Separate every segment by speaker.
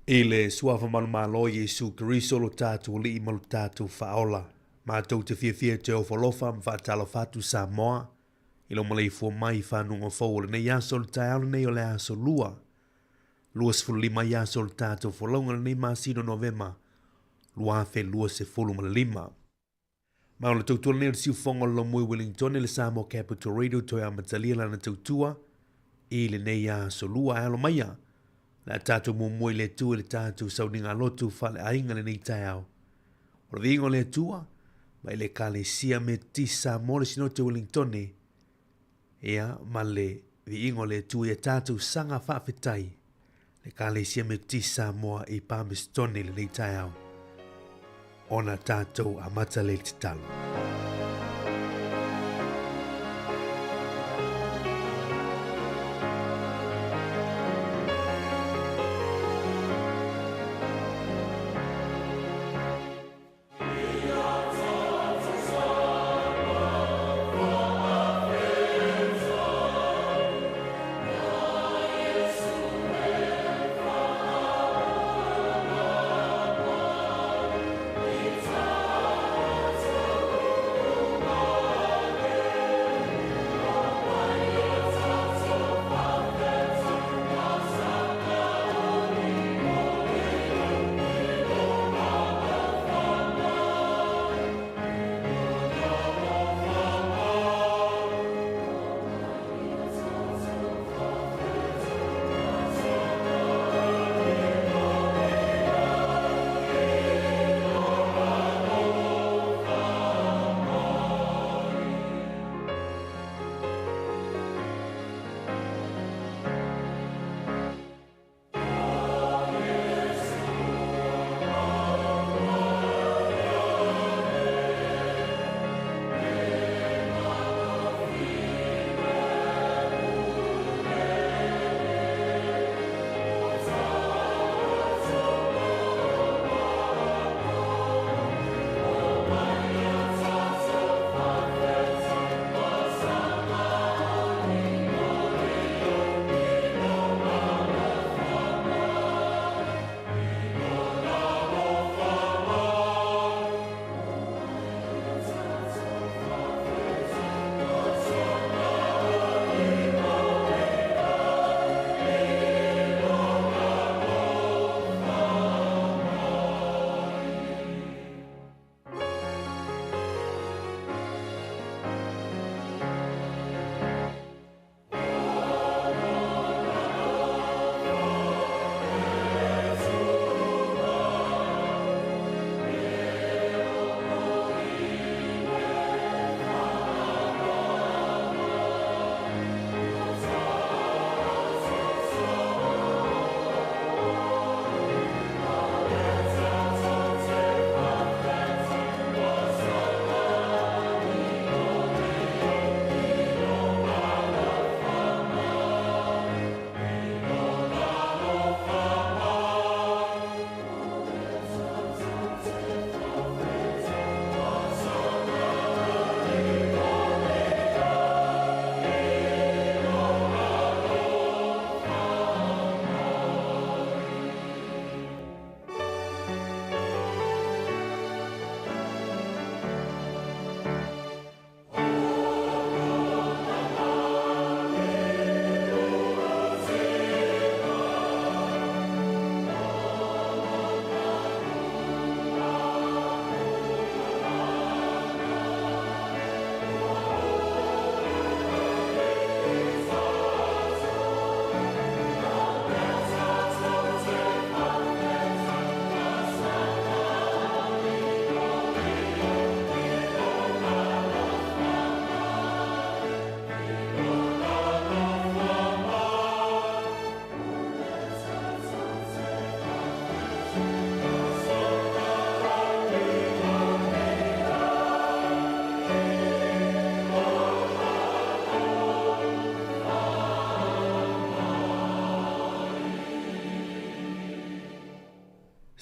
Speaker 1: I le Suafa manumalo o Iesu Keriso lo tatou Alii ma lo tatou Faaola, matou te fiafia e toe ofo alofa ma faatalofa atu Samoa i lou maleifua mai i fanuga fou o lenei aso o le taeao lenei o le aso Lua, 25 ai aso o le tatou folauga lenei masina o Novema 2025. Ma o le tautua lenei o le siufofoga o le Lomui Wellington i le Samoa Capital Radio toe amatalia lana tautua i lenei aso lua. Ae alo maia, le a tatou muamua i le Atua i le tatou sauniga lotu faaleaiga lenei taeao. O le viiga o le Atua, mai le Ekalesia Metotisi Samoa le Sinote Wellington, ia, ma le viiga o le Atua ia tatou saga faafetai le Ekalesia Metotisi Samoa i Palmerston i lenei taeao ona tatou amata lea i le tatalo.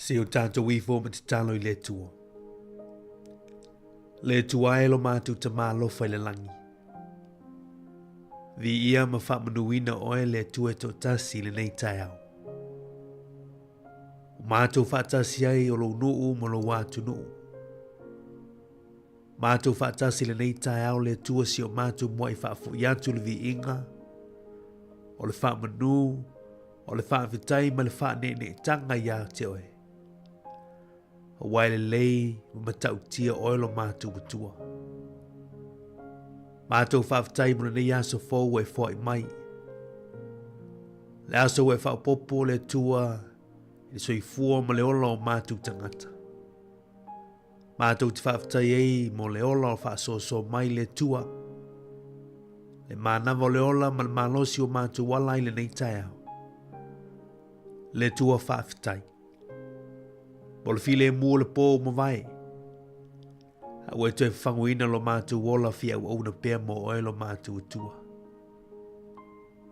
Speaker 1: Se o tatou ifo ma tatalo i le Atua. Le Atua e lo mātou tamā alofa i le langi. Viia ma faamanuina oe le Atua e toatasi i lenei taeao. O mātou faatasi ai o lou nuu ma lou atunuu. Mātou faatasi lenei taeao le Atua si o mātou muai faafoi atu le viiga, o le faamanu, o le faafetai ma le faaneeneetanga iā te oe. Aua e lelei ma matautia oe lo mātou Atua. Mātou faafetai mo lenei aso fou ua e foai mai. Le aso ua e faaopoopo le Atua i le soifua ma le ola o mātou tagata. Mātou te faafetai ai mo le ola o faasoasoa mai le Atua. Le manava o le ola ma le malosi o mātou ala i lenei taeao. Le Atua faafetai. Mo le filemu o le pō ua mavae. A ua e toe fafagoina lo mātou ola fia auauna pea mo oe lo mātou Atua.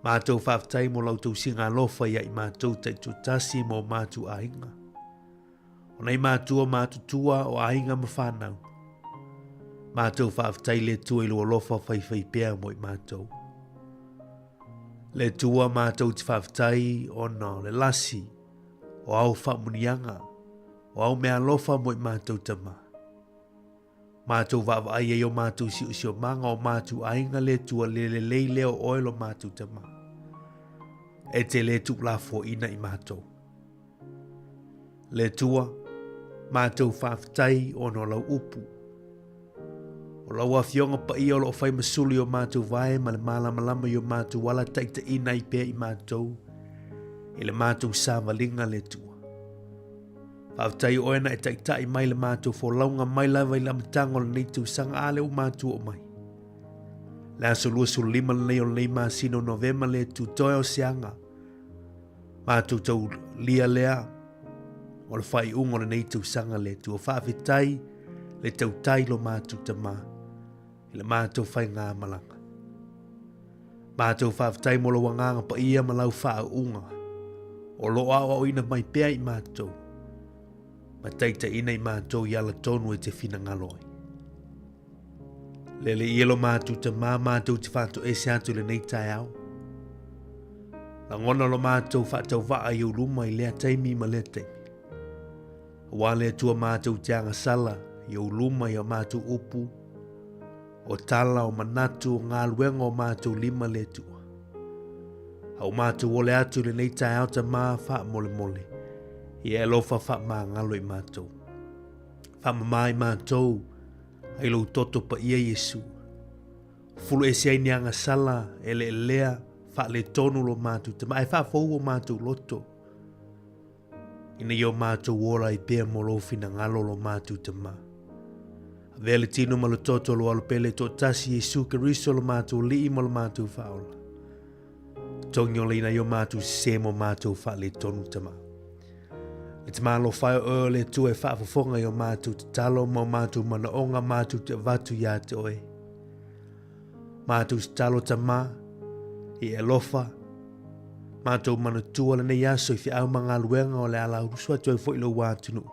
Speaker 1: Mātou faafetai mo lau tausiga alofa ia i mātou taitoatasi ma o mātou aiga. O nei mātua mātutua o aiga ma whānau. Mātou faafetai le Atua i lo alofa whaiwhai pea mo i mātou. Le Atua mātou te faafetai ona o le lasi o au whaamunianga, o au mea alofa mo i mātou tama. Mātou vaavaai ai o mātou siosiomaga o mātou aiga le Atua le lelei lea o oe lo mātou tama. E te le tuulafoaina i mātou. Le Atua, mātou faafetai ona o lau upu. O lau afioga paia o loo fai ma sulu i o mātou vae ma le malamalama i o mātou ala taitaiina ai pea i mātou i le mātou savaliga le Atua. Faafetai oe na e taitai mai le mātou folauga mai lava i le amataga o lenei tausaga a lea ua mātou oo mai. Le aso 25 lenei o lenei masina o Novema le Atua toe o se aga. Mātou taulia lea o le faaiuga o lenei tausaga le Atua. Faafetai le tautai lo mātou tamā i le mātou faigāmalaga. Mātou faafetai mo lou agaga paia ma lau faauuga o lo o aoaoina mai pea i mātou ma taitaiina i mātou i ala tonu e te finagalo ai. Lele ia lo mātou tamā mātou te whātoese atu lenei taeao. Rangona lo mātou whaatauvaa i ou luma i lea taimi ma lea taimi. Aua le Atua mātou te agasala i ou luma i a mātou upu, o tala, o manatu, o ngāluenga o mātou lima le Atua. Au mātou ole atu lenei taeao tamā whaamolemole, i e alofa whaamāngalo i mātou. Whaamamā i mātou, ai lou toto paia Iesu. Fulu ese ai ni agasala e leelea faaletonu lo mātou tama ai faafou o mātou loto. Ina ia o mātou ola ai pea mo lou finagalo lo mātou tama. Avea le tino ma le toto lo alo pele toatasi Iesu Keriso lo mātou alii ma lo mātou faaola. Togi o leina i o mātou sese mo mātou faaletonu tama. Le te malo whai o oe le Atua e whaafofonga i o mātou tatalo ma o mātou manaonga mātou te avatu ia te oe. Mātou tatalo tama i e alofa, mātou manatua lenei aso i whiau ma ngā luenga o le ala urusu atu ai foi lou atunuu.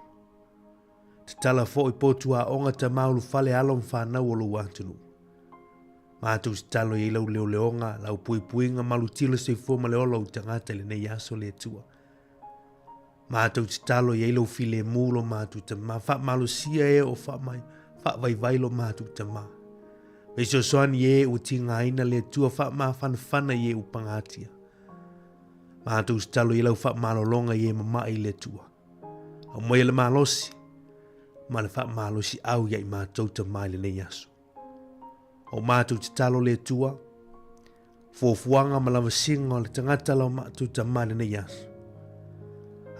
Speaker 1: Tatala foi potu aoga tama ulufale alo ma whanau o lou atunuu. Mātou tatalo i ai lau leoleoga, lau puipuiga, malutilo soifua ma le ola o ou tagata i lenei aso le Atua. Mātou tatalo i ai lau filemu lo mātou tama, faamalosia e o faamai, faavaivai lo mātou tama. Fesoasoani e ua tigaina le Atua faamafanafana i e ua pagatia. Mātou tatalo i lau faamalologa i e mamae i le Atua. Aumaia le malosi ma le faamalosi au ia i mātou tama i lenei aso. O mātou tatalo le Atua, fuafuaga ma lavasiga o le tagata lau mātou tama i lenei aso.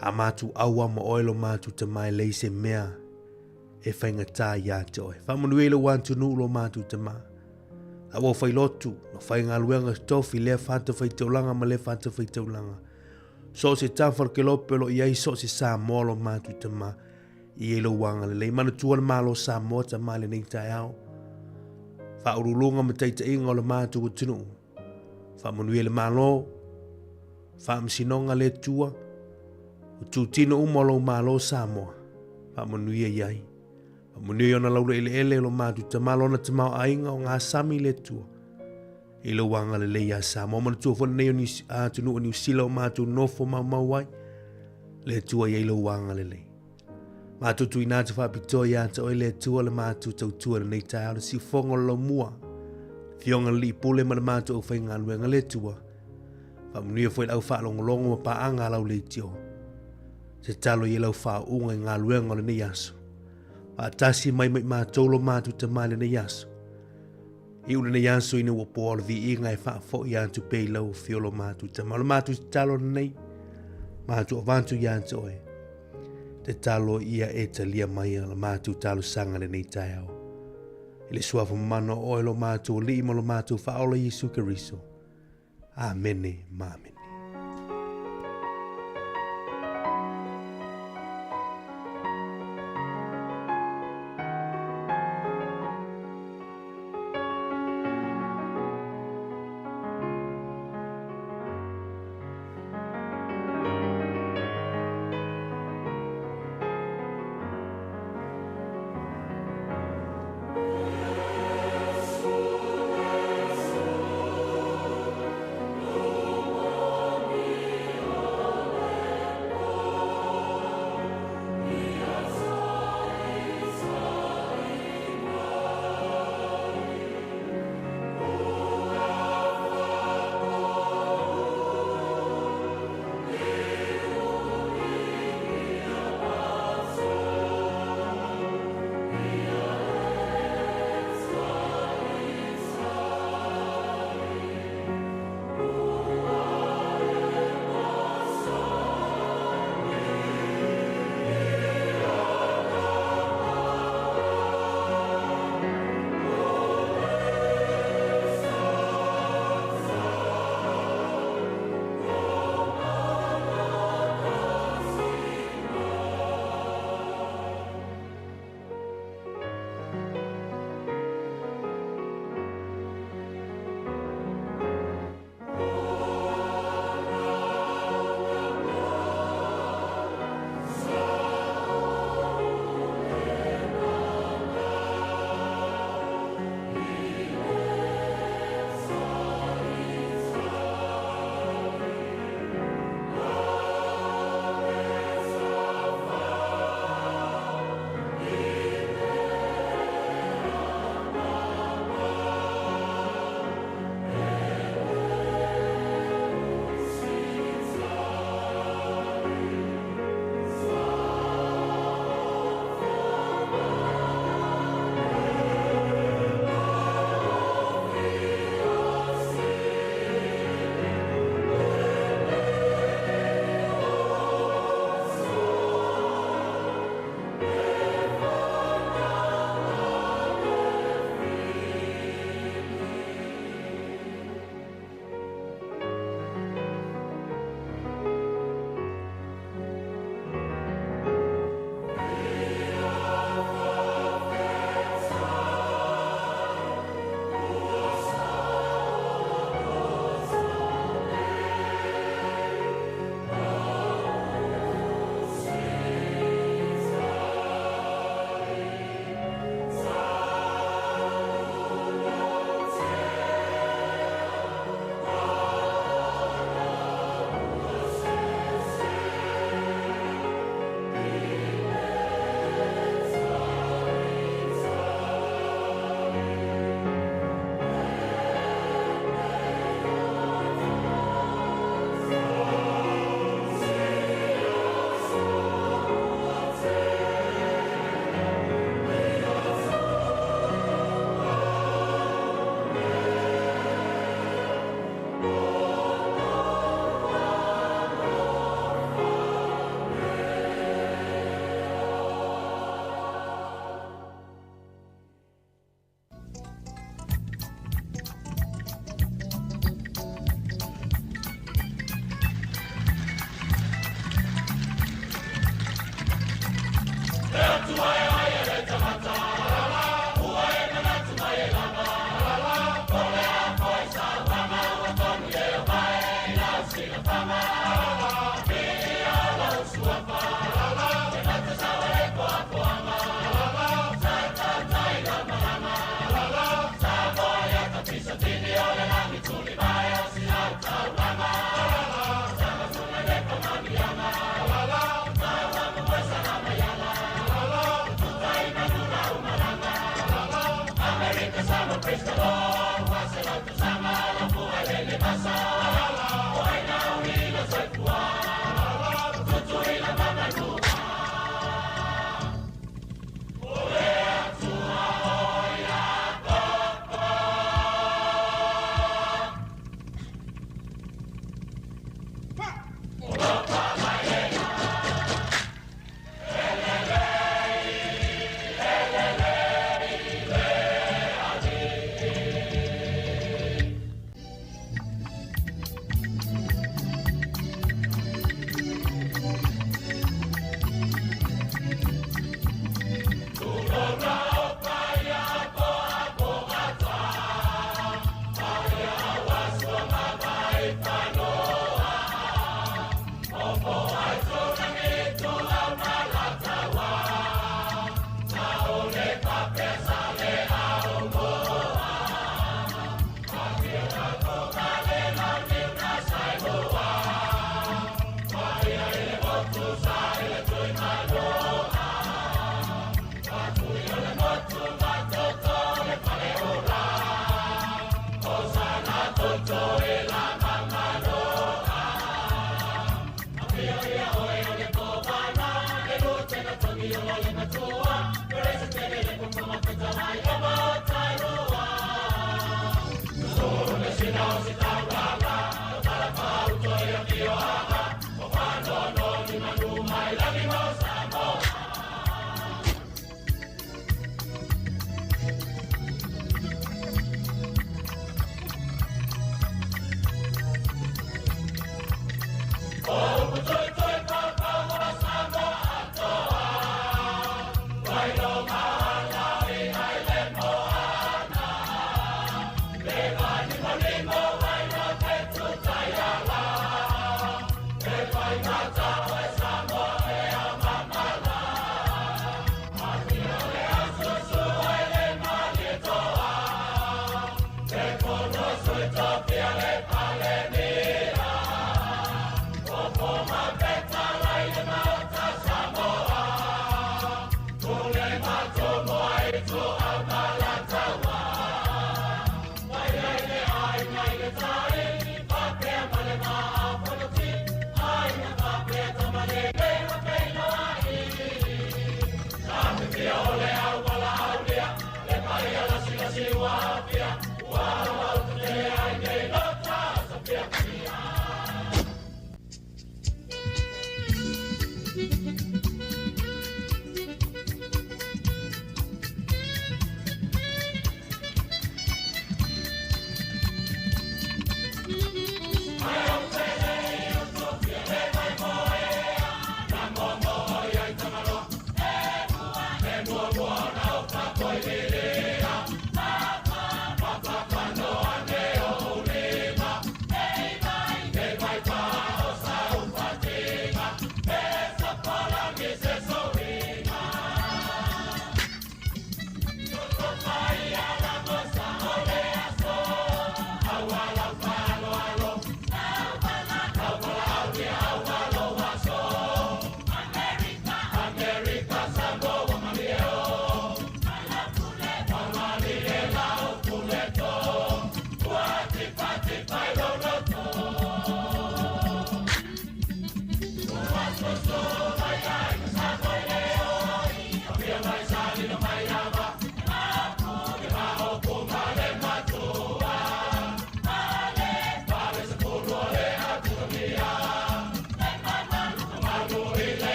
Speaker 1: A mātou aua ma oe lo mātou tama e lei se mea e whaingatā ia te oe. Whaamanuia i lou atunuu lo mātou tama. Lau au whailotu, no whaingaluenga tofi, lea whata whaitaulaga ma lea whata whaitaulaga. So o se tafa o ke lope lo i ai so o se Samoa lo mātou tama i e lou agalelei. Manatua le Malo Samoa tama i lenei taeao. Faauluuluga ma taitaiga o le mātou atunuu. Faamanuia le Malo, faamasinoga le Atua, o tūtino uma o lou Malo Samoa. Faamanuia i ai. Faamanuia i ona laula eleele o lo mātou tama, lona tamaoaiga o ngā sami le Atua. I lou agalelei iā Samoa. Manatua foi lenei o atunuu o Niu Sila o mātou nofo maumau ai. Le Atua i ai lou agalelei. Matou tuuina atu faapitoa ia te oe le Atua le matou tautua i lenei taeao le siufofoga o le laumua. Afioga le Alii Pule ma le matou aufaigaluega le Atua. Faamanuia foi le au faalogologo ma paaga a lau leitio. Se talo i lau faauuga i galuega o lenei aso. Faatasi mai ma i matou lo matou Tama i lenei aso. Iu lenei aso ina ua poa o le viiga e faafoi atu pea i lau afio lo matou Tama. O le matou tatalo lenei, matou avatu ia te oe. Tatalo ia e talia mai la matou talosaga lenei taeao. I le suafa mamana o oe lo matou Alii ma lo matou Faaola Iesu Keriso. Amene ma amene.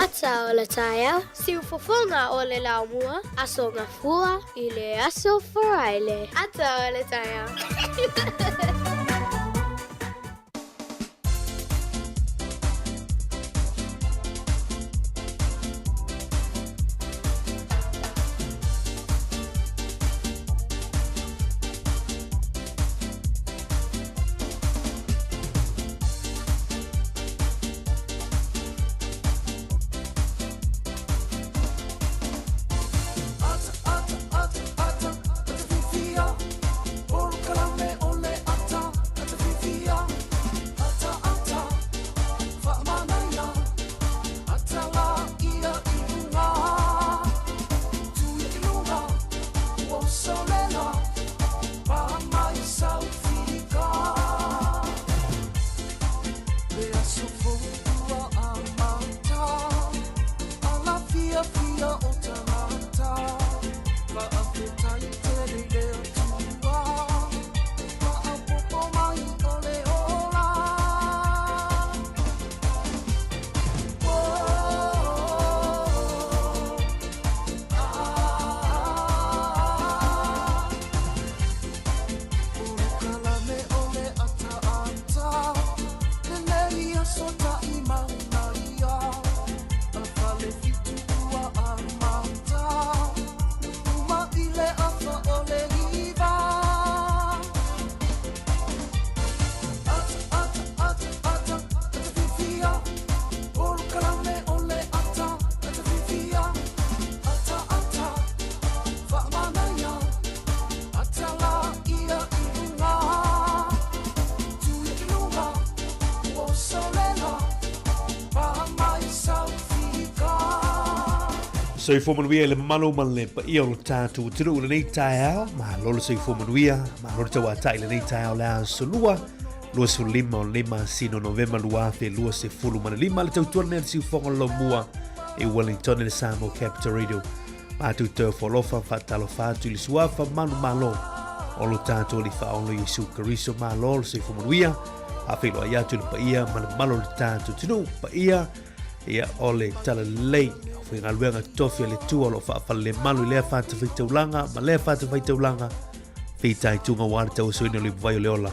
Speaker 2: Ata o le taeao, siufofoga o le laumua, Aso Gafua i le Aso Faraile. Ata o le taeao.
Speaker 3: Ata, ata, ata, ata, ata fifia. Polokalame o le ata.
Speaker 1: Soifua manuia i le mamalu ma le paia o lo tatou atunuu i lenei taeao. Malo le soifua manuia, malo le tauatai i lenei taeao le aso lua, 25 o lenei masina o Novema 2025. Le tautua lenei a le siufofoga o le Laumua i Wellington i le Samoa Capital Radio. Matou te ofo alofa ma faatalofa atu i le suafa manumalo o lo tatou Alii Faaola Iesu Keriso. Malo le soifua manuia. Faafeiloai atu i le paia ma le mamalu o le tatou atunuu, paia ia o le talalelei, aufaigaluega totofi a le Atua o lo o faafalelemalu i lea fatafaitaulaga ma lea fatafaitaulaga, fitaituga aua le tauasoina o le ipuvai o le ola,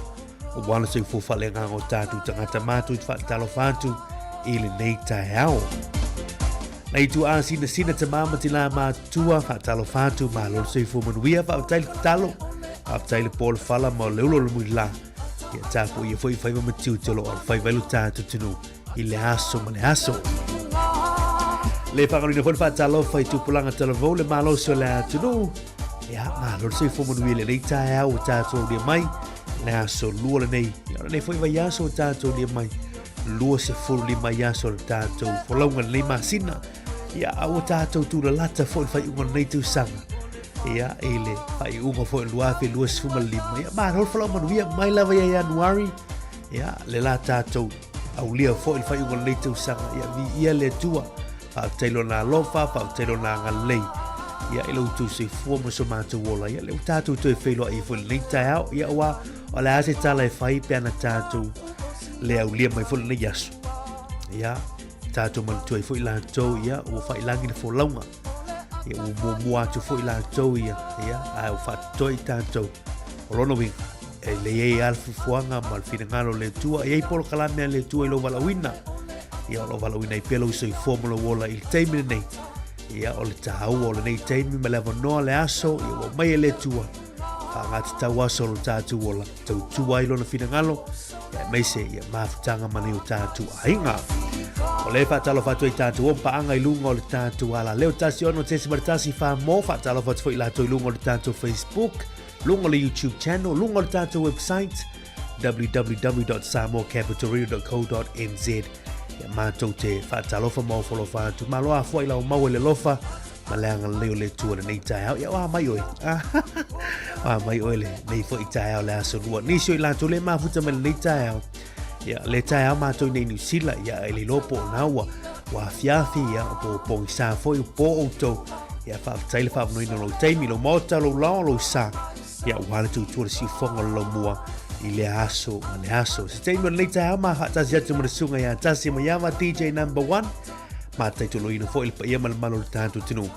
Speaker 1: aua le soifua faaleagaga o tatou tagata. Matou te faatalofa atu i lenei taeao. Nei tuaa sinasina tamā ma tinā matutua, faatalofa atu, malo le soifua manuia, faafetai le tatalo, faafetai le po o le fala ma le ulo o le muilā. Ia tapuia foi faiva ma tiute o lo o alofaiva ai lo tatou atunuu i le aso ma le aso. Le faagaloina foi le faatalofa i tupulaga talavou le malosi o le atunuu. Ia, malo le soifua manuia i lenei taeao ua tatou aulia mai, le aso lua lenei. Ia, o lenei foi vaiaso ua tatou aulia mai, 25 aso o le tatou folauga lenei masina. Ia, a ua tatou tulalata foi i le faaiuga o lenei tausaga. Ia, i le faaiuga foi o le 2025. Ia, malo le folau manuia mai lava ia Ianuari. Ia, le la tatou aulia foi le faaiuga o lenei tausaga. Ia, viia le Atua. Faafetai lona alofa, faafetai lona agalelei. Ia, i lo outou soifua ma so matou ola. Ia, lea ua tatou toe feiloai foi lenei taeao. Ia, aua o le a se tala e fai pe ana tatou le aulia mai foi lenei aso. Ia, tatou manatua ai foi latou, ia, ua faiilagi le folauga. Ia, ua muamua atu foi latou, ia, ia, ae ua faatotoe i tatou. O lona uiga, e le i ai lava le fuafuaga ma le finagalo o le Atua, e i ai polokalame a le Atua i lou valaauina. Ia, o lo o valaauina ai pea lou soifua ma lou ola i le taimi lenei. Ia, o le taua o lenei taimi ma le avanoa le aso, ia ua aumai e le Atua, faaaogatatau aso o lo tatou ola, tautua ai lona finagalo, ia aemaise ia mafutaga ma nai o tatou aiga. O lea e faatalofa atu ai tatou o paaga i luga o le tatou alaleo 16.1 Whamō, faatalofa atu foi i latou i luga o le tatou Facebook, luga o le YouTube channel, luga o le tatou website www.samoacapitalradio.co.nz. Ia matou te faatalofa ma ofolofa atu. Malo afuai lau mau e le alofa ma le agalelei o le Atua lenei taeao. Ia oa mai oe. Oa mai oe lenei foi taeao le aso lua. Nisi o i latou le mafuta mai lenei taeao. Ia, le taeao matou i nei Niu Sila, ia, e le iloa po o na ua, ua afiafi, ia, po o pogisa foi, po o outou. Ia, faafetai le faavanoina o lou taimi, lou maota, lou lao, lou sa. Ia, ua le tautua le siufofoga o le laumua i lea aso ma le aso. Se taimi o lenei taeao, ma faatasi atu ma le susuga ia Tasi Maiava, DJ number one. Mataitoloina foi le paia ma le mamalu o le tatou atunuu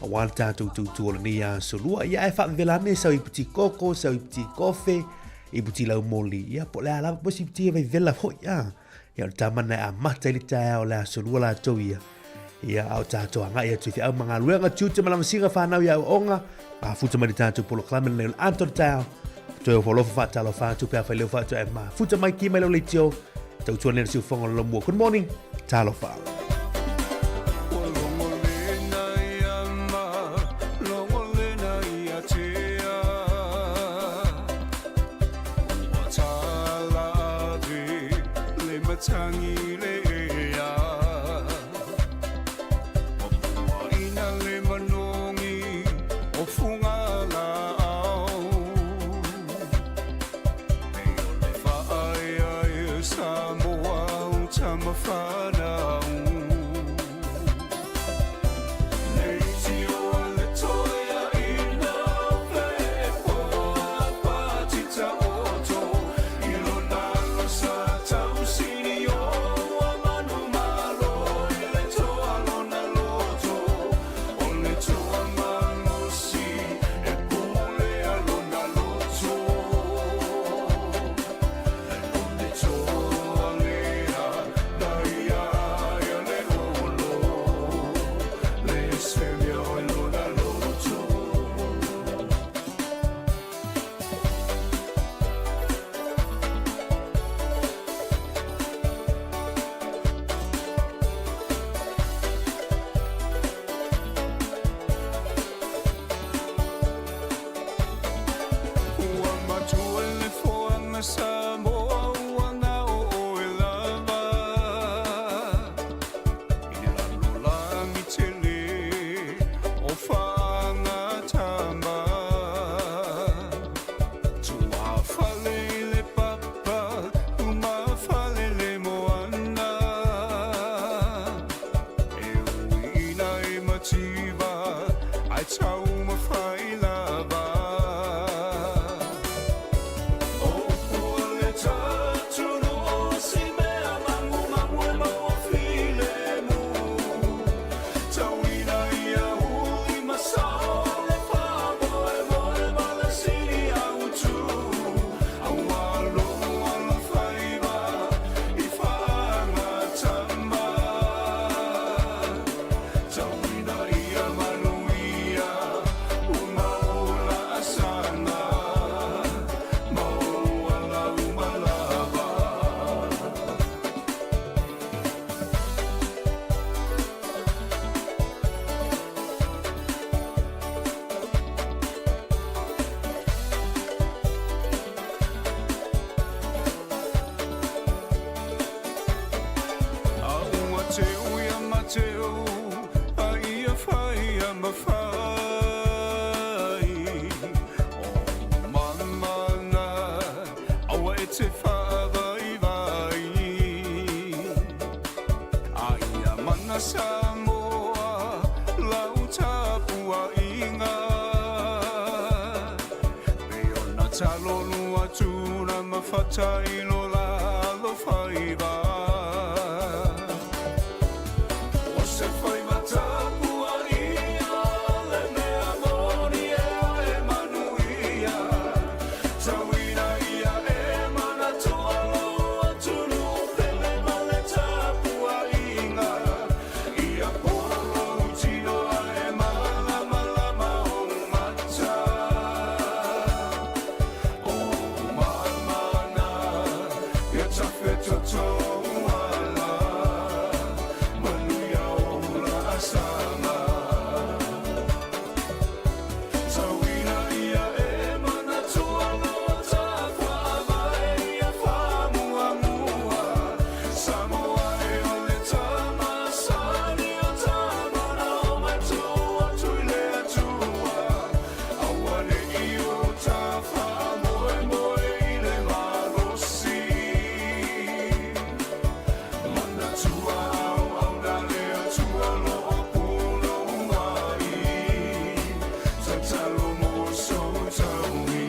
Speaker 1: aua le tatou tautua o lenei aso lua. Ia, ae faavevela ane sau iputi koko, sau iputi kofe, iputi laumoli, ia, po o le a lava, po o se iputi e vaivela foi, a. Ia, o le tamana e amata i le taeao o le aso lua latou ia. Ia, a o tatou agai atu i feau ma galuega, tiute ma lavasiga whanau i aoaoga, mafuta mai le tatou polokalame lenei o le ata o le taeao. Toe ofo alofa faatalofa atu pe afai leo faatu e mafuta mai ki mai lau leitio. Tautua nei le siufofoga o le Laumua. Good morning, talofa.
Speaker 3: Samoa o Tamawhanau.
Speaker 1: mativa ae taumafai lava. O upu o le atunuu o si mea magumagu e maua filemu. Tauina ia uli ma sao le faamoemoe ma le sili autu. Aua lou alofaiva i faagatama. Tauina ia manuia ua mau laasaga ma ou ala uma lava. A ua teu ia Mateo, a ia fai ia ma fai. O mamana, aua e te whaavaivai. A ia mana Samoa, lau tapuaiga. Pei ona talonu atu na mafata i lo la alofaiva. O se faiva tapuaia le mea moni ea e manuia. Tauina ia e manatua lou atunuu pele ma le tapuaiga. Ia poa lou tino ae malamalama ou mata. O mamana ia tafetotou ala. Manuia ou laasaga. Tauina ia e manatua loa tafaavae ia faamuamua. Samoa e o le tama sani o tama na omai tuu atu i le Atua. Aua ne i o ta faamoemoe i le malosi. Manatua auauna le Atua o lo o punou mai. Tatalo mo sou taui.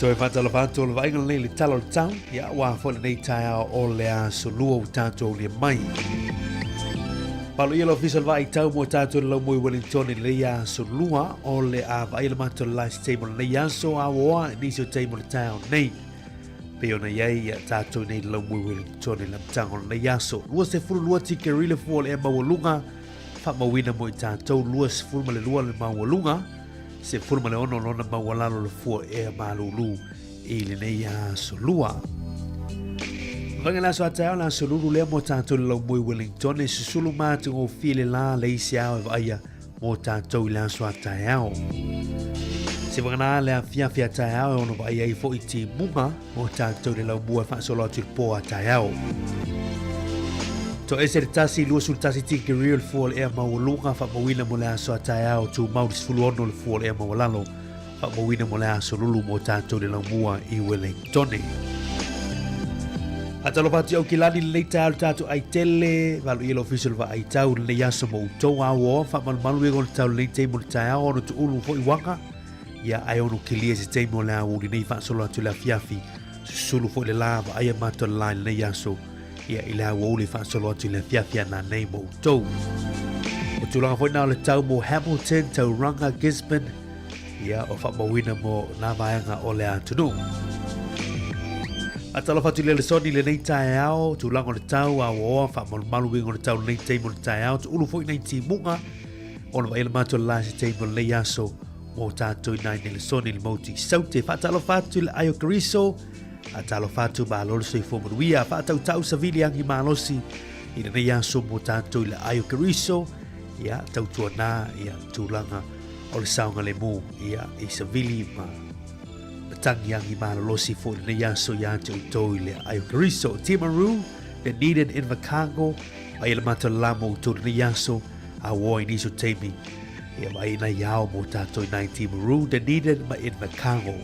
Speaker 1: Toe faatalofa atu o le vaaiga lenei i le tala o le tau, ia aua foi lenei taeao o le aso lua ua tatou aulia mai. Palo ia le ofisa o le vaai tau mo tatou le laumoi Wellington i lenei aso lua o le a vaai le matou le last taimo lenei aso a oa nisi o taimo le taeao nei. Pei ona i ai ia tatou nei le laumoi Wellington i le amataga o lenei aso. 22 tikeri le fua o le ea maualuga, faamauina mo i tatou 22 le maualuga, 16 lona maualalo le fua ea malulu i lenei aso lua. Vaega le aso a taeao le aso lulu lea mo tatou le laumoi Wellington e susulu matagofie le la le isi ao e vaaia mo tatou i le aso a taeao. Se vagana le afiafi a taeao e ono vaaia ai foi timuga mo tatou le laumua e faasolo atu i le po a taeao. To ese le tasi, 21 tikeri o le fua o le ea maualuga, faamauina mo le aso a taeao, tumau le 16 le fua o le ea maualalo, faamauina mo le aso lulu mo tatou le laumua i Wellingtone. Faatalofa atu i Aukilani lenei taeao le tatou ai tele, valu ia le ofisa o le vaai tau lenei aso mo outou auoa, faamalumalu ia le tau lenei taimi o le taeao, ono tuulu foi uaga, ia ae ono kilia se taimi o le aoauli nei faasolo atu i le afiafi, susulu foi le la, vaaia matou le la i lenei aso, ia i le aoauli faasolo atu i le afiafi a nanei mo outou. O tulaga foi na o le tau mo Hamilton, Tauranga, Gisborne, ia o faamauina mo nā vaega o le atunuu. Faatalofa atu i le Lesoni i lenei taeao, tulaga o le tau, aoaoa, faamalumalu uiga o le tau lenei taimi o le taeao, tuulu foi nai timuga, ona vaai le matou le la se taimi o lenei aso mo tātou i nai Nelesoni i le mauti i Saute. Faatalofa atu i le Aio Kariso, A talofa atu malo le soifua manuia. Faatautau savili agi malosi i lenei aso mo tatou i le ai o Keriso. Ia, tautuana ia tulaga o le saogalemu ia i savili ma matagi agi malolosi foi i lenei aso ia te outou i le ai o Keriso. Timaru, Dunedin, Invercargill, mai le matou la mo outou i lenei aso, a ua i nisi o taimi ia mai nai ao mo tatou i nai Timaru, Dunedin ma Invercargill.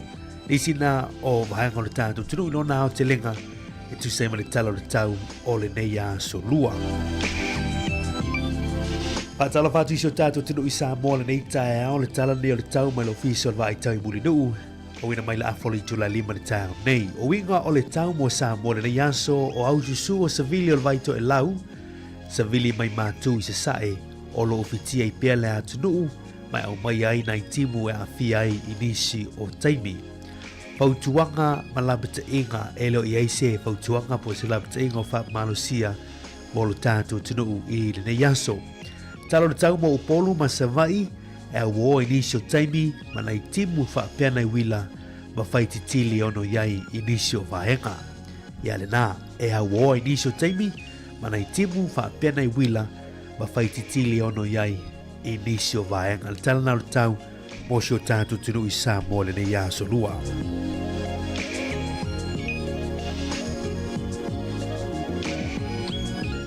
Speaker 1: Nisi na o vaega o le tatou atunuu i lona aotelega e tusa ai ma le tala o le tau o lenei aso lua. Faatalofa atu i si o tatou atunuu i Samoa lenei taeao, le tala nei o le tau mai le ofisa o le Vaai Tau i Mulinuu, auina mai le afa o le itula e 5 le taeao nei. O uiga o le tau mo Samoa lenei aso o aususu o savili o le vai toelau, savili mai Matu i Sasae, o lo o fitia i pea le atunuu, ma e aumai ai nai timu e aafia ai i nisi o taimi. Fautuaga ma lapataiga E le o i ai se fautuaga po o se lapataiga o faamalosia mo lo tatou atunuu i lenei aso. Tala o le tau mo Upolu ma Savaii e auō i nisi o taimi ma nai timu faapea nai uila ma fai titili e ono i ai i nisi o vaega. Ia lenā, e auō i nisi o taimi ma nai timu faapea nai uila ma fai titili e ono i ai i nisi o vaega. Le tala na o le tau mo si o tatou atunuu i Samoa lenei aso lua.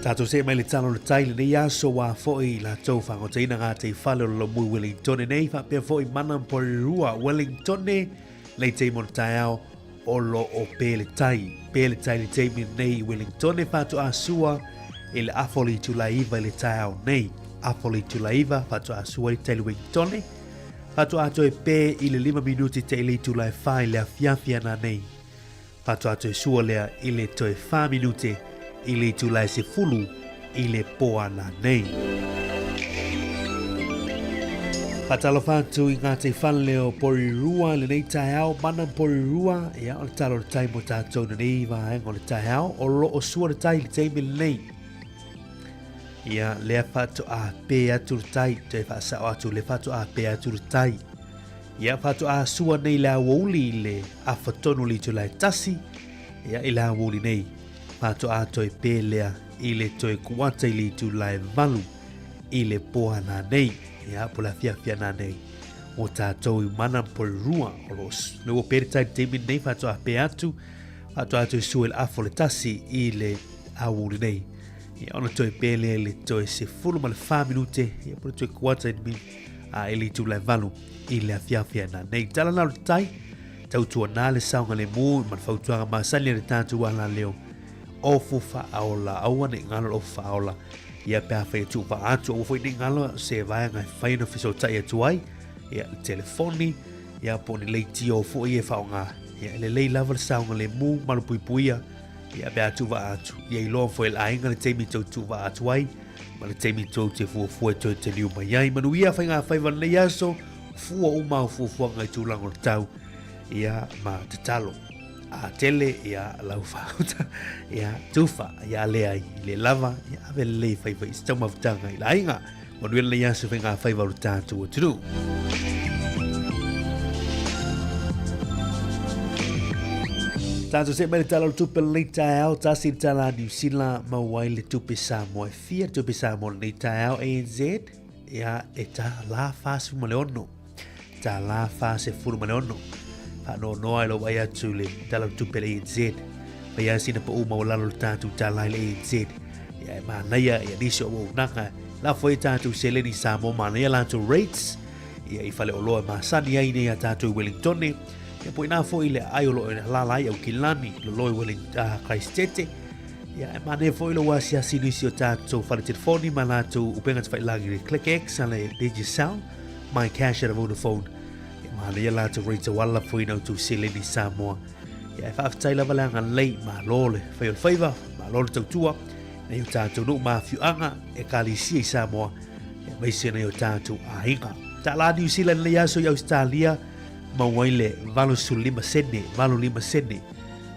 Speaker 1: Tātou se mai le tala o le tai lenei aso wā foi i latou whangotaina ngā tei whale o Lomui Wellingtone nei whapea foi mana Porirua Wellingtone lei te mo taeao o lo o pele tai. Pele tai le taimi nei i Wellingtone whātu asua i le afoli tulaiva i le taeao nei. Afoli tulaiva whātu asua i te Wellingtone. Whātu atoe pē i le 5 minuti te ili tulai whā i le afiafi ana nei. Whātu atoe sua lea i le toe 4 minute i le itula e 10 i le po ana nei. Whātalofa atu i ngā te whale o Porirua i lenei taeao, mana Porirua, ia, o le tala o le tai mo tātou lenei vaenga o le taeao, o lo o sua le tai i le taimi lenei. Ia, lea whātu a pē atu le tai, te whaasao atu, le whātu a pē atu le tai. Ia, whātu a sua nei le awouli i le awha tonu le itula e tasi, ia, i le awouli nei. Faatoa toe pē lea i le toe kuata i le itula e 8 i le po ana nei, ia, po le afiafi ana nei, o tātou i mana Porirua, o lo le ua pē le tai taimi nei, faatoa pē atu, faatoa toe sue le afo le tasi i le aouli nei. Ia, ona toe pē lea i le toe 14 minute, ia, po le toe kuata i le, a, i le itula e 8 i le afiafi ana nei. Tala na o le tai, Tautuanā le saogalemu ma le fautuaga masani a le tatou alaleo, ofu faaola, aua ne i galo le ofu faaola, ia pe afai e tuuvaa atu, aua foi ne i galo se vaega e fai ona fesootai atu ai, ia le telefoni, ia po o ni leitio foi e faaaoga, ia e lelei lava le saogalemu ma le puipuia, ia pe a tuuvaa atu, ia iloa foi e le aiga le taimi tou tuuvaa atu ai, ma le taimi tou te fuafua e toe taliu mai ai. Manuia faigafaiva lenei aso, fua uma au fuafuaga i tulaga o le tau, ia ma tatalo. A tele, ia lau whauta, ia tufa, ia leai, le lava, ia ave lelei whaiwhai i se taumafutaga i le aiga. Manuia lenei aso faigafaiva o le tatou atunuu. Tātou se mai le tala o le tupe lenei taeao, tasi le tala a Niu Sila maua ai le tupe Samoa. E fia le tupe Samoa lenei taeao, ANZ? Ia, e tā la 46. Tā la 46. Whaanoanoa i lou ai atu le tala o le tupe le ANZ. Mai a sina pa uma o lalo le tātou tālai le ANZ. Ia e mānaia ia nisi o auaunaga. La foi tātou seleni Samoa mānaia lātou rates. Ia i fale oloa e masani ai nei a tātou i Wellingtone. Ia po inā foi le ai o lo e lala ai au kilani lolo i Wellington, Christchurch. Ia e mānaia foi lo asiasi nisi o tātou fale telefoni ma lātou upenga te whailagi le ClickX a le Digicel, My Cash a le Vodafone. Ia mānaia lātou rates o ala foi nau tau seleni Samoa. Ia e whaafetai lava le agalelei, malo le whai o le whaiva, malo le tautua, nei o tātou nuu mafiuanga e kalisia i Samoa, ia maise nei o tātou aiga. Tā la New Zealand nei aso i Australia, mau ai le 85 sene, 85 sene.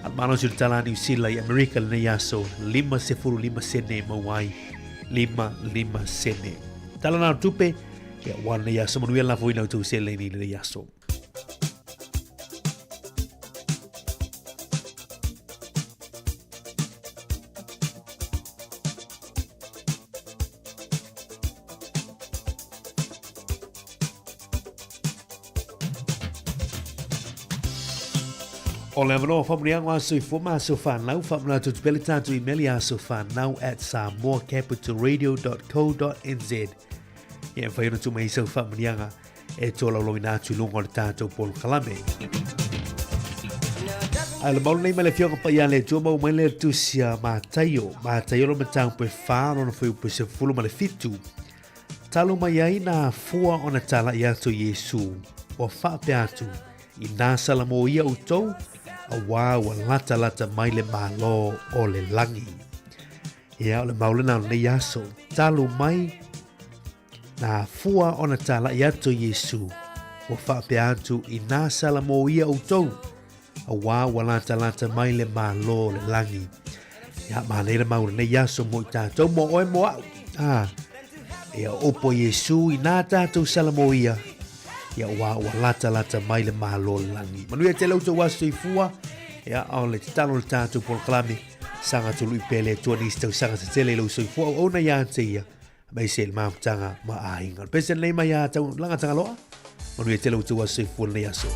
Speaker 1: A malosi o le tala New Zealand i Amerika lenei aso, 55 sene mau ai, 55 sene. Tala nā tupe, ia wā lenei aso, manuia la foi nau tau seleni lenei aso. O le avanoa o faamanuiaga o Aso Soifua ma Aso Fanau, faamanatu atu pea le tatou email i asofanau@samoacapitalradio.co.nz. Ia e mafai ona tuu mai ai sau faamanuiaga e tolaulauina atu i luga o le tatou polokalame. Ae le malu nei mai le afioga paia a le Atua maua mai le tusi a Mataio, Mataio lona mataupu e 4 lona fuaiupu e 17. Talu mai ai nā fua ona talaʻi atu o Iesū, ua faapea atu, Inā salamoia ʻoutou, auā ua latalata mai le Malo o le lagi. Ia, o le mau lena o lenei aso, talu mai nā fua ona talaʻi atu o Iesū, ua faapea atu, Inā salamoia ʻoutou, auā ua latalata mai le Malo o le lagi. Ia, manaia le mau o lenei aso mo i tātou, mo oe mo au. Ah, ia, o upu a Iesū, inā tātou salamoia, ia auā ua latalata mai le Malo o le lagi. Manuia tele outou aso soifua, ia, o le tatalo o le tātou polokalame, saga tului pea le Atua nisi tausaga se tele i lou soifua auauna ia te ia, aemaise le mafutaga ma aiga. O le pese lenei mai ia Taulaga Tagaloa, manuia tele outou aso soifua lenei aso.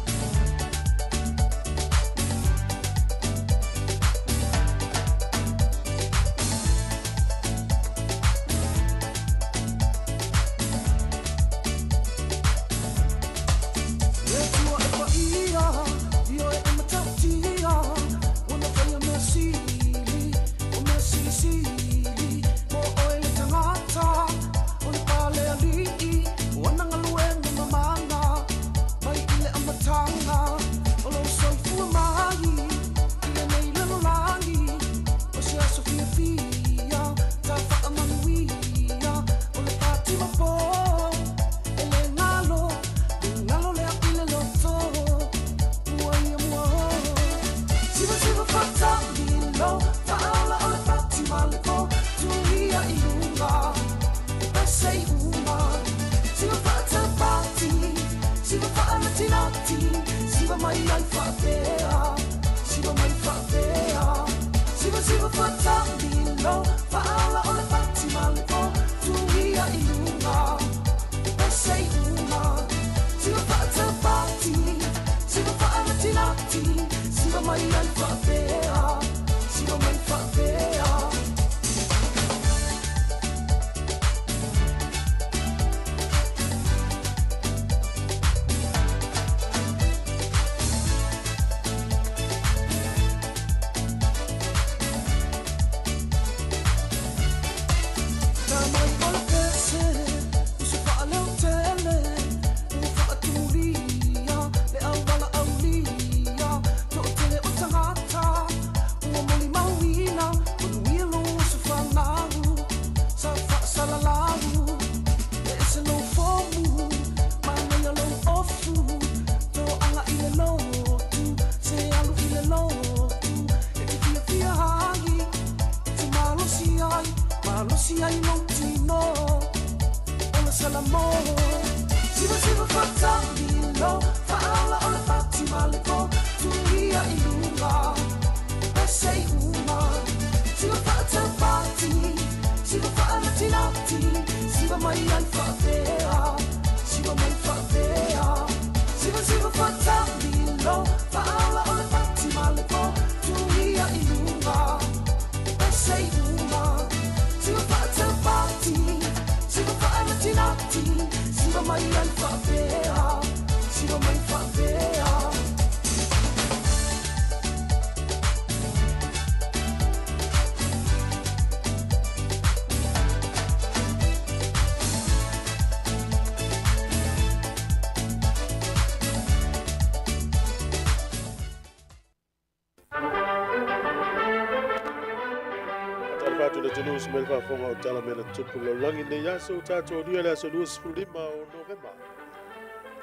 Speaker 3: Talofa atu le atunuu mai le faafofoga o Tala Mea na Tutupu Lalolagi nei aso ua tatou alia le aso 25 o Novema.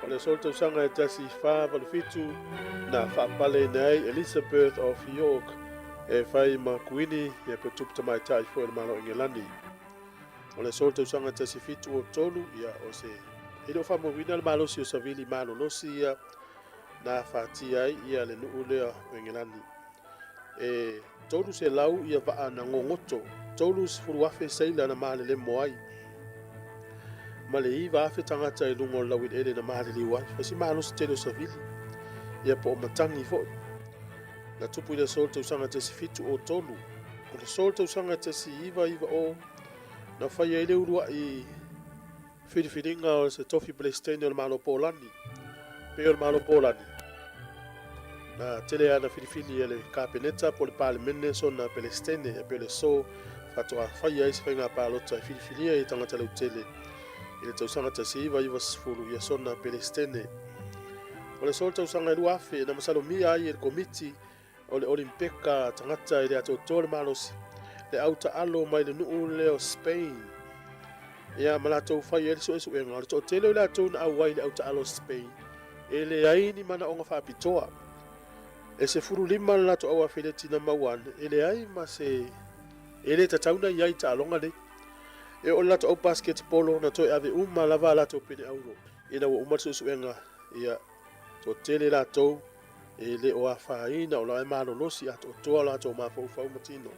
Speaker 3: O le aso o le tausaga e 1487 na faapaleina ai Elizabeth of York e fai ma kuini ia pe tupu tamaitai foi o le Malo o Engelani. O le aso o le tausaga e 1703 ia o se e le o faamauina le malosi o Savili malolosi ia na afatia ai ia le nuu lea o Engelani. E 300 ia vaa na gogoto, 30,000 seila na malelemo ai, ma le 9,000 tagata i luga o le laueleele na maliliu ai. Fai si malosi tele o Savili, ia po o matagi foi. Na tupu i le aso o le tausaga 1703. O le aso o le tausaga 1990 na faia ai le uluai filifiliga o se tofi Peresetene o le Malo Polani. Pei o le Malo Polani, na tele lava na filifili e le Kapeneta po o le Palemene sona Peresetene, e pei o le aso faatoa faia ai se faiga palota e filifilia ai e tagata lautele i le tausaga 1990 ia sona Peresetene. O le aso o le tausaga e 2000 na masalomia ai e le Komiti o le Olimpeka tagata e le atoatoa le malosi le au taalo mai le nuu lea o Spain. Ia ma latou fai ai le suesuega o le toatele o i latou na auai i le au taalo o Spain e leai ni manaoga faapitoa. E 15 le latou au afeleti na maua ane e leai ma se e le tatau na i ai i taaloga nei. E oo i le latou au basketball na toe ave uma lava a latou pene auro ina ua uma le suesuega. Ia toatele latou e le o afaina o la e malolosi atoatoa o latou mafaufau ma tino.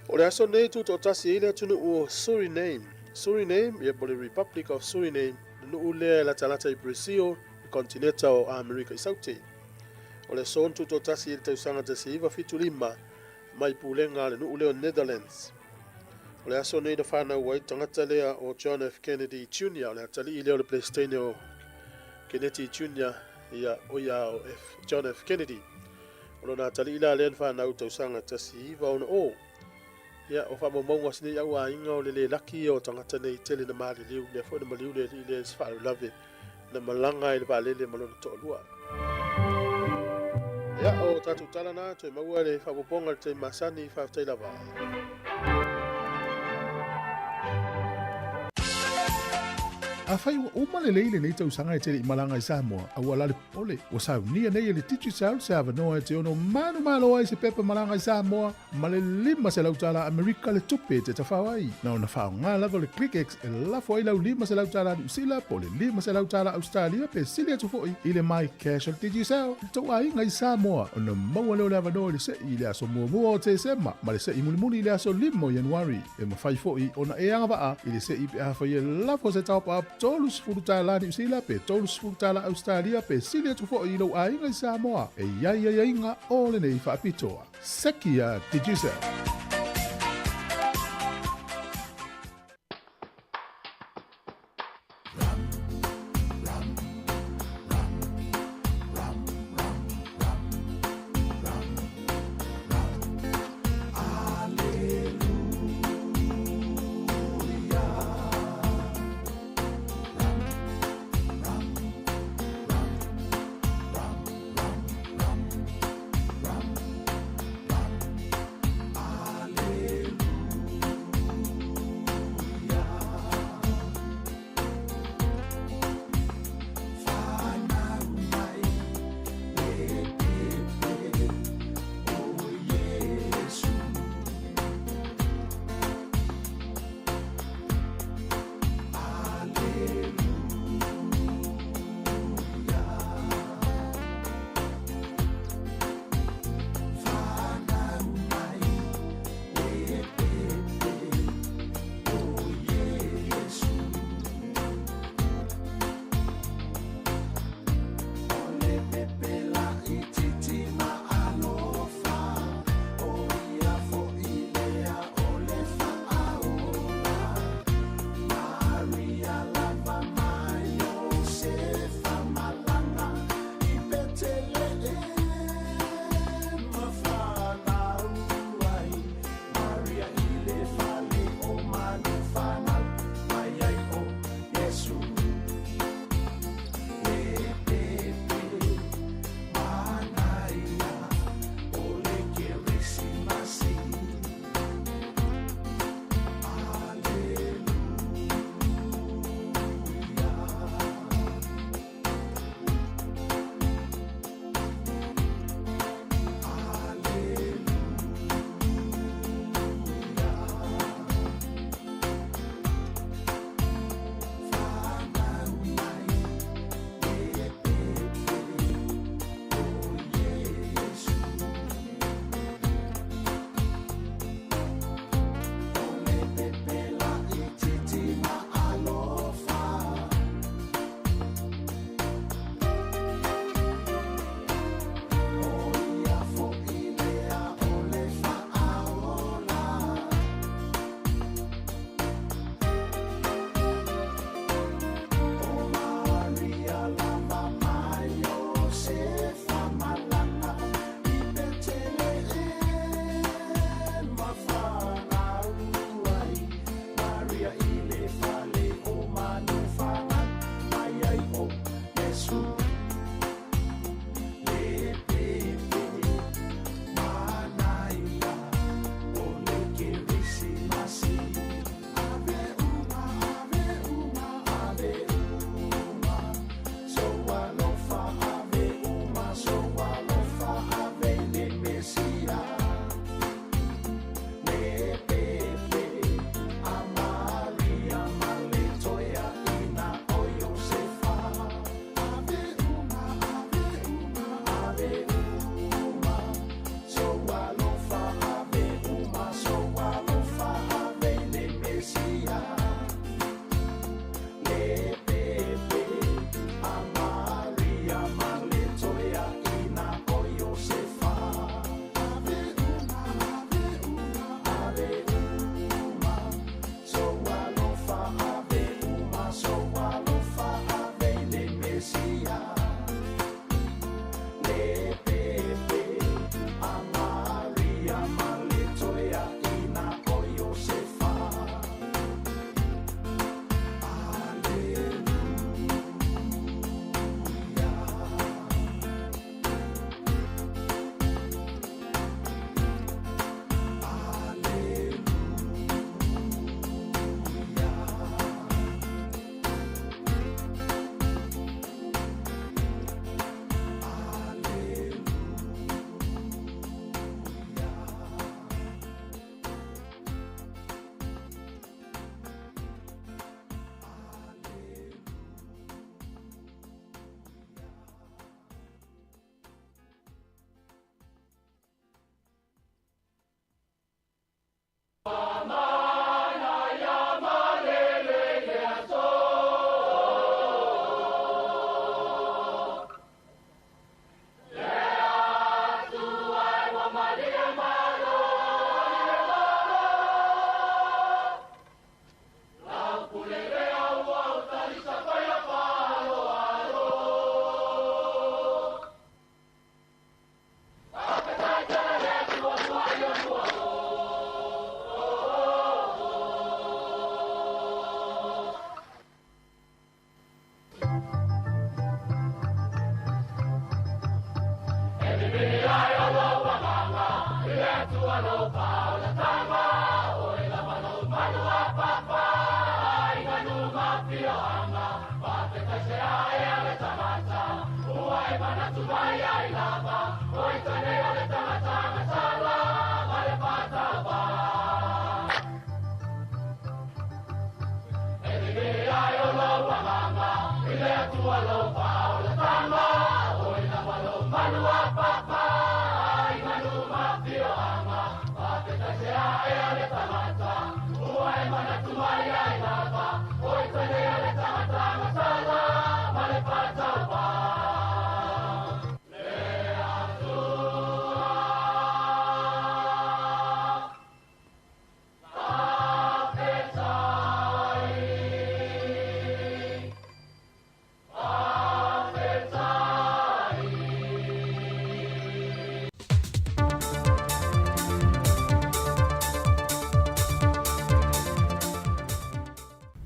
Speaker 3: O le aso nei tutoatasi ai le atunuu o Suriname. Suriname, ia po o le Republic of Suriname, le nuu lea e latalata i Brazil, le kontineta o Amerika i Saute. O le aso na tutoatasi ai le tausaga 1975 mai pulega a le nuu lea o Netherlands. O le aso nei na fanau ai le tagata lea o John F. Kennedy Jr. o le atalii lea o le Peresetene o Keneti Jr. ia o ia o F. John F. Kennedy. O lona atalii la lea na fanau tausaga 1960. Ia, o faamaumauga a si nei au aiga o le le laki ia o tagata nei tele na maliliu, lea foi na maliu le alii lea i se faalavelave na malaga ai le vaalele ma lona toalua. Ia, o tatou tala na, toe maua le faaopoopoga i le taimi masani, faafetai lava.
Speaker 4: Afai ua uma lelei lenei tausaga e te le i malaga i Samoa, aua la le popole, ua saunia nei e le Digicel se avanoa e te ono manumalo ai se pepa malaga i Samoa ma le $500 Amerika le tupe e te tafao ai. Na ona faaaoga lava o le ClickX e lafo ai lau $500 Niu Sila po o le $500 Ausetalia pe sili atu foi i le MyCash a le Digicel i le tou aiga i Samoa ona maua lea o le avanoa i le se'i i le aso muamua o Tesema ma le se'i mulimuli i le aso 5 o Ianuari. E mafai foi ona e agavaa i le se'i pe afai e lafo se top-up $30 Niu Sila pe $30 Ausetalia pe sili atu foi i lou aiga i Samoa. E i ai aiaiga o lenei faapitoa. Seki a Digicel.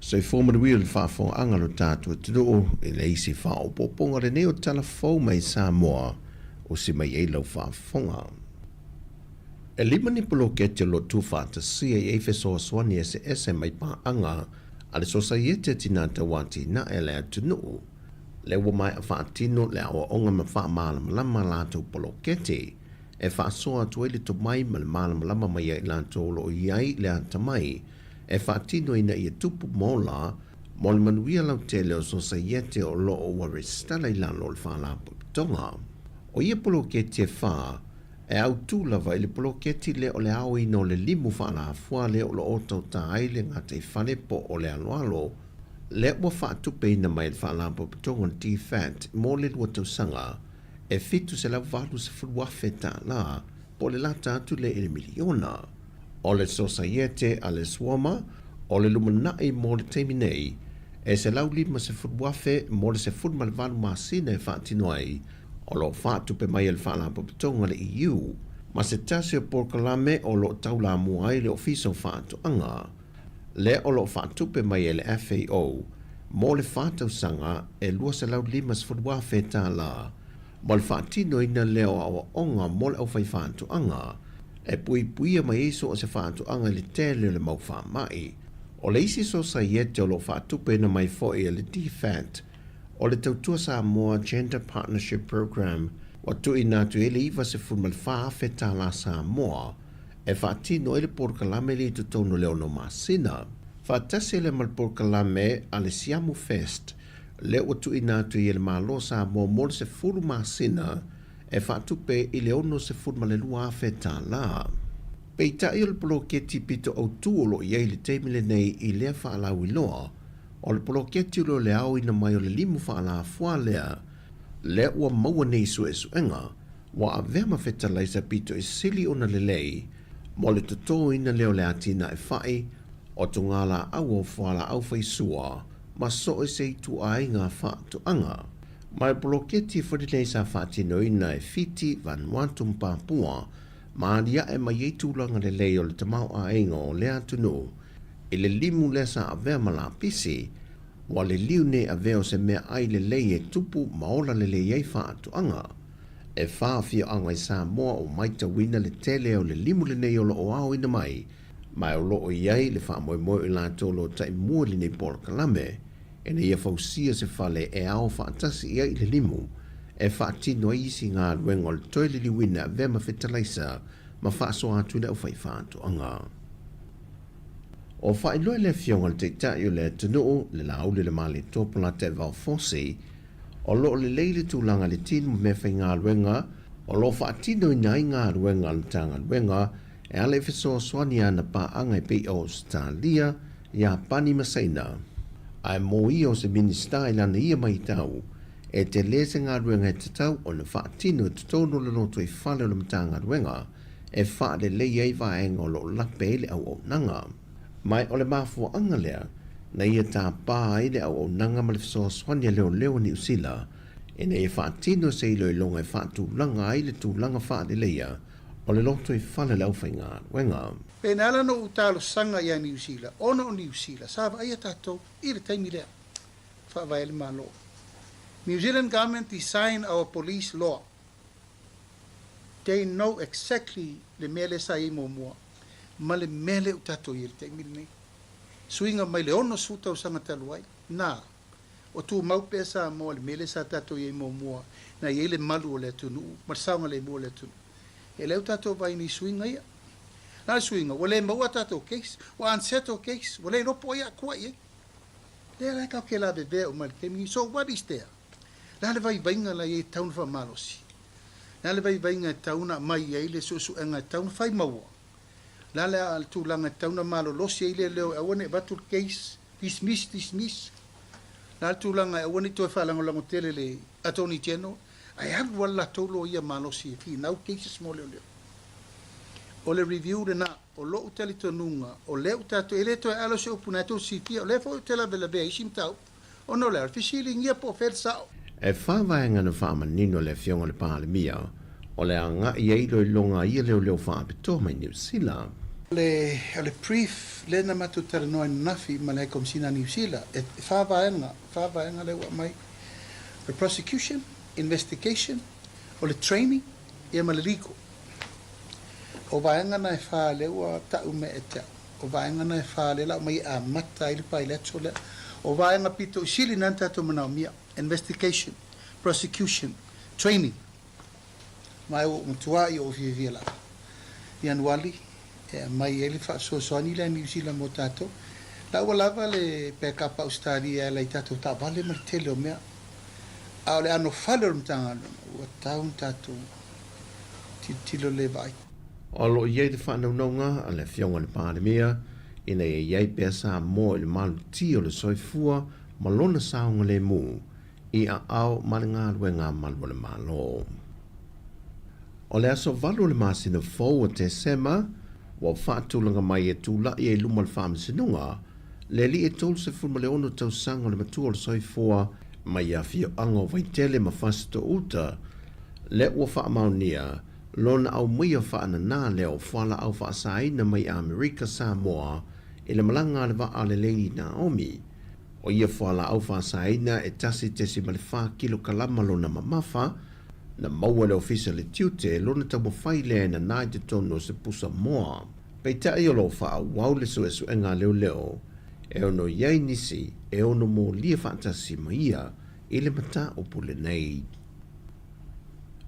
Speaker 5: Soifua manuia le faafofogaaga a lo tatou atunuu i le isi faaopoopoga lenei o tala fou mai Samoa usi mai ai lau faafofoga. E lima ni poloketi o lo o tuufaatasia i ai fesoasoani eseese mai paaga a le Sosaiete a Tinā Tauatinae a le atunuu, lea ua maea faatino le aoaoga ma faamalamalama a latou poloketi e faasoa atu ai le tomai ma le malamalama mai ia i latou o lo o i ai le atamai e faatino ina ia tupu ma ola mo le manuia lautele o Sosaiete o lo o ua resitala i lalo o le Faalapotopotoga. O ia poloketi e whā, e autū lava i le poloketi lea o le aoina o le limu faalafua lea o lo o tautā ai le gataifale po o le aloalo lea ua faatupeina mai e le Faalapotopotoga o le DFAT mo le lua tausaga e $780,000 tālā po o le lata atu lea i le miliona. O le Sosaiete a le Swama o le lumanai mo le taimi nei, e $150,000 mo le 18 masina e faatino ai, o lo o faatupe mai e le Faalapotopotoga a le EU, ma se tasi o polokalame o lo o taulamua ai le Ofisa o Faatoaga, lea o lo o faatupe mai e le FAO mo le fa tausaga e $250,000 tālā mo le faatinoina lea o aoaoga mo le aufaifaatoaga e puipuia mai ai so o se faatoaga i le tele o le mau faamai. O le isi sosaiete o lo o faatupeina mai foi e le DFAT o le Tautua Samoa Gender Partnership Programme ua tuuina atu i ai le $94,000 tālā Samoa e faatino ai le polokalame lea i totonu o le ono masina. Faatasi lea ma le polokalame a le Siamu Fest lea ua tuuina atu i e le Malo o Samoa mo le 10 masina e faatupe i le $62,000 tālā. Peitai o le poloketi pito autū o lo o i ai i le taimi lenei i lea faalauiloa, o le poloketi o le aoina mai o le limu faalafua lea, lea ua maua nei suesuega, ua avea ma fetalaisa pito i sili ona lelei mo le totoina lea o le atinae fa'i o togalaau o fualaau faisua ma so o se ituaiga faatoaga. Ma e poloketi foi lenei sa faatinoina e Fiti, Vanuatu ma Papua, ma aliae mai ai tulaga lelei o le tamaoaiga o lea atunuu i le limu lea sa avea ma lapisi, ua liliu nei avea o se meaai lelei e tupu ma ola lelei ai faatoaga. E whā afioaga i Samoa ua maitauina le tele o le limu lenei o lo o aoina mai, ma o lo o i ai le faamoemoe o i latou o lo o taimua i lenei polokalame, ina ia fausia se fale e ao faatasi i ai le limu, e faatino ai isi galuega o le toe liliuina e avea ma fetalaisa ma faasoa atu i le aufaifaatoaga. O faailoa e le Afioga i le Taitai o le atunuu, le Laauli le Malietoa Polataivao Fosi, o lo o lelei le tulaga i le tino ma meafaigaluega o lo o faatinoina ai galuega a le Matagaluega e ala i fesoasoani a ana paaga e pei o Ausetalia, Iapani ma Saina. Ae mo ia o se Minisita i lana ia maitau, e tele se galuega e tatau ona faatino i totonu o le lotoifale o le Matagaluega e faalelei ai vaega o lo o lape ai le auaunaga. Ma o le mafuaaga lea na ia tapā ai le auaunaga ma le fesoasoani a leoleo a Niu Sila ina ia faatino se iloiloga e faatulaga ai le tulaga faaleleia o le lotoifale o le aufaigaluega.
Speaker 6: Pe na ala ona ou talosaga ia Niu Sila, ona o Niu Sila sa vaaia tatou i le taimi lea faavae ai le Malo. New Zealand Government design our police law. They know exactly le mea lea sa i ai muamua ma le mea lea ua tatou i ai i le taimi lenei. Suiga mai le 60 tausaga talu ai, na, o tumau pea Samoa i le mea lea sa tatou i ai muamua, na i ai le malu o le atunuu ma le saogalemu o le atunuu. E lea ua tatou vaai nei i suiga ia. Na le suiga, ua le maua a tatou case, ua unsettled case, ua le iloa po o ai a tua i ai. Lea la tatou te lavevea uma i le taimi lenei. So what is there? Le a le vaivaiga la i ai e tatau ona faamalosi? Le a le vaivaiga e tatau ona aumai ai le suesuega e tatau ona fai maua? Le a le tulaga e tatau ona malolosi ai le leo e aua ne i avatu le case, dismiss, dismiss? Le a le tulaga e aua ne i toe faalagolago tele le Attorney General ae alu lava le latou loia malosi e finau cases mo leoleo? O le review lena. O lou talitonuga, o lea ua tatou, e le toe alo se upu na e tou silafia, o lea foi ou te lavelavea i isi mataupu, ona o le a? O le fesiligia po o fea le sao.
Speaker 5: E fa vaega na faamanino le Afioga i le Palemia o le agai ai iloiloga a ia leoleo faapitoa mai Niu Sila.
Speaker 6: O le brief lea na matou talanoa ananafi ma le High Commissioner a Niu Sila, e fa vaega, fa vaega lea ua aumai, o le prosecution, investigation, o le training, ia ma le legal. O vaega na e fa lea ua tau mea e te au. O vaega na e fa lea la aumai e amata ai le bilateral lea. O vaega pito i sili na na tatou manaomia, investigation, prosecution, training. Ma ua ou matuai ou fiafia lava. Ianuali e aumai ai le faasoasoani lea a Niu Sila mo tatou. La ua lava le backup a Ausetalia e ala i tatou taavale ma le tele o mea. A o le anofale o le Matagaluega, ua tatau ona tatou tilotilo le vaai.
Speaker 5: O lo o i ai le faanaunauga a le Afioga i le Palemia ina ia i ai pea Samoa i le malutia o le soifua ma lona saogalemu i aao ma le galuega a malu o le Malo. O le aso 8 o le masina fou o Tesema, ua faatulaga mai e tulai ai luma o le Faamasinoga le alii e 36 tausaga o le matua o le soifua mai afioaga o Vaitele ma Fasitoo-uta, lea ua faamaonia lona aumaia faanana lea o fualaau faasaina mai Amerika Samoa i le malaga a le vaa a le Lady Naomi. O ia fualaau faasaina e 1.4 kilokalama lona mamafa, na maua e le Ofisa o le Tiute lona taumafai lea e nana i totonu o se pusa moa. Peitai o lo o faaauau le suesuega a leoleo e ono i ai nisi e ono molia faatasi ma ia i le mataupu lenei.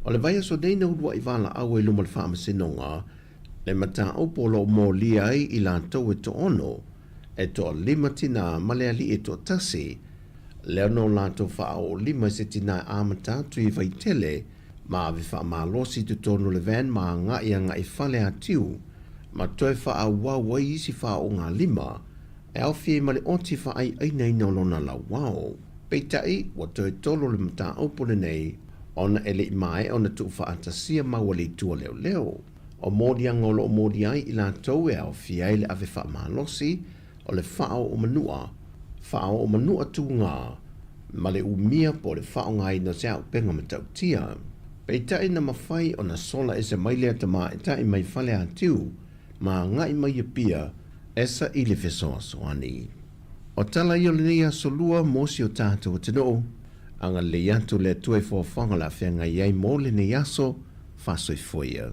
Speaker 5: O le vaiaso nei na uluai valaau ai luma o le Faamasinoga le mataupu o lo o molia ai i latou e toaono, e toalima tinā ma le alii e toatasi, lea nō latou faaoolima i se tinā e amata atu i Vaitele ma ave faamalosi i totonu o le van ma agai agai Faleatiu ma toe faaauau ai isi faaoogalima e aofia ai ma le oti faaiainaina o lona lauao. Peitai, ua toe tolo le mataupu lenei ona e le i maea ona tuufaatasia mau a le itu a leoleo. O moliaga o lo o molia ai i latou e aofia ai le ave faamalosi o le faaoo manua, faaoo manua tugā, ma le umia po o le faaaogaina o se auupega matautia. Peitai na mafai ona sola ese mai lea tamaitai mai Faleatiu ma agai mai Apia e saili fesoasoani. O tala ia o lenei aso lua mo si o tatou atunuu, agalelei atu le Atua i foafoaga o le a feagai ai mo lenei aso, faasoifua ia.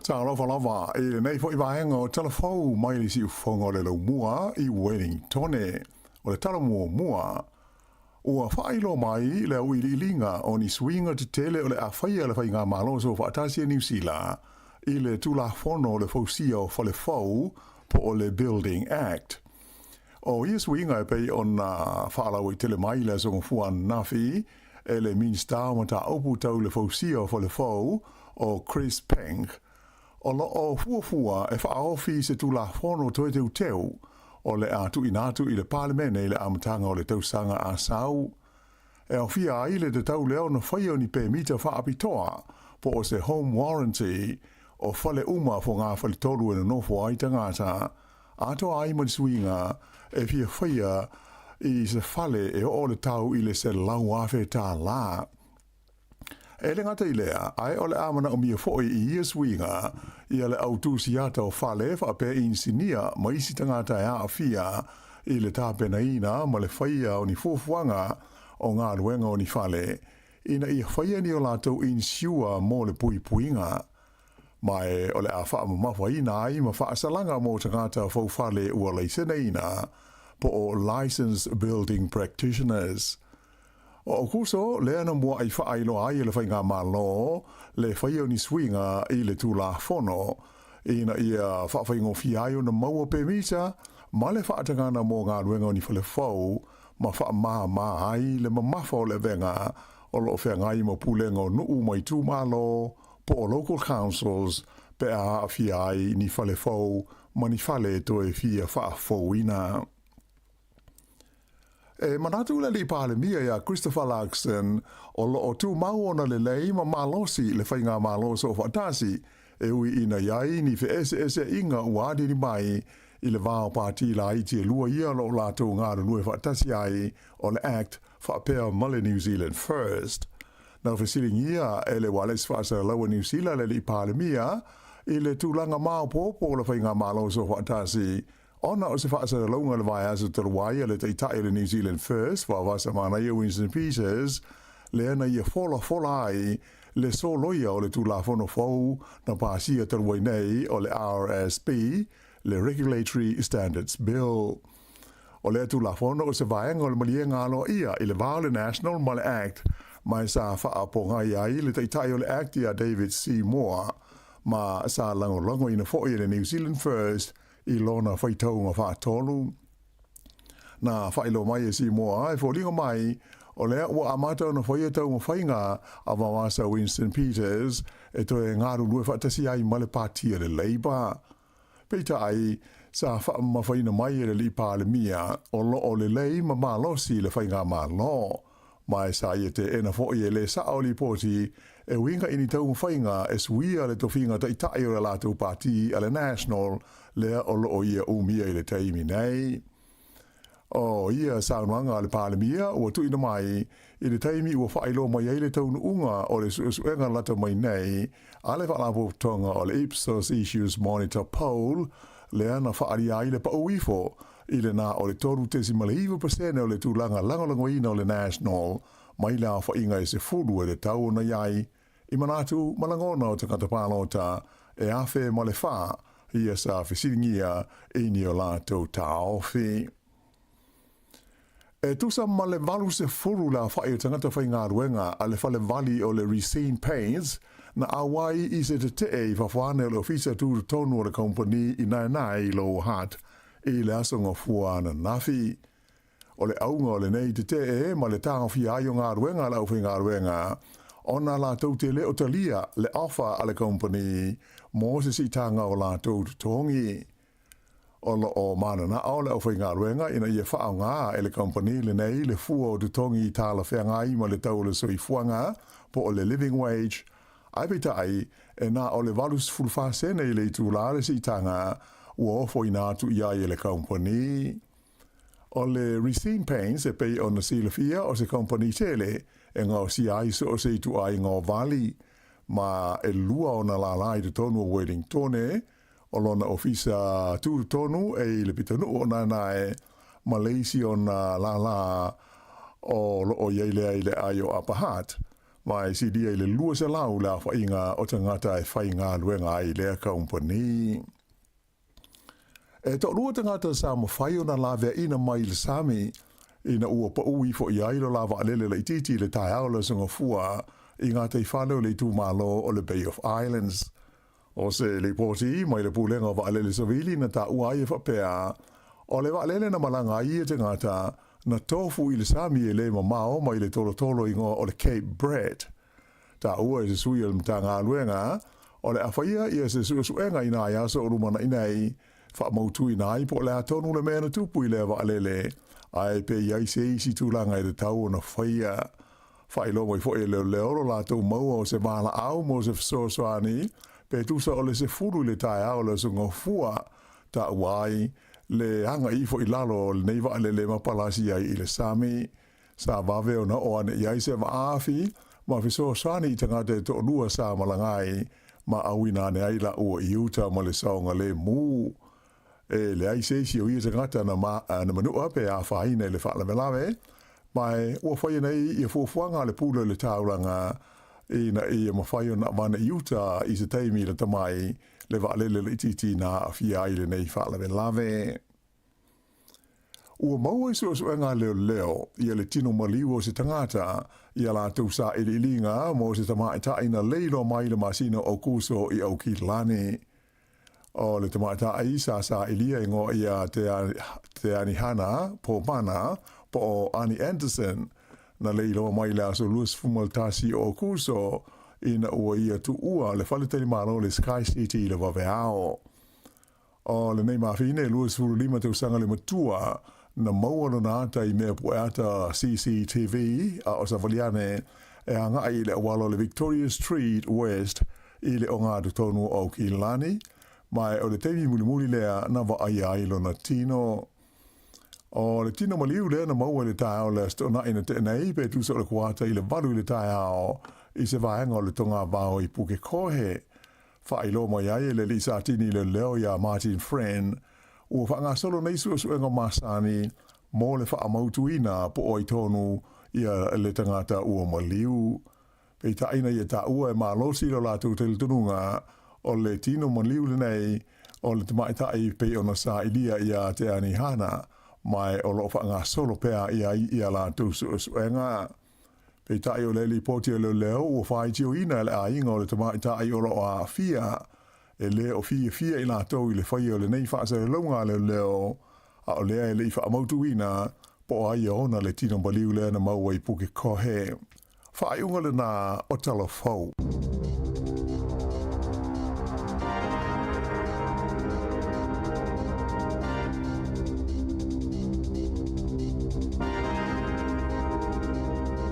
Speaker 4: Talofa lava i lenei foi vaega o Tala Fou mai le siufofoga o le Laumua i Wellingtone. O le tala muamua, Ua faailoa mai le auiliiliga o ni suiga tetele o le a faia le Faigamalo Soofaatasi a Niu Sila i le Tulafono o le Fausia o Fale Fou po o le Building Act. O ia suiga e pei ona faalauaitele mai i le Aso Gafua ananafi e le Minisita o Mataupu Tau le Fausia o Fale Fou o Chris Penk, O lo o fuafua e faaofi se Tulafono toe teuteu o le a tuuina atu i le Palemene i le amataga o le tausaga a sau, e aofia ai le tatau lea ona faia o ni pemita faapitoa po o se home warranty o fale uma fogafale-tolu e nonofo ai tagata, atoa ai ma le suiga e fia faia i se fale e oo le tau i le $100,000. E le gata i lea, ae o le a manaomia foi i ia suiga ia le au tusi ata o fale faapea inisinia ma isi tagata e aafia i le tapenaina ma le faia o ni fuafuaga o galuega o ni fale, ina ia faia ni o latou inisiua mo le puipuiga. Ma e o le a faamamafaina ai ma faasalaga mo tagata faufale ua laiseneina, po o Licensed Building Practitioners. O Aokuso lea na muaʻi faailoa ai e le Faigamalo le faia o ni suiga i le Tulafono ina ia faafaigofie ai ona maua pemita ma le faatagaga mo galuega o ni fale fou ma faamāmā ai le mamafa o le avega o lo o feagai ma pulega o nuu ma itumalo po o local councils pe a aafia ai ni fale fou ma ni fale e toe fia faafouina. E manatu le Alii Palemia ia Christopher Luxon o lo o tumau ona lelei ma malosi le Faigamalo Soofaatasi e ui ina i ai ni feeseeseaiga ua aliali mai i le va o pati laiti e lua ia o lo o latou galulue faatasi ai o le act faapea ma le New Zealand First. Na fesiligia e le Ualesi Faasalalaua Niu Sila le Alii Palemia i le tulaga maopoopo o le Faigamalo Soofaatasi ona o se faasalalauga i le vaiaso talu ai a le Taitai o le New Zealand First, Vaovasamanaia Winston Peters, lea na ia folafola ai le soloia o le Tulafono fou na pasia talu ai nei o le RSB, le Regulatory Standards Bill. O lea Tulafono o se vaega o le maliega aloaia i le va o le National ma le Act, ma e sa faapogai ai le Taitai o le Act ia David Seymour, ma sa lagolagoina foi e le New Zealand First i lona faitauga faatolu. Na faailoa mai e Seymour e foliga mai o lea ua amata ona faia taumafaiga a Vavasa Winston Peters e toe galulue faatasi ai ma le Pati a le Labour. Peitai, sa faamamafaina mai e le Alii Palemia o lo o lelei ma malosi le Faigamalo, ma e sa ia teena foi e le sao lipoti e uiga i ni taumafaiga e suia le tofiga taitai o le latou pati a le National lea o lo o ia umia i le taimi nei. O ia saunoaga a le Palemia ua tuuina mai i le taimi ua faailoa mai ai le taunuuga o le suesuega lata mai nei a le Faalapotopotoga o le Ipsos Issues Monitor Poll lea na faaalia ai le pau ifo i le na o le 3.9% o le tulaga lagolagoina o le National mai le aofaiga e 10 e tatau ona i ai i manatu ma lagona o tagata palota e 1,004 ia sa fesiligia i ni o latou taofi. E tusa ma le 80 le aofai o tagata faigaluega a le fale vali o le Resene Paints na auai i se tetee i fafo ane o le ofisa tutotonu o le kamupani i Naenae i Lower Hutt i le aso Gafua ananafi. O le auga o lenei tetee ma le taofia ai o galuega a le aufaigaluega ona latou te le o talia le offer a le kamupani mo se siitaga o latou totogi. O lo o mananao le aufaigaluega ina ia faaaoga e le kamupani lenei le fua o totogi i talafeagai ma le tau o le soifuaga po o le living wage, ae peitai e na o le 84 sene i le itula le siitaga ua ofoina atu i ai e le kamupani. O le Resene Paints e pei ona silafia o se kamupani tele e gaosia ai so o se ituaiga o vali, ma e lua ona lālā i totonu o Wellingtone, o lona ofisa tutotonu e i le pitonuu o Naenae, ma le isi ona lālā o lo o i ai lea i le aai o Upper Hutt, ma e silia i le 200 le aofaiga o tagata e faigaluega ai i lea kamupani. E toalua tagata sa mafai ona laveaina mai i le sami ina ua pau ifo i ai lo la vaalele laitiiti i le taeao o le Aso Gafua i gataifale o le itumalo o le Bay of Islands. O se lipoti mai le Pulega o Vaalele Savili na taua ai e faapea, o le vaalele na malaga ai ia tagata na tofu i le sami e le mamao mai le tolotolo igoa o le Cape Brett. Taua e se sui o le Matagaluega, o le a faia ia se suesuega i nai aso o lumanai nei, faamautuina ai po o le a tonu le mea na tupu i lea vaalele, ae pe i ai se isi tulaga e tatau ona faia. Faailoa mai foi e leoleo lo latou maua o se valaau mo se fesoasoani pe tusa o le 10 i le taeao o le Aso Gafua, taua ai. le agai ifo i lalo o lenei vaalele ma palasi ai i le sami. Sa vave ona oo ane i ai se vaafi ma fesoasoani i tagata e toalua sa malaga ai ma auina ane ai laua i uta ma le saogalemu. E leai se isi o ia tagata na ma, na manua pe afaina i le faalavelave, ma e ua faia nei ia fuafuaga a le pule o le taulaga ina ia mafai ona avane i uta i se taimi lata mai le vaalele laitiiti na aafia ai lenei faalavelave. Ua maua i suesuega a leoleo ia le tino maliu o se tagata i a latou sailiiliga mo se tamaitai na leiloa mai i le masina o Aokuso i Aukilani. O le tamaitai sa sailia e igoa ia Te Anihana Pomana po o Ani Anderson, na leiloa mai i le aso 21 o Aokuso ina ua ia tuua le faletalimalo o le Sky City i le vaveao. O lenei mafine e 25 tausaga le matua, na maua lona ata i mea pueata CCTV a o savali ane e agai i le auala o le Victoria Street West i le ogatotonu o Aukilani, ma o le taimi mulimuli lea na vaaia ai lona tino. O le tino maliu lea na maua i le taeao o le Aso Toonai na tea nei, pe tusa o le kuata i le 8 i le taeao i se vaega o le togavao i Pukekohe. Faailoa mai ai e le alii Satini leoleo iā Martin Friend, ua faagasolo nei suesuega masani mo le faamautuina po o ai tonu ia le tagata ua maliu. Peitai ina ia taua e malosi lo latou talitonuga o le tino maliu lenei o le tamaitai pei ona sailia iā Te Anihana, ma o lo o faagasolo pea i ai ia latou suesuega. Peitai o le lipoti a leoleo ua faitioina e le aiga o le tamaitai o lo o aafia, e le o fiafia i latou i le faia o lenei faasalalauga a leoleo, a o lea e le i faamautuina po o ai e ona le tino maliu lea na maua i Pukekohe. Faaiuga lena o Tala Fou.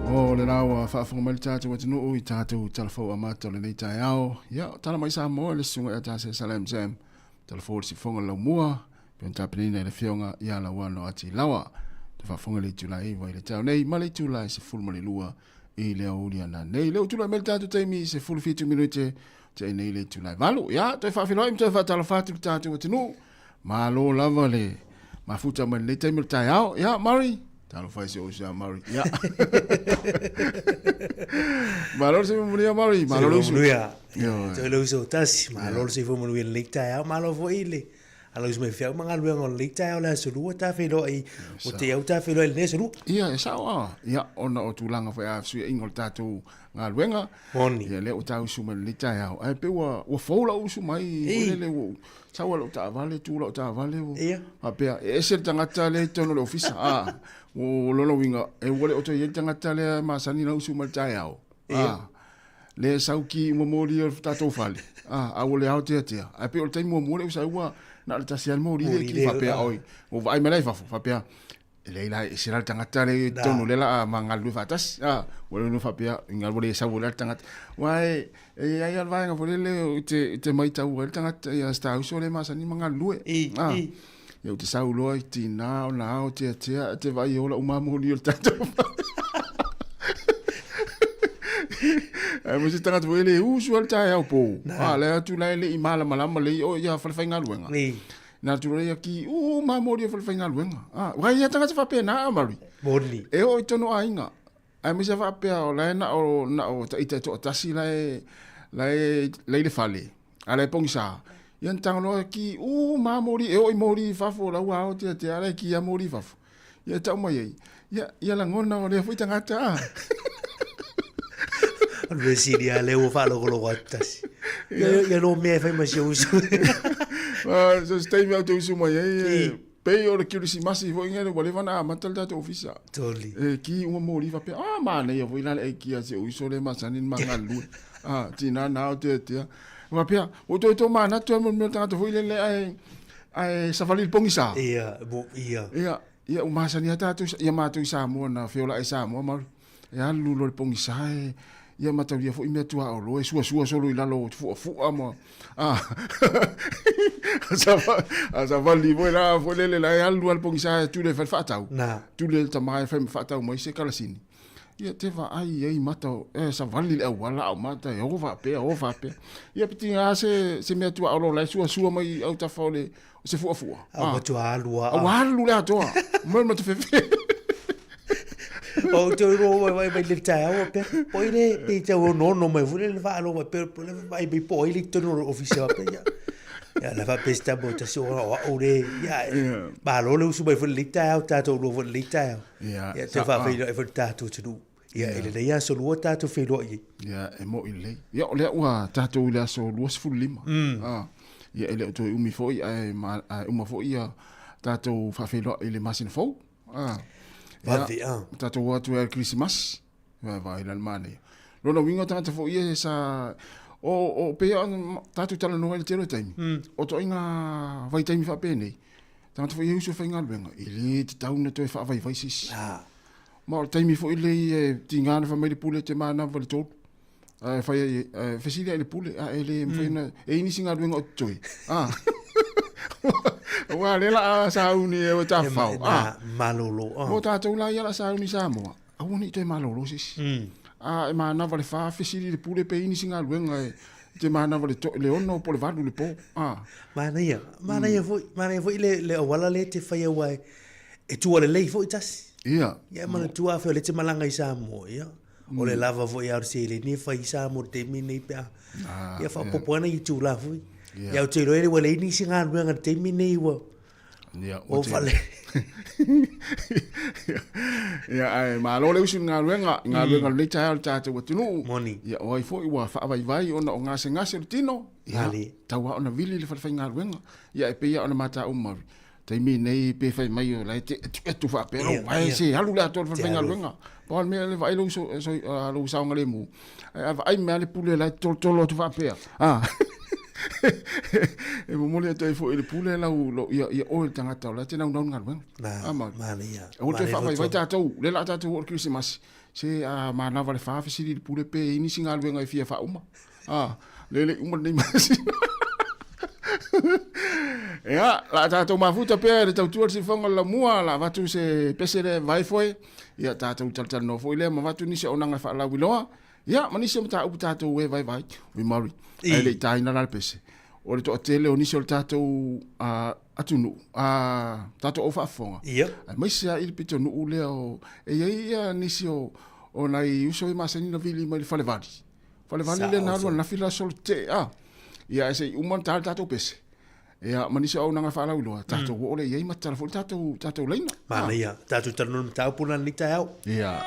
Speaker 7: O le la ua faafofoga mai le tatou atunuu i tatou Tala Fou amata o lenei taeao. Ia, o tala mai Samoa i le susuga ia Tase Salam Sam. Tala Fou o le Sifofoga o le Laumua, pei ona tapenaina e le Afioga ia Lauano Ati Lawa. Te faafofoga i le itula e 9 i le taeao nei ma le itula e 12 i le aoauli ananei. Lea ua tulai mai le tatou taimi i 17 minute tea nei le itula e 8. Ia, toe faafeiloai ma toe faatalofa atu i le tatou atunuu. Malo lava le mafuta mai lenei taimi o le taeao. Ia, Murray, talofa e si ou uso ia Murray. Ia. Malo le soifua manuia Murray, malo le uso.
Speaker 1: Manuia. Toe le uso tasi, malo le soifua manuia i lenei taeao, malo foi le alausi mai feau ma galuega o lenei taeao le aso lua ta feiloai, o te au ta feiloai i lenei aso lua.
Speaker 7: Ia, e sao a. Ia, ona o tulaga foi a fesuiaiga o le tatou galuega.
Speaker 1: Moni.
Speaker 7: Ia, lea ua ta usu mai i lenei taeao. Ae pei ua, ua fou lau usu mai, foi lele ua, sau lava lau taavale, tu lau taavale, ua,
Speaker 1: Ia.
Speaker 7: faapea, e ese le tagata lea i totonu o le ofisa. A, o lona uiga, e ua le o toe i ai le tagata lea e masani ona usu mai i le taeao.
Speaker 1: Ia.
Speaker 7: A, lea e sau ki uma moli o le tatou fale. A, a ua le aoteatea. Ae pei o le taimi muamua lea ua sau ua na o le tasi lava le moli lea e ki faapea, oi, ua vaai mai la i fafo, faapea, E leai la, e ese la le tagata lea i totonu lea la a ma galulue faatasi. A, ua le faapea, ina ua le sau ai la le tagata. Aua e, e i ai lava le vaega foi lele i te, i te matau ai le tagata ia si ta uso lea e masani ma galulue.
Speaker 1: I,
Speaker 7: A,
Speaker 1: i.
Speaker 7: ia ou te sau loa i tina ona ao teatea, e te vaai e ola uma moli o le tatou fale. Ae mo se tagata foi lele e usu lava le taeao pou. A, la e atu la e le i malamalama lelei o ia falefaigaluega.
Speaker 1: I.
Speaker 7: Na tu ia ki u ma mori o falefaigaluega. Ah, wai ia tagata faapena a Mari.
Speaker 1: Moni.
Speaker 7: E oo i tonu aiga. Ae maise faapea o la e na o na o ita e toatasi la e la e la i le fale. A la e pogisa. Ia na tago loa ki u ma mori e oo i mori i fafo la ua aoteatea la e ki a mori i fafo. Ia tau mai ai. Ia ia lagona o lea foi tagata a.
Speaker 1: O le mea sili lava lea ua faalogologo atu tasi. Ia, ia lo mea e fai ma si ou uso.
Speaker 7: Ah, so se taimi au te usu mai ai, e, pei o le Kirisimasi foi ngele ua leva ona amata le tatou ofisa.
Speaker 1: Toli.
Speaker 7: E ki uma moli faapea, ah, manaia foi la le ai ki a si ou uso le masani ni magalulue. Ah, tina na o te tea. Faapea, ua toe tō manatu ai mo le mea o le tagata foi lele ae, ae savali i le pogisa.
Speaker 1: Ia, mo, ia.
Speaker 7: Ia, ia ua masani lava tatou, ia matou i Samoa na feola ai Samoa Maori. E alu loa i le pogisa e, Ia mataulia foi mea tuaolo e suasua solo i lalo o fuafu'a ma a a savali foi la foi lele la e alu al pogisa e tule fai faatau. Tule le tama e fai ma faatau mai se kalasini. Ia te vaai ai mata e savali le auala a o mata e o faapea o faapea. Ia piti a se se mea tuaolo la e suasua mai autafa o le o se fuafua.
Speaker 1: A ua tua alu
Speaker 7: a. Ua alu le atoa. Mai ma te fefe.
Speaker 1: O te ro wai wai mai le taeao pe. Po i le pe te o no no mai fule le whaalo mai pe po le mai mai po i le tonu o ofisi wa pe ia. Ia la fa pesta mo ta si o o o le ia. Ba lo le usu mai fule le taeao tatou lo fule le taeao. Ia te fa fe i fule tatou tunu. Ia e lelei aso lua tatou feiloai ai.
Speaker 7: Ia e mo'i lelei. Ia o lea ua tatou i le aso 25. Ah, ia e le o toe umi foi ae ae uma foi ia tatou faafeiloai i le masina fou. Ah.
Speaker 1: Vave ah.
Speaker 7: Tatou o atu ai i le Kerisimasi. Ia vaai la le manaia. Lona uiga o tagata foi ia sa o o pei ona tatou talanoa i le tele o taimi. O ituaiga vaitaimi faapenei, tagata foi ia e usu e faigaluega, e le tatau ona toe faavaivai se isi. Ah. Ma o le taimi foi lenei e tiga ona fai mai le pule te manava i le 3. Ae fai ai, ae fesili ai i le pule, a e le mafai ona, e i ai nisi galuega o totoe. Ah. Aua o lea la a sauni e o tafafao. Ah.
Speaker 1: Malolo.
Speaker 7: Ah. Mo tatou la ia la sauni i Samoa, aua ne i toe malolo se isi. A e manava i le 4, fesili i le pule pe i ai nisi galuega e te manava i le 6 po o le 8 i le po. Ah.
Speaker 1: Manaia, manaia foi, manaia foi le, le auala lea e te faia aua e, e tua lelei foi tasi.
Speaker 7: Ia.
Speaker 1: Ia manatua afai o lea e te malaga i Samoa, ia. O le lava foi a o le seleni e fai i Samoa i le taimi lenei pe a. Ia faaopoopo ana itula foi. Ia ou te iloa ua leai nisi galuega i le taimi lenei ua
Speaker 7: Ia, ua fale. Ia, ae malo le usu i le galuega, i galuega o lenei taeao i le tatou atunuu.
Speaker 1: Moni.
Speaker 7: Ia, o ai foi ua faavaivai ona o gasegase o le tino. Ia, tau lava ona vili le falefaigaluega. Ia, e pei lava ona matauma taimi nei pe fai mai o la e te etu faapea lou vae se alu le atoa le falefaigaluega. Pau le mea le vaai lou lou saogalemu, ae a vaai mai lava le pule la e tolotolo atu faapea, a e momoli atu ai foi i le pule lau lou ia ia oe le tagata o la e te naunau i le galuega.
Speaker 1: A manaia.
Speaker 7: Aua le toe faavaivai tatou, lea o le a tatou oo i le Kerisimasi, se a manava le fa fesili i le pule pe i ai nisi galuega e fia faauma. Ah, le le uma lenei masina. Ia, la tatou mafuta pea i le tautua le sifoga o le laumua, la avatu se pese lea e vae foe, ia tatou talatalanoa foi lea ma avatu nisi auaunaga e faalauiloa, ia ma nisi o mataupu tatou e vaivai. Ui Murray, ae le i taina la le pese. O le toatele o nisi o le tatou atunuu, tatou au faafofoga, aemaise lava i le pitonuu lea o, e i ai ia nisi o nai uso e masani ona vili mai le falevali. Falevale lea na alu ananafi le aso le tetee a. Ia ae se i uma ona ta le tatou pese. Ia ma nisi o auaunaga faalauiloa, tatou oo lea i ai ma tatala foi le tatou, tatou laina.
Speaker 1: Manaia, tatou talanoa i le mataupu lena i lenei taeao.
Speaker 7: Ia.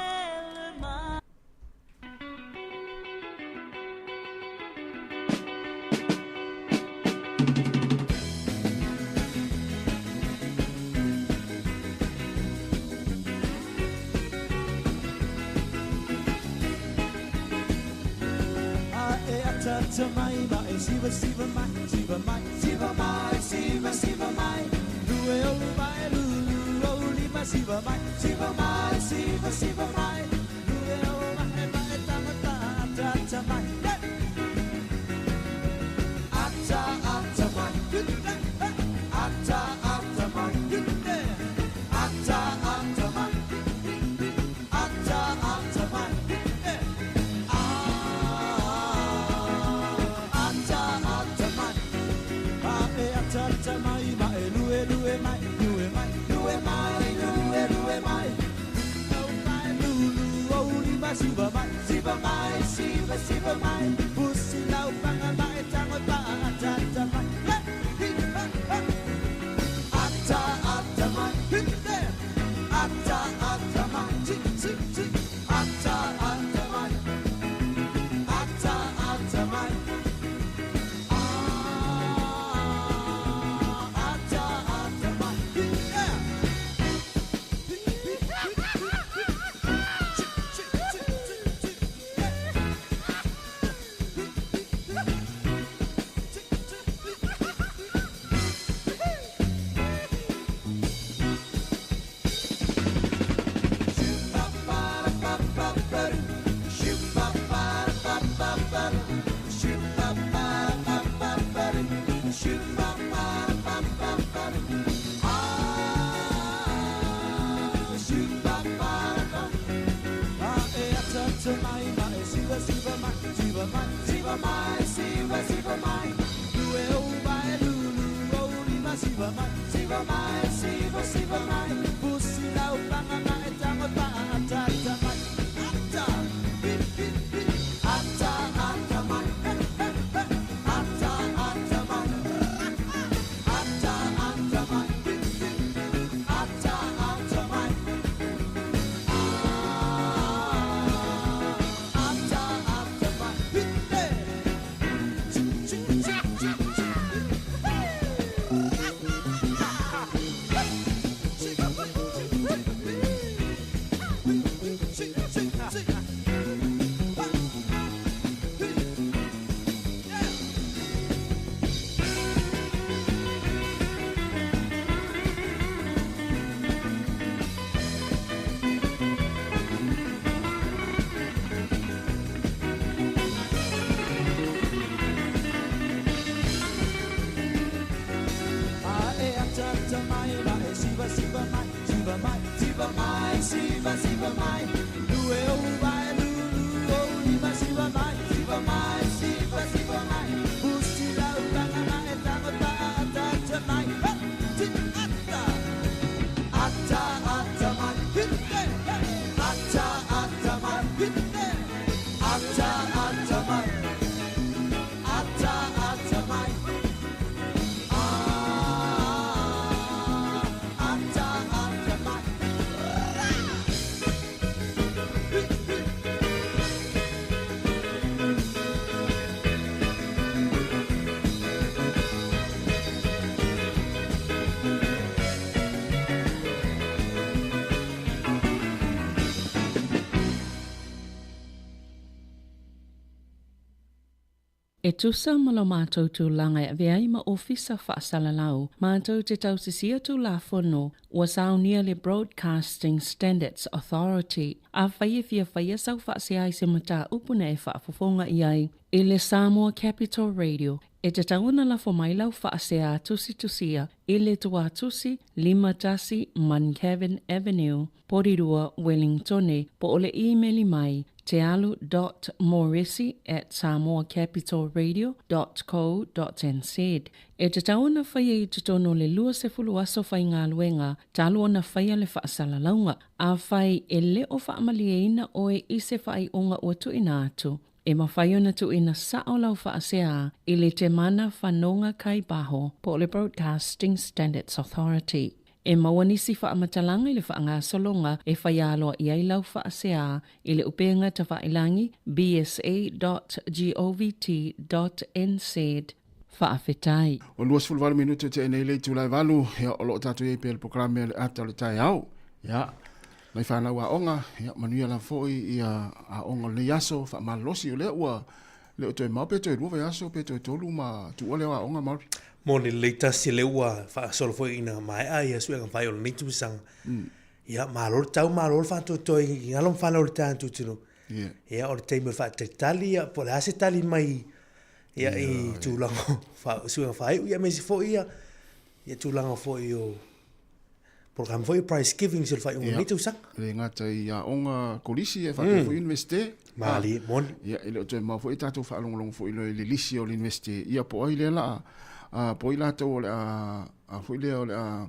Speaker 8: E tusa ma lo matou tulaga e avea ai ma Ofisa Faasalalau, matou te tausisia Tulafono ua saunia le Broadcasting Standards Authority. Afai e fia faia sau faasea i se mataupu na e faafofoga i ai i le Samoa Capital Radio, e tatau ona lafo mai lau faasea tusitusia i le Tuatusi 51 Muncavin Avenue, Porirua, Wellingtone, po o le īmeli mai, tealu dot moresi at samoacapitalradio dot co dot nz. E tatau ona faia i totonu o le 20 aso faigaluega talu ona faia le faasalalauga. Afai e le o faamalieina oe i se faaiuga ua tuuina atu, e mafai ona tuuina sao lau faasea i le Temana Fanoga Kai Baho po o le Broadcasting Standards Authority. E maua nisi faamatalaga i le faagasologa e fai aloaia ai lau faasea i le upega tafailangi bsa.govt.nz. Faafetai.
Speaker 7: Ua 28 minute o tea nei le itula e valu, ia, o lo o tatou i ai pea i le polokalame a le Ata o le Taeao. Ia, nai fanau aoga, ia, manuia lava foi ia aoga o lenei aso, faamalolosi, o lea ua le o toe mao pe toe lua vaiaso pe toe tolu ma tuua lea o aoga Maori.
Speaker 1: Moni lelei tasi lea ua faasolo foi ina maea ia suega fai o lenei tausaga. Ia malo le tau malo le faatoatoa i alo ma fanau o le tatou Yeah. Ia o le taimi o le faatalitali ia po o le a se tali mai ia i tulaga o suega faaiu ia aemaise foi ia ia tulaga foi o Polokalame foi o Prize Giving se faaiuga o lenei tausaga.
Speaker 7: E le gata i aoga kolisi e faapea foi Universite.
Speaker 1: Malie, moni.
Speaker 7: Ia, e le o toe mamao foi tatou faalogologo foi loa i le lisi o le Universite. Ia, po o ai lea la, a, po o ai latou o le a, a foi lea o le a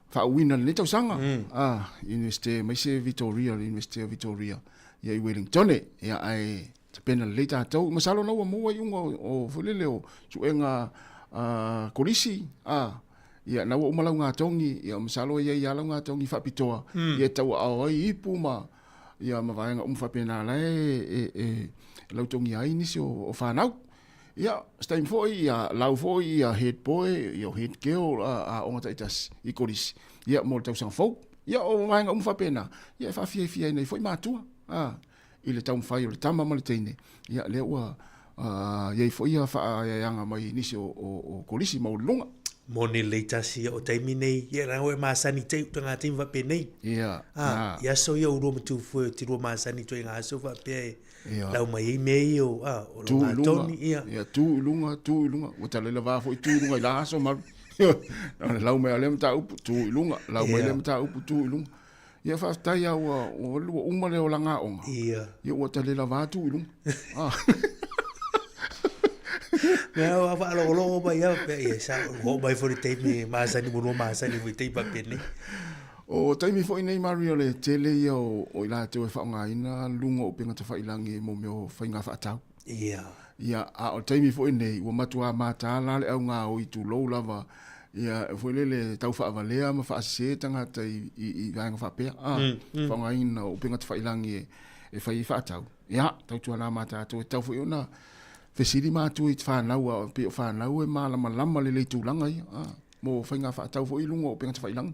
Speaker 7: faauuina i lenei tausaga. A, Universite, aemaise Vitoria, le Universite o Vitoria, ia i Wellingtone. Ia, ae tapena lelei tatou. Masalo na ua maua iuga o, o foi lele o suega a, kolisi, a, Ia, na ua uma lau gatogi, ia, masalo e i ai lava lau gatogi faapitoa, ia e tauaao ai ipu ma, ia, ma vaega uma faapena la e, e, e lautogia ai nisi o, o fanau. Ia, se taimi foi, ia, lau foi ia head boy, ia o head girl, a, aoga taitasi i kolisi, ia, mo le tausaga fou. Ia, o vaega uma faapena, ia, e faafiafia ai nei foi matua, a, i le taumafai o le tama ma le teine, ia, lea ua i ai foi ia faaeaeaga mai nisi o, o, o kolisi maualuluga.
Speaker 1: Moni lelei tasi ia o taimi nei, ia leaga ua e masani te uta ngā taimi faapenei.
Speaker 7: Ia,
Speaker 1: A, i aso ia o urua ma tūfue o te rua masani toi ngā aso faapea e Ia. lau mai ai mea ia o, a, o
Speaker 7: lo ngā toni, ia. Ia, tū i lunga, tū i lunga. Ua tala i la vā foi tū i lunga i la aso maru. Lau mai a lea mataupu, tū i lunga. Lau mai lea mataupu, tū i lunga. Ia faafetai a ua ua uma le olaga aoga.
Speaker 1: Ia.
Speaker 7: Ia ua talela va atu i luga. Ah.
Speaker 1: Mea ua faalogologo mai au pea ia sa oo mai foi le taimi masani mua masani foi taimi faapenei.
Speaker 7: O taimi foi nei Mari o le tele ia o, o i latou e faaaogaina luga o upega tafailangi mo mea o faiga faatau.
Speaker 1: Ia.
Speaker 7: Ia, a o le taimi foi nei, ua matuā mataala le augaoi tulou lava, ia, foi lele tau faavalea ma faasese tagata i, i, i vaega faapea, a, mm, mm. faaaogaina o upega tafailangi e, e fai ai faatau. Ia, tautuana ma tatou e tatau foi ona fesili matua i fanau, a pei o fanau e malamalama lelei i tulaga ia, a, mo faiga faatau foi i luga o upega tafailangi.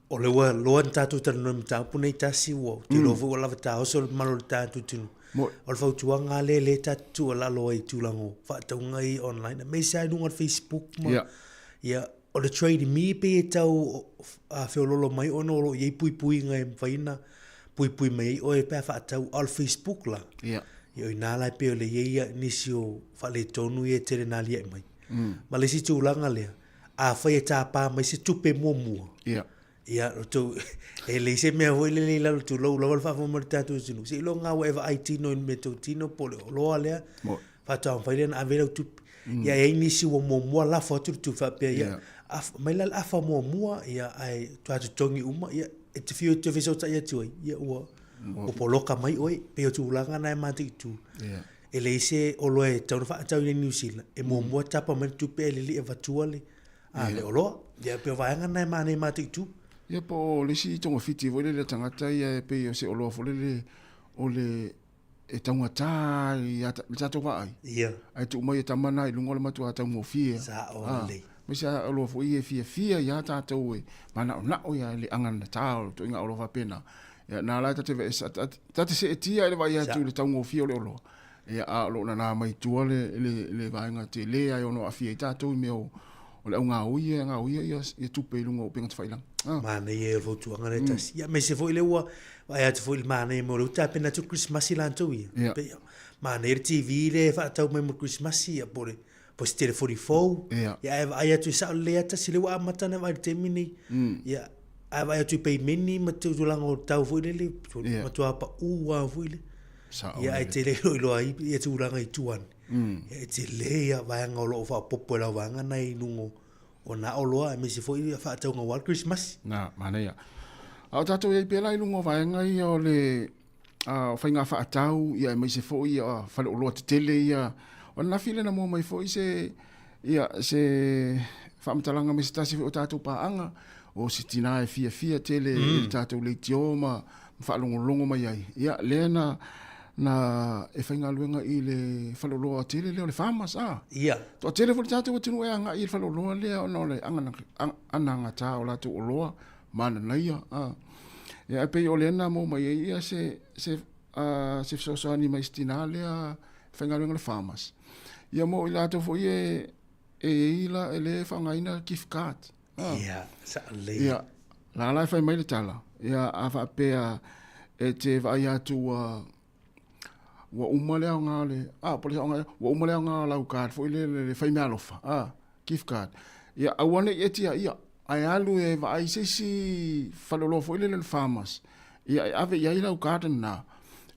Speaker 1: O le ua loa ni tatou talanoa i mataupu nei tasi ua te iloa foi ua lava taoso le mamalu o le tatou atunuu. O le fautuaga lava lea lea tatou te tuualalo ai i tulaga o faatauga ia online aemaise lava i luga o le Facebook ma ia o le Trade Me pei e tau feololo mai ona o lo o i ai puipuiga e mafai ona puipui mai ai oe pe a faatau. A o le Facebook la, ia o i ina la e pei o le i ai nisi o faaletonu ia e tele na aliae mai. Ma le isi tulaga lea, afai e tapa mai se tupe muamua,
Speaker 7: Ia.
Speaker 1: Ia, lo tou, e leai se mea foi lele i lalo tulou lava le faafofoga mai o le tatou atunuu, seiloga lava ua e vaai tino i le mea tou tino po o le oloa lea, faatoa mafai lea ona ave ai lau tupe. Ia, e i ai nisi ua muamua lafo atu le tupe faapea, ia, aumai la le afa muamua, ia, ae faatoa totogi uma, ia, e te fiu e toe fesootai atu ai, ia, ua poloka mai oe. E pei o tulaga na e mataitu. E leai se oloa e tatau ona faatau i Niu Sila, e muamua tapa mai le tupe ae lelei avatua le A le oloa. Ia pei o vaega na e manaia mataitu.
Speaker 7: Ia po o le isi togafiti foi lele a tagata ia e pei o se oloa foi lele o le e taugata i le tatou vaai.
Speaker 1: Ia.
Speaker 7: Ae tuu mai e tama na i luga o le matua taugofie.
Speaker 1: Sao lelei.
Speaker 7: Aemaise lava oloa foi ia e fiafia ia tatou e manaonao ia le aganata o ituaiga oloa faapena. Ia na la ta te seetia i le vaai atu i le taugofie o le oloa. Ia, a o lo o nana mai tua le, le, le vaega tele ae ono aafia ai tatou i mea o, o le augaoi e gaoia ia, ia tupe i luga o upega tafailagi.
Speaker 1: Ah. Manaia ia o le fautuaga lea tasi. Ia, aemaise foi lea ua vaai atu foi i le manaia mo lea ua tapena atu le Kerisimasi latou ia.
Speaker 7: Ia.
Speaker 1: Pei, manaia le TV lea e faatau mai mo le Kerisimasi ia po o le po o se telefoni fou.
Speaker 7: Ia.
Speaker 1: Ia ae vaai atu e sao lelei lava tasi lea ua amata ona vaai i le taimi nei. Ia, ae vaai atu i peimeni ma tulaga o tau foi lele, matua pau lava foi lele.
Speaker 7: Sao
Speaker 1: Ia, ae tele iloiloa ai ia tulaga i tua ane. Ia, e tele ia vaega o lo o faaopoopo e lau vaega na i luga o na oloa aemaise foi ia faatauga aua le Kerisimasi.
Speaker 7: Na, manaia. A o tatou i ai pea la i luga o vaega ia o le o faiga faatau, ia aemaise foi ia faleoloa tetele ia. O ananafi lea na maua mai foi se ia se faamatalaga mai se tasi foi o tatou paaga, o se tina e fiafia tele i le tatou leitio ma faalogologo mai ai. Ia, lea na na e faigaluega i le faleoloa tele lea o le Farmers, a.
Speaker 1: Ia.
Speaker 7: Toatele foi le tatou atunuu e agai i le faleoloa lea ona o le anagata o latou oloa mananaia, a. Ia, ae pei o lea na maua mai ai ia se se se fesoasoani mai se tina lea e faigaluega i le Farmers. Ia mo i latou foi e e i ai la e le faaaogaina gift card.
Speaker 1: Ia, sao lelei.
Speaker 7: Ia, la la e fai mai le tala, ia a faapea e te vaai atu ua ua uma le aoga o le, a, po o le aoga, ua uma le aoga o lau card foi lele le faimeaalofa, a, gift card. Ia, aua ne i e tiaia, ae alu e vaai i se isi faleoloa foi lele o le Farmers, ia e ave i ai lau card lena,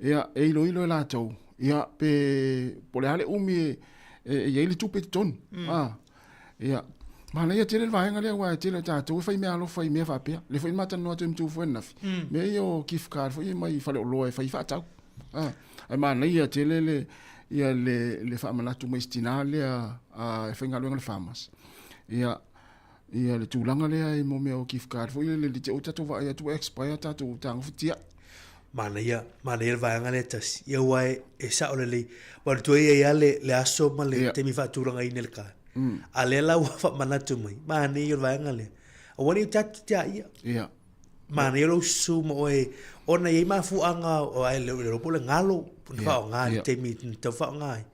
Speaker 7: ia e iloilo e latou, ia pe po o le a le umi e, e i ai le tupe i totonu, a. Ia, manaia tele le vaega lea aua e tele o tatou e fai meaalofa i mea faapea. Lea foi na matalanoa atu ai ma Tufu ananafi, mea ia o gift card foi ia mai faleoloa e fai faatau. Ah, ae manaia tele le ia le le faamanatu mai i si tina lea e faigaluega i le Farmers. Ia, ia le tulaga lea i mo mea o gift card foi lele i te i tatou vaai atu ua expire tatou taga futia.
Speaker 1: Manaia, manaia le vaega lea tasi. Ia aua e, e sao lelei. Manatua e i ai lava le, le aso ma le taimi faatulagaina i le card. A lea la ua faamanatu mai, manaia le vaega lea. Aua ne i tatou tiaia.
Speaker 7: Ia.
Speaker 1: Manaia lou susu ma oe, ona e i ai mafuaaga, aua e le iloa po o le galo na faaaoga i le taimi na tatau ona faaaoga ai.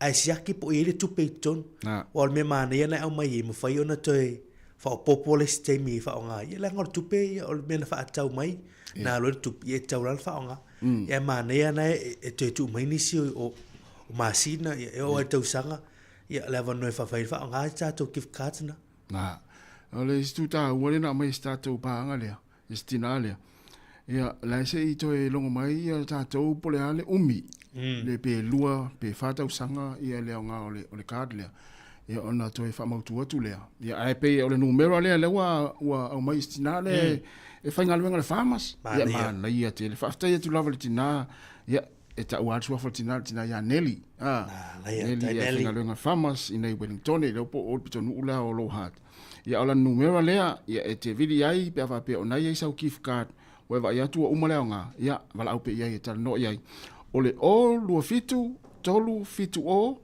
Speaker 1: Ae siaki po o i ai le tupe i totonu. Aua o le mea manaia na e aumai ai, e mafai ona toe faaopoopo le isi taimi e faaaoga ai. Ia leaga o le tupe ia, o le mea na faatatau mai, na alu ai le tupe, ia e tatau la ona faaaoga. Ia ae manaia na e toe tuu mai nisi o masina, ia e oo lava i le tausaga, ia le avanoa e faafai ai faaaoga ai tatou gift cards na.
Speaker 7: Na, o le isi itu taua lea na aumai e si tatou paaga lea, e si tina lea, ia, la e se i toe logo mai ia tatou po o le a le umi, le pe 2 pe 4 tausaga ia le aoga o le, o le card lea. Ia ona toe faamautu atu lea. Ia ae pei o le numera lea lea ua, ua aumai i si tina lea e faigaluega i le Farmers. Ia manaia tele. Faafetai atu lava i le tina, ia e taua lava le suafa o le tina, le tina ia Nelly. Ah, Nelly e faigaluega Farmers i nei Wellington, lea po o le pitonuu lea o Low Hart. Ia o lana numera lea, ia e te vili ai pe a faapea o na i ai sau gift card, ua e vaai atu ua uma le aoga, ia valaau pea i ai e talanoa i ai. O le 027 370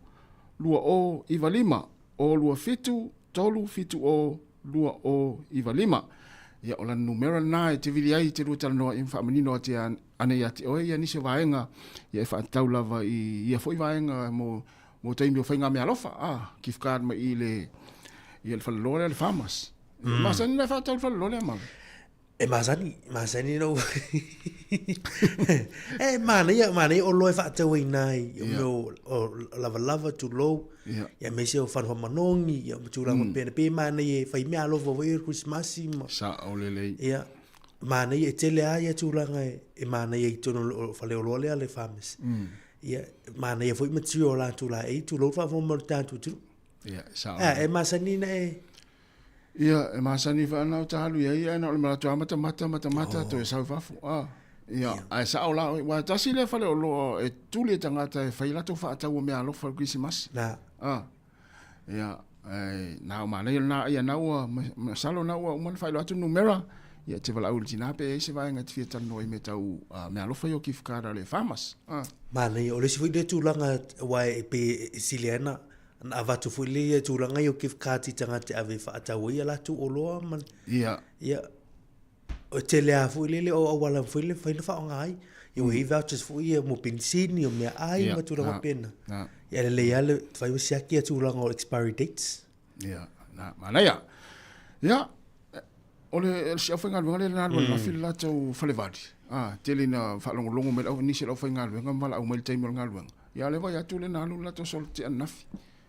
Speaker 7: 2095, 027 370 2095. Ia, o lana numera lena e te vili ai i te lua talanoa i ma faamanino atu ane ia te oe ia nisi o vaega ia e faatatau lava i ia foi vaega mo mo taimi o faigameaalofa, a, gift card mai i le ia le faleloa lea le Farmers. Masani ona faatatau i le faleloa lea Malu.
Speaker 1: E masani, masani no. E manaia, manaia oloa e faatau ai i ina i mea o, o lavalava, tulou,
Speaker 7: Ia.
Speaker 1: ia aemaise o fanufaamanogi, ia ma tulaga faapena. Pei e manaia e fai meaalofa foi i le Kerisimasi ma.
Speaker 7: Sao lelei.
Speaker 1: Ia, manaia, e tele lava ia tulaga e manaia i totonu o le faleoloa lea a le pharmacy. Ia, manaia foi material o latou laei, tulou le faafofoga mai o le tatou atunuu.
Speaker 7: Ia, sao.
Speaker 1: A, e masani ona e
Speaker 7: Ia, e masani foi ana ou alu i ai, ae na o le manatu lava matamata, matamata, toe sau i fafo. A, ia, ae sao la oe, aua e tasi lea faleoloa e tuli e tagata e fai latou faatau o meaalofa o le Kerisimasi.
Speaker 1: Na.
Speaker 7: A, ia, ae na o manaia lena, ia na ua, masalo na ua uma ona faailoa atu le numera, ia e te valaau i le tina pe i ai se vaega e te fia talanoa i mea tau meaalofa ia o gift card a le Farmers. A.
Speaker 1: Manaia, o le isi foi lea tulaga, aua e pei e sili ai ona Na avatu foi lea ia tulaga ia o gift cards i tagata e ave e faatau ai a latou oloa ma
Speaker 7: Ia.
Speaker 1: Ia, o tele lava foi lele o auala foi lele mafai ona faaaoga ai. Ia ua i ai vouchers foi ia mo penisini, o meaai ma tulaga faapena. Ia e lelei lava le fai ma siaki ia tulaga o expiry dates.
Speaker 7: Ia, na, manaia. Ia, o le si aufaigaluega lea na alu ananafi le latou falevali. Ah, tele ina faalogologo mai le au, nisi o le aufaigaluega ma valaau mai i le taimi o le galuega. Ia o lea vaai atu lea na alu le latou soleti ananafi.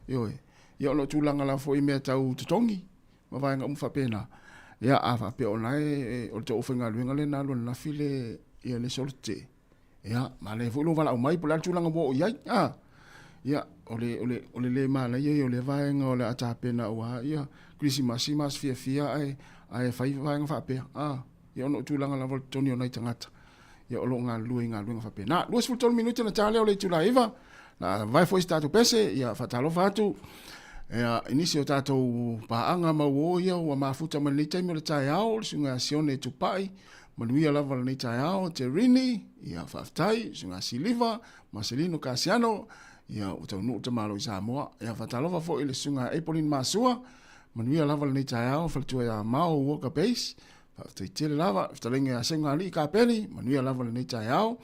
Speaker 7: Ioe. Ia o lo o tulaga lava foi i mea tau totogi ma vaega uma faapena. Ia a faapea o la e, o le tou aufaigaluega lea na alu ananafi le, ia le soleti. Ia, manaia foi lou valaau mai po o le a le tulaga ua oo i ai. A, ia, o le, o le, o le le manaia ia o lea vaega o le a tapena aua ia Kerisimasi ma aso fiafia ae, ae fai vaega faapea. A, ia ona o tulaga lava o le totogi o nai tagata ia o lo o galulue i galuega faapena. 23 minute ona ta lea o le itula e 9, la vae foi se tatou pese, ia faatalofa atu ia, i nisi o tatou paaga ma uo ia ua mafuta mai lenei taimi o le taeao, le susuga ia Sione Tupai, manuia lava lenei taeao, Terini, ia faafetai, susuga Siliva, Marcelino Kasiano, ia ua taunuu le tamalo i Samoa. Ia faatalofa foi i le susuga Apolin Masua, manuia lava lenei taeao, faletua ia Mao Walker Base, faafetai tele lava, fetalaiga ia Seugalii Kapeli, manuia lava lenei taeao.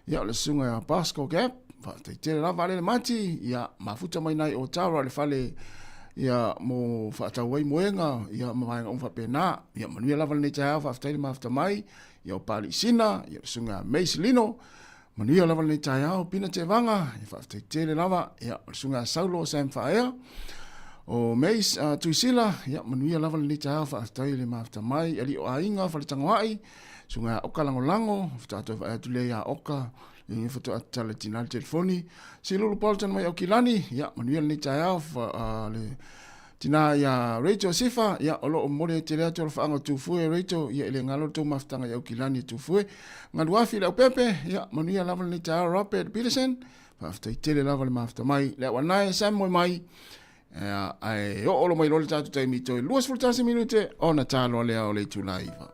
Speaker 7: Ia o le susuga ia Pascal Gap, faafetai tele lava Alele Mati, ia mafuta mai nai Otawa le fale ia mo faatau ai moega ia ma vaega uma faapena. Ia manuia lava lenei taeao, faafetai le mafuta mai. Ia o Pali Sina, ia le susuga Mace Lino, manuia lava lenei taeao, Pina Tevaga, ia faafetai tele lava. Ia o le susuga Saulo Sam Faaea, o Mace Tuisila, ia manuia lava lenei taeao, faafetai le mafuta mai. Alii o Aiga, Faletagoai, susuga Oka Lagolago, faatoa toe vaai atu lea ia Oka i faatoa tatala i tina le telefoni. Silulu Bolton mai Aukilani, ia manuia lenei taeao, le tina ia Rachel Sifa, ia o lo o momoli ai tele atu alofaaga o Tufue Rachel, ia e le galo le tou mafutaga i Aukilani e Tufue. Galuafi le Aupepe, ia manuia lava lenei taeao Robert Peterson, faafetai tele lava le mafuta mai. Le Auanae Sam Moe mai, ae oo lo mai loa le tatou taimi toe 21 minute ona ta loa lea o le itula 9.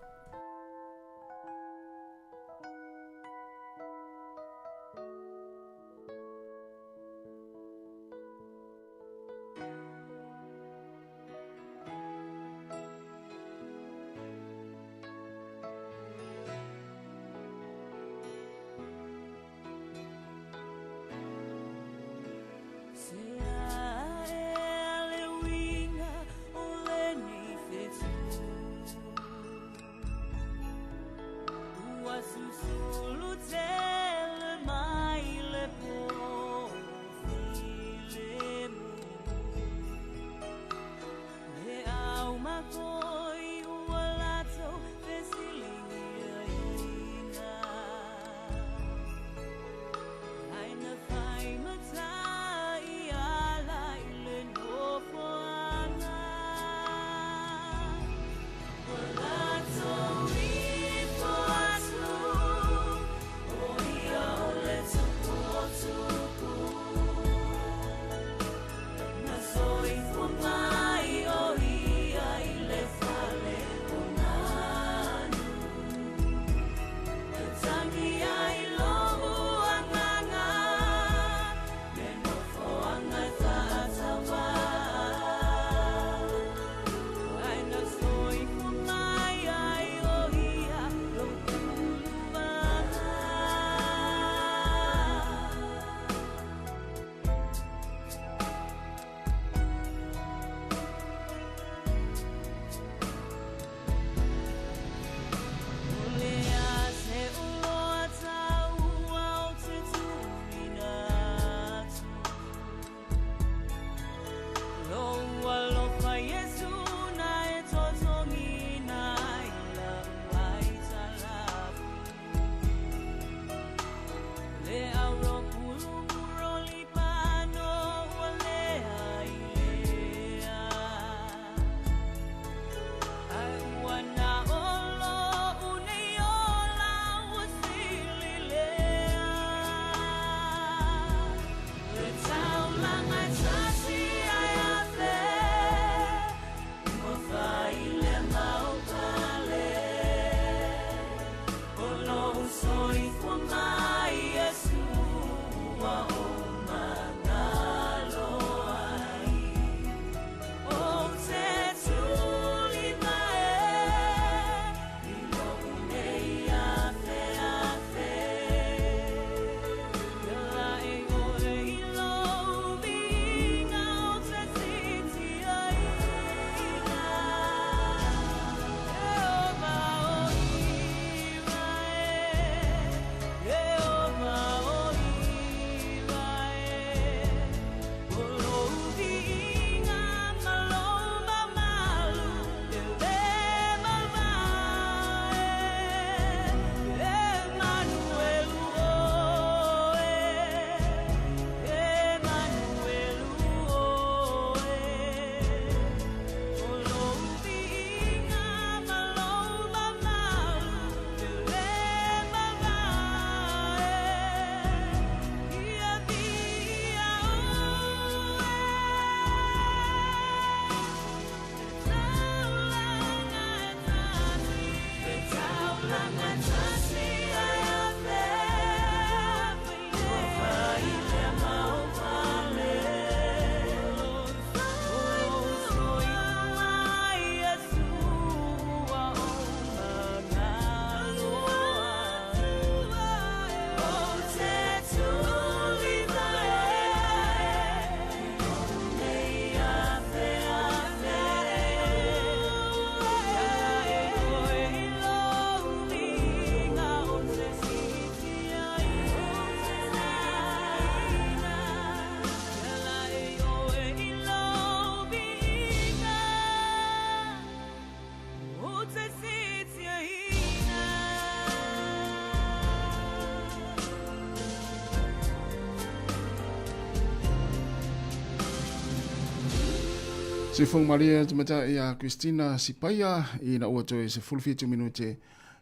Speaker 7: Soifua malie atu matai ia Christina Sipaia ina ua toe 17 minute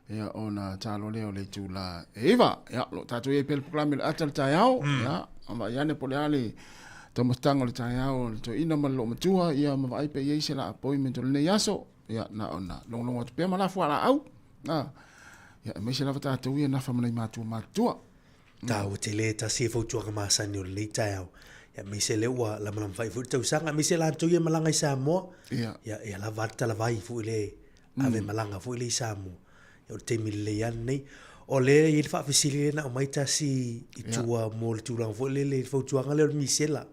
Speaker 7: ia ona talo lea o le itula e iva. Ia, lo tatou i ai pea le polokalame le ata le taeao. Ia, vaai ane po o le a le taumafataga o le taeao o le toeaina ma le loomatua, ia ma vaai pe i ai se la appointment o lenei aso. Ia, na ona logologo atu pea ma la fualaau. Ah, ia, aemaise lava tatou ia nafa ma nai matua matutua.
Speaker 1: Taua tele tasi e fautuaga masani o lenei taeao. Ia aemaise lea ua lamalamafai foi le tausaga, aemaise latou ia e malaga i Samoa.
Speaker 7: Ia.
Speaker 1: Ia, ia lava le talavai foi le ave malaga foi lea i Samoa. Ia o le taimi lelei lava lenei. O lea e i ai le faafesili lea na aumai tasi i tua mo le tulaga foi lele i le fautuaga lea o le misela.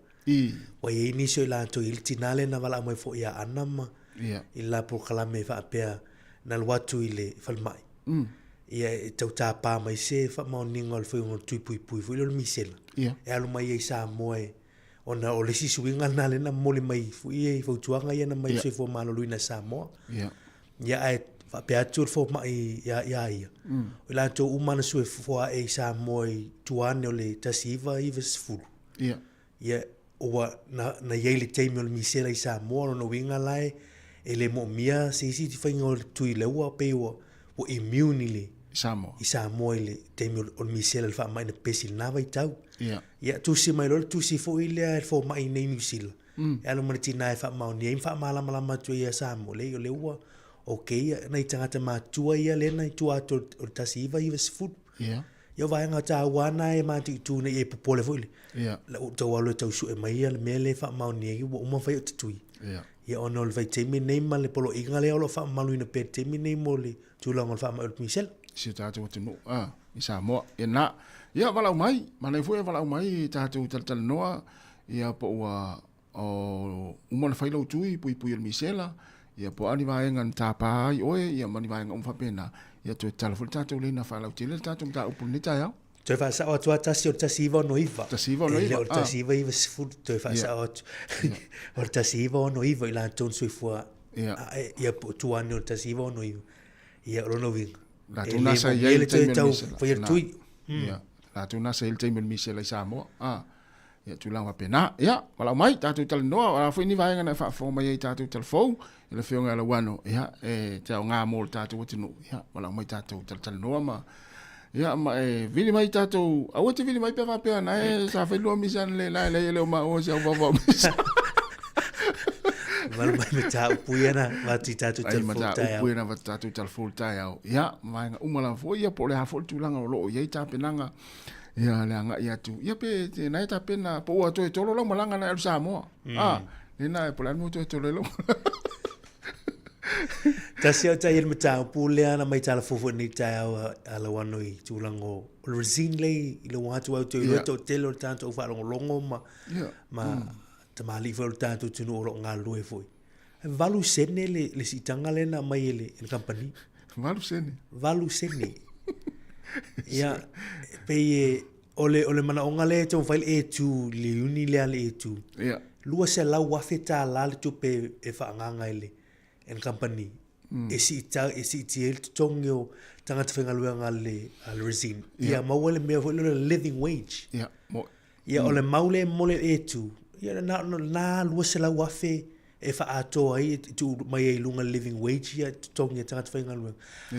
Speaker 1: Ua i ai nisi o i latou i le tina lea na valaau mai foi ia Ana ma i le la polokalame faapea na alu atu i le falemai. Ia e tau tapa mai se faamaoniga o le faiga o le tui puipui foi lea o le misela. E alu mai ai i Samoa e ona o le isi suiga lena lea na momoli mai foi i fautuaga ia na mai le Soifua Maloloina i Samoa. Ia ae faapea atu le fomai ia ia. O i latou uma na soifua ae i Samoa i tua ane o le 1990. Ia, ua, na, na i ai le taimi o le misela i Samoa, lona uiga la e, e le moomia se isi faiga o le tui lea ua pei ua, ua immune i le,
Speaker 7: Samoa.
Speaker 1: i Samoa i le taimi o le misela i le faamai na pepesi i lena vaitau.
Speaker 7: Ia.
Speaker 1: Ia, tusi mai loa le tusi foi lea e le fomai i inei i Niu Sila, e alu ma le tina e faamaonia ai ma faamalamalama atu ai ia Samoa, leai o lea ua okay ia nai tagata matutua ia lea na i tua atu o le 1990.
Speaker 7: Ia.
Speaker 1: Ia o vaega taua lava na e mataitu ina ia e popole foi le
Speaker 7: Ia.
Speaker 1: lau tau alu e tau sue mai ia le mea lea e faamaonia ai ua uma ona fai o te tui.
Speaker 7: Ia.
Speaker 1: Ia ona o le vaitaimi lenei ma le poloaiga lea o lo o faamamaluina pea i le taimi lenei mo le tulaga o le faamai o le misela.
Speaker 7: Si o tatou atunuu a, i Samoa. Ia na. Ia valaau mai, manaia foi e valaau mai i tatou talatalanoa ia po ua o uma ona fai lou tui puipui o le misela, ia po o a ni vaega na tapa ai oe, ia ma ni vaega uma faapena, ia toe tatalo foi le tatou laina faalautele le tatou mataupu i lenei taeao.
Speaker 1: Toe faasao atu lava tasi o le 1969.
Speaker 7: 1969.
Speaker 1: E le o le 1990, toe faasao atu. O le 1969 i latou na soifua ae, ia po o tua ane o le 1969. Ia o lona uiga,
Speaker 7: e le moomia
Speaker 1: le toe tau faia le tui.
Speaker 7: Ia, latou na sa i ai i le taimi o le misela i Samoa. Ia, tulaga faapena. Ia, valaau mai, tatou talanoa, o a foi ni vaega na e faafofoga mai ai i tatou talafou, i le Afioga ia Lauano, ia, e te aoga mo le tatou atunuu. Ia, valaau mai tatou talatalanoa ma, ia, ma e vili mai tatou, aua e te vili mai pe faapea, na e sa fai lua misa na le la, e leai e le o maua si au vaovao misa.
Speaker 1: Malu mai mataupu ia na avatu i tatou
Speaker 7: Ai
Speaker 1: talafou
Speaker 7: mataupu
Speaker 1: taeao.
Speaker 7: ia na avatu tatou talafou taeao. Ia, ma vaega uma lava foi, ia, po o le a foi le tulaga o lo o i ai tapenaga Ia le agai atu. Ia pe te nai tapena po ua toe tolo lau malaga na alu Samoa. Ah, lena e po le a le mea ua toe tolo ai lau malaga.
Speaker 1: Tasi au tai i le mataupu lea na mai talafou foi nei taeao a Lauano i tulaga o le regime lea i lou atu au toe iloa toatele o le tatou faalogologo ma ma tamalii foi o le tatou atunuu o lo o galulue foi. E 8 sene le siitaga lea na aumai e le kamupani.
Speaker 7: 8 sene?
Speaker 1: 8 sene. Ia, e pei e, o le, o le manaoga lea e taumafai le A2, le uni lea a le A2.
Speaker 7: Ia.
Speaker 1: $200,000 le tupe e faaagaaga e le, e le kamupani. E siita, e siitia ai le totogi o tagata faigaluega a le, a le regime. Ia maua le mea foi lea o le living wage.
Speaker 7: Ia, mo,
Speaker 1: Ia, o le mau lea e momoli e le A2, ia na o lena $200,000 e faaatoa ai, e tuu mai ai i luga le living wage ia e totogi e tagata faigaluega.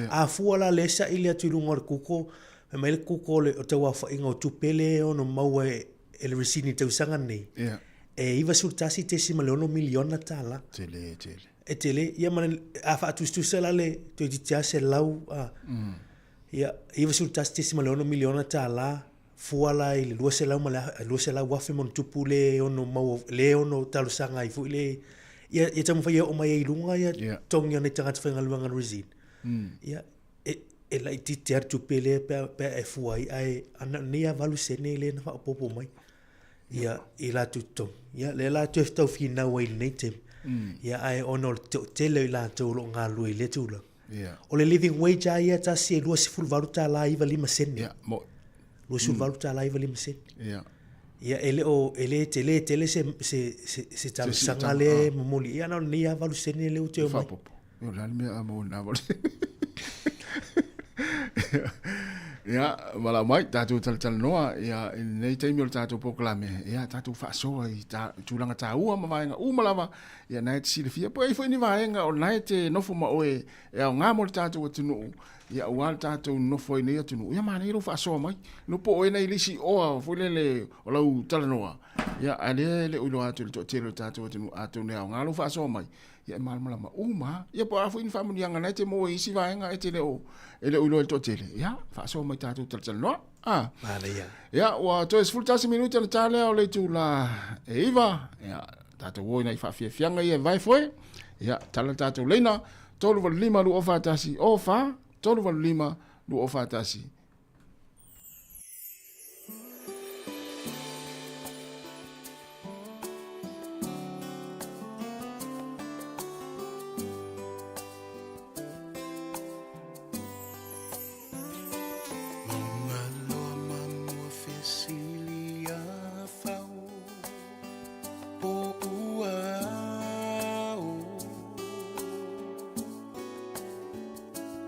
Speaker 1: A fua la lea e saili atu i luga o le Google, fai mai le Google o le tauaofaiga o tupe lea e ono maua e le resini i le tausaga lenei, e $91.6 miliona tala.
Speaker 7: Tele, tele.
Speaker 1: E tele, ia ma le, a faatusatusa la le toeitiiti lava 100, a, ia, $91.6 miliona tala, Fua la i le 200 ma le 200 afe ma ona tupu le ono maua, le ono talosaga ai foi le, ia, ia taumafai e oo mai ai i luga ia yeah. totogi o nai tagata faigaluega a Resine. Ia, e, e laitiiti lava le tupe lea pe a, pe a e fua ai, ae ana nei lava 8 sene lea na faaopoopo mai ia, i latou totogi. Ia, lea la toe tau finau ai i lenei taimi. Ia, ae ona o le toatele o i latou o lo o galulue i lea tulaga.
Speaker 7: Yeah.
Speaker 1: O le living wage a ia tasi e $28.95 sene.
Speaker 7: Yeah, mo.
Speaker 1: $28 95 sene.
Speaker 7: Yeah.
Speaker 1: Ia e le o e le tele tele se se se se talosaga le momoli. Ia na o lenei lava 8 sene le ua toe omai.
Speaker 7: Faaopoopo. O le a le mea a mo na 8 sene. Ia, valaau mai, tatou talatalanoa, ia, i lenei taimi o le tatou polokalame, ia, tatou faasoa i ta, tulaga taua ma vaega uma lava, ia, na e te silafia. Po e ai foi ni vaega o na e te nofo ma oe e aoga mo le tatou atunuu, ia, aua le tatou nofo ai nei atunuu, ia, manaia lou faasoa mai. No po o oe na i le isi oa foi lele o lau talanoa, ia, a lea e le o iloa atu i le toatele o le tatou atunuu, atonu e aoga lou faasoa mai, ia e malamalama uma lava. Ia po o a foi ni faamanuiaga na e te maua i isi vaega e te le o, e le o iloa i le toatele, ia, faasoa mai tatou talatalanoa. Ah.
Speaker 1: Manaia.
Speaker 7: Ia, ua toe 11 minute ona ta lea o le itula e 9. Ia, tatou o ina i faafiafiaga ia e vae foe. Ia, tala le tatou leina, 385 241 04, 385 241.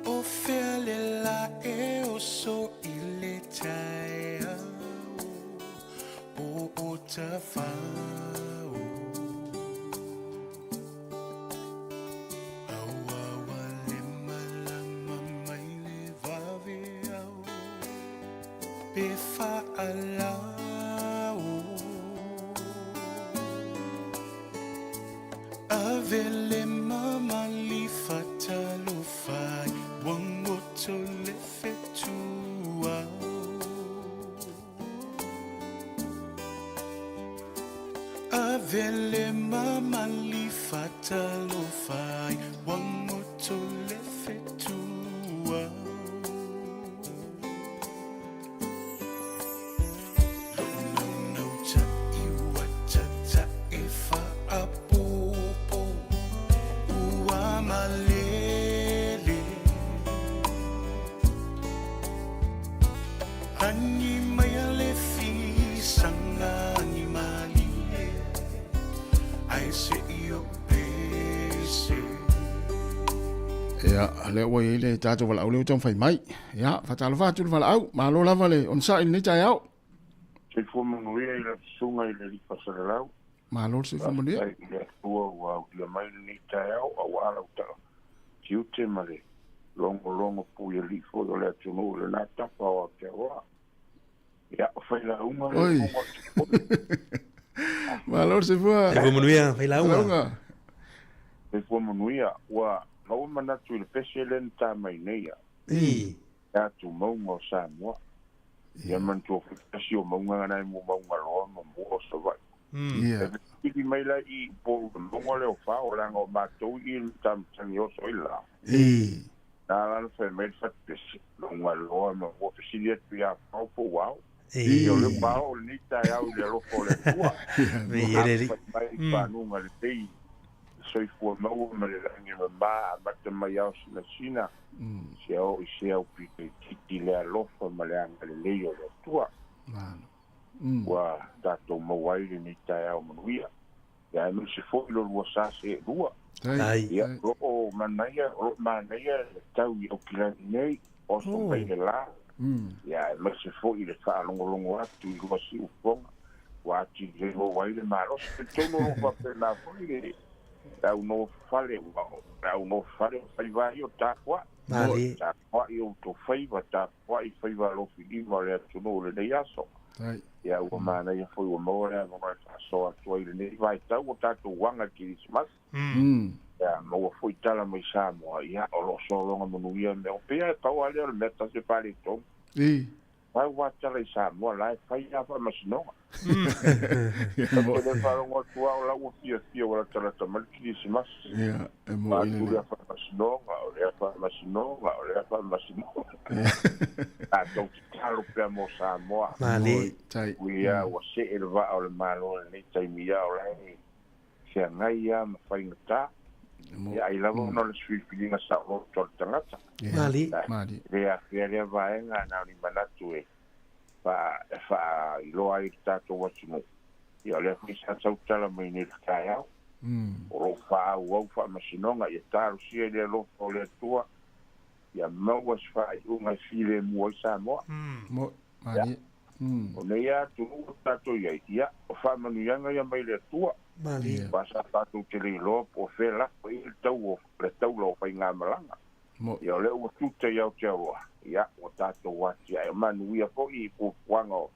Speaker 9: O fea le la e oso i le taeao po o tafao Auaua le malama mai le vaveao pe faalao Ave le mamali fatalofai ua goto le fetuao Ave le mamali fatalofai ua goto le fetuao
Speaker 7: Ia, lea ua i ai le tatou valaau lea ua taumafai mai. Ia, faatalofa atu le valaau. Malo lava le onosai i lenei taeao.
Speaker 10: Soifua manuia i lau susuga i le Alii Faasalalau.
Speaker 7: Malo le soifua manuia.
Speaker 10: Faafetai i le Atua ua aulia mai lenei taeao aua lau tiute ma le logologo puialii foi o le atunuu i lena tafa o Aotearoa. Ia, o Failauga le
Speaker 7: Oi.
Speaker 10: fofoga o le telefoni.
Speaker 7: Malo le soifua.
Speaker 1: Soifua manuia, Failauga.
Speaker 7: Failauga.
Speaker 10: Soifua manuia. Ua maua manatu i le pese lea na ta mai nei ia.
Speaker 1: I.
Speaker 10: Le atu mauga o Samoa. Ia manatua foi tasi o mauga na e mo mauga loa ma mua o Savaii.
Speaker 7: Ia.
Speaker 10: E fesili mai la i Upolu le mauga lea o Fao leaga o matou i le matamatagi oso i la.
Speaker 7: I.
Speaker 10: Na ala ona fai mai le fatupese, mauga loa ma mua fesili atu ia Fao po o ao.
Speaker 1: I.
Speaker 10: Ia o lea ua ao lenei taeao i le alofa o le Atua.
Speaker 1: Ia le alii.
Speaker 10: Afai mai i faguga lelei, soifua maua ma le lagi mama amata mai ao sinasina, se ao i se au pito itiiti le alofa ma le agalelei o le Atua. Ua tatou maua ai lenei taeao manuia. Ia aemaise foi lo lua sa seelua.
Speaker 1: Ai.
Speaker 10: Ia, o loo manaia, o loo manaia le tau i Aukilani nei, oso mai le la. Ia aemaise foi le faalogologo atu i lua siufofoga, ua atili ai maua ai le malosi. Talitonu o loo faapena foi le au nofofale, ua le au nofofale o faiva ai o tapuai.
Speaker 1: Malie.
Speaker 10: Tapuai outou faiva, tapuai faiva alofilima o le atunuu i lenei aso. Ia ua manaia foi ua maua le avanoa e faasoa atu ai i lenei vaitau o tatou aga i le Kerisimasi. Ia maua foi tala mai Samoa, ia o lo o sologa manuia mea o pea e pau lava lea o le mea tasi e faaletonu. Pau lava tala i Samoa la e fai lava faamasinoga. Ou te le faalogo atu lava o la ua fiafia ua latalata mai le Kerisimasi.
Speaker 7: Ia, e moi
Speaker 10: Faatu
Speaker 7: le.
Speaker 10: lea faamasinoga, o lea faamasinoga, o lea faamasinoga. Tatou tatalo pea mo Samoa.
Speaker 1: Malie.
Speaker 7: Tai.
Speaker 10: Ui a ua see le vaa o le Malo i lenei taimi ia o la e feagai lava ma faigata. Ia ai lava ona o le filifiliga saoloto a le tagata.
Speaker 1: Malie.
Speaker 7: Malie.
Speaker 10: E le afea lea vaega na o ni manatu e e faailoa ai le tatou atunuu. Ia o lea foi sa tautala mai nei i le taeao. O loo faaauau faamasinoga ia talosia i le alofa o le Atua. Ia maua se faaiuga e filemu ai Samoa.
Speaker 7: Mo, malie.
Speaker 10: O nei atunuu ua tatou i ai, ia, o faamanuiaga ia mai le Atua.
Speaker 1: Malie.
Speaker 10: Aua sa tatou te le iloa po o fea lafo i ai le tau o le taula o faigamalaga.
Speaker 7: Mo.
Speaker 10: Ia, o lea ua tuta i Aotearoa, ia, ua tatou atiae. Manuia foi i fuafuaga o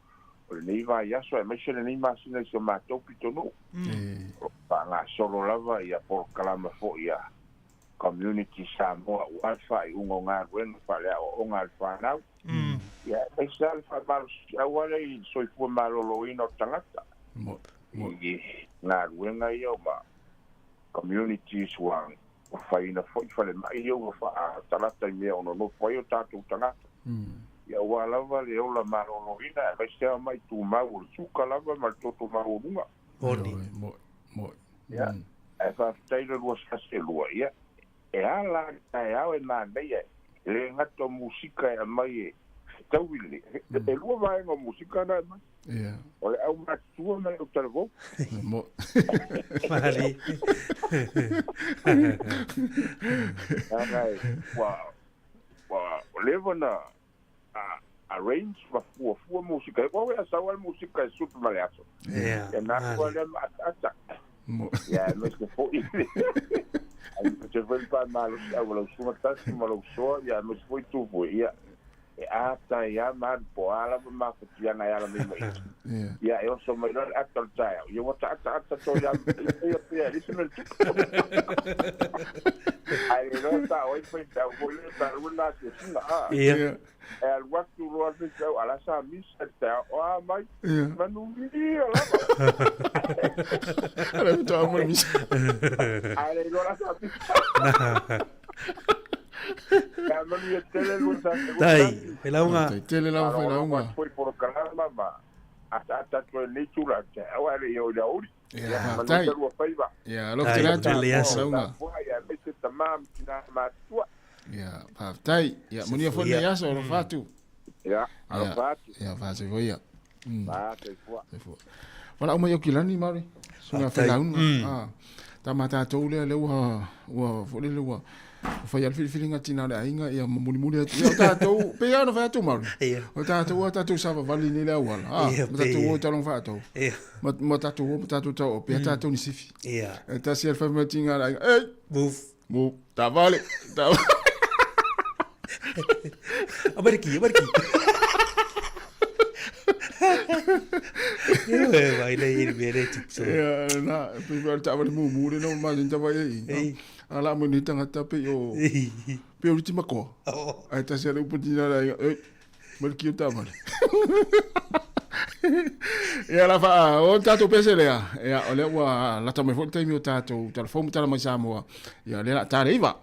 Speaker 10: lenei vaiaso aemaise lenei masina i si o matou pitonuu. O lo o faagasolo lava ia polokalama foi a Community Samoa aua le faaiuga o galuega faaleaoaoga a le fanau. Ia, aemaise lava le faamalosiau lea i le soifua maloloina o tagata i galuega ia ma communities ua faiina foi falemai ia ua faatalata i mea o nonofo ai o tatou tagata. Ia, aua lava le ola maloloina, aemaise lava mai tumau o le suka lava ma le toto maualuga. Ia, ae faafetai le lua sasi e lua, ia, e a la le taeao e manaia, e le gata o musika e aumai e fetaui le, e lua vaega o musika na e aumai. O le aumatutua ma le autalavou.
Speaker 1: Malie.
Speaker 10: Leaga ua, ua leva na arrange ma fuafua musika. Aua e sau lava le musika e suit ma le aso. Ia na alu lava lea ma ataata. Ia aemaise foi aemaise foi le faamalosiau a lau susuga Tasi ma lou soa, ia aemaise foi Tupue, ia e ata ai lava ma alu po o a lava mafatiaga e ala mai ma isi. Ia e oso mai loa le ata o le taeao, ia ua taataata toe lava ia pea e leai se mea e tupu. Ae le iloa sao ai le faifeau foi lea talu le asiasiga a. E alu atu loa le faifeau a la sa misa i le taeao, o a mai, manuia lava.
Speaker 7: A le faatoa uma le misa.
Speaker 10: Ae le iloa la sa misa. Ia manuia tele lua sa te lua
Speaker 1: Tai,
Speaker 10: tasi.
Speaker 1: failauga.
Speaker 7: Tai tele lava failauga.
Speaker 10: Faalogologo atu foi i polokalama ma ataata atu ai lenei itula o le taeao ae le i oo i le aoauli.
Speaker 7: Ia,
Speaker 10: Ia, manuia
Speaker 7: faafetai.
Speaker 10: te lua faiva.
Speaker 7: Ia, alofa
Speaker 1: Tai,
Speaker 7: tele atu.
Speaker 1: manuia le aso.
Speaker 7: Failauga.
Speaker 10: Tapuai aemaise tama ma tina matutua.
Speaker 7: Ia, faafetai. Ia, manuia foi lenei aso, alofa atu.
Speaker 10: Ia, alofa atu.
Speaker 7: Ia, faasoifua ia.
Speaker 10: Faasoifua.
Speaker 7: Soifua. Valaau mai Aukilani, Maori. Susuga
Speaker 1: Faafetai.
Speaker 7: Failauga. Ah, tama tatou lea, lea ua, ua, foi lele ua, fai lava le filifiliga tina o le aiga, ia ma mulimuli atu. Ia, o tatou, pei lava ona fai atu, Maori.
Speaker 1: Ia.
Speaker 7: O tatou a tatou savavali nei le auala. Ah,
Speaker 1: Ia,
Speaker 7: ma tatou
Speaker 1: pei.
Speaker 7: o i taloga faatou.
Speaker 1: Ia.
Speaker 7: Ma, ma tatou o ma tatou tau, pei tatou ni sifi.
Speaker 1: Ia.
Speaker 7: E tasi lava le fai mai tina o le aiga, ei!
Speaker 1: Move.
Speaker 7: Move. Taavale. Taavale.
Speaker 1: Aumai le ki, aumai le ki. Ia, vai le i le mea le tupu solo.
Speaker 7: Ia, na, pei o le taavale mumu le no ma tava i.
Speaker 1: Ei.
Speaker 7: Ala mo ni tangata pei o pei o riti makoa.
Speaker 1: Oh.
Speaker 7: Ai tasi ale upu tina la ei. Mai le ki o taavale. Ia la fa o tatou pese lea. Ia o lea ua lata mai foi le taimi o tatou talafou ma tala mai Samoa. Ia lea la tale iva.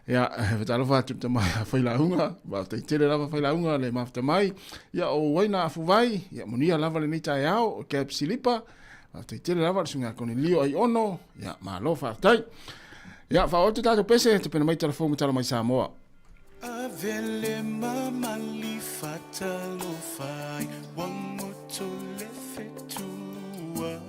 Speaker 7: Ia e fatalofa atu le tama ia Failauga, faafetai tele lava Failauga le mafuta mai. Ia o Uaina Afuvai, ia manuia lava lenei taeao, o Gab Silipa, faafetai tele lava le susuga ia Konelio Aiono, ia malo faafetai. Ia faaoo atu tatou pese, tapena mai talafou ma tala mai Samoa.
Speaker 9: Avele mamali fatalofa ai ua goto le fetua.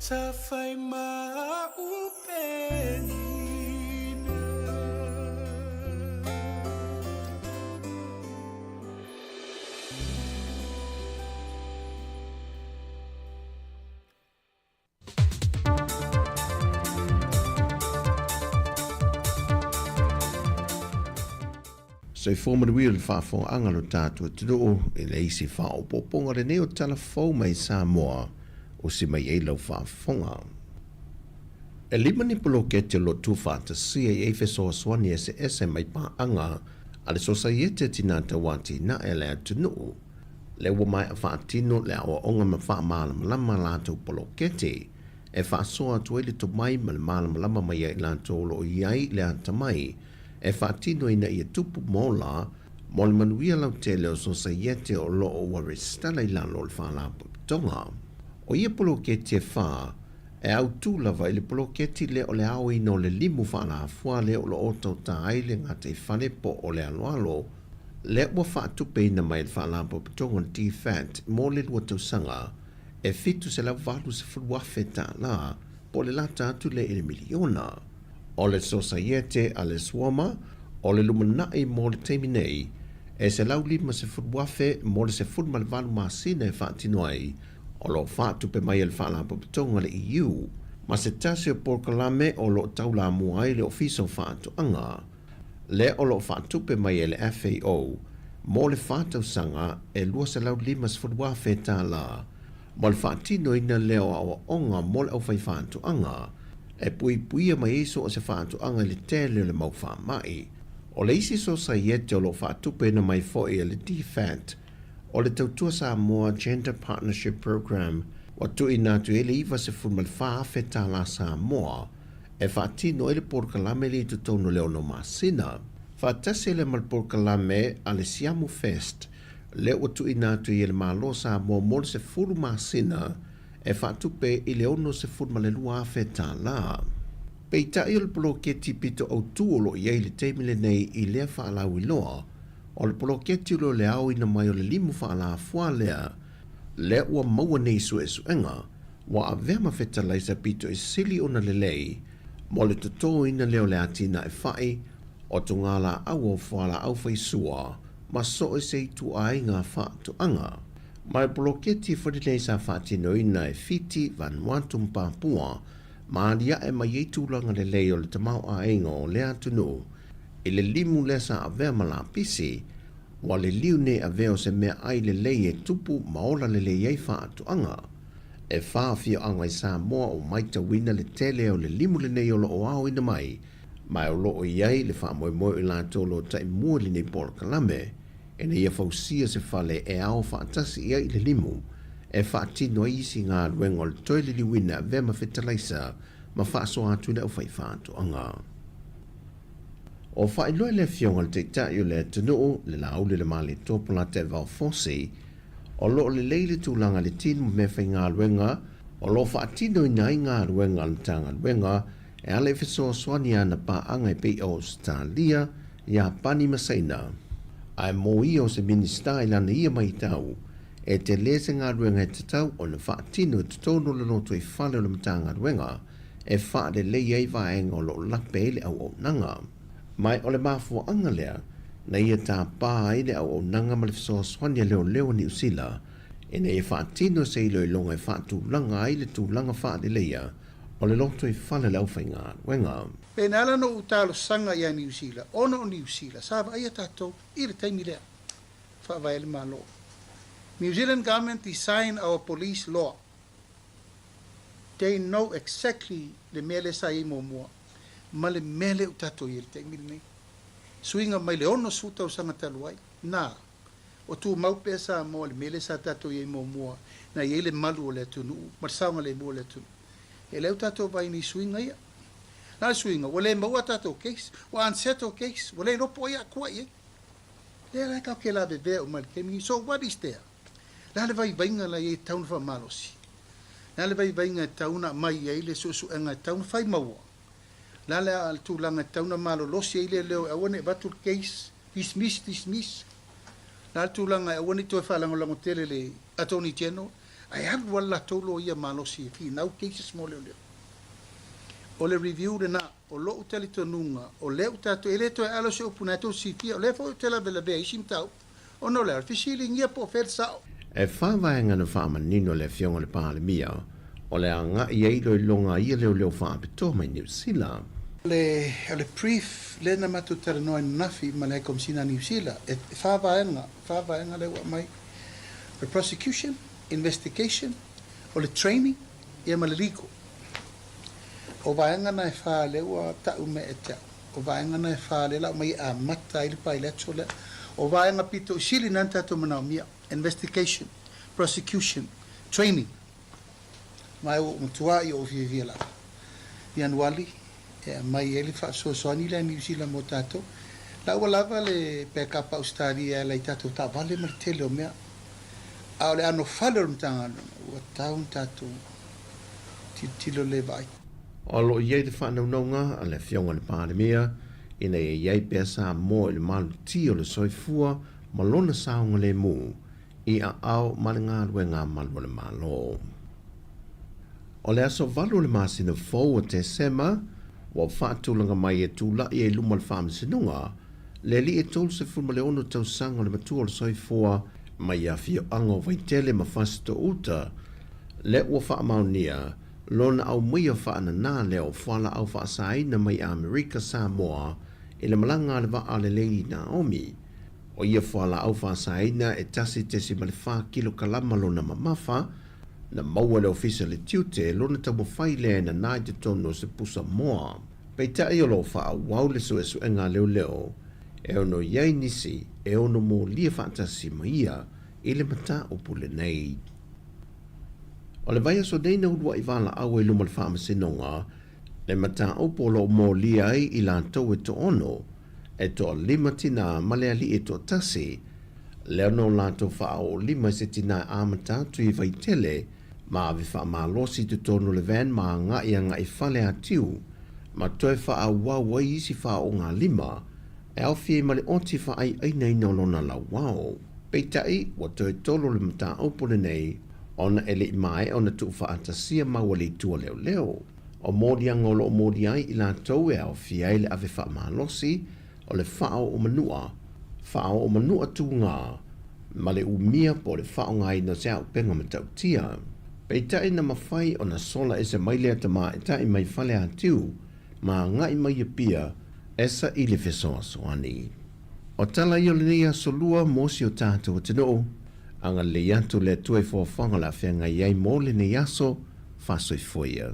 Speaker 9: Sa fai ma a'u penina.
Speaker 5: Soifua manuia le faafofogaaga a lo tatou atunuu i le isi faaopoopoga lenei o tala fou mai Samoa usi mai ai lau faafofoga. E lima ni poloketi o lo o tuufaatasia i ai fesoasoani eseese mai paaga a le Sosaiete a Tinā Tauatinae a le atunuu, lea ua maea faatino le aoaoga ma faamalamalama a latou poloketi e faasoa atu ai le tomai ma le malamalama mai ia i latou o lo o i ai le atamai e faatino ina ia tupu ma ola mo le manuia lautele o Sosaiete o lo o ua resitala i lalo o le Faalapotopotoga. O ia poloketi e whā, e autū lava i le poloketi lea o le aoina o le limu faalafua lea o lo o otaota ai le gataifale po o le aloalo lea ua faatupeina mai e le Faalapotopotoga o le DFAT mo le lua tausaga e $780,000 po o le lata atu lea i le miliona. O le Sosaiete a le Suama o le lumanai mo le taimi nei, e $150,000 mo le 18 masina e faatino ai, o lo o faatupe mai e le Faalapotopotoga a le EU, ma se tasi o polokalame o lo o taulamua ai le Ofisa o Faatoaga, lea o lo o faatupe mai e le FAO mo le fa tausaga e $250,000 mo le faatinoina lea o aoaoga mo le aufaifaatoaga e puipuia mai ai so o se faatoaga i le tele o le mau faamai. O le isi sosaiete o lo o faatupeina mai foi e le DFAT o le Tautua Samoa Gender Partnership Programme ua tuuina atu i ai le $94,000 Samoa e faatino ai le polokalame lea i totonu o le ono masina. Faatasi ai lea ma le polokalame a le Siamu Fest lea ua tuuina atu i e le Malo o Samoa mo le 10 masina e faatupe i le $62,000. Peitai o le poloketi pito autū o lo o i ai i le taimi lenei i lea faalauiloa, o le poloketi o lo o le aoina mai o le limu faalafua lea, lea ua maua nei suesuega, ua avea ma fetalaisa pito i sili ona lelei mo le totoina lea o le atinae fai o togalaau o fualaau faisua ma so o se ituaiga faatoaga. Ma le poloketi foi lenei sa faatinoina e Fiti, Vanuatu ma Papua, ma aliae mai ai tulaga lelei o le tamaoaiga o lea atunuu i le limu lea sa avea ma lapisi, ua liliu nei avea o se meaai lelei e tupu ma ola lelei ai faatoaga. E whā afioaga i Samoa ua maitauina le tele o le limu lenei o lo o aoina mai, ma o lo o i ai le faamoemoe o i latou o lo o taimua i lenei polokalame, ina ia fausia se fale e ao faatasi i ai le limu, e faatino ai isi galuega o le toe liliuina e avea ma fetalaisa ma faasoa atu i le aufaifaatoaga. O faailoa e le Afioga i le Taitai o le atunuu, le Laauli o le Malietoa Polataivao Fosi, O lo o lelei le tulaga i le tino ma meafaigaluega o lo o faatinoina ai galuega a le Matagaluega e ala i fesoasoani i ana paaga e pei o Ausetalia, Iapani ma Saina. Ae mo ia o se Minisita i lana ia maitau, e tele se galuega e tatau ona faatino i totonu o le lotoifale o le Matagaluega e faalelei ai vaega o lo o lape ai le auaunaga. Ma o le mafuaaga lea na ia tapā ai le auaunaga ma le fesoasoani a leoleo a Niu Sila ina ia faatino se iloiloga e faatulaga ai le tulaga faaleleia o le lotoifale o le aufaigaluega.
Speaker 6: Pe na ala ona ou talosaga ia Niu Sila, ona o Niu Sila sa vaaia tatou i le taimi lea, faavae ai le Malo. New Zealand Government design our police law. They know exactly le mea lea sa i ai muamua ma le mea lea ua tatou i ai i le taimi lenei. Suiga mai le 60 tausaga talu ai, na, o tumau pea Samoa i le mea lea sa tatou i ai muamua, na i ai le malu o le atunuu ma le saogalemu o le atunuu. E lea ua tatou vaai i suiga ia. Na o le suiga, ua le maua a tatou case, ua unsettled case, ua le iloa po o ai a atua i ai. Lea la tatou te lavevea uma i le taimi lenei. So what is there? Le a le vaivaiga la i ai e tatau ona faamalosi? Le a le vaivaiga e tatau ona aumai i ai le suesuega e tatau ona fai maua? Le a le tulaga e tatau ona malolosi ai leoleo e aua ne i avatu le case, dismiss, dismiss? Le a le tulaga e aua ne i toe faalagolago tele le Attorney General? Ae alu lava le latou loia malosi e finau cases mo leoleo. O le review lena. O lou talitonuga, o lea ua tatou, e le toe alo se upu na tou silafia, o lea foi ou te lavelavea i isi mataupu, ona o le a? O le fesiligia po o fea le sao.
Speaker 5: E fa vaega na faamanino e le Afioga i le Palemia o le agai ai iloiloga a ia leoleo faapitoa mai Niu Sila.
Speaker 6: O le brief lea na matou talanoa ananafi ma le High Commissioner a Niu Sila, e fa vaega, fa vaega lea ua aumai, o le prosecution, investigation, o le training, ia ma le legal. O vaega na e fa lea ua tau mai e te au, o vaega na e fa lea la aumai e amata ai le bilateral lea. O vaega pito i sili na na tatou manaomia, investigation, prosecution, training. Ma ua ou matua i ou fiafia lava. Ianuali e aumai ai le faasoasoani lea a Niu Sila mo tatou. La ua lava le backup a Ausetalia e ala i tatou taavale ma le tele o mea. A o le anofale o le Matagaluega, ua tatau ona tatou tilotilo le vaai.
Speaker 5: O lo o i ai le faanaunauga a le Afioga i le Palemia ina ia i ai pea Samoa i le malutia o le soifua ma lona saogalemu i aao ma le galuega a malu a le Malo. O le aso 8 o le masina fou o Tesema, ua faatulaga mai e tulai ai i luma o le Faamasinoga le alii e 36 tausaga o le matua o le soifua mai afioaga o Vaitele ma Fasitoo-uta, lea ua faamaonia lona aumaia faanana lea o fualaau faasaina mai Amerika Samoa i le malaga a le vaa a le Lady Naomi. O ia fualaau faasaina e 1.4 kilokalama lona mamafa, na maua e le Ofisa o le Tiute lona taumafai lea e nana i totonu o se pusa moa. Peitai o lo o faaauau le suesuega a leoleo e ono i ai nisi e ono molia faatasi ma ia i le mataupu lenei. O le vaiaso nei na uluai valaau ai luma o le Faamasinoga le mataupu o lo o molia ai i latou e toaono, e toalima tinā ma le alii e toatasi, lea na o latou faaoolima i se tinā e amata atu i Vaitele ma ave faamalosi i totonu o le van ma agai agai Faleatiu ma toe faaauau ai isi faaoogalima e aofia ai ma le oti faaiainaina o lona lauao. Peitai, ua toe tolo le mataupu lenei ona e le i maea ona tuufaatasia mau a le itu a leoleo. O moliaga o lo o molia ai i latou e aofia ai le ave faamalosi, o le faaoomanua, faaoomanua tugā, ma le umia po o le faaaogaina o se auupega matautia. Peitai na mafai ona sola ese mai lea tamaitai mai Faleatiu ma agai mai i Apia e saili fesoasoani. O tala ia o lenei aso lua mo si o tatou atunuu, agalelei atu le Atua i foafoaga o le a feagai ai mo lenei aso, faasoifua ia.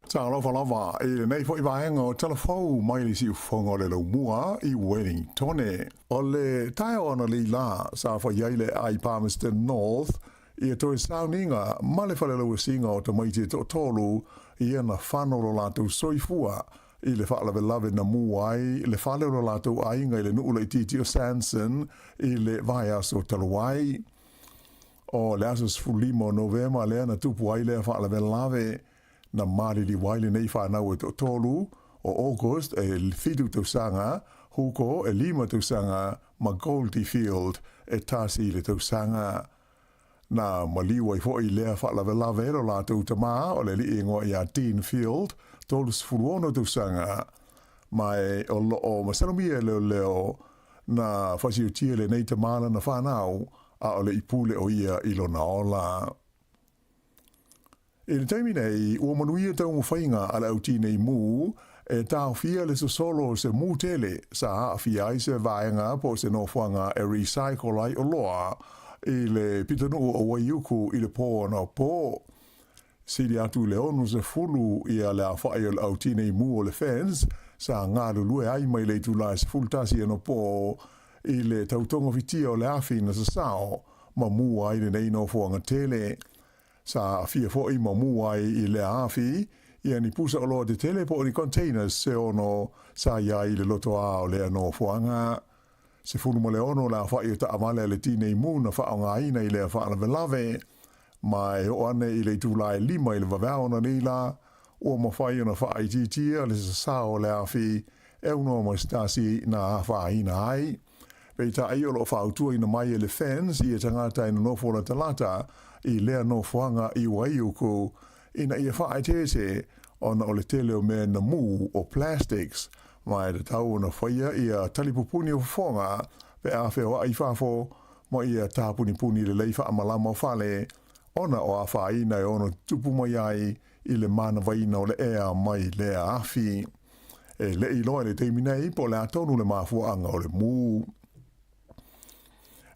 Speaker 4: Talofa lava i lenei foi vaega o Tala Fou mai le siufofoga o le Laumua i Wellingtone. O le taeao analeila sa fai ai le aai Palmerston North Ia toe sauniga ma le falelauasiga o tamaiti e toatolu ia na fano lo latou soifua i le faalavelave na mu ai le fale o lo latou aiga i le nuu laitiiti o Sanson i le vaiaso talu ai. O le aso 15 o Novema lea na tupu ai lea faalavelave. Na maliliu ai lenei fanau e toatolu, o August e 7 tausaga, Hugo e 5 tausaga ma Goldie Field e 1 le tausaga. Na maliu ai foi lea faalavelave lo latou tamā o le alii ingoa ia Dean Field, 36 tausaga, ma e o loo masalomia e leoleo na fasiotia lenei tamā lana fanau, a o le i pule o ia i lona ola. I le taimi nei, ua manuia taumafaiga a le au tinei mu e taofia le sosolo o se mu tele sa aafia ai se vaega po o se nofoaga e recycle ai oloa i le pitonuu o Waiuku i le pō anapo. Sili atu i le 60 ia le aofai o le au tinei mu o le fence sa galulue ai mai le itula e 11 anapo i le tautogafitia o le afi na sasao ma mu ai lenei nofoaga tele. Sa aafia foi ma mu ai i lea afi Ia ni pusa oloa tetele po o ni containers se ono sa i ai i le lotoā o lea nofoaga. 16 le aofa'i o taavale a le Tinei Mu na faaaogaina i lea faalavelave, ma e oo ane i le itulā e lima i le vaveao ananei lā, ua mafai ona faaitiitia le sasao o le afi e aunoa ma se tasi na afaina ai. Peitai o lo o fautuaina mai e le FENS ia tagata e nonofo latalata i lea nofoaga i Waiuku ina ia faaeteete ona o le tele o mea na mū o plastics ma e tatau ona faia ia talipupuni o fofoga pe a feoai i fafo ma ia tāpunipuni lelei faamalama o fale ona o afaina e ono tutupu mai ai i le manavaina o le ea mai lea afi. E le i iloa i le taimi nei po o le a tonu le mafuaaga o le mū.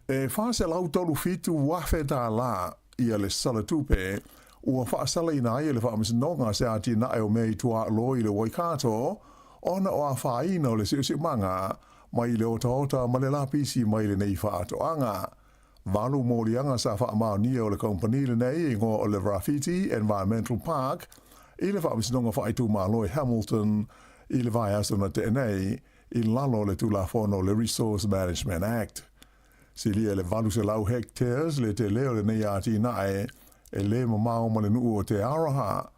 Speaker 4: E $437 tālā ia le sala tupe ua faasalaina ai e le Faamasinoga se atinae o mea i tuaalo i le Waikato ona o afaina o le siosiomaga mai le otaota ma le lapisi mai lenei faatoaga. Valu moliaga sa faamaonia o le kamupani lenei e igoa o le Rawhiti Environmental Park i le Faamasinoga Faaitumalo i Hamilton i le vaiaso na tea nei i lalo o le Tulafono o le Resource Management Act. Silia i le 800 hectares le tele o lenei atinae e le mamao ma le nuu o Te Aroha,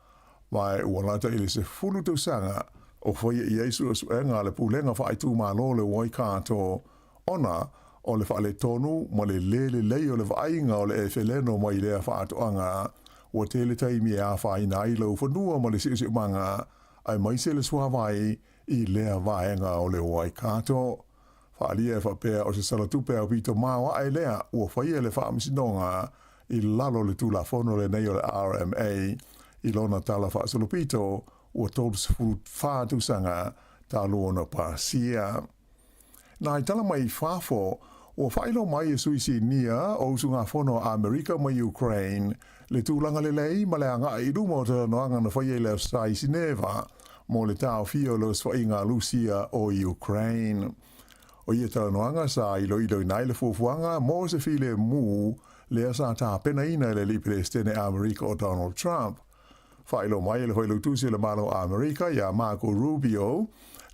Speaker 4: ma ua lata i le 10 tausaga o faia i ai suesuega a le Pulega Faaitumalo o le Waikato ona o le faaletonu ma le lē lelei o le vaaiga o le efeleno mai lea faatoaga ua tele taimi e afaina ai laufanua ma le siosiomaga aemaise le suavai i lea vaega o le Waikato. Faaalia e faapea o se salatupe aupito maoae lea ua faia e le Faamasinoga i lalo o le Tulafono lenei o le RMA i lona tala faasolopito ua 34 tausaga talu ona pasia. Nā i tala mai i fafo, ua faailoa mai e sui sinia o usugafono a Amerika ma Ukraine le tulaga lelei ma le agai i luma o talanoaga na faia i le Aso Sa i Sineva mo le taofia o le osofaiga a Lusia o Ukraine. O ia talanoaga sa iloiloina ai le fuafuaga mo se filemu lea sa tapenaina e le alii Peresetene Amerika o Donald Trump. Faailoa mai e le Failautusi o le Malo o Amerika iā Marco Rubio,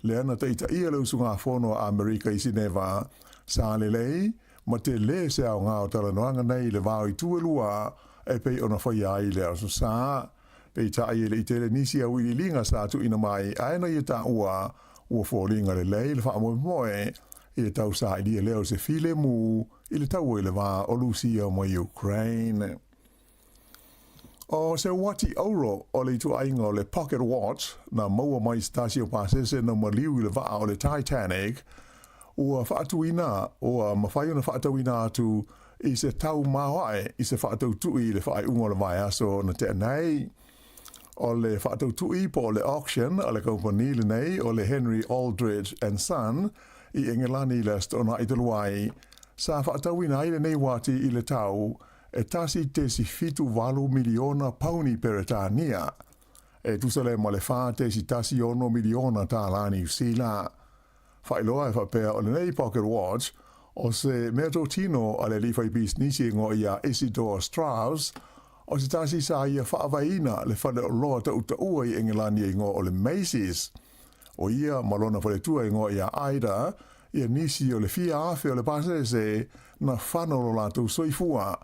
Speaker 4: lea na taitaia le usugafono a Amerika i Sineva, sa lelei ma tele se aoga o talanoaga nei i le vao i tu e lua e pei ona faia ai i le Aso Sa. Peitai e le i tele nisi auiliiliga sa tuuina mai ae na ia taua ua foliga lelei le faamoemoe i le tausailia lea o se filemu i le taua i le va o Lusia ma Ukraine. O se uati auro o le ituaiga o le pocket watch na maua mai se tasi o pasese na maliu i le vaa o le Titanic, ua faatuina, ua mafai ona faatauina atu i se tau maoae i se faatautui i le faaiuga o le vaiaso na tea nei. O le faatautui po o le auction a le kamupani lenei o le Henry Aldridge and Son i Engelani i le Aso Toonai talu ai, sa faatauina ai lenei uati i le tau e 1.78 miliona pauni Peretania, e tusa lea ma le 4.16 miliona tālā Niu Sila. Faailoa e faapea o lenei pocket watch o se meatotino a le alii faipisinisi e igoa ia Isidor Strauss, o se tasi sa ia faavaeina le faleoloa tautaua i Engelani e igoa o le Macy's. O ia ma lona faletua e igoa ia Ida, ia nisi o le fia afe o le pasese na fano lo latou soifua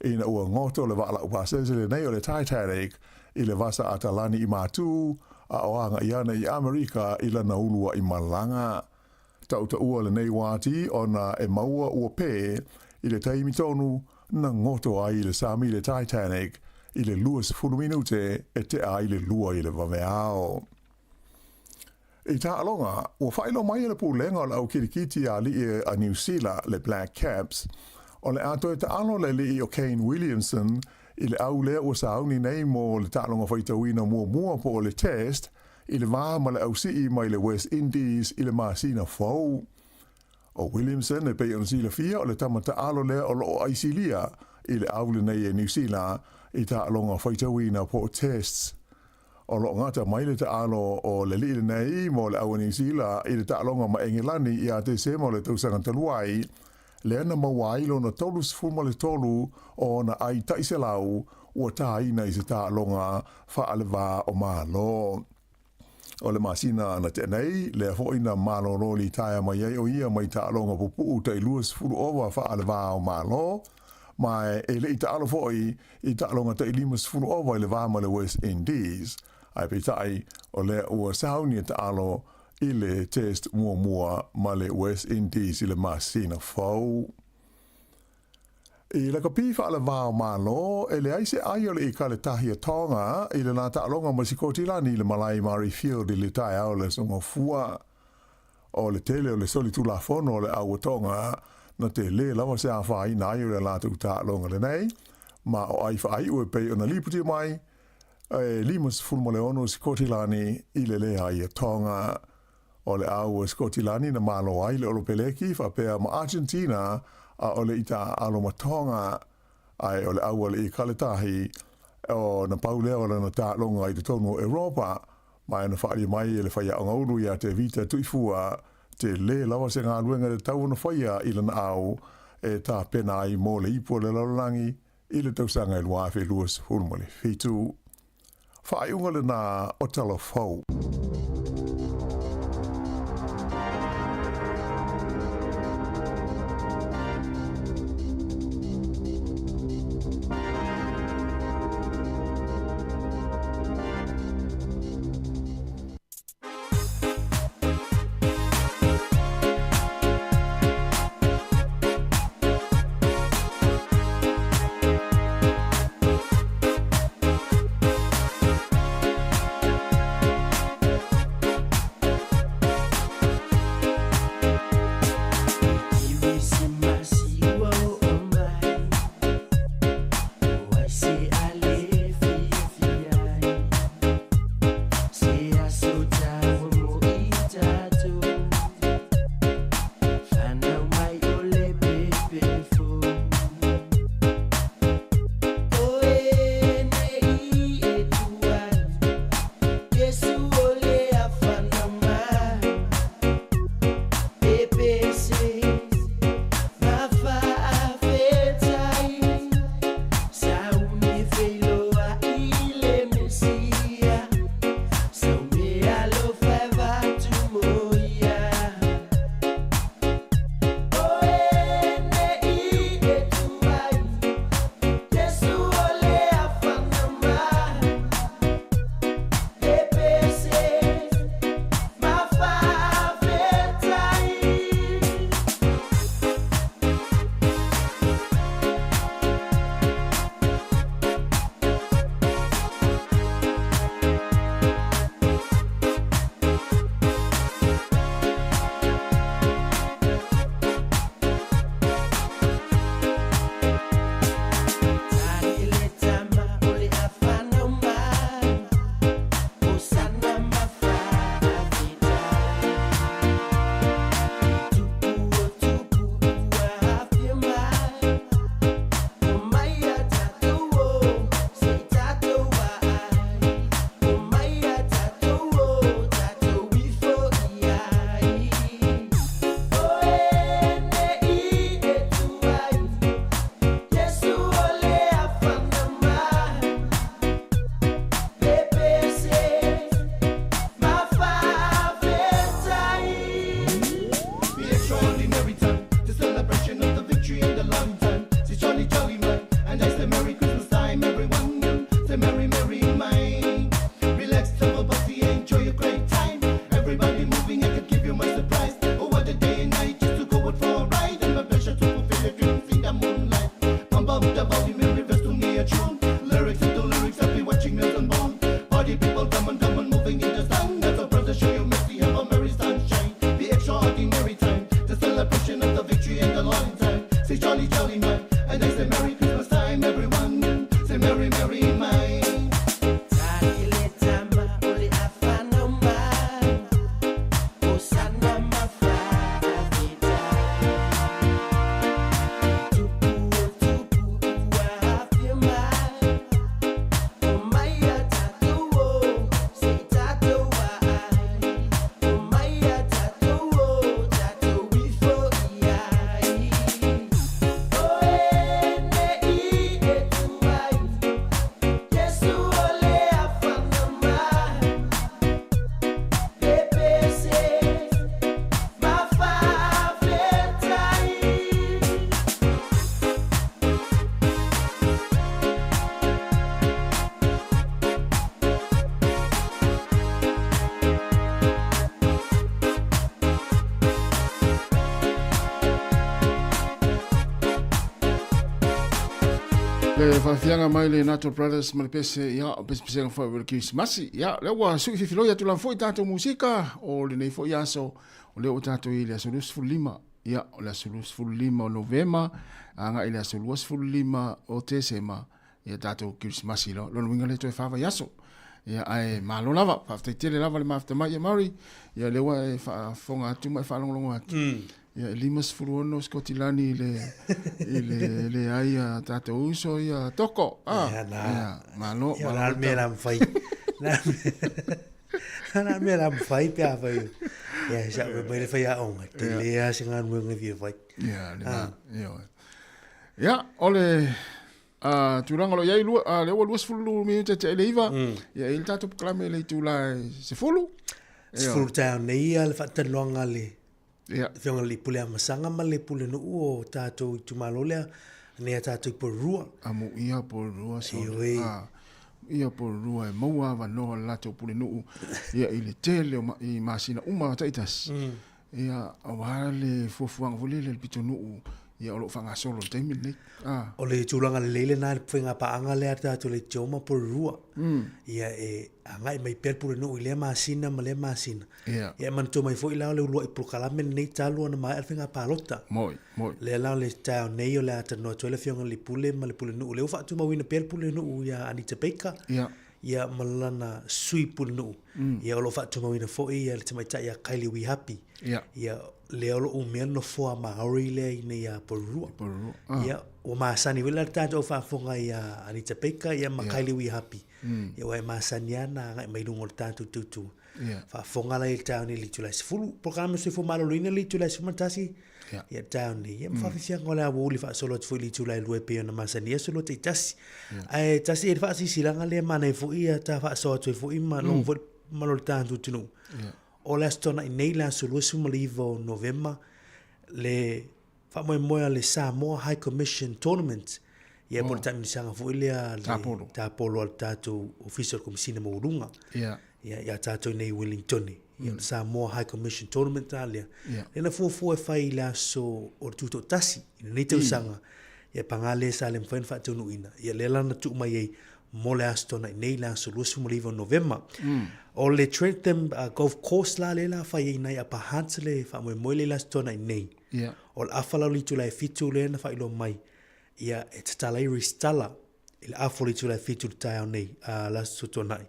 Speaker 4: ina ua goto le vaa laupasese lenei o le Titanic i le vasa Atalani i Matū a o agaʻi ana i Amerika i lana uluaʻi malaga. Tautaua lenei uati ona e maua ua pē i le taimi tonu na goto ai le sami i le Titanic i le 20 minute e tea ai le lua i le vaveao. I taaloga, ua faailoa mai e le Pulega o le Au Kirikiti a Alii a Niu Sila, le Black Caps, o le a toe taalo le alii o Kane Williamson i le au lea ua sauni nei mo le taaloga faitauina muamua po o le Test i le va ma le ausii mai le West Indies i le masina fou. ʻO Williamson e pei ona silafia o le tama taalo lea o lo o aisilia i le au lenei e Niu Sila i taaloga faitauina po o Tests. O lo o gata mai le taalo o le alii lenei mo le au a Niu Sila i le taaloga ma Engelani ia Tesema o le tausaga talu ai, lea na maua ai lona 33 o ona ai tai selau.
Speaker 11: ua tāina i se taaloga faale-va o Malo. O le masina na tea nei, lea foi na malolo litaea mai ai o ia mai taaloga pupuu tai 20 ova faale-va o Malo, ma e le i taalo foi i taaloga tai 50 ova i le va ma le West Indies. Ae peitai, o lea ua sauni e taalo i le Test muamua ma le West Indies i le masina fou. I lakapi faale-va o Malo, e leai se ai o le Ikale Tahi a Tonga i le la taaloga ma Sikotilani i le malae Murrayfield i le taeao o le Aso Gafua. O le tele o le solitulafono o le au a Tonga na tele lava se afaina ai o le latou taaloga lenei, ma o ai faaiu e pei ona lipoti mai e 56 Sikotilani i le leai a Tonga. O le au a Sikotilani na malo ai le Olopeleki faapea ma Argentina ʻaʻole i taaalo ma Tonga, ae o le au a le Ikale Tahi o na pau lea o lana taaloga i totonu o Europa, ma e na faalia mai e le faiaoga ulu iā Tevita Tuifua, tele lava se galuega e tatau ona faia i lana au e tapena ai mo le ipu o le lalolagi i le tausaga e 2027. Faaiuga lena o Tala Fou.
Speaker 7: Le faafiaga mai le Nato Brothers ma le pese, ia, o pesepesega foi o le Kirisimasi. Ia, lea ua sui fifiloi atu lava foi tatou musika o lenei foi aso, o lea ua tatou i le aso 25, ia, o le aso 25 o Novema, agai i le aso 25 o Tesema, ia tatou Kirisimasi loa. Lona uiga lea toe fa vaiaso. Ia, ae malo lava, faafetai tele lava le mafuta mai, ia Murray, ia lea ua e faafofoga atu ma e faalogologo atu. Ia, e 56 Sikotilani i le, i le leai a tatou uso ia Toko. Ah,
Speaker 1: Ia, na.
Speaker 7: ia, malo,
Speaker 1: Ia,
Speaker 7: malo.
Speaker 1: la mea la mawhai. La la mea la mawhai pe a whai. Ia, sa ue mai le whai a onga. Te lea se ngā nuenga fia whai.
Speaker 7: Ia, le na, ia. Ia, o le uh, tulaga o lo o i ai, lua, uh, lea ua 20 minute te le iva, ia, e i le tatou polokalame i le itula e 10. Ia.
Speaker 1: 10 taeao nei ia le faatanoaga a le
Speaker 7: Ia.
Speaker 1: Afioga i le Pule Amasaga ma le Pulenuu o tatou itumalo lea, nei a tatou i Porirua.
Speaker 7: Amuia Porirua so.
Speaker 1: Ioe.
Speaker 7: Ah, ia Porirua e maua avanoa le latou Pulenuu ia i le tele o ma, i masina uma taitasi. Ia aua le fuafuaga foi lele a le pitonuu ia o lo o faagasolo i le taimi lenei. Ah.
Speaker 1: O le tulaga lelei lena i le faiga paaga lea a le tatou leitio ma Porirua. Ia e agai mai pea le Pulenuu i lea masina ma lea masina.
Speaker 7: Ia.
Speaker 1: Ia e manatua mai foi la o le uluai polokalame lenei talu ona maea le faiga palota.
Speaker 7: Moi, moi.
Speaker 1: Lea la o le taeao nei o le a talanoa atu ai le Afioga i le Pule ma le Pulenuu. Lea ua faatumauina pea le Pulenuu ia Anita Baker.
Speaker 7: Ia.
Speaker 1: Ia ma lana Sui Pulenuu. Ia o lo o faatumauina foi ia le tamaitai ia Kylie Wihapi.
Speaker 7: Ia.
Speaker 1: Ia lea o lo o umia le nofoa Māori lea i inei ia Porirua.
Speaker 7: Porirua. Ah.
Speaker 1: Ia ua masani foi la le tatou faafofoga ia Anita Baker ia ma Kylie Wihapi. Ia ua e masani lava na agai mai luga o le tatou tautua.
Speaker 7: Yeah.
Speaker 1: Faafofoga la i le taeao nei i le itula e 10. Polokalame soifua maloloina le itula e 11.
Speaker 7: Yeah.
Speaker 1: Ia taeao nei. Ia ma faafiafiaga o le aoauli faasolo atu foi i le itula e 2 e pei ona masani ai aso lua taitasi. Ae tasi e le faasilasilaga lea e manaia foi ia ta faasoa atu ai foi ma logo foi ma lo le tatou atunuu.
Speaker 7: Yeah.
Speaker 1: O le Aso Toonai nei, le aso 29 o Novema, le faamoemoe a le Samoa High Commission Tournament, ia po o le taamilosaga foi lea a le
Speaker 7: Tapolo.
Speaker 1: tapolo a le tatou Ofisa o le Komesina Maualuga.
Speaker 7: Ia.
Speaker 1: Ia, ia tatou nei i Wellingtone. Ia, o le Samoa High Commission Tournament la lea.
Speaker 7: Ia.
Speaker 1: Lea na fuafua e fai i le aso o le Tutoatasi, i lenei tausaga. Ia, paga lea sa le mafai ona faataunuuina. Ia, lea la na tuu mai ai mo le Aso Toonai nei, le aso 29 o Novema. O le Trentham Golf Course la lea la fai ai nai Upper Hutt le faamoemoe lea i le Aso Toonai nei.
Speaker 7: Ia.
Speaker 1: O le afa la o le itula e 7 lea na faailoa mai, ia e tatala ai resitala i le afa o le itula e 7 i le taeao nei, a le Aso Toonai.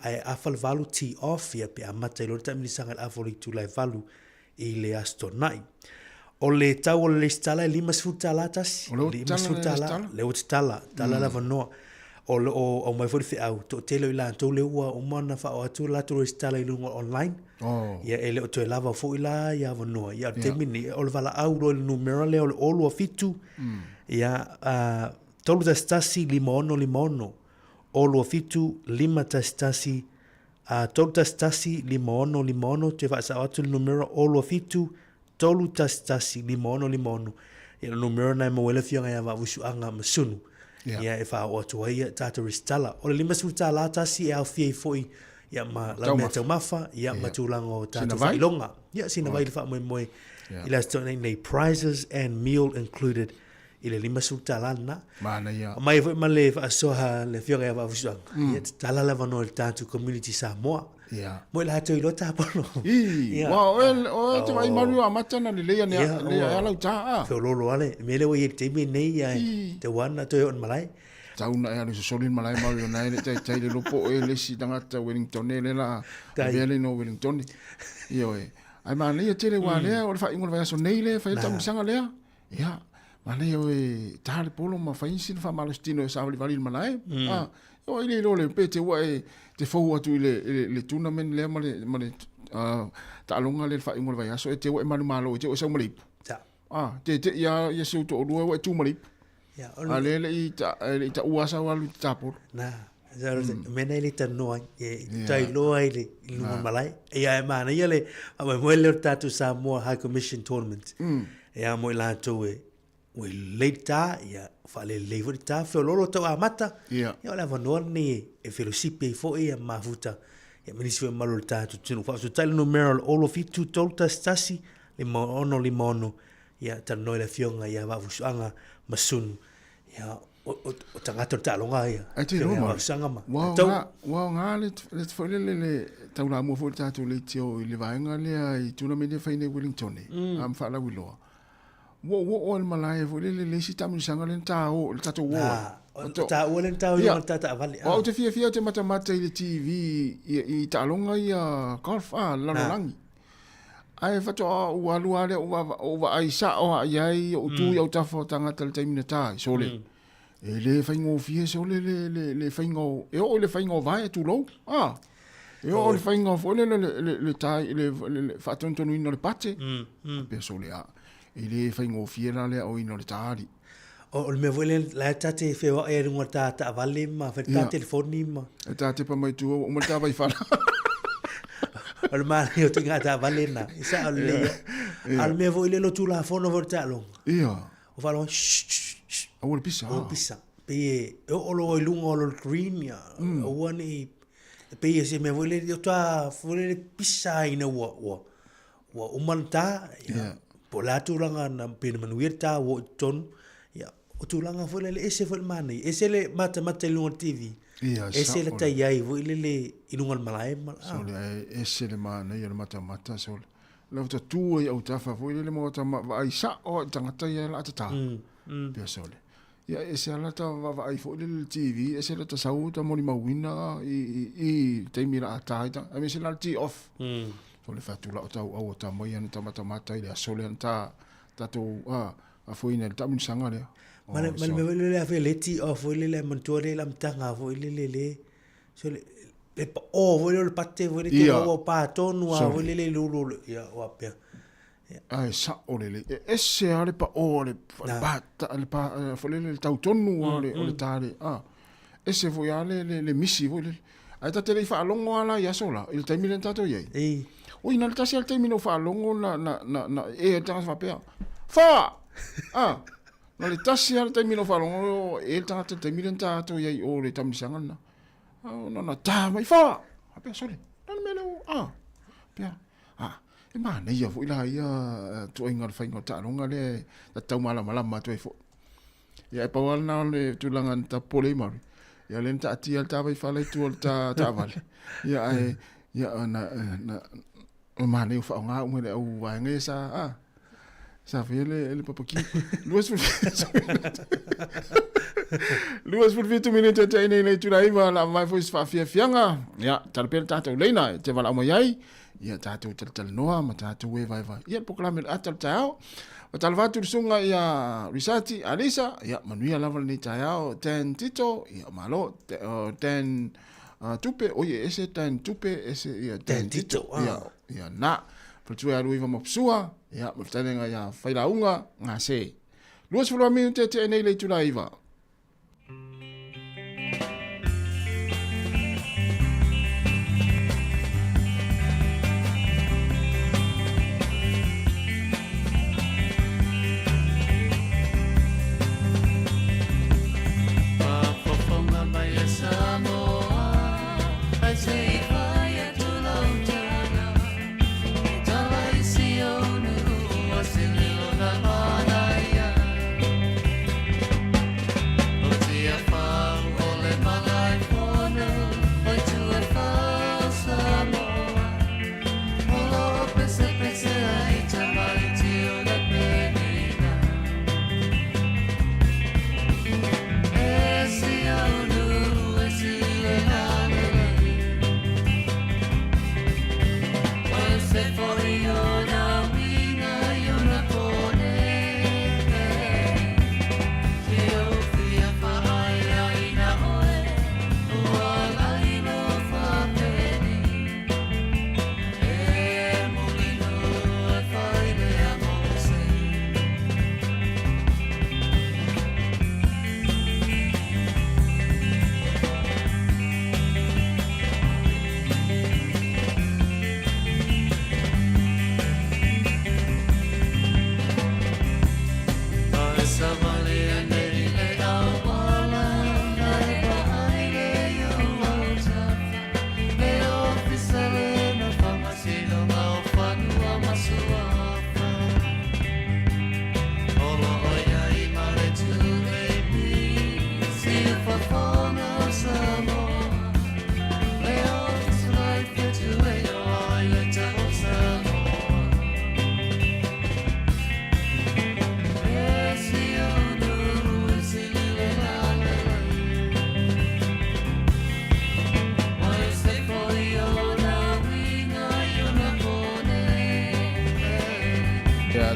Speaker 1: Ae afa le 8 tee off, ia pe amata ai loa le taamilisaga i le afa o le itula e 8 i le Aso Toonai. O le tau o le resitala e $50 tasi.
Speaker 7: O le ua tatala le resitala?
Speaker 1: Le ua tatala, tatala le avanoa. O lo o aumai foi le feau, toatele o i latou lea ua uma ona faaoo atu le latou resitala i luga o online.
Speaker 7: Oh.
Speaker 1: Ia e le o toe lava foi la ia avanoa. Ia o le taimi lenei, o le valaau loa i le numera lea o le 027, ia, 311 5656, 027 511 A 311 5656, toe faasao atu le numera 027 311 5656. Ia, o le numera lena e maua ai le Afioga ia Vaavusuaga Masunu.
Speaker 7: Ia.
Speaker 1: Ia, e faaoo atu ai ia tatou resitala. O le $50 tasi e aofia ai foi ia ma lau mea taumafa, ia ma tulaga o tatou faailoga. Ia, sina vai le faamoemoe i le Aso Toonai nei. Prizes and meal included i le $50 lena.
Speaker 7: Manaia.
Speaker 1: Aumai foi ma le faasoa a le Afioga ia Vaafusuaga. Ia tatala le avanoa i le tatou community Samoa.
Speaker 7: Ia.
Speaker 1: Mo i latou iloa tapolo.
Speaker 7: I,
Speaker 1: Ia.
Speaker 7: wa, o e, o e te vai maru a mata na lelei ane,
Speaker 1: Ia,
Speaker 7: lelei
Speaker 1: ua-
Speaker 7: a lau tā, a.
Speaker 1: Feololo lava le mea lea ua i ai i le taimi lenei, ia
Speaker 7: I.
Speaker 1: te ua na toe oo i le malae.
Speaker 7: Tau na e alu sosoli le malae maru ona e le taitai le lopo e le isi tagata Wellington e le la,
Speaker 1: Tai.
Speaker 7: avea le no Wellington. Ia oe. Ai manaia tele wa lea, o le faaiuga o le vaiaso nei lea, fai le taamilosaga lea. Ia, manaia oe tā le polo ma fai sina faamalositino e savalivali i le malae. Ah, o ai le iloa le pe te ua e te fou atu i le, i le, le tournament lea ma le, ma le uh, taaloga lea le faaiuga o le vaiaso e te ua e manumalo e te ua e sau ma le ipu.
Speaker 1: Sa.
Speaker 7: Ah, te te ia ia si ou toalua ua e tu ma le ipu.
Speaker 1: Ia,
Speaker 7: A lea le i ta, e le i taua sau alu i te tapolo.
Speaker 1: Na, mea nei le talanoa ai, e tai loa ai le i luga o le malae. Ia e manaia le faamoemoe lea o le tatou Samoa High Commission Tournament. Ia mo i latou e ua lelei le ta, ia faalelelei foi le ta, feoloolo tau amata.
Speaker 7: Ia.
Speaker 1: Ia o le avanoa lenei e felosipi ai foi ia mafuta ia ma nisi foi mamalu o le tatou atunuu. Faafetai le numera o le 07 311 5656 ia talanoa i le afioga ia Vaafusuaga Masunu. Ia O tagata o le taaloga ia.
Speaker 7: Ai te iloa ma.
Speaker 1: Tausaga ma.
Speaker 7: Ua aoga, ua aoga le, le foi le, le, le taulamua foi le tatou leitio i le vaega lea i tournament lea fai nei Wellington nei, mm. faalauiloa. Ua ua oo i le malae foi lele le isi taamilosaga lea na ta o, le tatou o ai.
Speaker 1: O taua lea na ta o i luga o le ta taavale.
Speaker 7: O au te fiafia ou te matamata i le TV i, i taaloga ia golf, ah, lalolagi. Ae faatoa ou alu lava lea ou vaai sao lava i ai, ou tu i autafa o tagata i le taimi na ta ai, sole. E le faigofie sole le, le, le faiga o, e oo i le faiga o vae, tulou, ah. E oo i le faiga foi lele le, le, le, tai, le, le, le faatonutonuina o le pate, pea sole a. E le faigofie la le aoina o le taali.
Speaker 1: O le mea foi lea, la e ta te feoai ai i luga o le ta taavale ma fai le ta telefoni ma.
Speaker 7: E ta tepa mai tua ua uma le ta vaifala.
Speaker 1: O le manaia o ituaiga taavale na, e sao lelei lava. A o le mea foi lea, o le Tulafono foi o le taaloga.
Speaker 7: Ia.
Speaker 1: O faalogo, shh, shh, shh.
Speaker 7: Aua le pisa.
Speaker 1: Aua le pisa. Pei e oo loa i luga o le green, ia, aua ne i, e pei e se mea foi lele, faatoa foi lele pisa ina ua, ua, ua uma le ta, ia, po o le a tulaga na, pe na manuia le ta ua oo i totonu, ia, o tulaga foi lele, ese foi le manaia, ese le matamata i luga o le TV,
Speaker 7: Ia,
Speaker 1: ese le ta i ai foi lele i luga o le malae ma, ah.
Speaker 7: Sole, ae ese le manaia o le matamata, sole. Lau ta tu ai autafa foi lele ma ta vaai sao i tagata ia la ta. Pea sole. Ia ese ala ta vaavaai foi lele i le TV, ese la ta sau ta molimauina i, i, i taimi la ata ai ta, aemaise la le tee off. So le fatu la o tau au o ta mai ana ta matamata i le aso lea na ta, tatou, a, afoina i le taamilosaga lea.
Speaker 1: Ma le, ma le mea foi lele a fai le tee off foi lele, manatua le amataga foi lele le, so le, le paʻō foi lele o le pate foi lele, te maua pā tonu a foi lele i le ulu, ia, ua pea.
Speaker 7: Ae sao lelei. E ese lava le paʻō o le pa, le pa, foi lele le tau tonu lava o le, o le ta le, a. Ese foi lava le, le, le misi foi lele. Ae ta te le i faalogo lava la i aso la, i le taimi lea na tatou i ai.
Speaker 1: Ei.
Speaker 7: Oi, na o le tasi lava le taimi na ou faalogo na, na, na, na e le tagata faapea, Fa! A! Na o le tasi lava le taimi na ou faalogo e le tagata i le taimi lea na tatou i ai i o i le taamilosaga lena. A, na, na ta mai, Fa! Faapea, sole, o le a le mea lea ua, a? Faapea, A, e manaia foi la ia tuaiga o le faiga o taaloga lea e tau malamalama atu ai foi. Ia e pau lava lena o le tulaga na ta popole ai Mauri. Ia lea na taatia le ta vaifala i tua o le ta taavale. Ia ae ia na na o manaia o faaaoga uma e le au vaega ia sa a sa faia le le papaki. 27 minute te ine nei tula iwa la mai foi se faafiafiaga. Ia, tala pea le tatou leina e te valaau mai ai. Ia tatou talatalanoa ma tatou e vaevae. Ia le polokalame o le ata o le taeao. O talava atu le susuga ia Risati Alisa, ia manuia lava lenei taeao. Dan Tito, ia malo. Dan Tupe, oi e ese Dan Tupe, ese ia Dan Tito. Ia, ia na. Faletua ia Luiva Mapusua, ia ma le fetalaiga ia Failauga Gase. 22 minute tea nei le itula iva.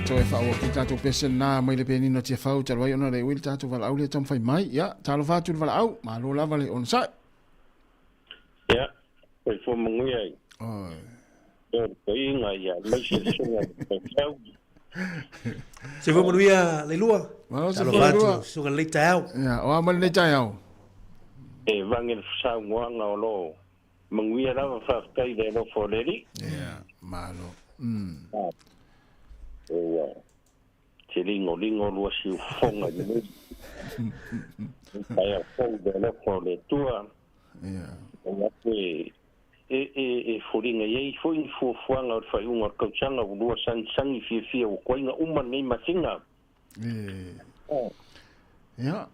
Speaker 7: toe faaauau pea tatou pese lena mai le penina Tiafau talu ai ona le ui le tatou valaau lea taumafai mai. Ia, talofa atu i le valaau, malo lava le onosai.
Speaker 10: Ia, soifua manuia i.
Speaker 7: Oi.
Speaker 10: O le toeaina ia, aemaise le susuga i le faifeau.
Speaker 1: Soifua manuia Leilua.
Speaker 7: Malo
Speaker 1: Talofa
Speaker 7: soifua
Speaker 1: atu
Speaker 7: Leilua.
Speaker 1: susuga i lenei taeao.
Speaker 7: Ia, o a mai lenei taeao?
Speaker 10: E vage le saunoaga o lo o manuia lava, faafetai i le alofa o le Alii.
Speaker 7: Ia, malo.
Speaker 10: Ua te ligoligo lua siufofoga i lenei taeao fou i le alofa o le Atua.
Speaker 7: Ia.
Speaker 10: E atu e e e e foliga i ai foi ni fuafuaga o le faaiuga o le tausaga ua lua sagisagi fiafia ua koiga uma lenei masina.
Speaker 7: E. Ia.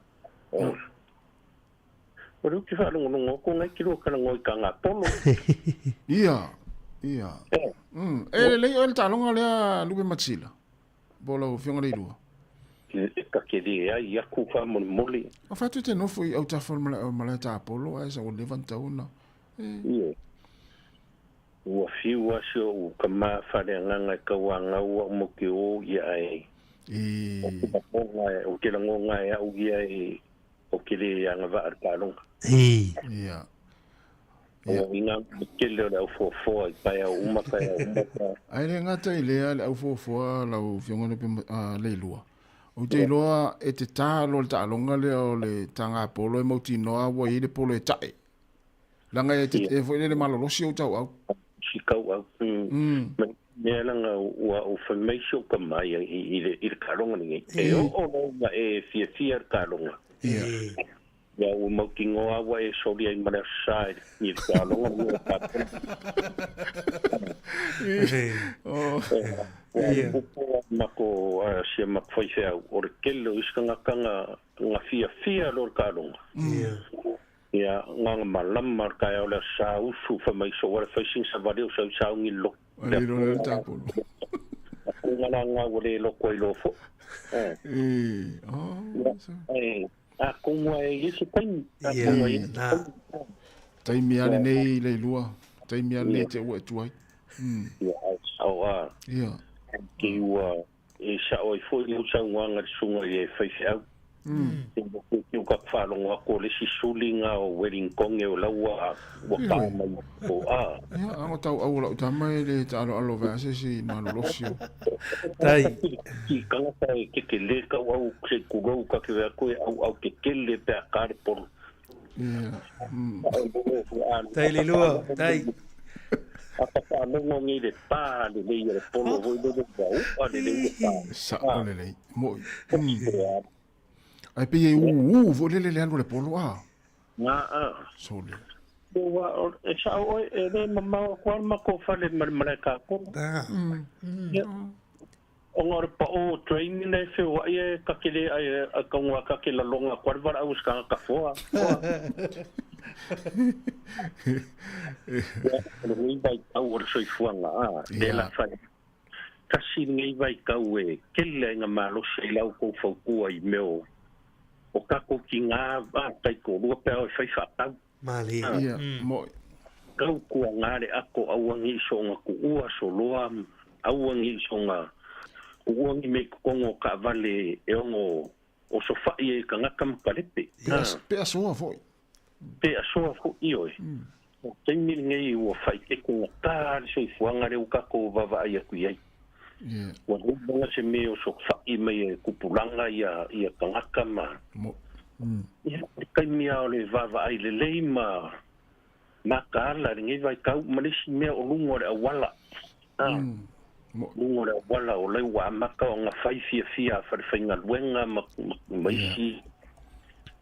Speaker 10: O lea ou te faalogologo atu nai te lua talanoa i Tagapolo.
Speaker 7: Ia, ia. E lelei oe le taaloga lea Lupe Matisila, po o lau Afioga Leilua?
Speaker 10: E ta te leai atu faamolemole.
Speaker 7: O fai atu e te nofo i autafa o le malae tapolo ae sa ua leva ona tatau ona. E.
Speaker 10: Ia. Ua fiu lava si ou tama faaleagaga e tauanau au ma te o ia ae.
Speaker 7: E.
Speaker 10: Ou te lagona e au ia e Ou te le agavaa i le taaloga.
Speaker 7: Ia.
Speaker 10: O uiga le tele o le aufoafoa i taeao uma, taeao uma.
Speaker 7: Ae le gata i lea le aufoafoa lau Afioga Leilua, ou te iloa e te ta loa le taaloga lea o le taga polo e mautinoa ua i ai le polo e tae. Leaga e te e foi lele malolosi ou tauau.
Speaker 10: Si tauau. Mea leaga ua ou fai mai si ou tama ia i le i le taaloga lenei. E oo loa ina e fiafia le taaloga.
Speaker 7: Ia.
Speaker 10: Ia ua mautinoa ua e soli ai ma le Aso Sa i le taaloga lenei o le taaloga. Ua upu mako sia mako faifeau o le tele o isi tagata na fiafia loa le taaloga.
Speaker 1: Ia.
Speaker 10: Ia, nganga malama le taeao le aso sa usu fai mai so wale fai sing sa vale o sau saungi lo.
Speaker 7: Le lo le tapolo.
Speaker 10: Ko nga la nga wale lo ko ilo fo.
Speaker 7: Eh. Oh.
Speaker 10: Eh, a ko ngua e isi taimi. A ko ngua e
Speaker 1: Na.
Speaker 7: Taimi ale nei le lua. Taimi ale nei te ua e tuai.
Speaker 10: Ia, au a.
Speaker 7: Ia.
Speaker 10: Ki ua E sao ai foi lou saunoaga i le susuga i e faifeau. E motu atu ka faalogo atu o le isi suliga o Wellington o la ua ua pā mai o a.
Speaker 7: Ia, a o tau au o lau tama e le taaloalo vea se isi malolosi o.
Speaker 1: Tai.
Speaker 10: Ki tangata e kekele kau au se kulou ka ke vea koe au au kekele pe a ka le polo.
Speaker 7: Ia.
Speaker 1: Tai le lua, tai.
Speaker 10: Ata whaalongo ngi le pā lelei o le polo hoi lele ua u'a lelei le pā.
Speaker 7: Sa'o lelei. Mo'i. Ai pei e ū ū foi lele le alu o le polo a.
Speaker 10: Ngā a.
Speaker 7: Sole.
Speaker 10: Ua, e sa'o oe, e le mamao aku a le makou fale ma le malae kākoʻo. Ia. Ona o le pa'o o train ina e feoa'i e kake le ai a kaunga kake lalonga koa le valaau se tagata foa. Ia, o lenei vaitau o le soifuaga a, lea la fai. Tasi lenei vaitau e tele ai nga malosi ai la outou fautua i mea o o tatou tigā a taitoalua pe a o e fai faatau.
Speaker 1: Malie.
Speaker 7: Ia, mo'i.
Speaker 10: Kau kua ngā le ako aua ngi so nga kuua so loa aua ngi so nga kuua ngi me kokongo o kaavale e ono o so fa'i e kangaka ma kalepe.
Speaker 7: Pe asoa foi.
Speaker 10: Pe asoa foi ioe. O taimi lenei ua faaiteku gatā le soifuaga lea ua tatou vaavaai atu i ai. Ua leva se mea o so fa'i mai e kupulaga ia ia tagata ma Ia, o le taimi lava o le vaavaai lelei ma mataala i lenei vaitau ma le isi mea o luga o le auala. Luga o le auala o lea ua amata ona fai fiafia a falefaigaluega ma ma isi.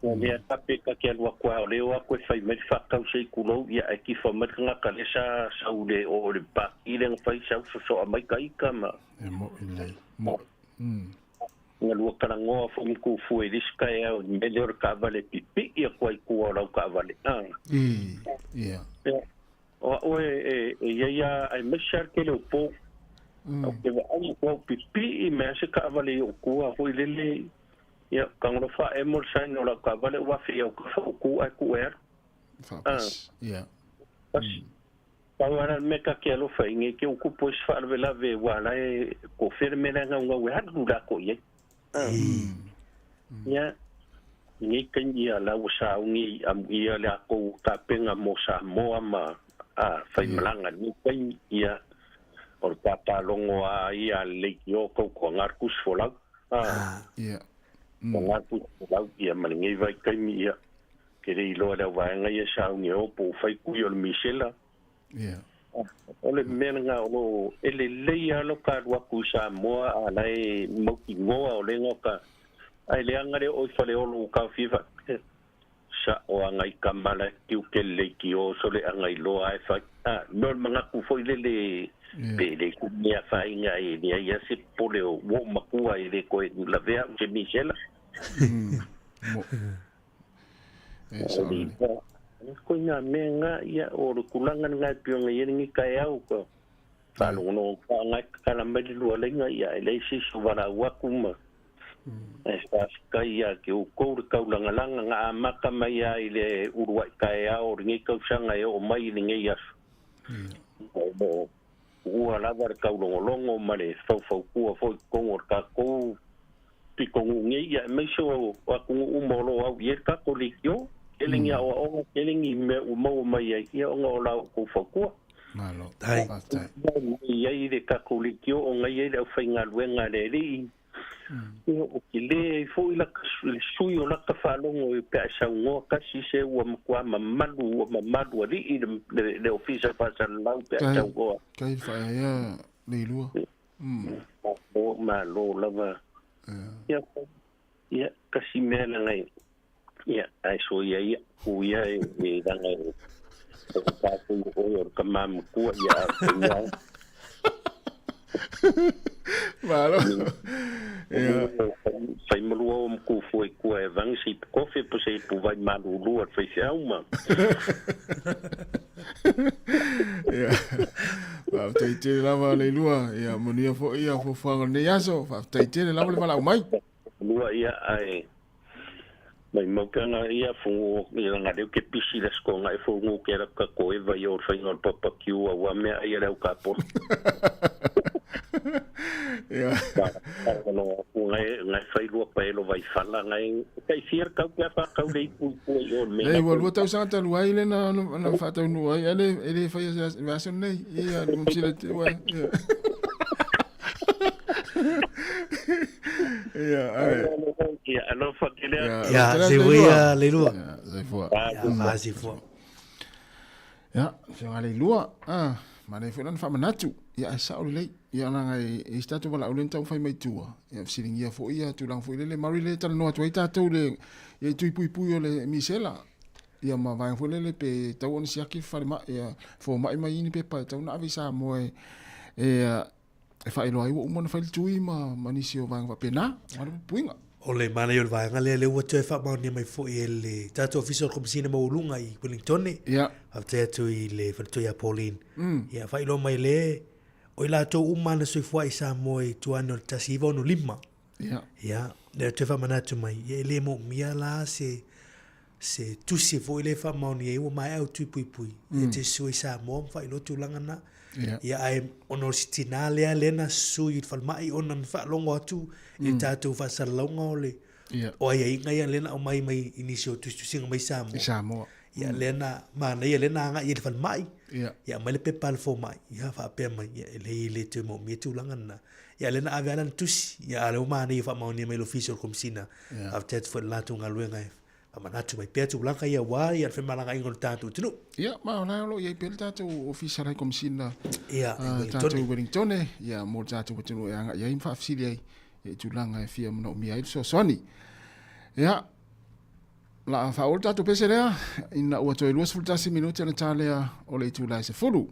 Speaker 10: Ua mea tape ta te alu atu lava o lea o atu e fai mai le faatau se i tulou ia ae tifa mai le tagata lea sa sau i le o le paki lea na fai sau sosoa mai ta ita ma.
Speaker 7: E mo'i lelei, mo'i.
Speaker 10: Na lua talanoa foi ma Tufue i le isi taeao i le mea lea o le taavale e pipii atu ai i tua o lau taavale.
Speaker 7: I, ia.
Speaker 10: Ia, o au e, e i ai lava, aemaise lava le tele o po. Ou te vaai atu au pipii mai lava se taavale i ou tua foi lele, ia, tagolofa emo le sign o lau taavale ua afe i au kafa ou tu ae tuu e alu.
Speaker 7: Faapasi, ia.
Speaker 10: Pasi.
Speaker 12: Pau lava la le mea ta te alofa i nei te utupu ai se faalavelave aua la e po o fea le mea la e gaugau e alu latou i ai. Ia, i nei taimi ia la ua sauni amuia le atou tapena mo Samoa ma a faimalaga i lenei taimi, ia o le pāpālogo a ia a le leitio tautuaga le tusi folau.
Speaker 7: Ia.
Speaker 12: Tautuaga le tusi folau ia ma lenei vaitaimi ia Ke le iloa le auvaega ia sauni e o po ua fai tui o le misela.
Speaker 7: Ia.
Speaker 12: O le mea lena o lo o e lelei lava lo ta alu atu i Samoa a la e mautinoa o lena o ta ae leaga le oo i Faleolo ua taofia faapea sa'o a nai tama la e tiute le leitio so le aga iloa ae fai a mea o le manatu foi lele pe le mea afaina e leai a se popole o ua ou matua e le toe lavea au i se misela.
Speaker 7: Mo. E sao lelei.
Speaker 12: Koe ngā mea ngā ia o le tulaga lena e pei ona i ai lenei taeao ka faalogologo ka ngai tatala mai le lua laina ia e leai se isi o valaau atu ma e faafetai ia te outou le taulagalaga na amata mai lava i le uluai taeao o lenei tausaga e oo mai i lenei aso. O lo o tuua lava le taulogologo ma le faufautua foi i totonu o le tatou pitonuu nei, ia aemaise o atunuu uma o lo o au i ai le tatou leitio. Tele ni aoaoga, tele ni mea ua maua mai ai, ia ona o la outou fautua.
Speaker 7: Malo.
Speaker 1: Faafetai.
Speaker 7: Faafetai.
Speaker 12: I ai le tatou leitio ona i ai le aufaigaluega a le Alii. Ia, ou te le ai foi laka, le sui o laka faalogo pe a e saunoa kasi se ua matua mamalu, ua mamalu alii le, le, le ofisa faasalalau pe a e saunoa.
Speaker 7: Kai whaea leilua.
Speaker 12: Malo, malo lava. Ia, ia, kasi mea langa e, ia, ae soia ia, ku ia e, e langa e, e o tātou i oe o le tama matua ia a o ia.
Speaker 7: Malo. Ia.
Speaker 12: Fai malua o mku fue kua e vangi se ipu kofe po se ipu vai malulu a le faifeau ma.
Speaker 7: Ia. Faafetai tele lava Leilua. Ia, manuia foi ia fuafuaga o lenei aso. Faafetai tele lava le valaau mai.
Speaker 12: Lua ia ae maimau pe ana ia fungu ia langa leu ke pisi le skonga e fungu ke la ka ko eva ia o le fainga o le papa kiu a ua mea ai le au ka polo.
Speaker 7: Ia.
Speaker 12: Ngai ngai fai lua pa elo vai fala ngai kai fia kau ke apa kau le ipu ipu i o le mea.
Speaker 7: Lei ua lua tausaga talu ai le na na whaataunuu ai ele ele whai ase aso nei ia le te ua. Ia. Ia ai.
Speaker 12: Ia alofa tele atu.
Speaker 1: Ia se fua Leilua.
Speaker 7: Ia se fua.
Speaker 1: Ia ma se fua.
Speaker 7: Ia, fioga Leilua. Ah, manaia foi lana faamanatu. Ia ae sao lelei. Ia leaga e i ai se tatou valaau lea na taumafai mai tua. Ia fesiligia foi ia tulaga foi lele Murray lea e talanoa atu ai tatou le ia i tui puipui o le misela. Ia ma vaega foi lele pe tau ona siaki falemai ia fomai mai ni pepa e tau ona ave i Samoa e e e faailoa ai ua uma ona fai le tui ma ma nisi o vaega faapena. Aua le puipuiga.
Speaker 1: O le manaia o le vaega lea, lea ua toe faamaonia mai foi e le tatou Ofisa o le Komesina Maualuga i Wellington.
Speaker 7: Ia.
Speaker 1: Faafetai atu i le faletoi ia Pauline. Ia, faailoa mai le, o i latou uma na soifua i Samoa i tua ane o le 1965.
Speaker 7: Ia.
Speaker 1: Ia, lea toe faamanatu mai, ia e le moomia la se se tusi foi lea e faamaonia ai ua maea au tui puipui. E te sue i Samoa ma faailoa tulaga na.
Speaker 7: Ia.
Speaker 1: Ia ae ona o si tinā lea lea na sui i le falemai ona na faalogo atu i le tatou faasalalauga o le
Speaker 7: Ia.
Speaker 1: o aiaiga ia lea na aumai mai i nisi o tusitusiga mai Samoa.
Speaker 7: I Samoa.
Speaker 1: Ia lea na manaia lea na agai i le falemai.
Speaker 7: Ia.
Speaker 1: Ia aumai le pepa a le fomai. Ia faapea mai ia e leai e le toe moomia tulaga na. Ia lea na ave lava lana tusi. Ia a lea ua manaia faamaonia mai e le Ofisa o le Komesina.
Speaker 7: Ia.
Speaker 1: Faafetai atu foi i le latou galuega e Faamanatu mai pea tulaga ia aua ia le femalagaaiga o le tatou atunuu.
Speaker 7: Ia, ma o la e o lo o i ai pea le tatou Ofisa la i Komesina
Speaker 1: Ia, i Wellingtone.
Speaker 7: tatou Wellingtone, ia, mo le tatou atunuu e agai ai ma faafesili ai i tulaga e fia manaomia ai le fesoasoani. Ia, o le a faaauau le tatou pese lea, ina ua toe 21 minute ona ta lea o le itula e 10.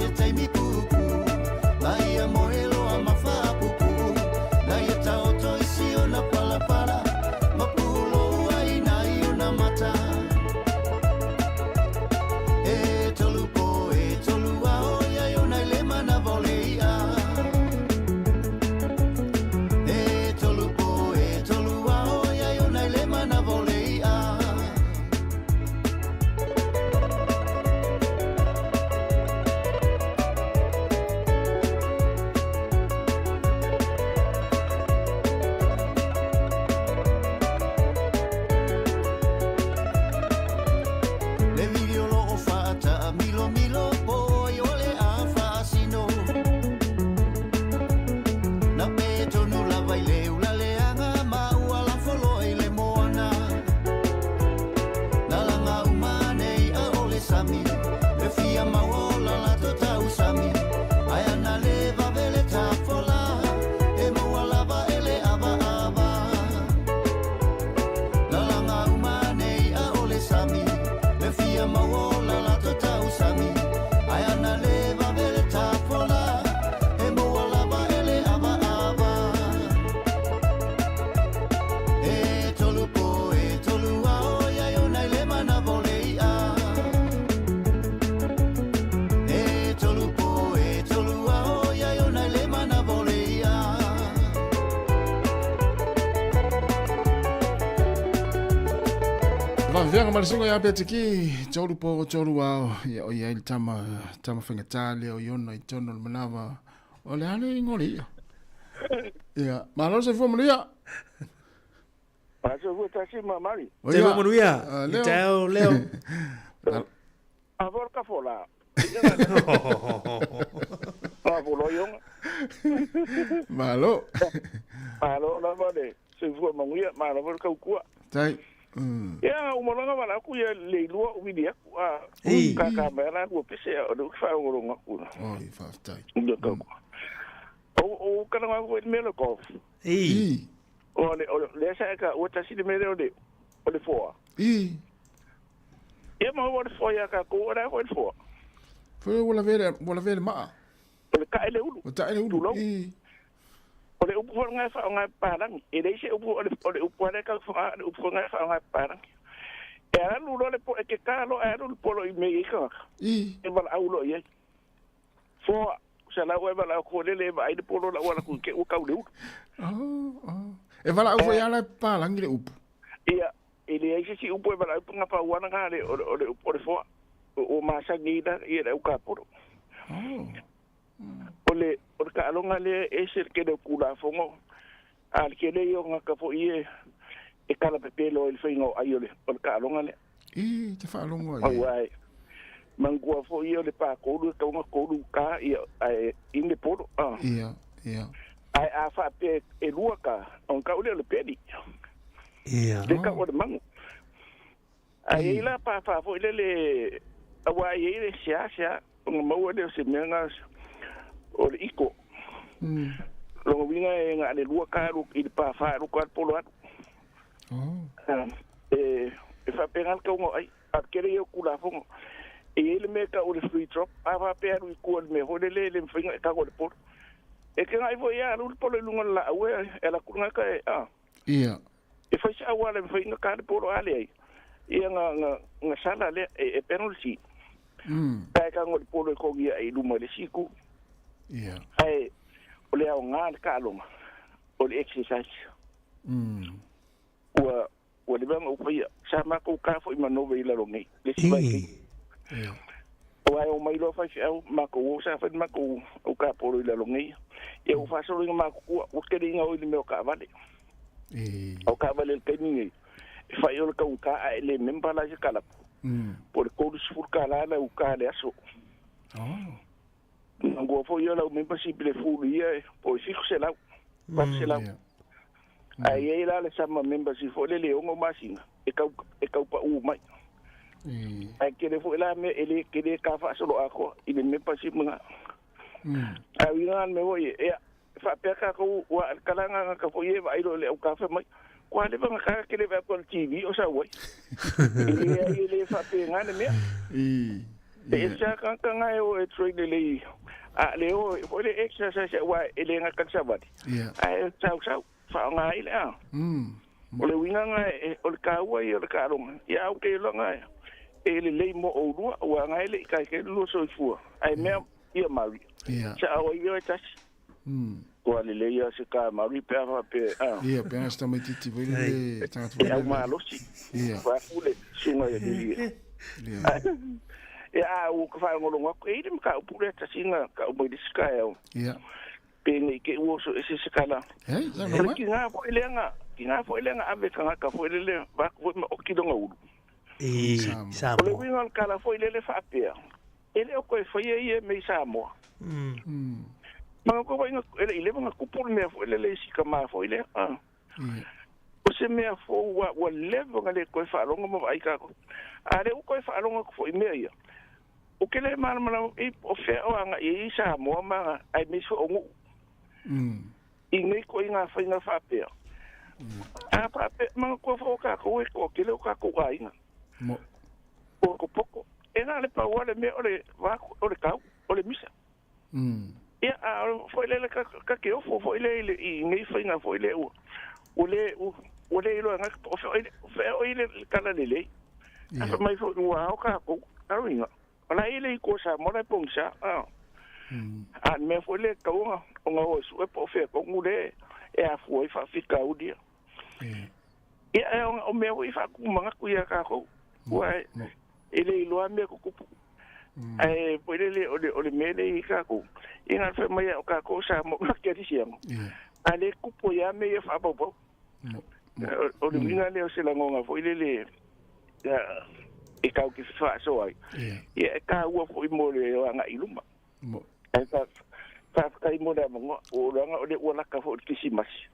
Speaker 9: se taimi pupu Na ia moe loa ma faapupu Na ia taoto i si ona palapala Ma pulou ai nai ona mata E tolu po e tolu ao ia i ona i le manawa o le i'a E tolu po e tolu ao ia i ona i le manawa o le i'a Le vilio lo o faata'a milomilo po ai o le a faasino Na pe tonu lava i le ulaleaga ma ua lafo loa i le moana Na laga uma ane i'a o le sami Le fia maua o la latou tausami Ae ana le vave le tafola E maua lava e le avaava Na laga uma ane i'a o le sami Le fia maua o la latou tausami Ae ana le vave le tafola E maua lava e le avaava E tolu po e tolu ao ia i ona i le manawa o le i'a E tolu po e tolu ao ia i ona i le manawa o le i'a
Speaker 7: Vaveaga ma le susuga ia Petiki, tolu po tolu ao, ia o i ai le tama, tama faigata lea o Iona i tonu o le manava. O le a le igoa o le ia? Ia, malo le soifua manuia.
Speaker 10: Malo le soifua tasi ma mali.
Speaker 7: O ia.
Speaker 1: Soifua manuia.
Speaker 7: Ah,
Speaker 1: I
Speaker 7: Leo.
Speaker 1: taeao, Leo.
Speaker 10: A fo ka fo la. A fo lo ionga.
Speaker 7: Malo.
Speaker 10: Malo lava le soifua manuia, malo foi le tautua.
Speaker 7: Tai.
Speaker 10: Ia, uma loa na vala aku ia le ilua o vili aku a
Speaker 1: Ei.
Speaker 10: ka ka mai ala lua pese o le whaalongolonga aku.
Speaker 7: Oi, faafetai.
Speaker 10: Ia tau. O o kana ngā koe le mea le golf.
Speaker 1: Ei.
Speaker 7: I.
Speaker 10: O le o le sa ka o tasi le mea o le o le foa.
Speaker 7: I.
Speaker 10: Ia ma o le foa ia ka ko o le koe le foa.
Speaker 7: Foi ua lavea ua lavea le maa.
Speaker 10: O le tae le ulu.
Speaker 7: O tae le ulu.
Speaker 10: Tulou.
Speaker 7: I.
Speaker 10: O le upu foi ngai wha ngai palangi. E leai se upu o le o le upu ale ka wha le upu ngai wha ngai palangi. E alu lo le po e ke ka lo alu le polo i me i ka.
Speaker 7: I.
Speaker 10: E wala au lo i ai. Foa sa la ua wala ko le le vai le polo la wala ku ke u kau le ulu.
Speaker 7: Oh, oh. E valaau foi ala palangi le upu.
Speaker 10: Ia e leai se si upu e wala upu ngā pa uana ngā le o le o le upu o le foa. O masani ina ia le au ka polo.
Speaker 7: Oh.
Speaker 10: O le o le kaaloga lea e ese le kele o kulafogo a le kele ia o gaka foʻi e e kalapepelo ai le faiga o ai o le o le kaaloga lea
Speaker 7: I, te faalogo ai.
Speaker 10: auā e manatua foʻi ia o le pakoulu e tauga kolu kā ia ae i le polo a
Speaker 7: Ia, ia.
Speaker 10: ae a faapea e lua kā ona kau lea o le peli
Speaker 1: Ia.
Speaker 10: le kau o le magu ae iai la pāpā foʻi le le auā e iai le seā ona maua lea o se mea ga o le iko loga uiga e ga le lua kā lu i le pāfā luka le polo atu
Speaker 7: Oh.
Speaker 10: e e faapega le kauga o ai a kele ia o kulafogo e iai le mea kau o le free drop a faapea alu i kua le mea foi lele le mafaiga e kau o le polo e ke gaʻi foi ia alu le polo i luga o le laau e e ala kulaga ka e a
Speaker 7: Ia.
Speaker 10: e fai se auala e mafaiga ka le polo a leai ia ga ga ga sala lea e e penalty ae kaga o le polo e kogia ai i luma i le siku
Speaker 7: Ia.
Speaker 10: ae o le aogā le kaaloga o le exercise ua ua leva ona ou faia sa makou kā foʻi manove i lalogei le isi vaitei
Speaker 7: Ia.
Speaker 10: o ae o mai loa faifeau makou o sa fai makou au kapolo i lalogei ia ua faasoloiga makukua ua keleiga oi le mea o kaavale
Speaker 7: I.
Speaker 10: au kaavale le taimi nei e fai o le kaugā ae le memba la i se kalapu po o le 30 kalā le augā le aso
Speaker 7: Oh.
Speaker 10: manatua foi ia lau membership i le fulu ia e po o le 700 800
Speaker 7: Ia.
Speaker 10: ae iai la le sama membership foi le le 6 masina e kau e kaupaʻū mai
Speaker 7: I.
Speaker 10: ae kele foʻi la mea e lē kele ka faasolo atoa i le membership maga ae uiga le mea foi ia faapea kakou ua le kalagaga ka foʻi e vaai lo le aukafe mai kua leva ga kaka kele vae ko le TV o sau ai e leai e lē faapega le mea
Speaker 7: I.
Speaker 10: E ese a kanga e o e train le a le o o le exercise wa e le nga ka savali. Ai sau sau fa nga ile a. O le winga nga o le kaua i o le karonga. Ia o ke longa e le lei mo o rua wa nga ile kai ke lu so fua. Ai mea ia mari. Sa o ia e tasi. Ko le le ia se ka mari pe fa pe a.
Speaker 7: Ia pe nga sta mai titi voi le tangata
Speaker 10: voi. Ia malosi. Fa fule sunga ia le. Ia o ka fa ngolonga ko ile ka o pule tasinga ka o mai ska e.
Speaker 7: Ia.
Speaker 10: Pe nei ke o so ese se kala.
Speaker 7: Hey, sa no.
Speaker 10: Ki nga fo ile nga, ki nga fo ile nga ave ka ka fo ile le va ko o ki donga ulu.
Speaker 1: E sa
Speaker 10: mo. O le winga kala fo ile le fa pea. Ele o ko e fo ia me sa mo. Ma ko inga ele ile nga kupu me fo ile le sika ma fo ile. Ah. O se mea fo wa wa levo nga le ko fa longa mo ai ka ko. A le o ko fa longa ko fo i mea ia. O ke le mana mana i o fe o anga i sa mo ma ai me fo ngu. I nei ko inga fa inga fa pea. A pa pe ma ko fo ka ko ko ke le ka ko ai nga.
Speaker 7: Mo
Speaker 10: o ko poko e na le pa wa le me o le va o le ka o le misa. Ia a fo ile ka ka ke o fo fo ile i nei fa inga fo ile o o le o le ilo nga o fo ile o ile kala le le. A mai fo wa o ka ko aruinga. Ola ile ko sa mo le pongsa a. A me fo le ka o nga o su e po fe ko ngule e a fo i fa fika o dia. Ia o me o i fa ku manga ku ia ka ko. Wa ile ilo me ko ku. Ai po ile o le me le i ka ko. I nga fe mai o ka ko sa mo ka ke di siang. A le ku po ya me e fa po po. O le winga le o se la ngonga fo ile le e kau ki fa so ai. Ia ka ua fo i mo le anga iluma.
Speaker 7: Mo.
Speaker 10: E fa fa kai mo le mo o langa o le ua laka fo kisimasi.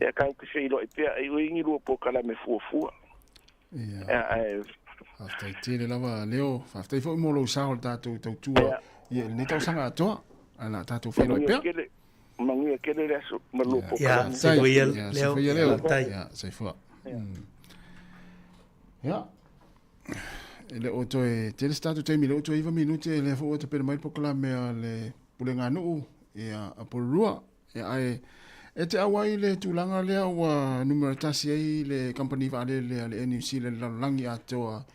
Speaker 10: Ia kau ki fe ilo e pea e uingi lua po kala me fuafua.
Speaker 7: Ia. Faafetai tele lava Leo, faafetai foi mo lou sao le tatou tautua. Ia lenei tausaga atoa, ala tatou feiloai pea.
Speaker 10: Manuia kele le aso ma lua po
Speaker 1: kala. Ia, soifua Leo.
Speaker 7: Soifua Leo. Ia, soifua. Ia. Le o toe tele se tatou taimi le o toe 9 minute le fo o te pere mai pokalame a le pulega nuu ia a Porirua ia ai e te awai le tulaga lea ua numera 1 ai le company vaalele a le NUC le lalolagi atoa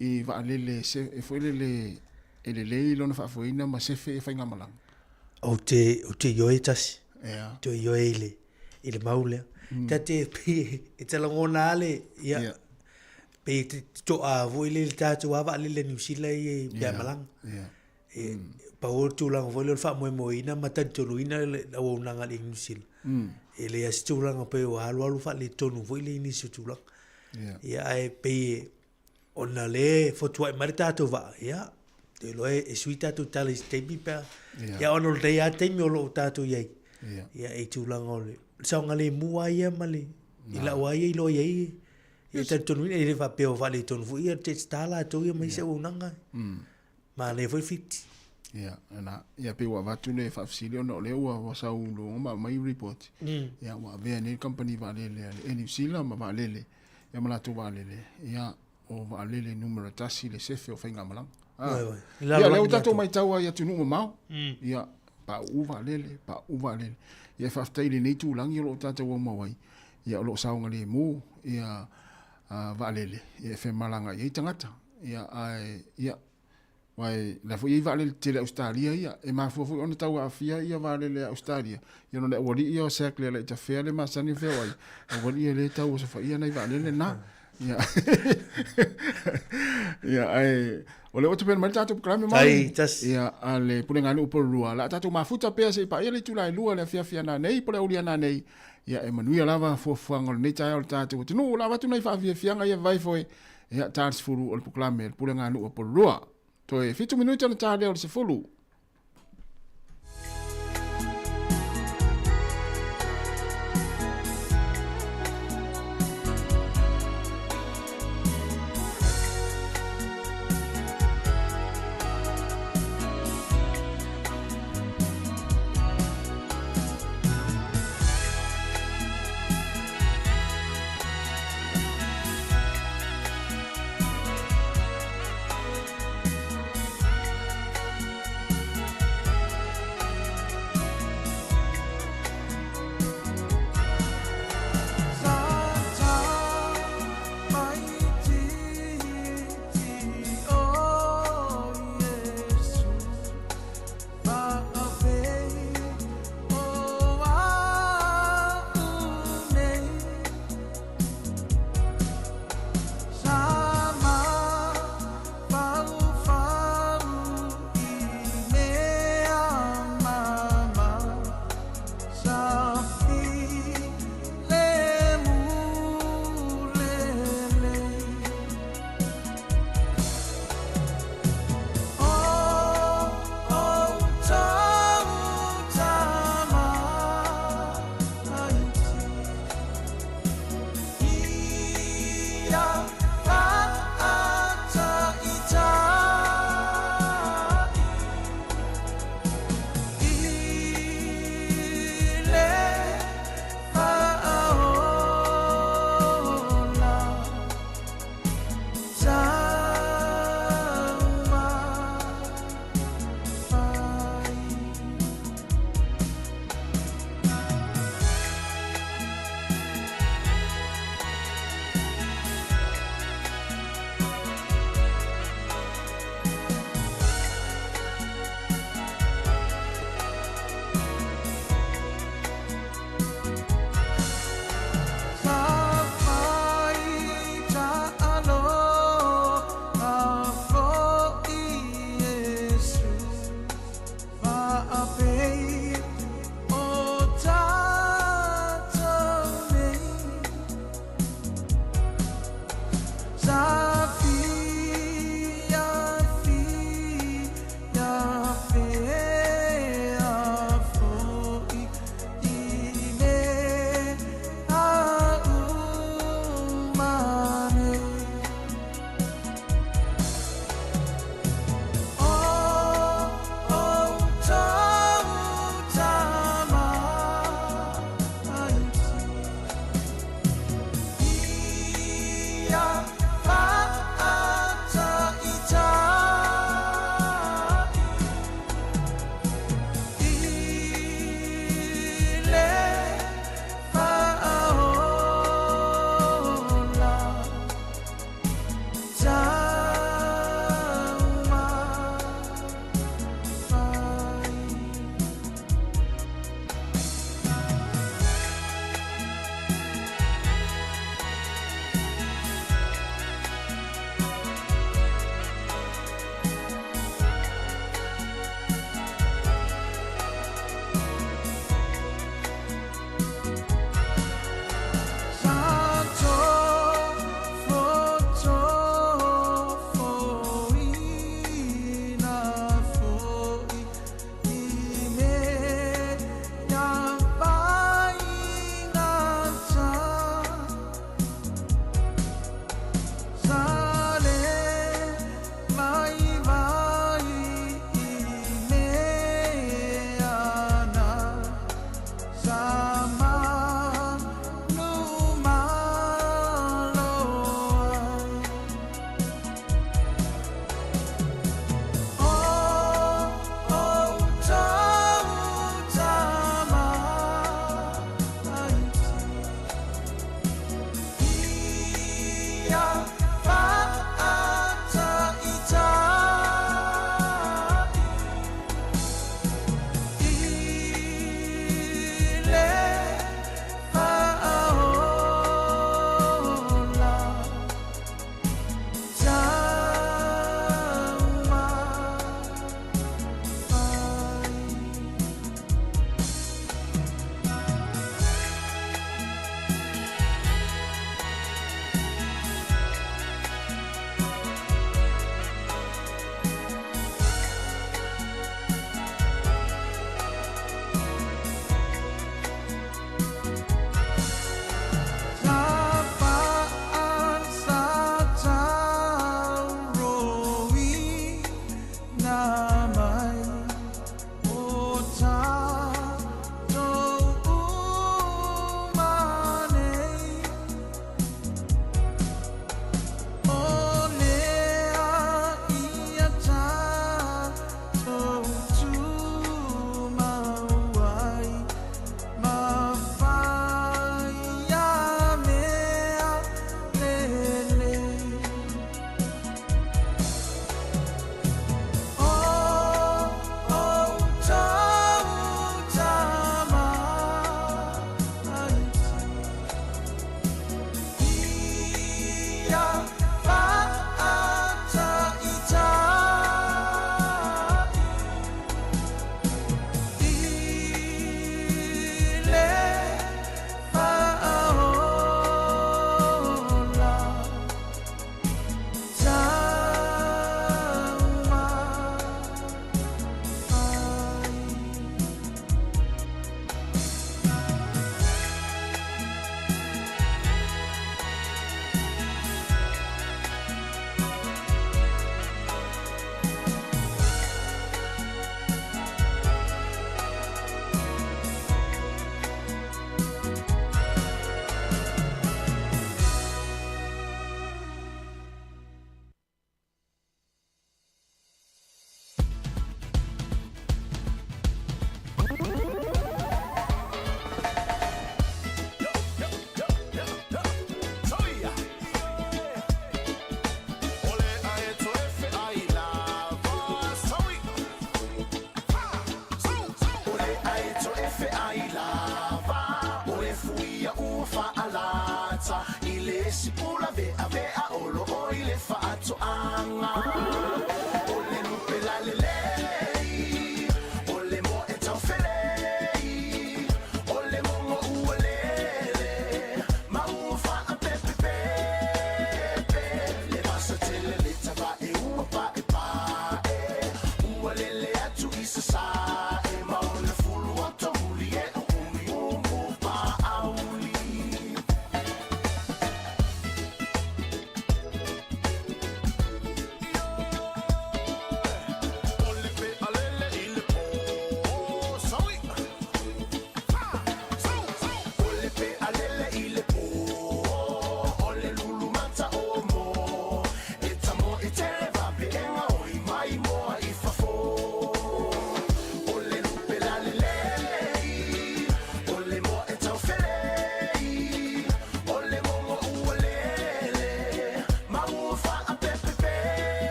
Speaker 7: i vaalele se e foi le e lelei lona faafoeina ma sefe e faigamalaga.
Speaker 1: O te ioe tasi.
Speaker 7: Ia.
Speaker 1: Te ioe i le mau lea. Tate e te langona ale ia. Pe te toa voi le tātou ava le le New Zealand i pea malanga. E pa o tūlanga voi le wha moe moe ina ma tantolu ina le au nanga le New Zealand. E le asi tūlanga pe o alu alu wha le tonu voi le inisi tūlanga. Ia ai pe ona le fotua i mare tātou va. Ia te loe e sui tātou tala i teimi pea. Ia ono le a teimi o lo tātou iai. Ia e tūlanga o le saonga le mua ia ma le i lau ai i loe ai. Ia tantonu ina i le whapeo wale tonu fu ia te tala tau ia mai se unanga. Ma le foi 50.
Speaker 7: Ia, ana ia pe ua vatu le faafesili ona o lea ua sau luga ma mai report. Ia ua avea nei company vaalele a le New Zealand ma vaalele ia ma latou vaalele. Ia o vaalele numera 1 le sefe o faigamalaga. Ia lea ua tatou matau ai atunuu mamao. Ia pauu vaalele, pauu vaalele. Ia faafetai lenei tulaga o loo tatou aumau ai. Ia o loo saoga lemu ia vaalele ia e femalaga i ai tagata. Ia ae ia Wai, la foi i vaalele tele Australia ia, e mafua foi ona tau aafia ia vaalele a Australia. Ia ona le aualii ia o Sackler le tafea le masani fea wai. Aualii e le tau o sofaia nai vaalele na. Ia. Ia, ai, o le o te pena mai tātou pokalame mai. Ia, a le pulega nuu Porirua. La tātou mafuta pea se i paia le itula e lua le afiafi ana nei, po le auli ana nei. Ia, e manuia lava fuafuaga o lenei taeao le tātou atunuu. La avatu nai faafiafiaga ia vai foi. Ia, tā le 10 o le pokalame, le pulega nuu o Porirua. Toe 7 minuti ona tā lea o le 10.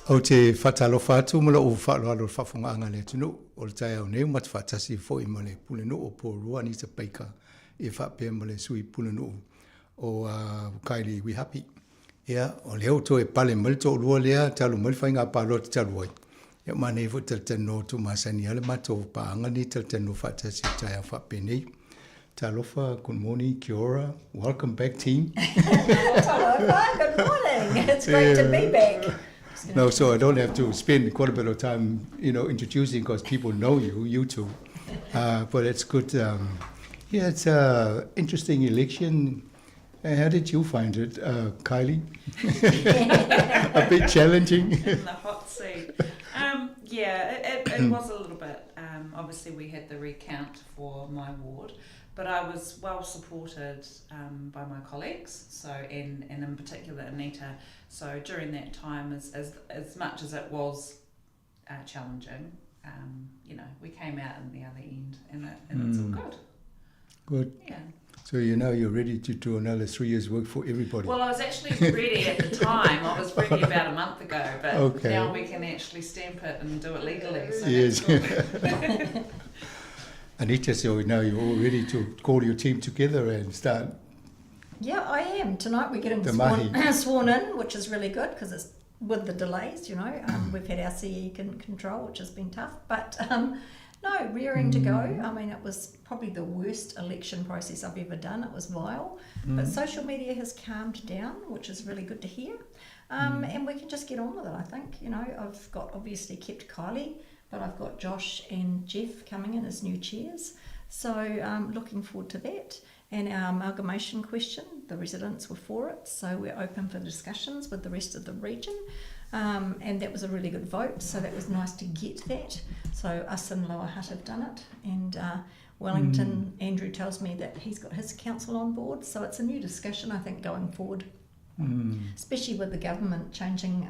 Speaker 6: Ou te faatalofa atu ma lou faaaloalo i le faafofogaaga a le atunuu o le taeao nei ua matou faatasi foi ma le Pulenuu o Porirua Anita Baker ia faapea ma le Sui Pulenuu o Kylie Wihapi. Ia, o lea ua toe pale mai le toalua lea talu mai le faiga palota talu ai. Ia manaia foi talatalanoa atu masani lava le matou paaga lenei talatalanoa faatasi i le taeao faapenei. Talofa, good morning, kia ora, welcome back team.
Speaker 13: Talofa, good morning. It's great to be back.
Speaker 6: No, so I don't have to spend quite a bit of time, you know, introducing because people know you, you two. But it's good. Yeah, it's an interesting election. How did you find it, Kylie? A bit challenging.
Speaker 14: In the hot seat. Yeah, it was a little bit. Obviously, we had the recount for my ward, but I was well supported by my colleagues, so and in particular Anita. So during that time, as much as it was challenging, you know, we came out in the other end, and it's all good.
Speaker 6: Good.
Speaker 14: Yeah.
Speaker 6: So you know you're ready to do another 3 years' work for everybody.
Speaker 14: Well, I was actually ready at the time. I was ready about a month ago, but okay. Now we can actually stamp it and do it legally. So
Speaker 6: yes.
Speaker 14: That's cool.
Speaker 6: Anita, so now you're all ready to call your team together and start.
Speaker 13: Yeah, I am. Tonight we're getting sworn in, which is really good because it's with the delays, you know. We've had our CE control, which has been tough, but... no, rearing to go. I mean, it was probably the worst election process I've ever done. It was vile. But social media has calmed down, which is really good to hear. And we can just get on with it, I think. You know, I've got obviously kept Kylie, but I've got Josh and Jeff coming in as new chairs. So looking forward to that. And our amalgamation question, the residents were for it, so we're open for discussions with the rest of the region. And that was a really good vote, so that was nice to get that. So us and Lower Hutt have done it, and Wellington, Andrew tells me that he's got his council on board, so it's a new discussion, I think, going forward, especially with the government changing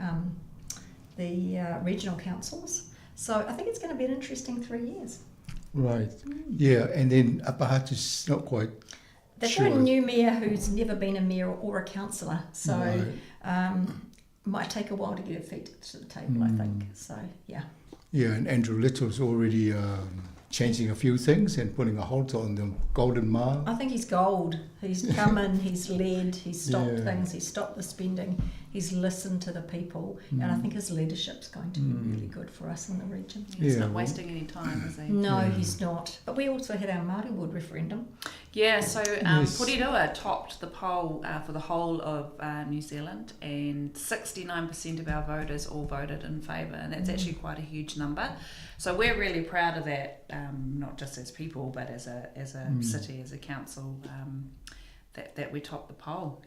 Speaker 13: the regional councils. So I think it's going to be an interesting 3 years.
Speaker 6: Right, yeah, and then Upper Hutt is not quite
Speaker 13: They've
Speaker 6: sure.
Speaker 13: got a new mayor who's never been a mayor or a councillor, so...
Speaker 6: Right.
Speaker 13: Might take a while to get her feet to the table, I think. So, yeah.
Speaker 6: Yeah, and Andrew Little's already changing a few things and putting a halt on the Golden Mile.
Speaker 13: I think he's gold. He's come in, he's led, he's stopped things, he's stopped the spending, he's listened to the people, and I think his leadership's going to be really good for us in the region.
Speaker 14: He's not wasting any time, is he?
Speaker 13: No, he's not. But we also had our Māori Ward referendum.
Speaker 14: Yeah, so Porirua topped the poll for the whole of New Zealand, and 69% of our voters all voted in favour, and that's actually quite a huge number. So we're really proud of that, not just as people, but as a city, as a council, that we topped the poll,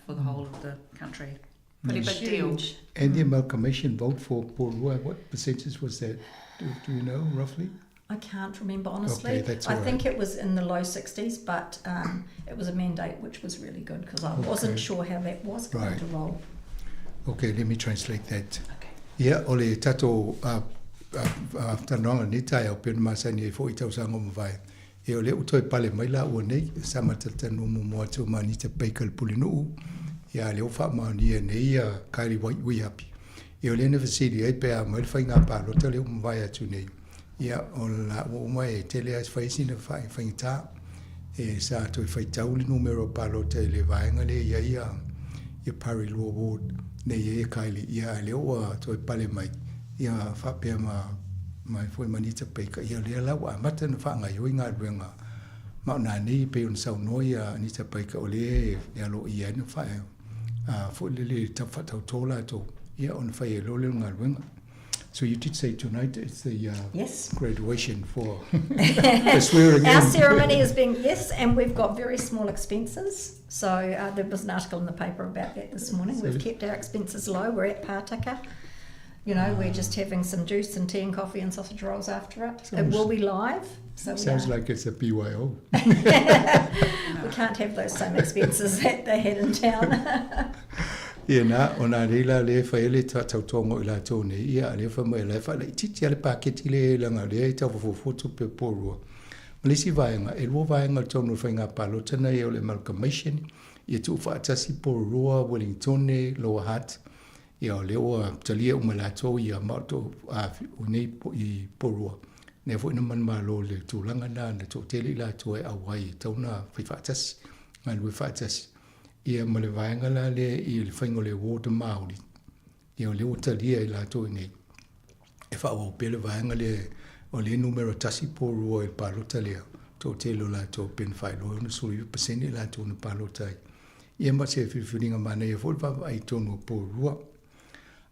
Speaker 14: for the whole of the country. Pretty big deal.
Speaker 6: And the amalgamation vote for Porirua, what percentage was that? Do you know, roughly?
Speaker 13: I can't remember, honestly.
Speaker 6: Okay, that's
Speaker 13: I
Speaker 6: all
Speaker 13: think
Speaker 6: right.
Speaker 13: it was in the low 60s, but it was a mandate, which was really good because I wasn't sure how that was going to roll.
Speaker 6: Okay, let me translate that.
Speaker 14: Okay.
Speaker 6: Yeah, o le tato talanoaga nei taeao pe ona masani ai foi i tausaga o mavae. E o le u toe pale mai la ua nei, sa matalanoa muamua atu ma Anita Baker le Pulenuu, ia le o faamaonia nei ia Kylie Wihapi. E o le na fesili ai pe a mai le faiga palota le o mavae atu nei. Ia, o la ua uma e tele ai whaisina whaingata, e sa toi whaitau le numero palota i le vaenga le ia ia ia Porirua Ward, nei ia ia Kylie, ia le ua toi pale mai, ia whapea ma mai foi Anita Baker, ia lea lau a mata na whaangai oi ngā ruenga. Ma o nā nei pe ona saunoa ia Anita Baker o le e alo ia na whae, fo le le tau whatau tō tō, ia ona whai e lole ngā ruenga. So you did say tonight it's the graduation for the swearing
Speaker 13: Our
Speaker 6: in.
Speaker 13: ceremony is being, yes, and we've got very small expenses. So there was an article in the paper about that this morning.
Speaker 6: So
Speaker 13: we've kept our expenses low. We're at Pātaka. You know, we're just having some juice and tea and coffee and sausage rolls after it.
Speaker 6: Sounds,
Speaker 13: it will be live. So
Speaker 6: sounds like it's a BYO.
Speaker 13: We can't have those same expenses that they had in town.
Speaker 6: Ia nā, o nā reila le whai le tautongo i la tōne, ia le whai mai le whai le titi ale pāketi le langa le i tau whafofoto pe pōrua. Ma le isi vaenga, e lua vaenga tōnu whai ngā palota nei o le amalgamation, ia tuu whaatasi Porirua, Wellingtone, Lower Hutt, Ia o lea ua talia uma e latou ia ma o o nei i Porirua. Lea foi na manumalo i le tulaga lena na toatele i latou e auai e tatau ona fai faatasi, galulue faatasi. Ia ma le vaega la lea i le faiga o le ward Māori, ia o lea ua talia e latou i inei e faaauau pea le vaega lea o lea e numera tasi Porirua i le palota lea, toatele o latou pei ona faailoa e 69% i latou na palota ai. Ia ma se filifiliga manaia foi le vaavaai i totonu o Porirua.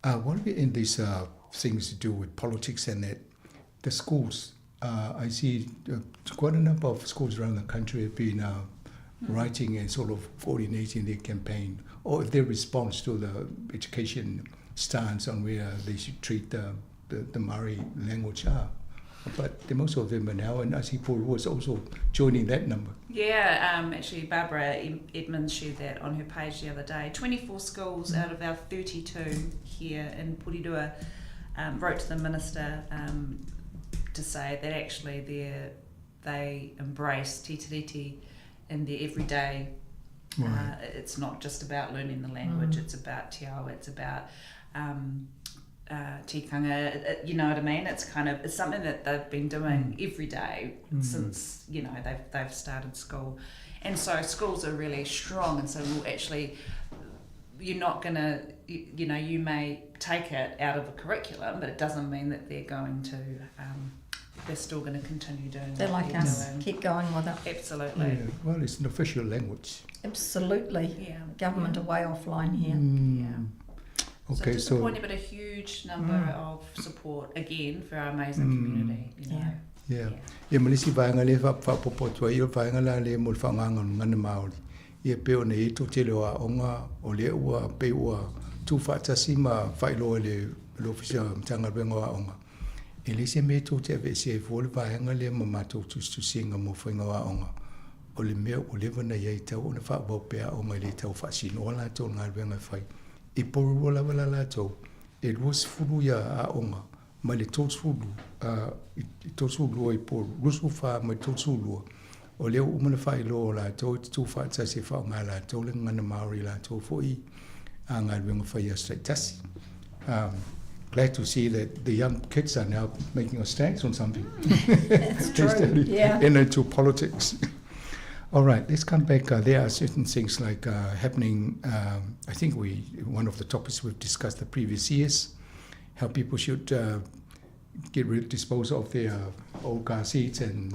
Speaker 6: While we're in these things to do with politics and that, the schools, I see quite a number of schools around the country have been writing and sort of coordinating their campaign or their response to the education stance on where they should treat the, the, the Maori language are. But the most of them are now, and I see Porirua is also joining that number.
Speaker 14: Yeah, actually Barbara Edmonds shared that on her page the other day. 24 schools out of our 32 here in Porirua wrote to the minister to say that actually they embrace Te Tiriti in their everyday. Right. It's not just about learning the language, it's about te ao, it's about tikanga, you know what I mean? It's kind of, it's something that they've been doing every day since, you know, they've started school. And so schools are really strong, and so we'll actually, you're not going to, you know, you may take it out of a curriculum, but it doesn't mean that they're going to, they're still going to continue doing
Speaker 13: They're
Speaker 14: what
Speaker 13: like
Speaker 14: they're
Speaker 13: us,
Speaker 14: doing.
Speaker 13: Keep going with it.
Speaker 14: Absolutely.
Speaker 6: Yeah, well, it's an official language.
Speaker 13: Absolutely. Government are way offline here.
Speaker 14: So
Speaker 6: Okay, so
Speaker 14: disappointing, but a huge number of support again for our amazing community. You know.
Speaker 6: Yeah. Yeah, ma le isi vaega lea faapopo atu ai, o le vaega la lea mo le faaaogaina o le gagana Māori. Ia pei ona i ai toatele o aoga o lea ua pei ua tuufaatasi ma faailoa i le ofisa Matagaluega o Aoga. E le se mea e tou te aveesea ai fua le vaega lea ma matou tusitusiga mo faiga o aoga. O le mea ua leva ona i ai tau ona faaauau pea aoga e le tau faasinoa latou i le galuega e fai. I Porirua lava la latou, e 20 ia aoga mai le 30, i 32 i Porirua, 24 mai le 32, o lea ua uma ona faailoa o latou e te tuufaatasi e faaaoga latou le gagana Māori latou foi a galuega fai aso taitasi. Glad to see that the young kids are now making a stance on something.
Speaker 13: That's
Speaker 6: They
Speaker 13: true,
Speaker 6: started
Speaker 13: yeah.
Speaker 6: into politics. All right, let's come back. There are certain things like happening. I think one of the topics we've discussed the previous years, how people should get rid, dispose of their old car seats and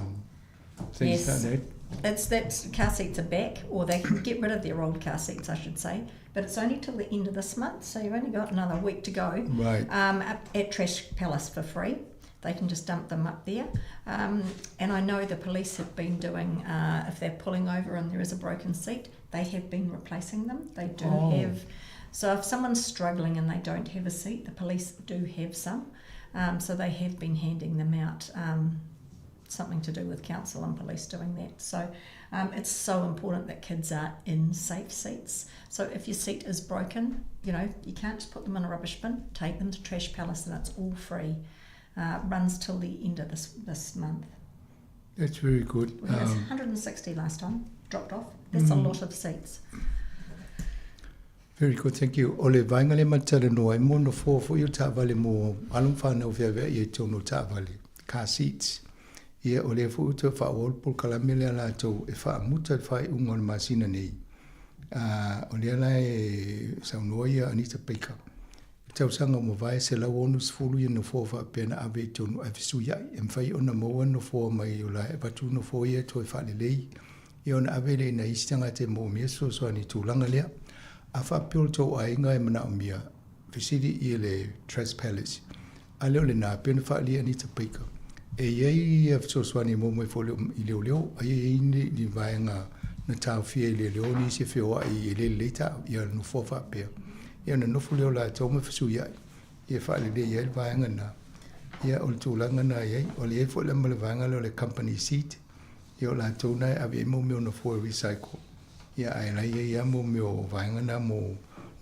Speaker 6: things
Speaker 13: Yes.
Speaker 6: like that.
Speaker 13: It's that car seats are back, or they can get rid of their old car seats, I should say. But it's only till the end of this month, so you've only got another week to go. Up at Trash Palace for free. They can just dump them up there. And I know the police have been doing, if they're pulling over and there is a broken seat, they have been replacing them. They do have... So if someone's struggling and they don't have a seat, the police do have some. So they have been handing them out. Something to do with council and police doing that. So it's so important that kids are in safe seats. So if your seat is broken, you can't just put them in a rubbish bin. Take them to Trash Palace and it's all free. Runs till the end of this month.
Speaker 6: That's very good.
Speaker 13: We had 160 last time, dropped off. That's a lot of seats.
Speaker 6: Very good, thank you. O le vaega le matala noa, e mo no fō fo i o taavale mo alo ma whānau whiawhia i e tōno taavale, car seats. Ia o le fo uto wha o pol kalame le ala tau e wha amuta le whai unga o le masina nei. O le ala e saunoa ia Anita Baker. Tau sanga mo vai se lau onu sefulu ia no fō wha pena ave i tonu ave sui ai. E mwhai ona maua no fō mai o la e watu no fō ia toi wha le lei. Ia ona ave le ina isi tanga te mō mea so so ani tūlanga lea. A wha peo tō ai ngai mana o mia fisiri i le Trash Palace. A leo le nā pena wha lia Anita Baker. E iei ia so so ani mō mai fō leo i leo leo. A iei i ni ni vaenga na tāu fia i le leo ni se whio ai i le leita ia no fō wha peo. Ia na nofu leo la tō me whasu iai. Ia wha le le ia le vaenga nā. Ia o le tūlanga nā iei. O le e fō le ma le vaenga leo le company seat. Ia o la tō nā ave i mō meo no fō e recycle. Ia ai lai ia ia mō meo vaenga nā mō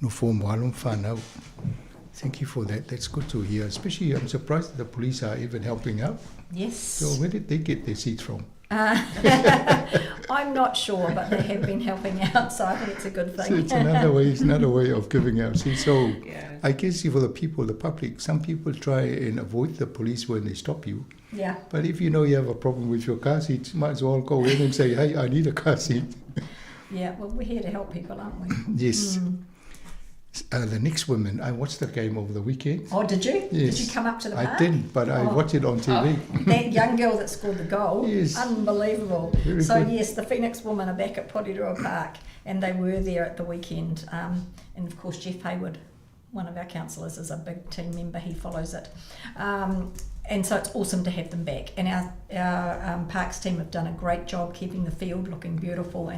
Speaker 6: no fō mō alo mwhanau. Thank you for that. That's good to hear. Especially, I'm surprised that the police are even helping out.
Speaker 13: Yes.
Speaker 6: So where did they get their seats from?
Speaker 13: I'm not sure, but they have been helping out, so I think it's a good thing.
Speaker 6: So it's another way. It's another way of giving out seats. So
Speaker 14: Yeah.
Speaker 6: I guess for the people, the public, some people try and avoid the police when they stop you.
Speaker 13: Yeah.
Speaker 6: But if you know you have a problem with your car seat, you might as well go in and say, "Hey, I need a car seat."
Speaker 13: Yeah, well, we're here to help people, aren't we?
Speaker 6: Yes. The next women, I watched the game over the weekend.
Speaker 13: Oh, did you?
Speaker 6: Yes.
Speaker 13: Did you come up to the
Speaker 6: I
Speaker 13: park?
Speaker 6: didn't, but I
Speaker 13: Oh.
Speaker 6: watched it on TV.
Speaker 13: That young girl that scored the goal,
Speaker 6: Yes.
Speaker 13: unbelievable.
Speaker 6: Very
Speaker 13: so
Speaker 6: good.
Speaker 13: yes, the Phoenix women are back at Porirua Park, and they were there at the weekend. And of course, Jeff Hayward, one of our councillors, is a big team member. He follows it. And so it's awesome to have them back. And our parks team have done a great job keeping the field looking beautiful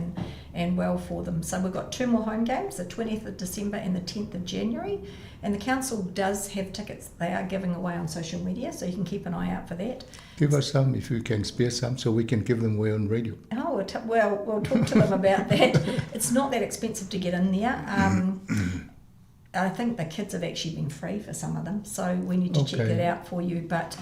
Speaker 13: and well for them. So we've got 2 more home games, the 20th of December and the 10th of January. And the council does have tickets they are giving away on social media, so you can keep an eye out for that.
Speaker 6: Give us some if you can spare some, so we can give them away on radio.
Speaker 13: Oh, well, we'll talk to them about that. It's not that expensive to get in there. I think the kids have actually been free for some of them, so we need to check
Speaker 6: Okay.
Speaker 13: that out for you. But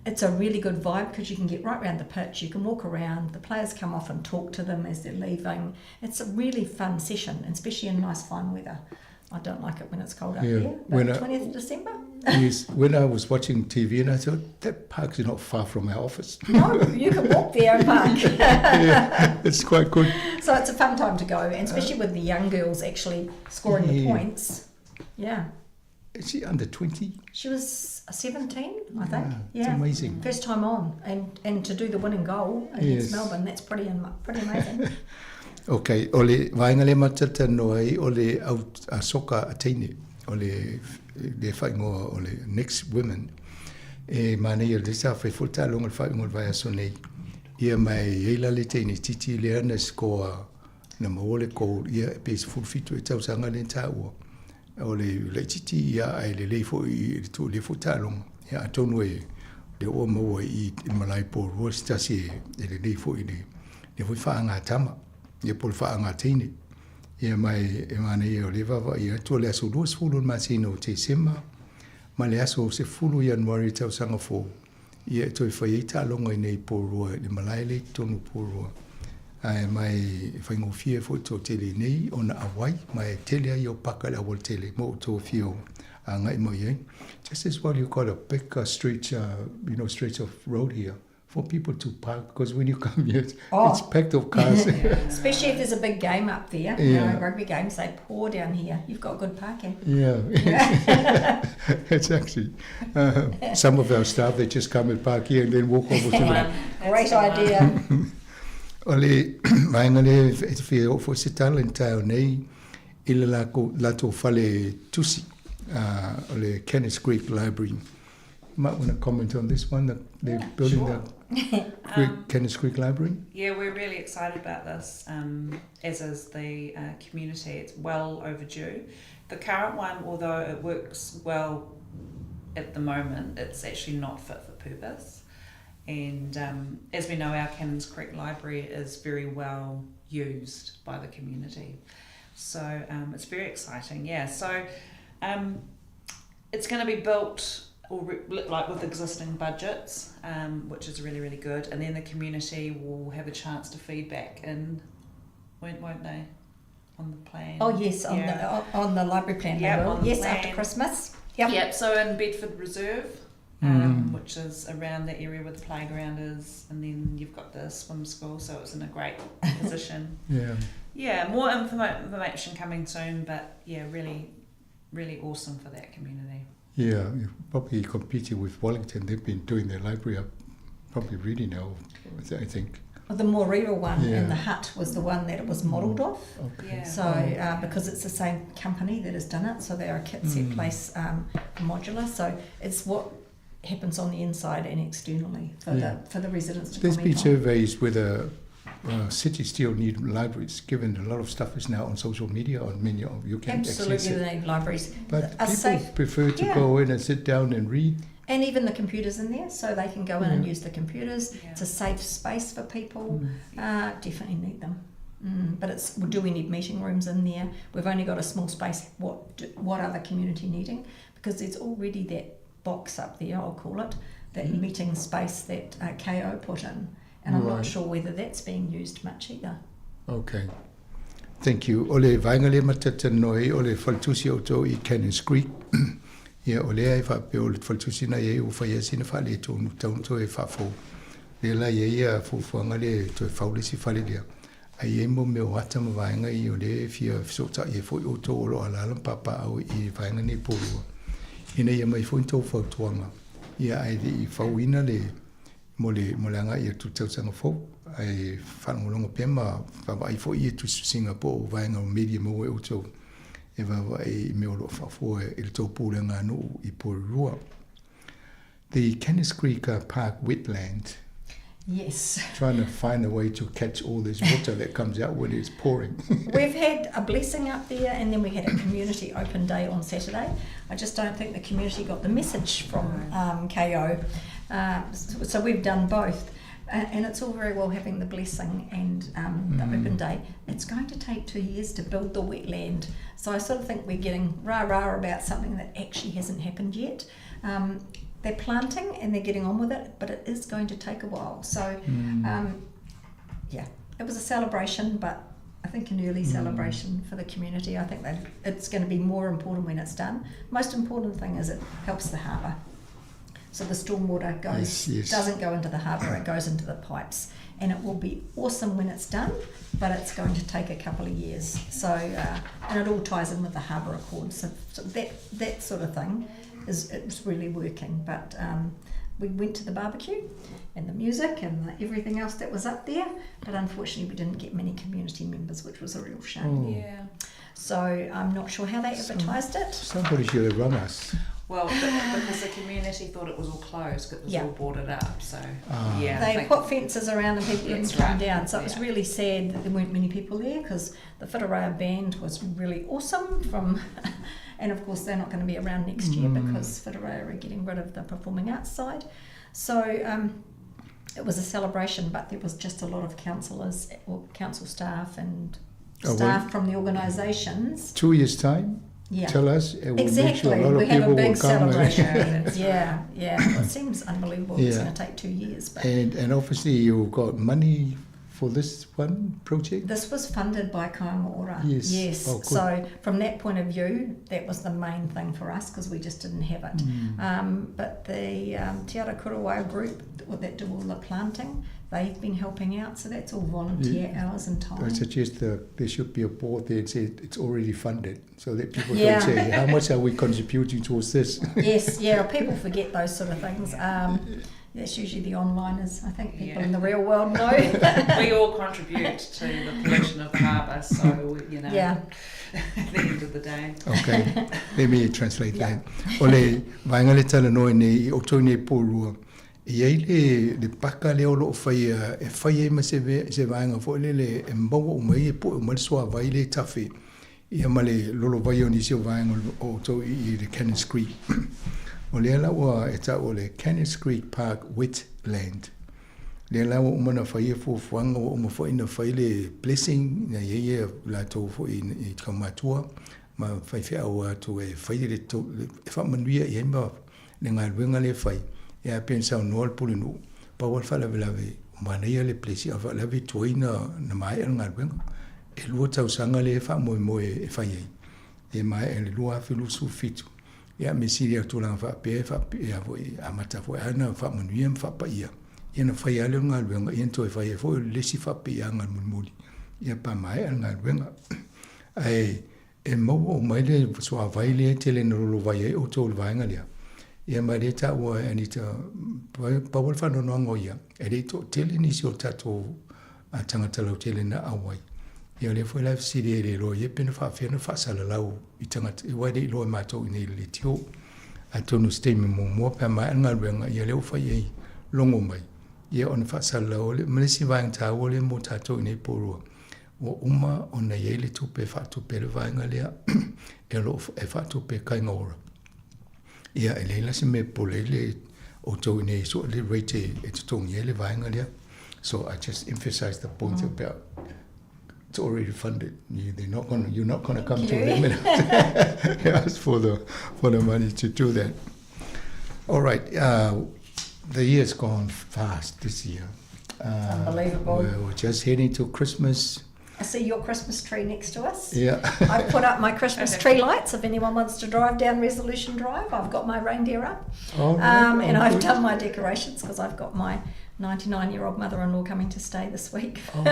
Speaker 13: it's a really good vibe because you can get right round the pitch, you can walk around, the players come off and talk to them as they're leaving. It's a really fun session, especially in nice fine weather. I don't like it when it's cold up
Speaker 6: Yeah,
Speaker 13: here, but
Speaker 6: when I-
Speaker 13: 20th of December?
Speaker 6: Yes, when I was watching TV and I thought, that park's not far from our office.
Speaker 13: No, you can walk there and park.
Speaker 6: Yeah, it's quite good.
Speaker 13: So it's a fun time to go, and especially with the young girls actually scoring the
Speaker 6: Yeah.
Speaker 13: points. Yeah.
Speaker 6: Is she under 20?
Speaker 13: She was 17, I think.
Speaker 6: Yeah, it's
Speaker 13: Yeah.
Speaker 6: amazing.
Speaker 13: First time on, and to do the winning goal against
Speaker 6: Yes.
Speaker 13: Melbourne, that's pretty amazing.
Speaker 6: Okay, o le vaenga le matata no ai o le au a soka a teine, o le whaingoa o le Next Women. E mānei le sa whai futa longa le whaingoa le vai aso nei. Ia mai eila le teine titi le ana skoa na maole ko ia e pēs fulfitu e tausanga le tāua. O le titi ia ai le leifo i le tō le futa longa. Ia atonu e le o maua i malai po rua stasi e le leifo i le fui whaanga tama. Ia po le whaanga teine. Ia mai e mana ia o le vava ia tua le aso 20 masina o Tesema ma le aso se fulu Januari tausanga fō. Ia e toi whai e tālonga i nei pōrua, le malae le tonu pōrua. Ai mai e whaingofia fo tō tele nei ona awai, mai e tele ai o paka le awal tele, mo tō whio a ngai mai ai. Just as well you've got a big stretch, stretch of road here for people to park, because when you come here, it's packed of cars.
Speaker 13: Especially if there's a big game up there, you
Speaker 6: Yeah.
Speaker 13: know, rugby games, they pour down here. You've got good parking.
Speaker 6: Yeah, it's actually, some of our staff, they just come and park here and then walk over to the...
Speaker 13: Great idea.
Speaker 6: O le vaenga le e te whia o fo se talenta o nei i le lātou fale tusi, o le Cannons Creek Library. You might want to comment on this one, the building
Speaker 14: sure.
Speaker 6: the Cannons Creek Library.
Speaker 14: Yeah, we're really excited about this, as is the community. It's well overdue. The current one, although it works well at the moment, it's actually not fit for purpose. And as we know, our Cannons Creek Library is very well used by the community. So it's very exciting, yeah. So it's going to be built or like with existing budgets, which is really, really good. And then the community will have a chance to feedback in, won't they, on the plan?
Speaker 13: Oh, yes, on,
Speaker 14: Yeah.
Speaker 13: the, on the library plan
Speaker 14: Yep,
Speaker 13: they will.
Speaker 14: on the
Speaker 13: Yes,
Speaker 14: plan.
Speaker 13: After Christmas. Yep.
Speaker 14: Yep, so in Bedford Reserve, which is around the area where the playground is, and then you've got the swim school, so it's in a great position.
Speaker 6: Yeah.
Speaker 14: Yeah, more information coming soon, but yeah, really, really awesome for that community.
Speaker 6: Yeah, you're probably competing with Wellington. They've been doing their library up probably really now, I think.
Speaker 13: Well, the Moreira one
Speaker 6: Yeah.
Speaker 13: in the hut was the one that it was modelled off.
Speaker 6: Okay.
Speaker 14: Yeah.
Speaker 13: So because it's the same company that has done it, so they're a kit set place modular. So it's what happens on the inside and externally for the residents to
Speaker 6: There's
Speaker 13: comment
Speaker 6: been
Speaker 13: on.
Speaker 6: surveys whether cities still need libraries, given a lot of stuff is now on social media, on many of you can
Speaker 13: Absolutely,
Speaker 6: access it.
Speaker 13: they need libraries.
Speaker 6: But
Speaker 13: A
Speaker 6: people
Speaker 13: safe,
Speaker 6: prefer to
Speaker 13: yeah.
Speaker 6: go in and sit down and read.
Speaker 13: And even the computers in there, so they can go in and
Speaker 6: Yeah.
Speaker 13: use the computers.
Speaker 14: Yeah.
Speaker 13: It's a safe space for people. Definitely need them. But it's, well, do we need meeting rooms in there? We've only got a small space. What do, what are the community needing? Because there's already that box up there, I'll call it, that meeting space that KO put in. And I'm not sure whether that's being used much either.
Speaker 6: Okay. Thank you. O le vaega lea ma talatalanoa ai o le faletusi o outou i Cannons Creek. Ia, o lea e faapea o le faletusi na i ai ua fai lava sina faaletonu, tatau ona toe faafou. Lea la e i ai fuafuaga lea e toe fau le isi fale lea. Ae i ai mo mea o ata ma vaega ia o lea e fia fesootai ai foi outou o lo o alaala ma papaaao i vaega nei Porirua ina ia aumai foi ni tou fautuaga, ia ae le i fauina le mo le mo le agai atu i le tausaga fou. Ae faalogologo pea ma vaavaai foi i tusitusiga po o vaega o media maua e outou e vaavaai i mea o lo o faafoe i le tou pulega nuu i Porirua. The Cannons Creek Park wetland.
Speaker 13: Yes.
Speaker 6: Trying to find a way to catch all this water that comes out when it's pouring.
Speaker 13: We've had a blessing up there, and then we had a community open day on Saturday. I just don't think the community got the message from KO. So we've done both. And it's all very well having the blessing and the open day. It's going to take 2 years to build the wetland. So I sort of think we're getting rah-rah about something that actually hasn't happened yet. They're planting and they're getting on with it, but it is going to take a while. So, yeah, it was a celebration, but I think an early celebration for the community. I think that it's going to be more important when it's done. Most important thing is it helps the harbour. So the stormwater goes doesn't go into the harbour, it goes into the pipes. And it will be awesome when it's done, but it's going to take a couple of years. So, and it all ties in with the harbour accord. So that sort of thing is it's really working. But we went to the barbecue and the music and everything else that was up there, but unfortunately we didn't get many community members, which was a real shame.
Speaker 6: Oh.
Speaker 14: Yeah.
Speaker 13: So I'm not sure how they advertised it.
Speaker 6: Somebody should have rung us.
Speaker 14: Well, because the community thought it was all closed, because it was all boarded up. So, yeah.
Speaker 13: They put fences around and people didn't come down. So it was really sad that there weren't many people there, because the Whitireia band was really awesome. And of course they're not going to be around next year because Whitireia are getting rid of the performing arts side. So it was a celebration, but there was just a lot of councillors or council staff and staff from the organisations.
Speaker 6: 2 years' time?
Speaker 13: Yeah.
Speaker 6: Tell us, it will make sure
Speaker 13: Exactly.
Speaker 6: a lot of
Speaker 13: We have a
Speaker 6: people
Speaker 13: big
Speaker 6: will come.
Speaker 13: celebration. Yeah, yeah. It seems unbelievable. It's going to take 2 years. But
Speaker 6: And obviously you've got money for this one project?
Speaker 13: This was funded by Kāinga Ora.
Speaker 6: Yes.
Speaker 13: Yes.
Speaker 6: Oh, good.
Speaker 13: So from that point of view, that was the main thing for us, because we just didn't have it. But the Te Ara Kurawai group that do all the planting, they've been helping out, so that's all volunteer hours and time.
Speaker 6: I suggest there should be a board there and say it's already funded, so that people don't say, how much are we contributing towards this?
Speaker 13: Yes, yeah, people forget those sort of things. That's usually the onliners. I think people in the real world know.
Speaker 14: We all contribute to the pollution of the harbour, so, you know, at the end of the day.
Speaker 6: Okay, let me translate that. O le vaega le talanoa nei i outou nei Porirua, e ai le paka lea o loo faia e fai ai ma se vaega foi lele e maua uma ai e po'e uma le suavai le tafe ia ma le lolovai o nisi o vaega o outou i le Cannons Creek. O lea la ua e ta'u o le Cannons Creek Park Wetland. Lea la ua uma na fai e fuafuaga ua uma foi na fai le blessing na ia ia latou foi i kaumatua ma faifeau atu e fai le e faamanuia i ai ma le galuega le fai e a pe saunoa le pulenuu pau le faalavelave o manaia le blessing a faalavelave tuai na maea le galuega e 2 tausaga le faamoemoe e fai ai e maea le 2027 ia me sili atu tulaga faapea e faapea foi amata foi ana faamanuia ma faapaia ia na fai ale o le galuega ia na toe fai ai foi le isi faapeiaga mulimuli ia pa maea le galuega ae e maua uma ai le suavai lea tele na lolovai ai outou le vaega lea ia ma lea taua e Anita pau le faanoanoaga o ia e le i toatele nisi o tatou tagata lautele na auai ia lea foi la fesili ai le iloa ia pe na faafefea na faasalalau i tagata aua e le i iloa e matou i nei le leitio atonu se taimi muamua pe a maea le galuega ia lea ua fai ai logo mai ia ona faasalalau ma le isi vaega taua lea mo tatou i nei Porirua ua uma ona i ai le tupe e faatupe le vaega lea e o loo e faatupe e Kāinga Ora. Ia e leai la se mea e popole ai le outou i nei sue le rate e totogi ai le vaega lea. So I just emphasize the point about It's already funded. You, they're not gonna, you're not going to come to them and ask for the, for the money to do that. All right. The year's gone fast this year.
Speaker 13: Unbelievable.
Speaker 6: We're just heading to Christmas.
Speaker 13: I see your Christmas tree next to us.
Speaker 6: Yeah.
Speaker 13: I've put up my Christmas tree lights. If anyone wants to drive down Resolution Drive, I've got my reindeer up.
Speaker 6: Oh, right.
Speaker 13: And I've done my decorations because I've got my 99-year-old mother-in-law coming to stay this week.
Speaker 6: Oh,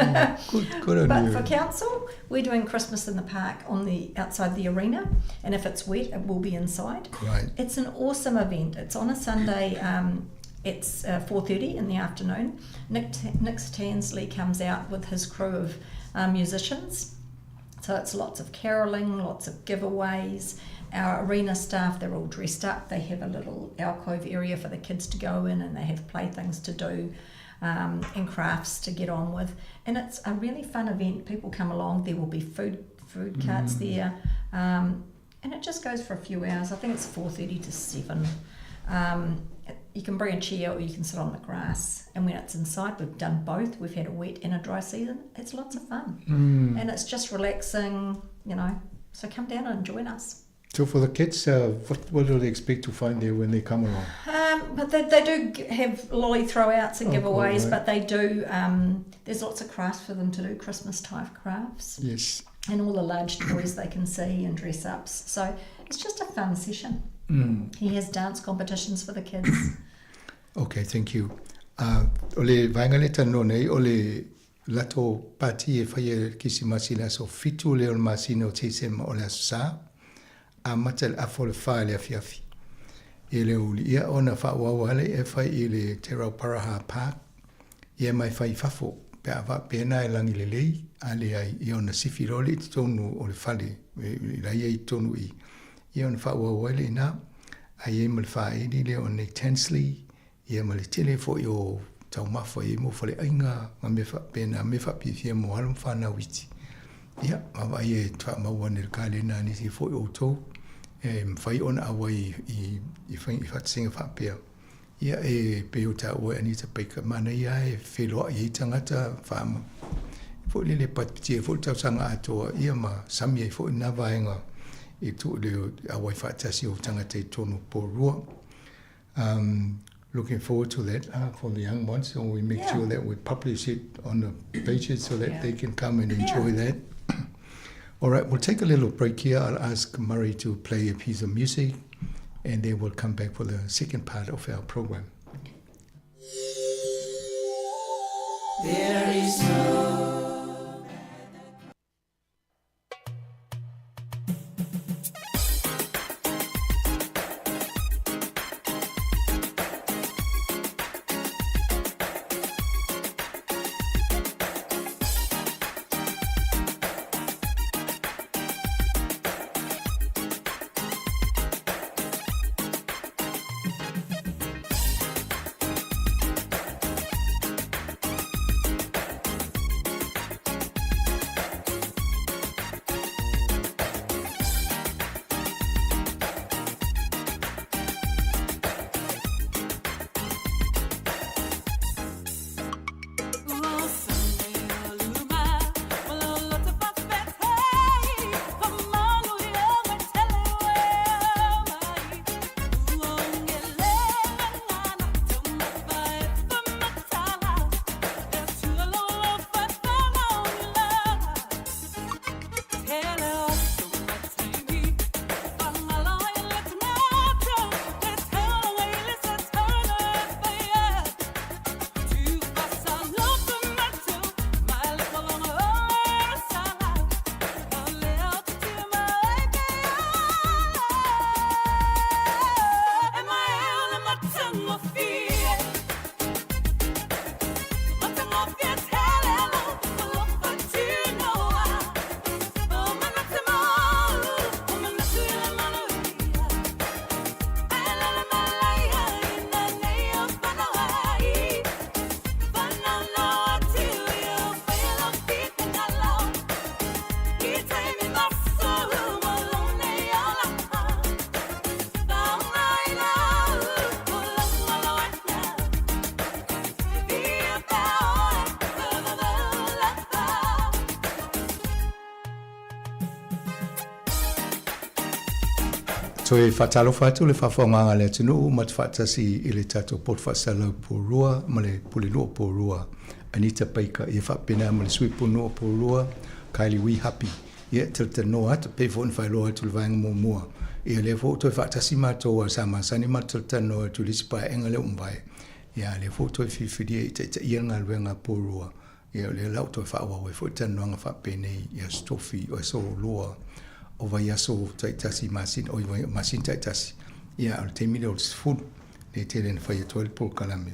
Speaker 6: good on
Speaker 13: but
Speaker 6: you.
Speaker 13: for council, we're doing Christmas in the park on the outside the arena, and if it's wet, it will be inside.
Speaker 6: Right.
Speaker 13: It's an awesome event. It's on a Sunday. It's 4:30 in the afternoon. Nick Tansley comes out with his crew of musicians. So it's lots of caroling, lots of giveaways. Our arena staff, they're all dressed up. They have a little alcove area for the kids to go in, and they have playthings to do and crafts to get on with. And it's a really fun event. People come along. There will be food carts there. And it just goes for a few hours. I think it's 4:30 to 7. You can bring a chair or you can sit on the grass. And when it's inside, we've done both. We've had a wet and a dry season. It's lots of fun. And it's just relaxing, you know. So come down and join us.
Speaker 6: So for the kids, what do they expect to find there when they come along?
Speaker 13: But they do have lolly throwouts and giveaways,
Speaker 6: right.
Speaker 13: But they do, there's lots of crafts for them to do, Christmas type crafts.
Speaker 6: Yes.
Speaker 13: And all the large toys they can see and dress ups. So it's just a fun session. He has dance competitions for the kids.
Speaker 6: Okay, thank you. O le vaenga le tano nei, o le lato pati e whai e kisimasi le aso 7 le o le masina o Tesema o le aso sa, a mata le afo le wha le afiafi. E le uli ia ona wha ale e whai i le Te Rauparaha Park, ia mai whai fafo, pe a pena e langi le lei, a le ai i ona sifi roli i tonu o le whale, i la ia i tonu i. Ia ona wha ale ina, a ia ma le whaedi le o Nick Tansley, ia ma le tele fo i o taumafa i mo whale ainga, ma me wha pena, me wha pifia mo halam whanau iti. Ia, ma vai e twa maua ne ka le nā nisi fo i o tau, e mwhai ona awa i whatisinga whapea. Ia e pe o tā ua Anita Baker, mana ia e wheloa i tangata whaama. Fo lele patpitia, fo le tausanga atoa, ia ma sami e fo i nā vaenga e tō le awa i whaatasi o tangata i tōno pōrua. Looking forward to that for the young ones, so we make sure that we publish it on the pages so that they can come and enjoy that. All right, we'll take a little break here. I'll ask Murray to play a piece of music, and then we'll come back for the second part of our program.
Speaker 9: There is no
Speaker 6: Toe faatalofa atu le faafofogaaga a le atunuu ma te faatasi i le tatou poto faasalalau Porirua ma le Pulenuu o Porirua, Anita Baker, ia faapena ma le Sui Pulenuu o Porirua, Kylie Wīhapi. Ia, e talatalanoa atu, pei foi ona faailoa atu i le vaega muamua, ia lea foi ua toe faatasi matou a sa masani matou talatalanoa atu i le isi paeaiga lea ua mavae. Ia, a lea foi ua toe filifilia e taitaia le galuega a Porirua, ia o lea la ua toe faaauau ai foi le talanoaga faapenei i Aso Tofi, o aso lua o vaiaso taitasi masina, oi masina taitasi, ia a o le taimi lea o le 10, lea e tele ina fai atu ai le polokalame.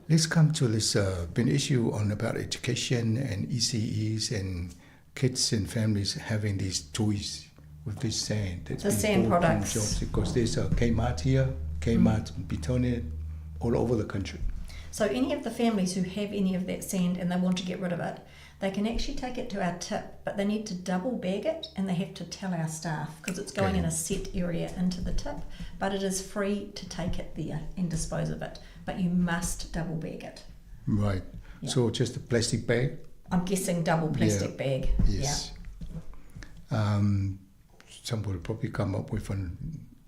Speaker 6: Let's come to this uh, been issue on about education and ECEs and kids and families having these toys with this sand.
Speaker 13: That's the sand products. Jobs
Speaker 6: because there's a Kmart here, Kmart, mm. Petone, all over the country.
Speaker 13: So any of the families who have any of that sand and they want to get rid of it, they can actually take it to our tip, but they need to double bag it and they have to tell our staff because it's going okay. in a set area into the tip. But it is free to take it there and dispose of it, but you must double bag it.
Speaker 6: Right. Yeah. So just a plastic bag?
Speaker 13: I'm guessing double plastic yeah. bag.
Speaker 6: Yes. Yeah. Um, somebody will probably come up with a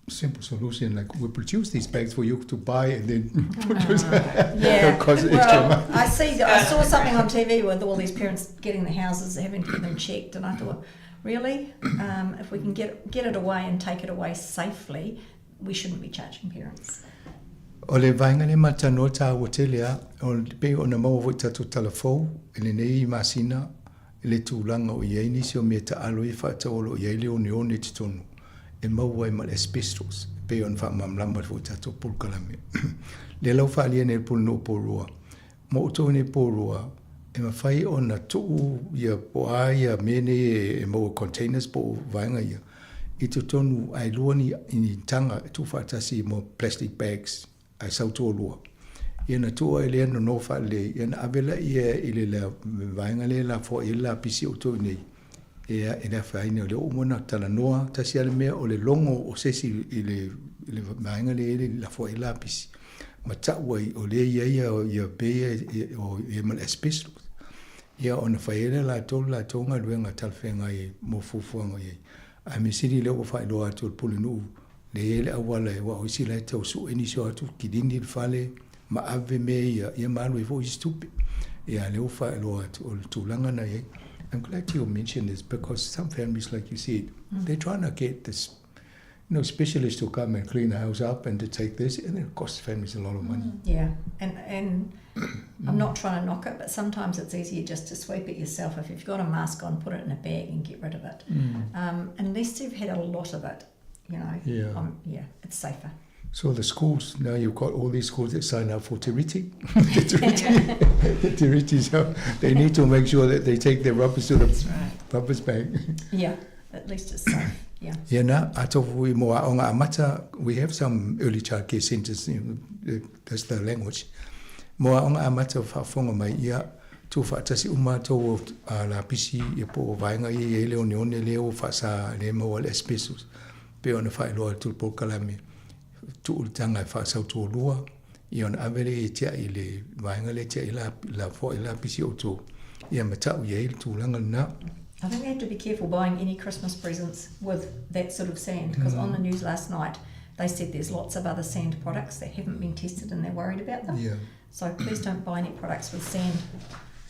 Speaker 6: simple solution like we produce these bags for you to buy and then produce
Speaker 13: yeah cost well, extra money. I see I saw something on TV with all these parents getting the houses having to get them checked and I thought really um, if we can get get it away and take it away safely we shouldn't be charging parents.
Speaker 6: O le vaega lea matalanoa taua tele a, o pei ona maua foi tatou tala fou i lenei masina i le tulaga o i ai nisi o mea taalo ia faatau o lo o i ai le oneone i totonu e maua ai ma le asbestos e pei ona faamalamalama atu foi i tatou polokalame. Lea la ua faaalia nei e le Pulenuu o Porirua, mo outou nei Porirua, e mafai ona tuu ia po o a ia mea nei e maua i containers po o vaega ia i totonu ae lua ni ni taga e tuufaatasi mo plastic bags ae sau toalua. Ia na tuu ai lea nono faalelei ia na ave laia i le la vaega lea e lafoai ai le lapisi o outou i inei ia e le afaina o lea ua uma ona talanoa tasi lava le mea o le logo o se isi i le i le vaega lea e i ai le lafoai ai le lapisi ma tau ai o lea e i ai ia mea ia o i ai ma le asbestos. Ia ona fai ai lea e latou le latou galuega talafeagai mo fuafuaga o i ai. Ae mea sili lea ua faailoa atu e le Pulenuu lea e i ai le auala aua o isi la e tau sue nisi o atu kilini le fale ma ave mea ia, ia ma alu ai foi isi tupe. Ia lea ua faailoa atu o le tulaga na i ai. I'm glad you mentioned this because some families, like you said, they're trying to get this you know, specialists to come and clean the house up and to take this, and it costs families a lot of money.
Speaker 13: Yeah, and and I'm not trying to knock it, but sometimes it's easier just to sweep it yourself. If you've got a mask on, put it in a bag and get rid of it. Um, unless you've had a lot of it, you know.
Speaker 6: Yeah.
Speaker 13: Um, yeah, it's safer.
Speaker 6: So the schools, now you've got all these schools that sign up for Tiriti. The Tiriti, the Tiriti, so they need to make sure that they take their rubbish to the right. rubbish bag.
Speaker 13: Yeah, at least it's safe. Yeah.
Speaker 6: Yeah, na, atofu mo aonga amata, we have some early childcare centres, you know, that's the language. Mo aonga amata whaafonga mai ia, tū whaatasi uma tō uh, lapisi ia po o vaenga ia i le one one le o whaasa le maua le asbestos. Pei ona faailoa atu le polokalame tuu le taga e faasau toalua, ia ona ave lea e tiai i le vaega lea e tiai la, lafoai lapisi o outou, ia ma tau i ai le tulaga lena.
Speaker 13: I think we have to be careful buying any Christmas presents with that sort of sand because mm. on the news last night they said there's lots of other sand products that haven't been tested and they're worried about them.
Speaker 6: Yeah.
Speaker 13: So please don't buy any products with sand.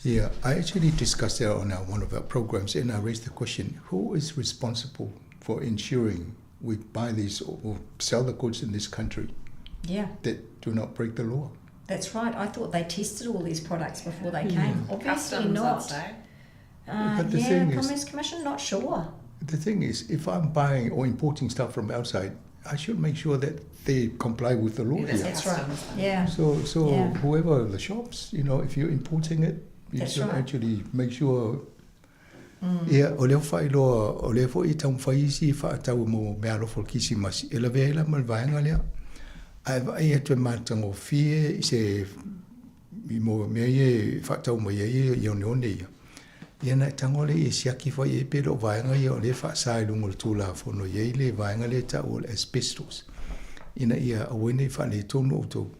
Speaker 6: Yeah, I actually discussed that on our, one of our programs and I raised the question who is responsible for ensuring we buy these or sell the goods in this country
Speaker 13: yeah.
Speaker 6: that do not break the law?
Speaker 13: That's right. I thought they tested all these products before they came. Yeah. Obviously
Speaker 14: Customs,
Speaker 13: not.
Speaker 6: Uh, but the
Speaker 13: yeah,
Speaker 6: thing
Speaker 13: Commerce
Speaker 6: is,
Speaker 13: Commission, not sure.
Speaker 6: The thing is, if I'm buying or importing stuff from outside, I should make sure that they comply with the law
Speaker 13: yeah,
Speaker 6: here.
Speaker 13: That's right. Yeah.
Speaker 6: So, so
Speaker 13: yeah.
Speaker 6: whoever the shops, you know, if you're importing it, you
Speaker 13: That's
Speaker 6: should
Speaker 13: right.
Speaker 6: actually make sure. Mm. Ia, o lea faailoa, o lea foi e taumafai isi e faatau mo meaalofa o le Kirisimasi, e lavea ai la ma le vaega lea. Ae vaai atu e matagofie i se i mo mea ia e faatau mai ai i oneone ia. Ia na e tago lea e siaki foi i ai pe le o vaega ia o lea e faasa i luga o le Tulafono i ai le vaega lea e taua o le asbestos ina ia aua ne i faaletonu outou.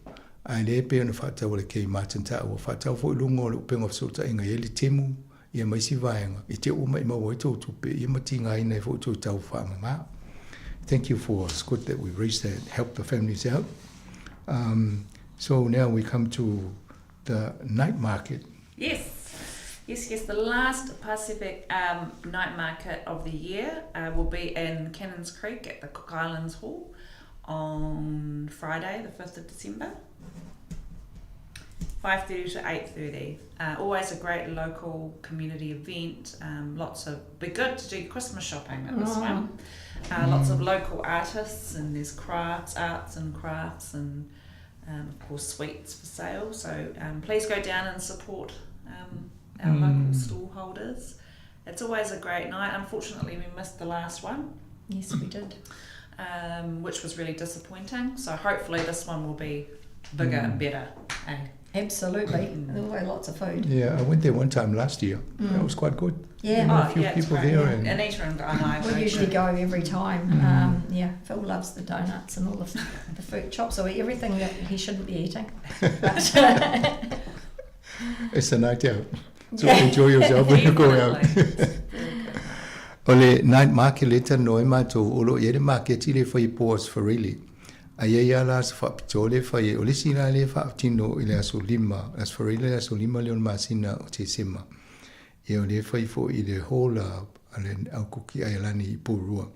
Speaker 6: Ae lea e pei ona faatau e le Kmart na taua, faatau foi i luga o le upega o fesootaiga i ai le Temu ia ma isi vaega i te uma i maua ai tou tupe ia ma tigaina ai foi tou tau faamama. Thank you for it's good that we raised that, help the families out. Um, so now we come to the night market.
Speaker 14: Yes. Yes, yes, the last Pacific um, night market of the year uh, will be in Cannons Creek at the Cook Islands Hall on Friday, the 5th of December. 5.30 to 8.30. Uh, always a great local community event. Um, lots of, be good to do Christmas shopping at this oh. one. Uh, mm. Lots of local artists and there's crafts, arts and crafts and um, of course sweets for sale. So um, please go down and support um, our mm. local stall holders. It's always a great night. Unfortunately, we missed the last one.
Speaker 13: Yes, we did.
Speaker 14: Um, which was really disappointing. So hopefully this one will be bigger mm. and better. Eh?
Speaker 13: Absolutely. Mm. There were lots of food.
Speaker 6: Yeah, I went there one time last year. Mm. That was quite good.
Speaker 13: Yeah.
Speaker 6: oh, a few
Speaker 14: yeah,
Speaker 6: people
Speaker 14: great,
Speaker 6: there.
Speaker 14: Yeah.
Speaker 6: And
Speaker 14: Anita and I
Speaker 13: We usually go every time. Mm. Um, yeah, Phil loves the donuts and all the, the food chops, so everything that he shouldn't be eating.
Speaker 6: it's a night out. So enjoy yourself when you go out. O le night market le talanoa ai matou o lo o i ai le maketi le fai i Port Faraile. A i ai lava la aso faapitoa lea e fai ai. O le isi la lea e faatino i le aso lima, le aso Faraile le aso lima lea o le masina o Tesema. Ia o lea e fai foi i le hall a le au kuki Aialani i Porirua.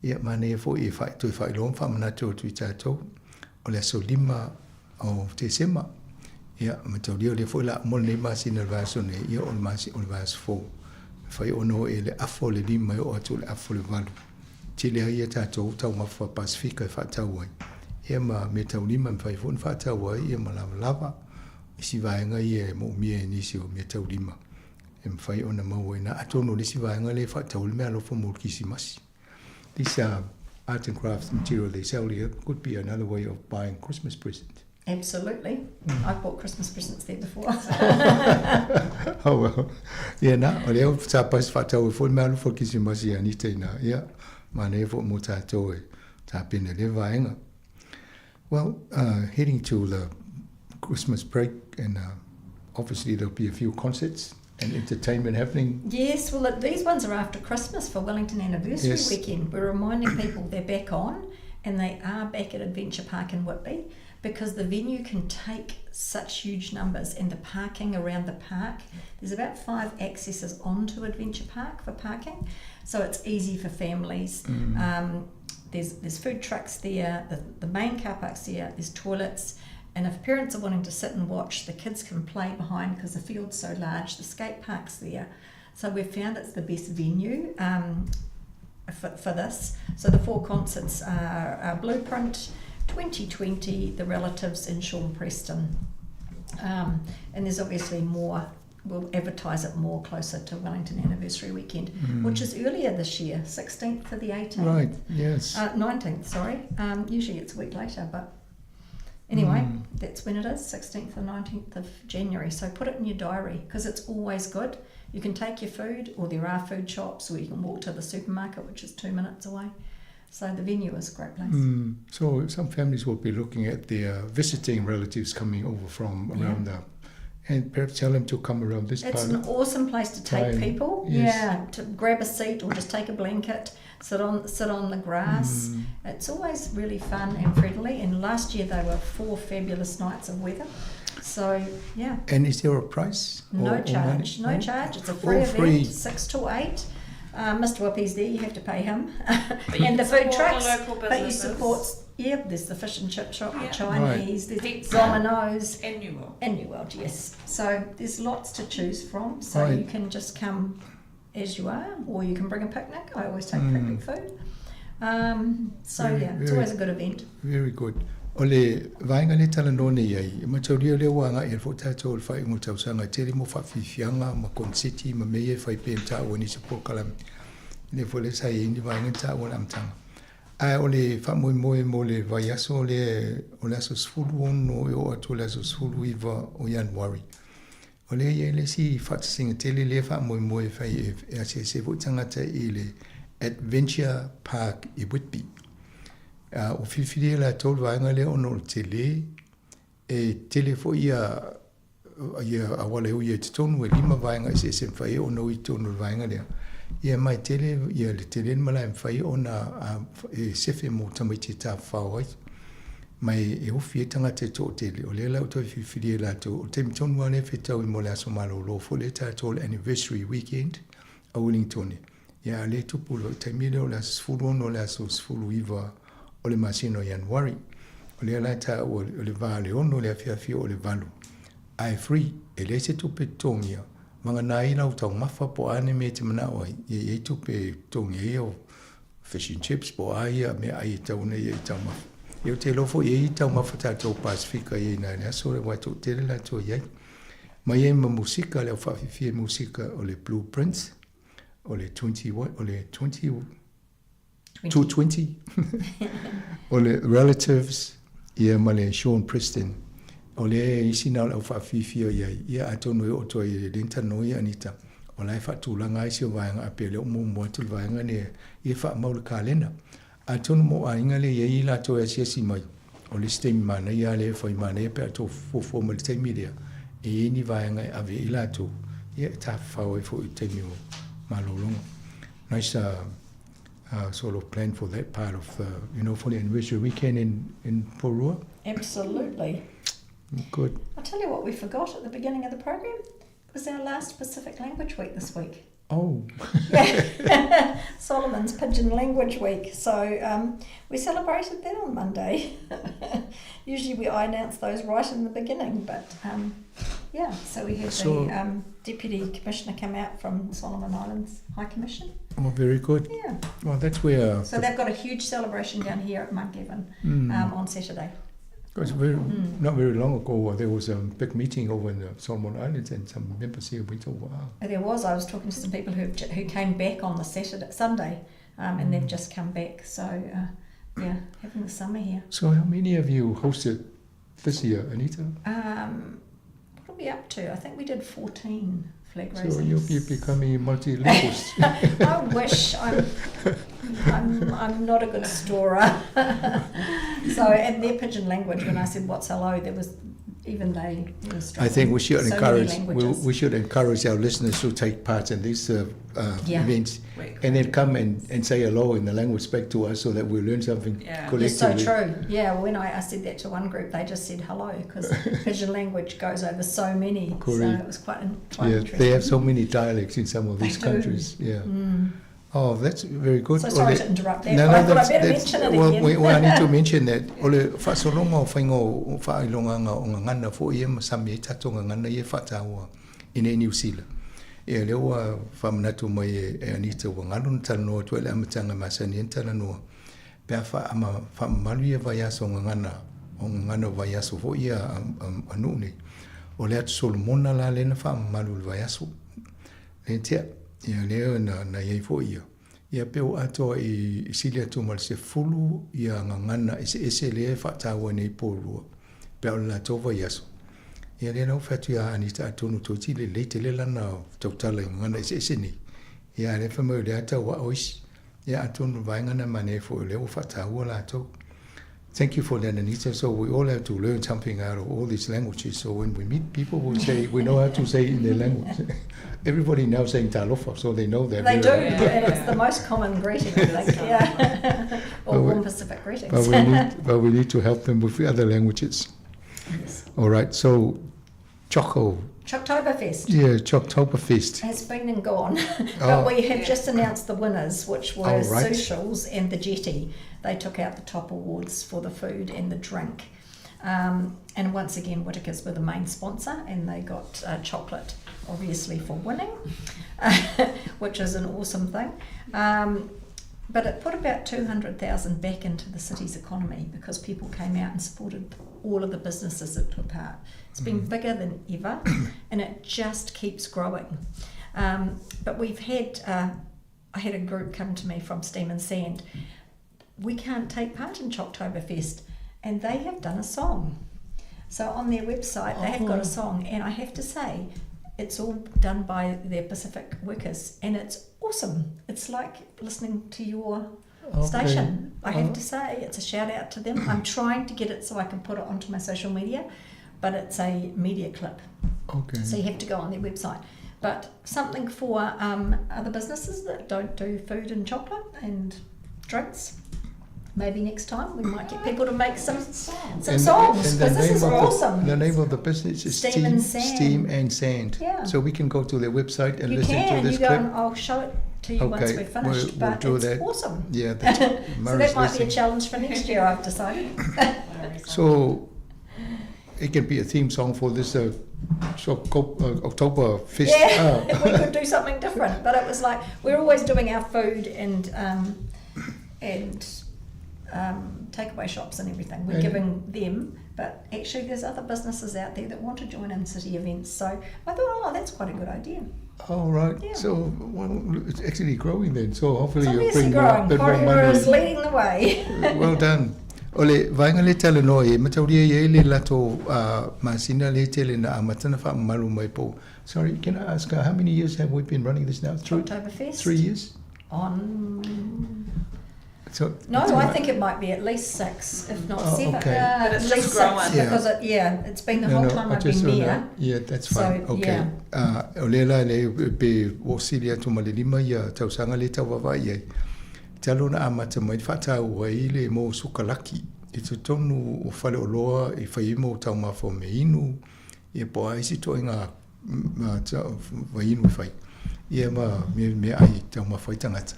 Speaker 6: Ia manaia foi e toe faailoa ma faamanatu atu i tatou o le aso lima o Tesema. Ia, mataulia o lea foi o le a uma lenei masina i le vaiaso nei, ia o le masina, o le vaiaso fou. E fai ona o e le afa o le lima e oo atu i le afa o le valu. Tele ai ia tatou taumafa Pasefika e faatau ai. Ia ma meataulima e mafai foi ona faatau ai, ia ma lavalava isi vaega ia e moomia e nisi o meataulima e mafai ona maua ai na. Atonu o le isi vaega lea e faatau ai le meaalofa mo le Kisimasi. This uh, art and crafts material they sell here could be another way of buying Christmas present.
Speaker 13: Absolutely. Mm. I've bought Christmas presents there before.
Speaker 6: oh well. Yeah, na, o lea sa pas whaatau e fo mea alofa Kisimasi a Anita ina. Yeah, manaia fo mo tātou e tāpene le vaenga. Well, uh, heading to the Christmas break and uh, obviously there'll be a few concerts and entertainment happening.
Speaker 13: Yes, well, these ones are after Christmas for Wellington Anniversary yes. Weekend. We're reminding people they're back on and they are back at Adventure Park in Whitby because the venue can take such huge numbers and the parking around the park. There's about five accesses onto Adventure Park for parking, so it's easy for families. Mm. Um, there's, there's food trucks there, the, the main car park's there, there's toilets. And if parents are wanting to sit and watch, the kids can play behind because the field's so large, the skate park's there. So we've found it's the best venue um, for, for this. So the four concerts are, are Blueprint, 2020, The Relatives, and Sean Preston. Um, and there's obviously more we'll advertise it more closer to Wellington Anniversary Weekend, mm. which is earlier this year, 16th to the 18th.
Speaker 6: Right, yes.
Speaker 13: Uh, 19th, sorry. Um, usually it's a week later, but anyway, mm. that's when it is, 16th and 19th of January. So put it in your diary because it's always good. You can take your food, or there are food shops, or you can walk to the supermarket, which is two minutes away. So the venue is a great place.
Speaker 6: Mm. So some families will be looking at their visiting relatives coming over from around yeah. the and perhaps tell them to come around this
Speaker 13: it's an awesome place to take time. people. Yes. Yeah, to grab a seat or just take a blanket, sit on sit on the grass. Mm. It's always really fun and friendly. And last year there were four fabulous nights of weather. So yeah.
Speaker 6: And is there a price?
Speaker 13: No or, charge. Or no, no charge. It's a free All event, free. six to eight. Uh, Mr. Whippy's there, you have to pay him. and the food trucks.
Speaker 14: The
Speaker 13: but you support, yeah, there's the fish and chip shop, yeah. the Chinese, right. there's Pizza. Domino's.
Speaker 14: And New World.
Speaker 13: And New World, yes. So there's lots to choose from. So right. you can just come as you are, or you can bring a picnic. I always take mm. picnic food. Um, so very, yeah, it's always a good event.
Speaker 6: Very good. O le vaega lea e talanoa nei ai, e mataulia lea ua agai ai foi tatou i le faaiuga o le tausaga e tele mo faafiafiaga ma koneseti ma mea ia e fai pea i taua i nisi o polokalame. Lea foi lea sa i ai ni vaega i taua i le amataga. Ae o le faamoemoe mo le vaiaso lea o le aso 16 e oo atu i le aso 19 o Ianuari, o lea e i ai le isi faatasinga tele lea e faamoemoe e fai e asiasi ai foi tagata i le Adventure Park i Whitby. A ua filifilia e latou le vaega lea ona o le tele, e tele foi ia ia auala e ui ai i totonu, e lima vaega eseese e mafai ai ona ui i totonu o le vaega lea. Ia ma e tele ia le tele le malae e mafai ona e sefe mo tamaiti e tafafao ai. Ma e ofi ai tagata e toatele, o lea la ua toe filifilia e latou, o le taimi tonu lava lea e fetaui mo le aso malolo foi lea tatou o le anniversary weekend a Wellingtone. Ia a o lea e tupu loa i le taimi lea o le aso 16 o le aso 19 o le masina o Ianuari. O lea la e taua o le va o le 6 i le afiafi oo i le 8, ae free, e leai se tupe e totogia, vagana ai lau taumafa po o a ni mea e te manao ai, ia i ai tupe e totogi ai au fish and chips po o a ia meaai e tatau ona i ai i taumafa. Ia ou te iloa foi e i ai taumafa tatou Pasefika i ai i le aso lea aua e toatele latou e i ai. Ma i ai ma musika, le au faafiafia i musika o le Blue Prince, o le 20, o le 20, 220, o le Relatives, ia ma le Sean Preston. O le isi na o le au faafiafia i ai, ia atonu e oo atu ai i le lenta no ia Anita, o la e faatulaga ai si o vaega a pea lea o muamua atu le vaega lea, ia faamau le kalena. Atonu mo aiga lea e i ai latou e asiasi mai, o le isi taimi manaia lava lea e fai manaia pe a tou fuafua mai i le taimi lea, e i ai ni vaega e ave i ai latou, ia e tafafao ai foi i le taimi o malologa. Nice uh, uh, sort of plan for that part of the, you know, for the anniversary weekend in, in Porua.
Speaker 13: Absolutely.
Speaker 6: Good.
Speaker 13: I'll tell you what we forgot at the beginning of the program. It was our last Pacific Language Week this week.
Speaker 6: Oh.
Speaker 13: yeah. Solomon's Pidgin Language Week. So um, we celebrated that on Monday. Usually we I announce those right in the beginning, but um, yeah, so we had so, the um, Deputy Commissioner come out from Solomon Islands High Commission.
Speaker 6: Oh, very good.
Speaker 13: Yeah.
Speaker 6: Well, that's where.
Speaker 13: So they've got a huge celebration down here at Mount Levin mm. um, on Saturday.
Speaker 6: Because very, mm. not very long ago, uh, there was a big meeting over in the Solomon Islands, and some members here went over.
Speaker 13: There was. I was talking to some people who who came back on the Saturday, Sunday, um, and mm. they've just come back. So, uh, yeah, having the summer here.
Speaker 6: So, how many of you hosted this year, Anita?
Speaker 13: Um, what are we up to? I think we did 14 flag raisings.
Speaker 6: So you'll be becoming multilingual.
Speaker 13: I wish. I'm, I'm, I'm not a good storer. so, and their pidgin language, when I said what's hello, there was even they
Speaker 6: I think we should so encourage we, we should encourage our listeners to take part in these uh, uh, yeah. events and then come and, and say hello in the language back to us so that we learn something
Speaker 13: yeah.
Speaker 6: collectively.
Speaker 13: It's so true. Yeah, when I, I said that to one group, they just said hello because pidgin language goes over so many.
Speaker 6: Correct.
Speaker 13: So it was quite, quite
Speaker 6: yeah,
Speaker 13: interesting.
Speaker 6: They have so many dialects in some of
Speaker 13: They
Speaker 6: these
Speaker 13: do.
Speaker 6: countries. Yeah.
Speaker 13: Mm.
Speaker 6: Oh, that's very good.
Speaker 13: So sorry
Speaker 6: Ole,
Speaker 13: to interrupt that,
Speaker 6: no,
Speaker 13: but I
Speaker 6: no,
Speaker 13: thought I
Speaker 6: that's,
Speaker 13: better
Speaker 6: that's,
Speaker 13: mention it
Speaker 6: well,
Speaker 13: again.
Speaker 6: we, well, I need to mention that. O le faasologa o faiga o faailogaga o gagana foi ia ma sami ai tatou gagana ia e faataua i nei Niu Sila. Ia lea ua faamanatu mai e, e Anita ua galu na talanoa atu ai le amataga e masani ai na talanoa pe a faa, faamamalu ia vaiaso o gagana o gagana o vaiaso foi ia a, a, a nuu nei. O le Atu Solomona la lea na faamamalu i le vaiaso. Le tea, ia lea na, na i ai foi ia. Ia pe ua atoa i, i sili atu ma le sefulu ia gagana eseese lea e faataua nei Porirua, pe a o le latou vaiaso. Ia lea la ua fai atu ia Anita atonu toeitiiti lelei tele lana tautala i gagana eseese nei. Ia a lea fai mai o lea a tau ao isi. Ia atonu le vaega na manaia foi o lea ua faataua latou. Thank you for that, Anita. So we all have to learn something out of all these languages. So when we meet people, we'll say we know how to say in their language. Everybody now saying talofa, so they know that.
Speaker 13: They do, and it's the most common greeting, I think. Yeah, or warm Pacific greetings.
Speaker 6: But we need, but we need to help them with the other languages.
Speaker 13: Yes.
Speaker 6: All right. So, Choco.
Speaker 13: Choctoberfest.
Speaker 6: Yeah, Choctoberfest.
Speaker 13: Has been and gone. but oh. we have just announced the winners, which were oh, right. Socials and the Jetty. They took out the top awards for the food and the drink. Um, and once again, Whittaker's were the main sponsor and they got uh, chocolate, obviously, for winning, which is an awesome thing. Um, but it put about 200,000 back into the city's economy because people came out and supported all of the businesses that took part. It's been mm. bigger than ever and it just keeps growing. Um, but we've had, uh, I had a group come to me from Steam and Sand. We can't take part in Choctoberfest, and they have done a song. So on their website, they have got a oh. song, and I have to say, it's all done by their Pacific workers, and it's awesome. It's like listening to your okay. station. I have oh. to say, it's a shout out to them. I'm trying to get it so I can put it onto my social media, but it's a media clip.
Speaker 6: Okay.
Speaker 13: So you have to go on their website. But something for um, other businesses that don't do food and chocolate and drinks. Maybe next time we might get people to make some some and, songs because this is awesome.
Speaker 6: The, the name of the business is Steam, Steam and Sand. Steam and Sand.
Speaker 13: Yeah.
Speaker 6: So we can go to their website and
Speaker 13: you
Speaker 6: listen
Speaker 13: can.
Speaker 6: to this
Speaker 13: you go
Speaker 6: clip.
Speaker 13: And I'll show it to you
Speaker 6: okay.
Speaker 13: once we've finished.
Speaker 6: We'll,
Speaker 13: but
Speaker 6: we'll do
Speaker 13: it's
Speaker 6: that.
Speaker 13: awesome.
Speaker 6: Yeah. That's,
Speaker 13: so that might be a challenge for next year. I've decided.
Speaker 6: so it can be a theme song for this. So October Fest.
Speaker 13: Yeah, oh. we could do something different. But it was like we're always doing our food and um, and um, takeaway shops and everything. We're and giving them, but actually there's other businesses out there that want to join in city events. So I thought, oh, that's quite a good idea.
Speaker 6: Oh, right.
Speaker 13: Yeah.
Speaker 6: So well, it's actually growing then. So hopefully
Speaker 13: it's
Speaker 6: you'll bring
Speaker 13: growing.
Speaker 6: more, bit more money.
Speaker 13: is leading the way.
Speaker 6: well done. O le vaega le talanoa i e mataulia i ai le latou masina le tele na amata na faamamalu mai po. Sorry, can I ask how many years have we been running this now?
Speaker 13: Three, Oktoberfest.
Speaker 6: 3 years?
Speaker 13: On
Speaker 6: So
Speaker 13: no, I think it might be at least six, if not
Speaker 6: oh,
Speaker 13: seven.
Speaker 6: Okay.
Speaker 13: At
Speaker 14: it's
Speaker 13: least
Speaker 14: just growing.
Speaker 13: six, because it, yeah, it's been the
Speaker 6: no,
Speaker 13: whole
Speaker 6: no,
Speaker 13: time
Speaker 6: I
Speaker 13: I've been there.
Speaker 6: Yeah, that's fine.
Speaker 13: So,
Speaker 6: okay.
Speaker 13: Yeah.
Speaker 6: O lea la le pe o sili atu ma le lima ia tausaga le tauvaavaai ai. Talu ona amata mai le faataua ai le mo sukalaki i totonu o faleoloa e fai ai mo taumafa o meainu, ia po o a isi ituaiga vaiinu e fai, ia ma meaai e taumafa ai tagata.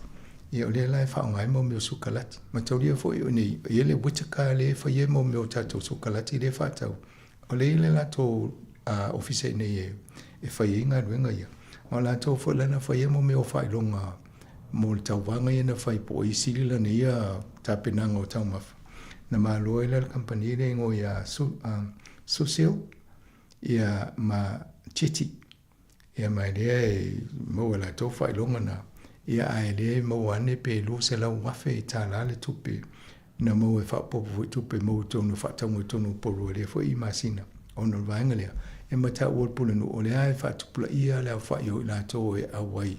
Speaker 6: Ia o lea la e faaaoga ai mo mea o sukalati. Mataulia foi o nei, e i ai le Whittaker lea e fai ai mo mea o tatou sukalati lea e faatau, o lea e i ai le latou ofisa i inei e fai ai galuega ia. Ma o latou foi la na fai ai mo mea o faailoga mo le tauvaga ia na fai po o ai sili lana ia tapenaga o taumafa. Na malo ai la le kamupani lea e igoa ia Susil ia ma Chetty. Ia ma e lea e maua e latou faailoga na. Ia ae lea e maua ane pe $200,000 tālā le tupe na maua e faaopoopo foi tupe maua i totonu o faatauga i totonu o Porirua lea foi i masina ona o le vaega lea e mataua e le Pulenuu o lea e faatupulaia le aofai o i latou e auai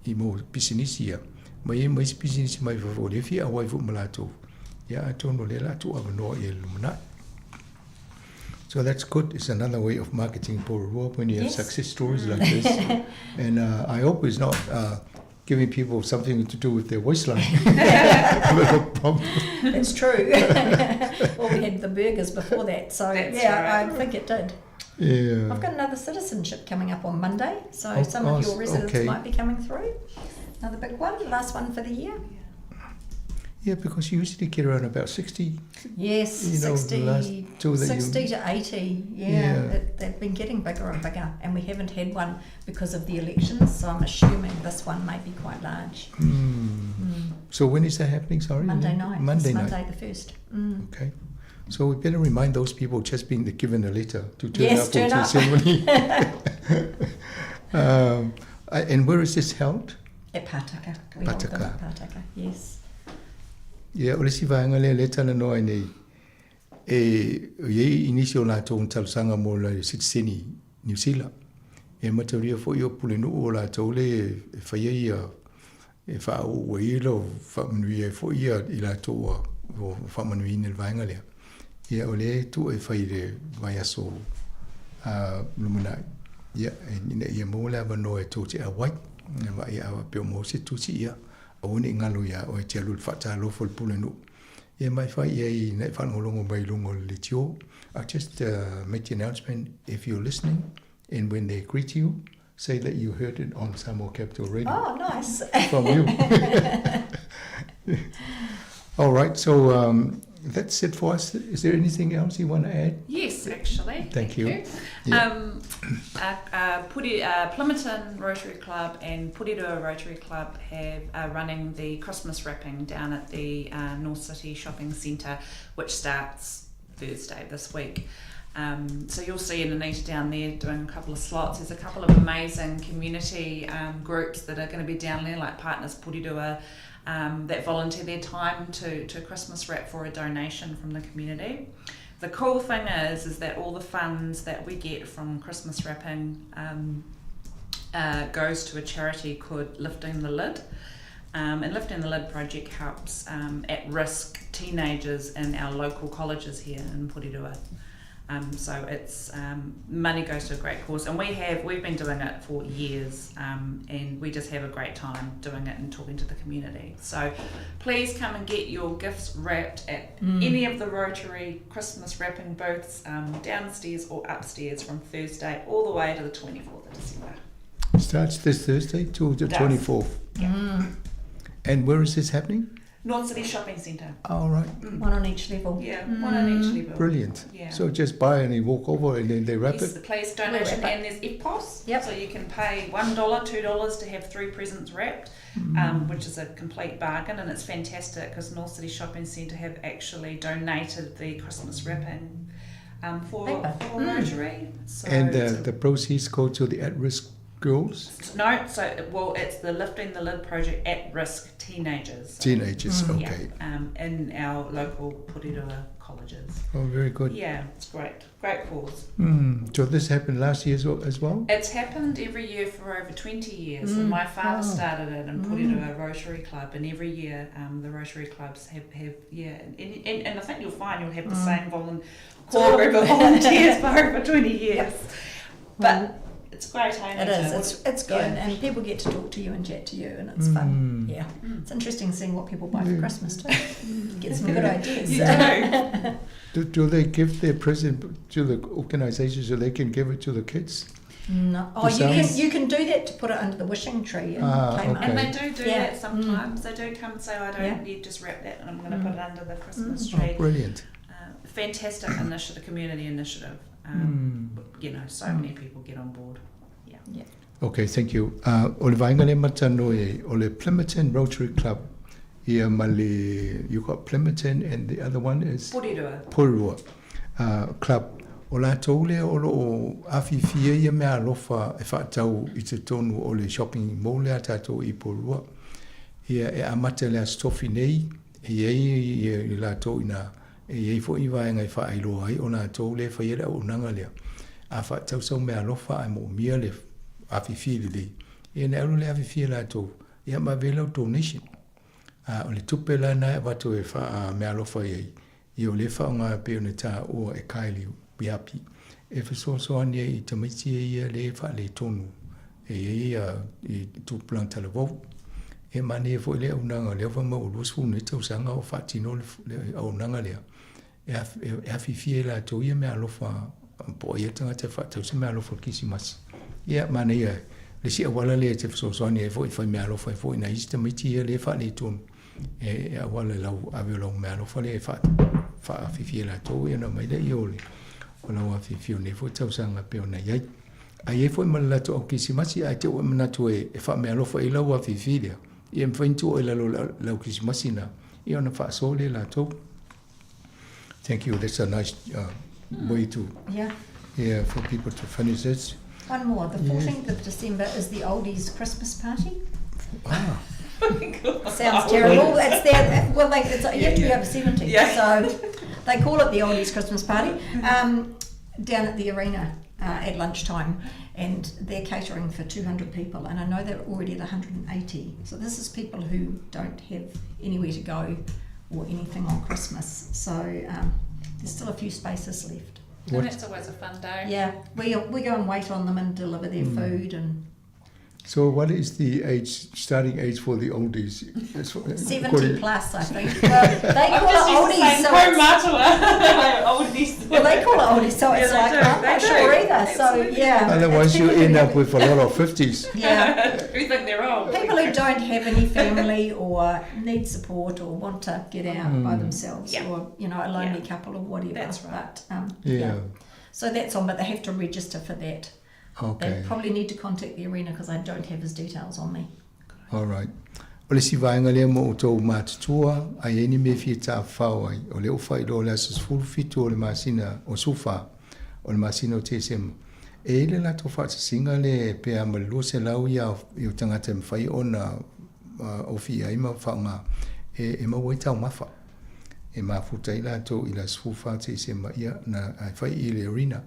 Speaker 6: i mo pisinisi ia ma i ai ma isi pisinisi mai fafo o lea e fia auai foi ma latou ia atonu o lea o le a tuuavanoa i ai i le lumanai. So that's good. It's another way of marketing Porirua when you have success stories like this. And I hope it's not giving people something to do with their waistline.
Speaker 13: It's true. Well, we had the burgers before that, so
Speaker 14: That's
Speaker 13: yeah,
Speaker 14: right.
Speaker 13: I think it did.
Speaker 6: Yeah.
Speaker 13: I've got another citizenship coming up on Monday, so
Speaker 6: Oh,
Speaker 13: some of
Speaker 6: oh,
Speaker 13: your residents
Speaker 6: okay.
Speaker 13: might be coming through. Another big one, last one for the year.
Speaker 6: Yeah, because you usually get around about 60.
Speaker 13: Yes,
Speaker 6: You know,
Speaker 13: 60,
Speaker 6: the last two that you-
Speaker 13: 60 to 80. Yeah,
Speaker 6: Yeah.
Speaker 13: They've been getting bigger and bigger, and we haven't had one because of the elections, so I'm assuming this one may be quite large.
Speaker 6: So when is that happening? Sorry?
Speaker 13: Monday night.
Speaker 6: Monday
Speaker 13: it's
Speaker 6: night.
Speaker 13: Monday the 1st. Mm.
Speaker 6: Okay. So we better remind those people just been given a letter to turn
Speaker 13: Yes,
Speaker 6: up
Speaker 13: turn
Speaker 6: for the
Speaker 13: up.
Speaker 6: ceremony. And where is this held?
Speaker 13: At Pataka. We hold them
Speaker 6: Pataka.
Speaker 13: at Pataka, yes.
Speaker 6: Ia, o le isi vaega lea lea e talanoa ai nei, e i ai i nisi o latou na talosaga mo le sitiseni Niu Sila. E mataulia foi o Pulenuu o latou le e faia ia, e faauu ai lo faamanuia ai foi ia i latou ua faamanuiaina i le vaega lea. Ia, o lea e tuu e fai i le vaiaso lumanai, ia, ina ia maua le avanoa e tou te auai, vaai a faapea ua maua se tusi, ia, aua ne i galo iā oe e te alu i le faatalofa o le Pulenuu. Ia mai fai i ai ina e faalogologo mai i luga o le leitio. I just make the announcement if you're listening and when they greet you, say that you heard it on Samoa Capital Radio.
Speaker 13: Oh, nice.
Speaker 6: From you. All right, so that's it for us. Is there anything else you want to add?
Speaker 14: Yes, actually.
Speaker 6: Thank
Speaker 14: Thank
Speaker 6: you.
Speaker 14: you.
Speaker 6: Yeah.
Speaker 14: Plimmerton Rotary Club and Porirua Rotary Club have are running the Christmas wrapping down at the North City Shopping Centre, which starts Thursday this week. So you'll see Anita down there doing a couple of slots. There's a couple of amazing community groups that are going to be down there, like Partners Porirua, that volunteer their time to Christmas wrap for a donation from the community. The cool thing is that all the funds that we get from Christmas wrapping goes to a charity called Lifting the Lid. And Lifting the Lid project helps at-risk teenagers in our local colleges here in Porirua. So it's money goes to a great cause, and we've been doing it for years, and we just have a great time doing it and talking to the community. So please come and get your gifts wrapped at any of the Rotary Christmas wrapping booths, downstairs or upstairs, from Thursday all the way to the 24th of December.
Speaker 15: Starts this Thursday till the
Speaker 14: It does.
Speaker 15: 24th.
Speaker 14: Yeah.
Speaker 15: And where is this happening?
Speaker 14: North City Shopping Centre.
Speaker 15: Oh, right.
Speaker 13: One on each level.
Speaker 14: Yeah, one on each level.
Speaker 15: Brilliant.
Speaker 14: Yeah.
Speaker 15: So just buy and you walk over and then they wrap
Speaker 14: Yes,
Speaker 15: it?
Speaker 14: the place donation,
Speaker 13: We wrap it.
Speaker 14: and there's EFTPOS.
Speaker 13: Yep.
Speaker 14: So you can pay $1, $2 to have 3 presents wrapped, which is a complete bargain, and it's fantastic because North City Shopping Centre have actually donated the Christmas wrapping
Speaker 13: Paper.
Speaker 14: for Rotary. So
Speaker 15: And
Speaker 14: it's a
Speaker 15: the proceeds go to the at-risk girls?
Speaker 14: No, it's the Lifting the Lid project, at-risk teenagers.
Speaker 15: Teenagers,
Speaker 14: Yeah,
Speaker 15: okay.
Speaker 14: in our local Porirua colleges.
Speaker 15: Oh, very good.
Speaker 14: Yeah, it's great. Great cause.
Speaker 15: So this happened last year as well?
Speaker 14: It's happened every year for over 20 years. And my father started it in Porirua Rotary Club, and every year the Rotary Clubs have yeah, and I think you'll find you'll have the same core group of volunteers for over 20 years. But it's great, hey,
Speaker 13: It is.
Speaker 14: Nita?
Speaker 13: It's good, and people get to talk to you and chat to you, and it's fun. Yeah. It's interesting seeing what people buy for Christmas too. Get some good ideas.
Speaker 14: You do.
Speaker 15: Do they give their present to the organisation so they can give it to the kids?
Speaker 13: No. Oh,
Speaker 15: The sounds
Speaker 13: you can do that to put it under the wishing tree and claim it.
Speaker 14: And they do that sometimes. They do come and say, I don't need, just wrap that, and I'm going to put it under the Christmas tree.
Speaker 15: Oh, brilliant.
Speaker 14: Fantastic initiative, community initiative. So many people get on board. Yeah.
Speaker 15: Okay, thank you. O le vaenga le matano e, o le Plimmerton Rotary Club. Ia ma le, you got Plimmerton and the other one is?
Speaker 14: Porirua.
Speaker 15: Porirua Club. O la tau le o lo o awhiwhia ia mea alofa e whaatau i te tonu o le shopping mall le a tātou i Porirua. Ia e amata le asotofi nei, e iei ia i la tau ina, e iei fo i vaenga i whaailoa ai o la tau le whai ele au unanga lea. A whaatau sau mea alofa ai mo mia le awhiwhia le lei. Ia ne alu le awhiwhia la tau, ia ma vela o donation. O le tupe la nai watu e wha, mea alofa iei. Ia o le whaonga pe o ne tā ua e kaili wiapi. E whasoasoani e i tamaiti e ia le wha le tonu. E ia i tūpulang talavou. E mani e fo le unanga lea wha mau lusu ne tau sanga o whatino le au unanga lea. E awhiwhia la tau ia mea alofa po ia tangata wha tau se mea alofa kisimasi. Ia mani ia le si awala le te whasoasoani e fo i whai mea alofa e fo i na isi tamaiti ia le wha le tonu. E awala lau ave lau mea alofa le e wha awhiwhia la tau ia na mai le i ole. O lau awhiwhia ne fo tau sanga pe o na iai. A ie fo i mana lato au kisimasi a te o mana tu e wha mea alofa i lau awhiwhia lea. Ia mwhaintu o i lalo lau kisimasi na. Ia ona wha sole la tau. Thank you. That's a nice way to yeah, for people to finish this.
Speaker 13: One more. The 14th of December is the Oldies Christmas party. Sounds terrible. It's there. Well, like it's, you have to be over 70. So they call it the Oldies Christmas party, down at the arena at lunchtime, and they're catering for 200 people. And I know they're already at 180. So this is people who don't have anywhere to go or anything on Christmas. So there's still a few spaces left.
Speaker 14: And
Speaker 15: What?
Speaker 14: that's always a fun day.
Speaker 13: Yeah, we go and wait on them and deliver their food and.
Speaker 15: So what is the starting age for the oldies? It's for,
Speaker 13: 70
Speaker 15: according
Speaker 13: plus, I think. Well, they
Speaker 14: I've
Speaker 13: call
Speaker 14: just
Speaker 13: it
Speaker 14: used the
Speaker 13: oldies,
Speaker 14: same
Speaker 13: so
Speaker 14: pro
Speaker 13: it's
Speaker 14: matua. Oldies.
Speaker 13: Well, they call it oldies, so
Speaker 14: Yeah,
Speaker 13: it's
Speaker 14: they
Speaker 13: like,
Speaker 14: do.
Speaker 13: I'm
Speaker 14: They
Speaker 13: not
Speaker 14: do.
Speaker 13: sure either. So,
Speaker 14: Absolutely.
Speaker 13: yeah.
Speaker 15: Otherwise,
Speaker 13: It's
Speaker 15: you
Speaker 13: people who
Speaker 15: end up
Speaker 13: have
Speaker 15: with a lot of 50s.
Speaker 13: Yeah.
Speaker 14: Who think they're old.
Speaker 13: People who don't have any family or need support or want to get out by themselves or, a lonely couple or whatever.
Speaker 14: That's right.
Speaker 13: But yeah. So that's on, but they have to register for that. They probably need to contact the arena because I don't have his details on me.
Speaker 15: All right. O le si vaenga lea mo o tō mātutua, ai e ni me fia tā whao ai. O le o whai lo le aso sefulu fitu o le masina o sufa, o le masina o TSM. E ile la tō whaatasinga le pea ma le lua se lau ia i o tangata e mwhai ona, o fia ai ma whaonga e maua i tau mafa. E mafuta i la tō i la sefulu wha TSM ia na ai whai i le arena.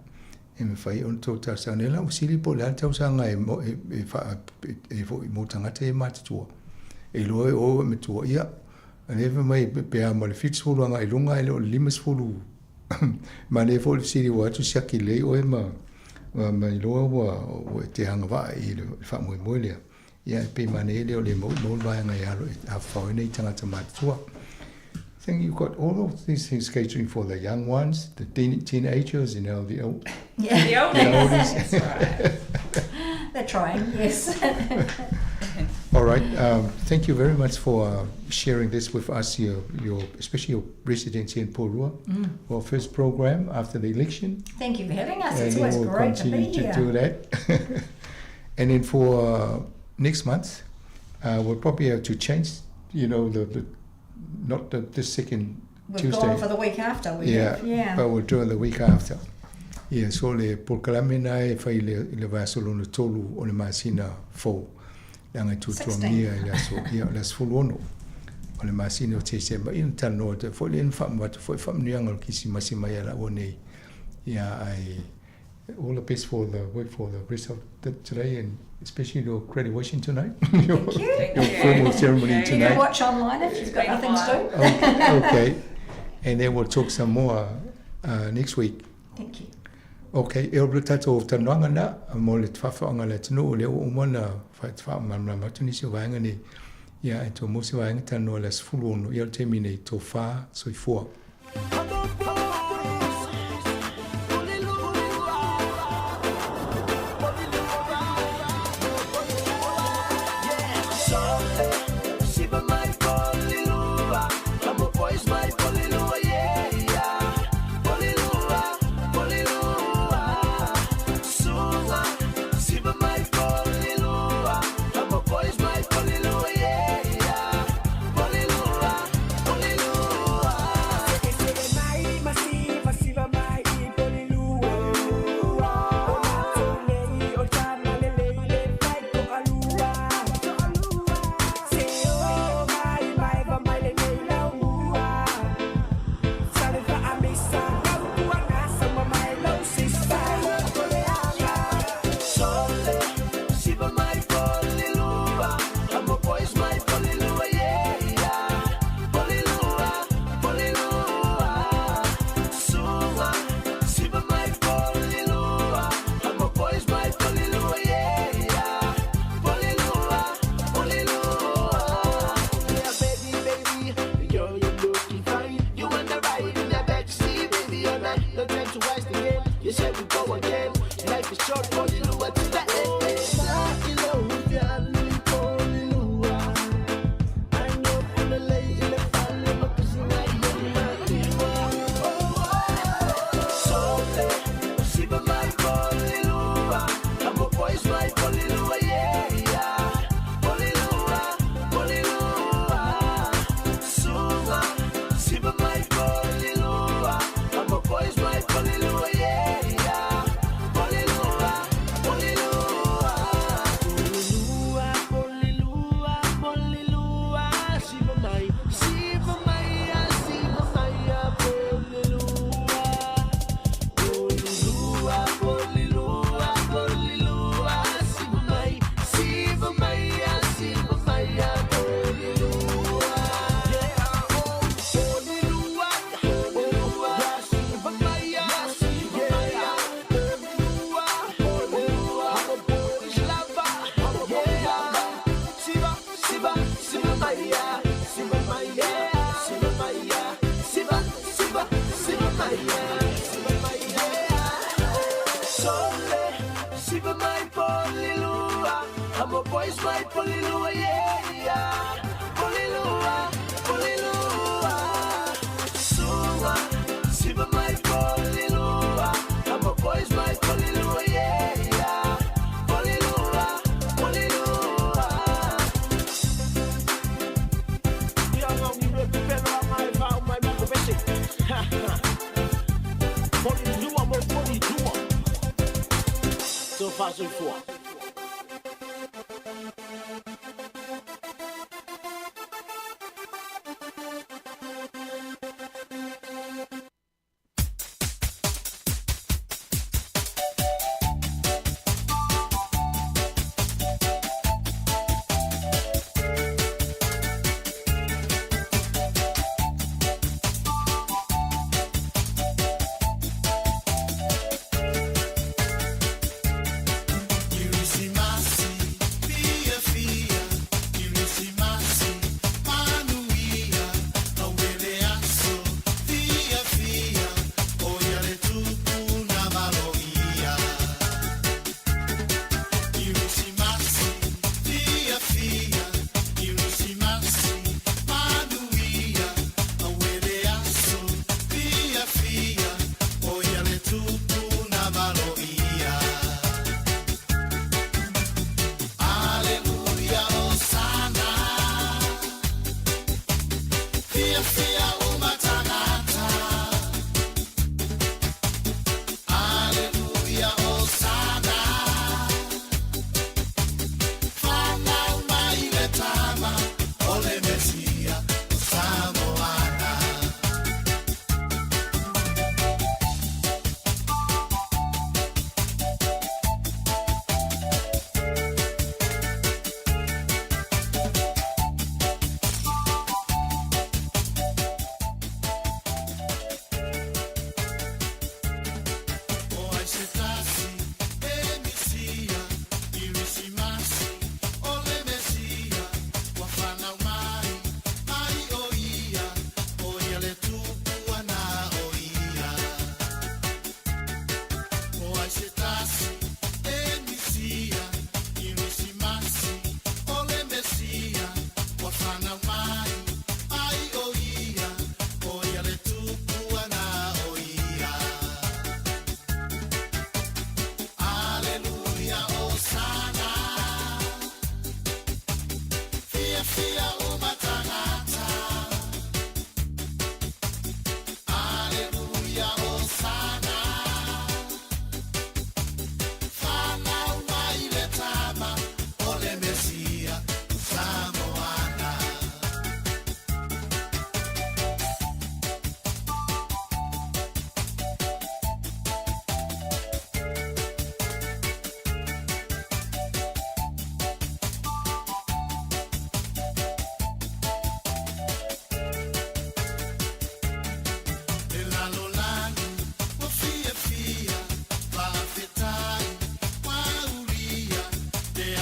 Speaker 15: E me whai ona tō tau sanga. Nela o sili po le ala tau sanga e mo, e, e wha, e, e fo i mō tangata e mātutua. E loa e o e matua ia. A le mai pe pea ma le whitu sefulu anga i lunga e le o le lima sefulu Manaia foi le fesili ua atu siaki lelei oe ma ma iloa ua ua e te agavaa i le faamoemoe lea. Ia e pei manaia lea o le maua maua le vaega e alo e tafafao ai nei tagata matutua. I think you've got all of these things catering for the young ones, the teen, teenagers, you know, the old,
Speaker 13: yeah.
Speaker 14: The oldies.
Speaker 15: The oldies.
Speaker 13: That's right. They're trying, yes.
Speaker 15: All right. Thank you very much for sharing this with us, your especially your residency in Porirua, our first program after the election.
Speaker 13: Thank you for having us.
Speaker 15: And
Speaker 13: It's
Speaker 15: then
Speaker 13: always
Speaker 15: we'll
Speaker 13: great to be
Speaker 15: continue to
Speaker 13: here.
Speaker 15: do that. And then for next month, we'll probably have to change, you know, the not the second
Speaker 13: We've
Speaker 15: Tuesday.
Speaker 13: gone for the week after. We
Speaker 15: Yeah,
Speaker 13: have, yeah.
Speaker 15: but we'll do it the week after. Yeah, so le polokalame na e fai le, le vaiaso lona tolu o le masina fou. Leaga e tuatuagia i le aso, ia, le aso 16 o le masina o Tesema. Ia na talanoa atu ai foi lea na faamavatu foi faamanuiaga o le Kirisimasi mai ia laua nei. Ia, ai, all the best for the work for the rest of the today and especially your graduation tonight. Your,
Speaker 13: Thank you.
Speaker 14: Thank
Speaker 15: your
Speaker 14: you.
Speaker 15: formal ceremony
Speaker 14: Yeah, you
Speaker 13: You can
Speaker 15: tonight.
Speaker 13: watch online if you've got
Speaker 14: Been a
Speaker 13: nothing to
Speaker 14: while.
Speaker 13: do.
Speaker 15: Okay, okay. And then we'll talk some more next week.
Speaker 13: Thank you.
Speaker 15: Okay, e o le tatou talanoaga na mo le faafaaoga a le atunuu lea ua uma ona faamalamalama atu nisi o vaega nei. Ia, e tua mo se vaega talanoa i le aso 16, ia o le taimi nei, tofa soifua.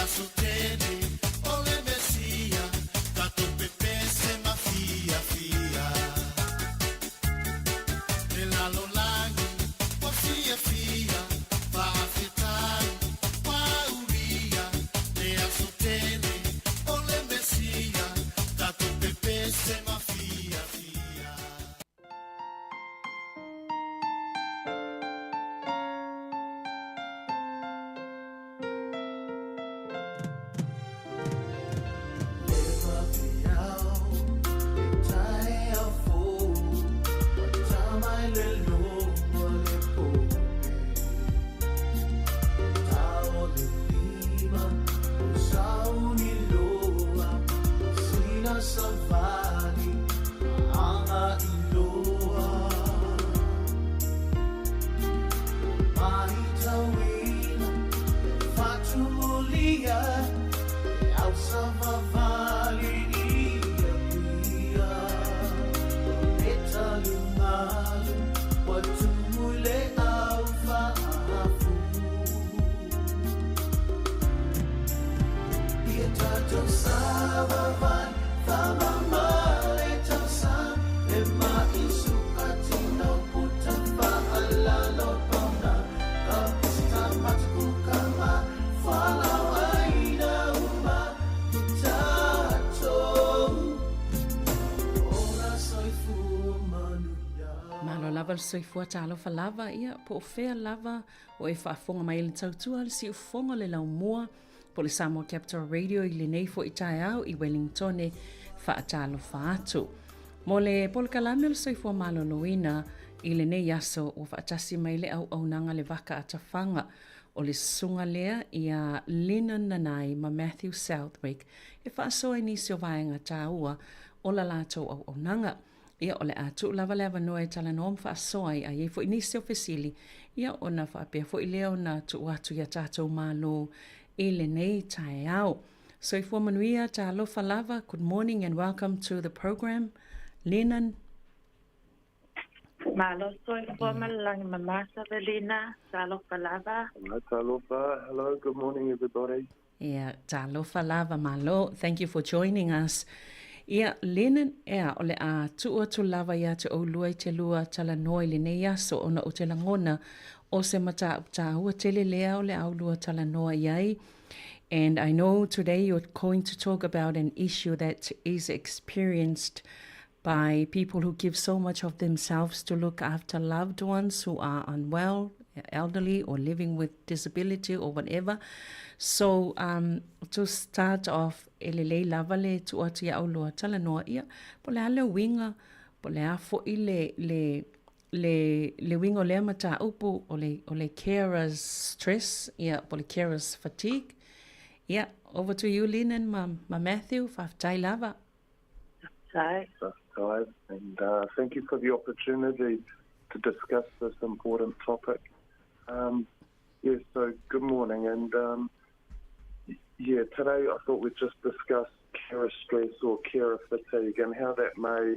Speaker 9: aso tele o le Mesia, tatou pepese ma fiafia. Le lalolagi ua fiafia, faafetai ua aulia. Le aso tele o le Mesia, tatou pepese ma fiafia. Le vaveao, le taeao fou, ua tama i le loa le pope. Tao le lima, o sauni loa, sina savali, anga i loa. Maitauina, fatumulia, e au savavali ia pia. O le talumalu, ua tumu i le au faafu. Ia tatou savavali, faamama le tausaga, e mai sukatina o puta faalalo pauna. Ka pista mataku ma fualaau aina uma i tatou. Ola soifua manuia.
Speaker 8: Malo lava le soifua talofa lava, ia, po o fea lava o e faafofoga mai ai le tautua a le siufofoga o le laumua po o le Samoa Capital Radio i lenei foi taeao i Wellingtone faatalofa atu. Mo le polokalame o le soifua maloloina i lenei aso ua faatasi mai le auaunaga le vaka a tafaga o le susuga lea ia Lennon Nanai ma Matthew Southwick e faasoa i nisi o vaega taua o la latou auaunaga. Ia, o le a tuu lava le avanoa e talanoa ma faasoa ai, a i ai foi nisi o fesili, ia ona faapea foi lea ona tuu atu i a tatou Malo i lenei taeao. Soifua manuia, talofa lava, good morning and welcome to the program. Lennon.
Speaker 16: Malo soifua ma le lagi mama Savelina, talofa lava.
Speaker 17: Talofa, hello, good morning everybody.
Speaker 8: Ia, talofa lava malo, thank you for joining us. Ia, Lennon, ea, o le a tuu atu lava ia te oulua i te lua talanoa i lenei aso ona ou te lagona o se mataupu taua tele lea o le a oulua talanoa i ai. And I know today you're going to talk about an issue that is experienced by people who give so much of themselves to look after loved ones who are unwell, elderly, or living with disability or whatever. So, to start off, e lelei lava le tuu atu ia oulua talanoa ia, po o le a le uiga, po o le a foi le, le, le, le uiga o lea mataupu o le, o le carer's stress, ia, po o le carer's fatigue. Ia, over to you Lynn and ma, ma Matthew, faafetai lava.
Speaker 16: Faafetai.
Speaker 17: Faafetai, and thank you for the opportunity to discuss this important topic. Yes, so good morning, and yeah, today I thought we'd just discuss carer stress or carer fatigue and how that may,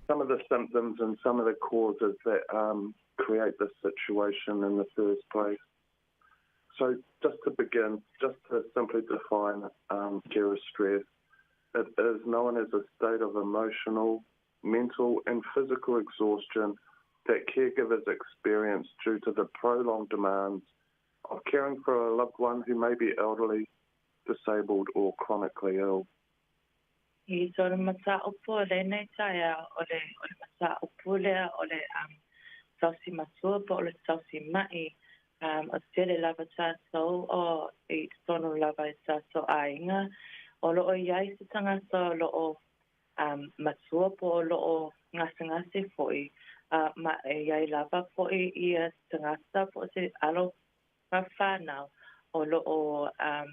Speaker 17: some of the symptoms and some of the causes that create this situation in the first place. So just to begin, just to simply define carer stress, it is known as a state of emotional, mental and physical exhaustion that caregivers experience due to the prolonged demands of caring for a loved one who may be elderly, disabled or chronically ill.
Speaker 16: I so le mataupu o lenei taeao, o le, o le mataupu lea o le um, tausi matua po o le tausi ma'i, um, o tele lava tātou o i totonu lava i tātou aiga, o loo i ai se tagata o loo um, matua po o loo gasegase foi, uh, ma e i ai lava foi ia tagata po o se alo ma whānau o loo um,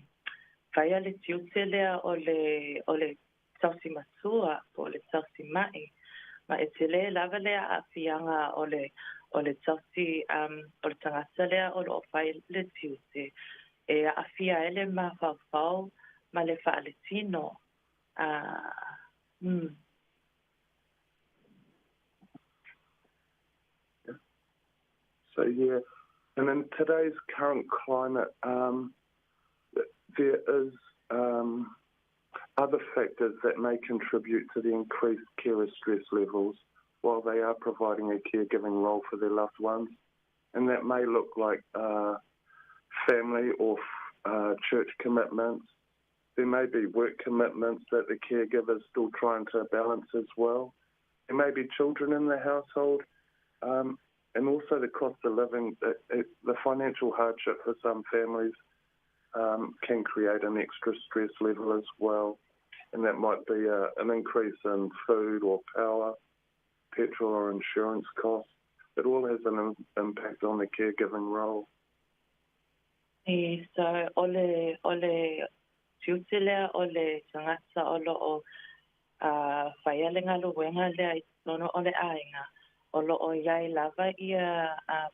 Speaker 16: faia le tiute lea o le, o le tausi matua po o le tausi ma'i. Ma e tele lava lea aafiaga o le, o le tausi, um, o le tagata lea o loo fai le tiute e aafia ai le mafaufau ma le faaletino. Uh, mm.
Speaker 17: So yeah, and in today's current climate, There is um, other factors that may contribute to the increased carer stress levels while they are providing a caregiving role for their loved ones. And that may look like family or church commitments. There may be work commitments that the caregiver is still trying to balance as well. There may be children in the household, and also the cost of living, the financial hardship for some families can create an extra stress level as well. And that might be an increase in food or power, petrol or insurance costs. It all has an impact on the caregiving role.
Speaker 16: E, so, o le, o le tiute lea o le tagata o lo'o uh, faia le galuega lea i totonu o le aiga, o lo'o i ai lava ia um,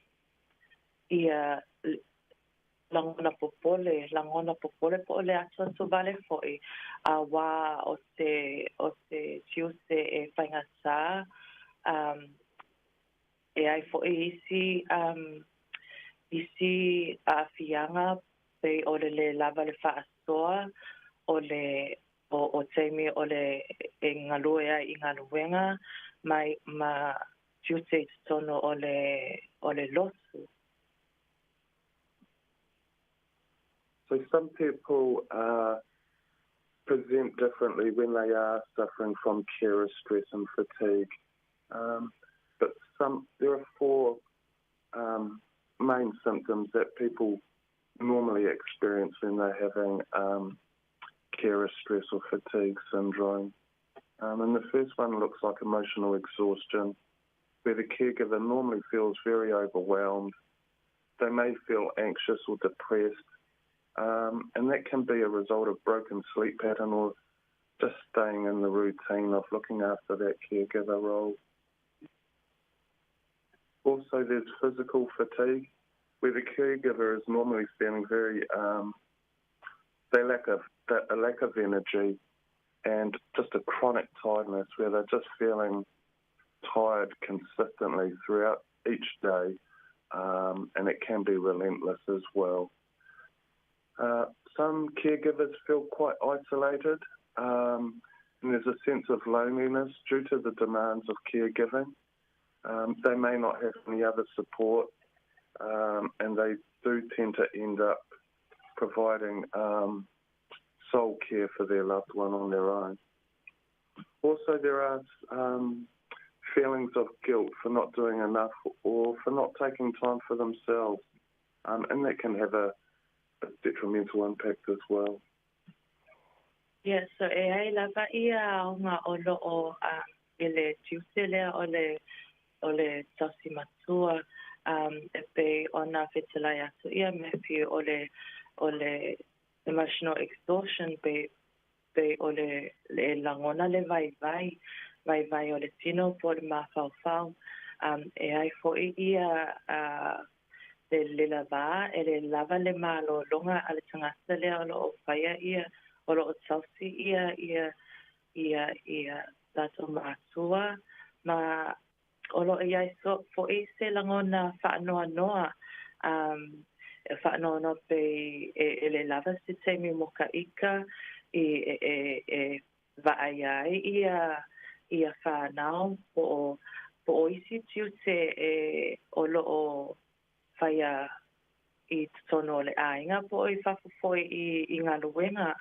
Speaker 16: ia lagona popole, lagona popole po o le atuatu vale fo'i, auā o se, o se tiute e faigatā, um, e ai fo'i isi, um, isi aafiaga pei o le lē lava le faasoa, o le, o, o taimi o le e galue ai i galuega, ma, ma tiute i totonu o le, o le lotu.
Speaker 17: So some people present differently when they are suffering from carer stress and fatigue. But some there are four main symptoms that people normally experience when they're having carer stress or fatigue syndrome. And the first one looks like emotional exhaustion, where the caregiver normally feels very overwhelmed. They may feel anxious or depressed, and that can be a result of broken sleep pattern or just staying in the routine of looking after that caregiver role. Also, there's physical fatigue, where the caregiver is normally feeling very, they lack of, a lack of energy and just a chronic tiredness where they're just feeling tired consistently throughout each day, and it can be relentless as well. Some caregivers feel quite isolated, and there's a sense of loneliness due to the demands of caregiving. They may not have any other support, and they do tend to end up providing sole care for their loved one on their own. Also, there are feelings of guilt for not doing enough or for not taking time for themselves, and that can have a detrimental impact as well.
Speaker 16: Yeah, so e ai lava ia aoga o lo'o i le tiute lea o le o le tausi matua um e pei ona fetalai atu ia Matthew o le o le emotional exhaustion pei pei o le e lagona le vaivai vaivai o le tino po o le mafaufau um e ai fo'i ia uh, le le lavā e le lava le malōloga a le tagata lea o lo'o faia ia o lo'o tausi ia ia ia ia tatou matua ma o lo'o i ai fo'i se lagona faanoanoa um e faanoanoa pei e e le lava se taimi mo ka ika i e e e vaaia ai ia ia fanau po o po o isi tiute e o lo'o faia i totonu o le aiga po o i fafo foi i i galuega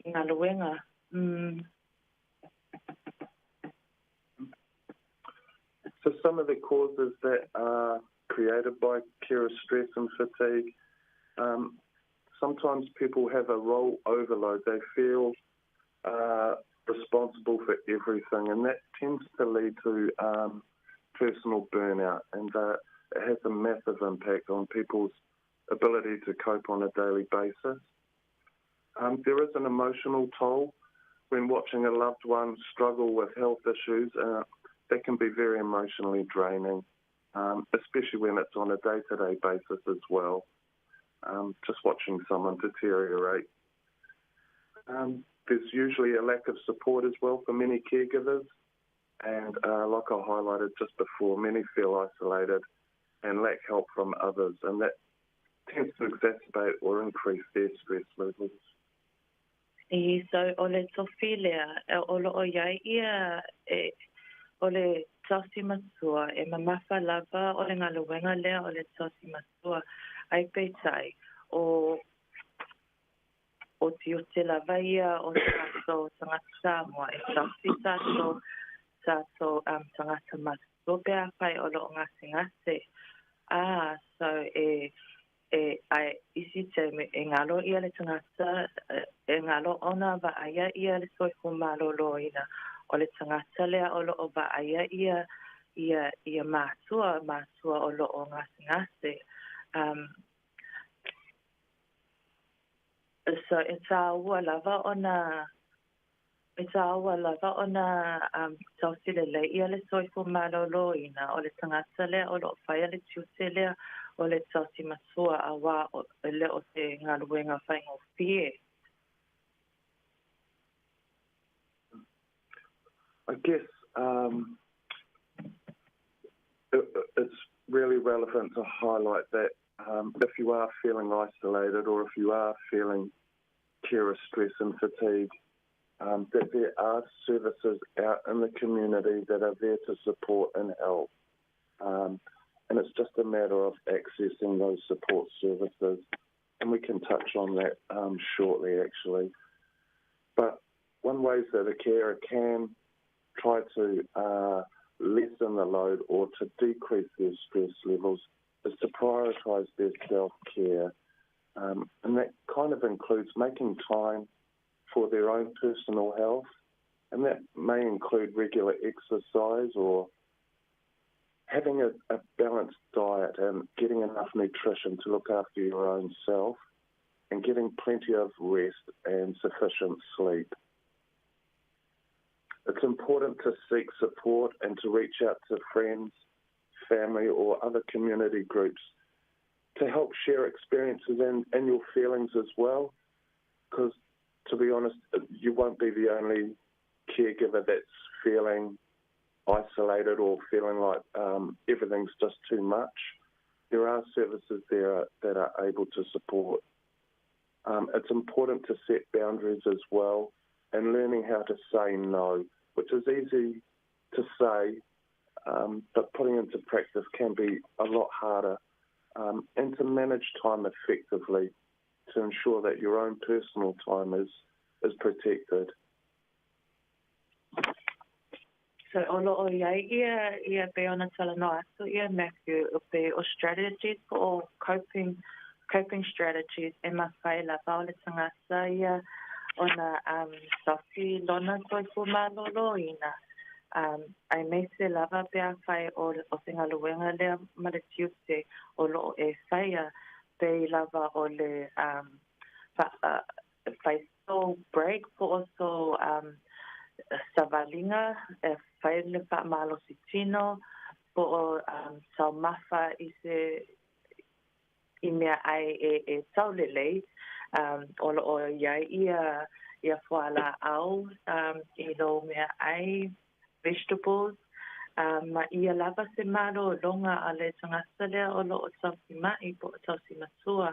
Speaker 16: i galuega. Mm.
Speaker 17: So some of the causes that are created by carer stress and fatigue, sometimes people have a role overload. They feel responsible for everything, and that tends to lead to personal burnout, and it has a massive impact on people's ability to cope on a daily basis. There is an emotional toll when watching a loved one struggle with health issues. That can be very emotionally draining, especially when it's on a day-to-day basis as well. Just watching someone deteriorate. There's usually a lack of support as well for many caregivers. And like I highlighted just before, many feel isolated and lack help from others, and that tends to exacerbate or increase their stress levels.
Speaker 16: Ie, so o le tofi lea, o loo iai ia e, o le tausi matua, e mamafa lava o le galuega lea o le tausi matua, ai peitai, o o tiute lava ia o tatou tagata Samoa e tausi tatou tatou um, tagata matutua pe afai o loo gasegase. Ah, so e e ai isi taimi e ngalo ia le tagata e ngalo ona vaaia ia le soifua malōlōina o le tagata lea o loo vaaia ia ia ia matua matua o loo gasegase. Um, so e tāua lava ona E tāua lava ona um, tausi lelei ia le soifua malōlōina o le tagata lea o loo faia le tiute lea o le tausi matua auā e le o se galuega faigofie.
Speaker 17: I guess um, it, it's really relevant to highlight that um, if you are feeling isolated or if you are feeling carer stress and fatigue, um, that there are services out in the community that are there to support and help. Um, and it's just a matter of accessing those support services. And we can touch on that um, shortly, actually. But one way that a carer can try to lessen the load or to decrease their stress levels is to prioritise their self-care. Um, and that kind of includes making time for their own personal health, and that may include regular exercise or having a, a balanced diet and getting enough nutrition to look after your own self and getting plenty of rest and sufficient sleep. It's important to seek support and to reach out to friends, family, or other community groups to help share experiences and, and your feelings as well. Because to be honest, you won't be the only caregiver that's feeling isolated or feeling like um, everything's just too much. There are services there that are able to support. Um, it's important to set boundaries as well and learning how to say no, which is easy to say, um, but putting into practice can be a lot harder. Um, and to manage time effectively to ensure that your own personal time is, is protected.
Speaker 16: So o loo iai ia ia pe ona talanoa atu ia Matthew o pe o strategies po o coping coping strategies e mafai lava o le tagata ia ona um tausi lona soifua malōlōina um aemaise lava pe afai o o se galuega lea ma le tiute o loo e faia pei lava o le um fa fai sou break po o sou um savaliga e fai le faamalosi tino po o um taumafa i se i mea ai e e taulelei um o loo iai ia ia fualaau um i lou mea ai vegetables um ma ia lava se malōlōga a le tagata lea o loo tausi ma'i po o tausi matua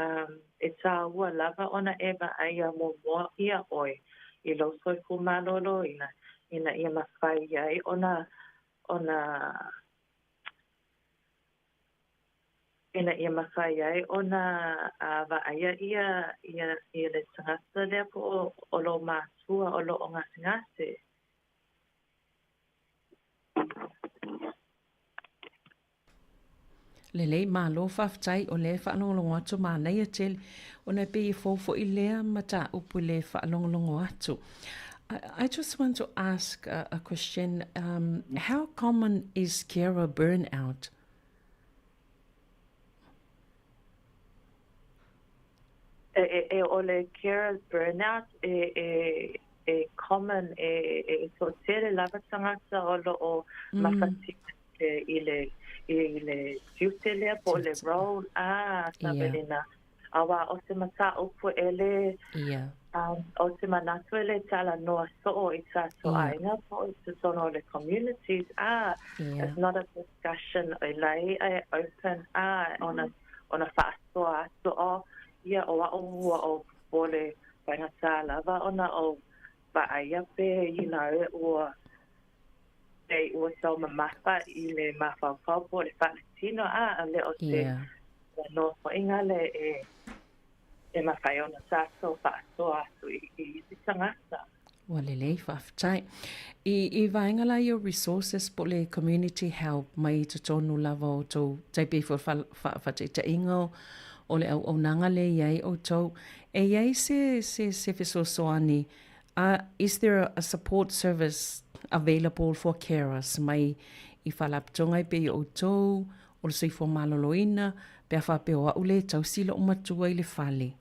Speaker 16: um e tāua lava ona e vaai ia muamua ia oe i lou soifua malōlōina ina ia mafai ai ona ona ina ia mafai ai ona vaaia ia ia ia le tagata lea po o o lou matua o loo gasegase.
Speaker 8: Lelei, malo faafetai o lea e faalogologo atu manaia tele ona e pei e fou foi lea mataupu i le faalogologo atu. I, I just want to ask a, a question. Um, how common is carer burnout?
Speaker 16: E, e, e o le carer's burnout e, e, e common e, e, e toatele lava tagata o loo mafatia i le i le tiute lea po o le role a Savelina. Auā o se mataupu e lē um, o te manatu e lē talanoa soo i tātou aiga po o i totonu o le communities a it's not a discussion e lai e open a ona ona faasoa atu o ia o a'u ua ou popole faigata lava ona ou vaaia pe you know ua pei ua taumamafa i le mafaufau po o le faaletino a a le o se
Speaker 8: Yeah.
Speaker 16: nofoaiga lea e e mafai ona tatou faasoa atu i i isi tagata.
Speaker 8: Ua lelei, faafetai. I, i vaega la ia o resources po o le community help mai i totonu lava o outou, tai pei foi o le fa, faataitaiga o, o le auaunaga lea e i ai outou, e i ai se, se, se fesoasoani, a, is there a support service available for carers mai i faalapotopotoga e pei o outou, o le soifua maloloina, pe a faapea o au lea e tausi lo'u matua i le fale.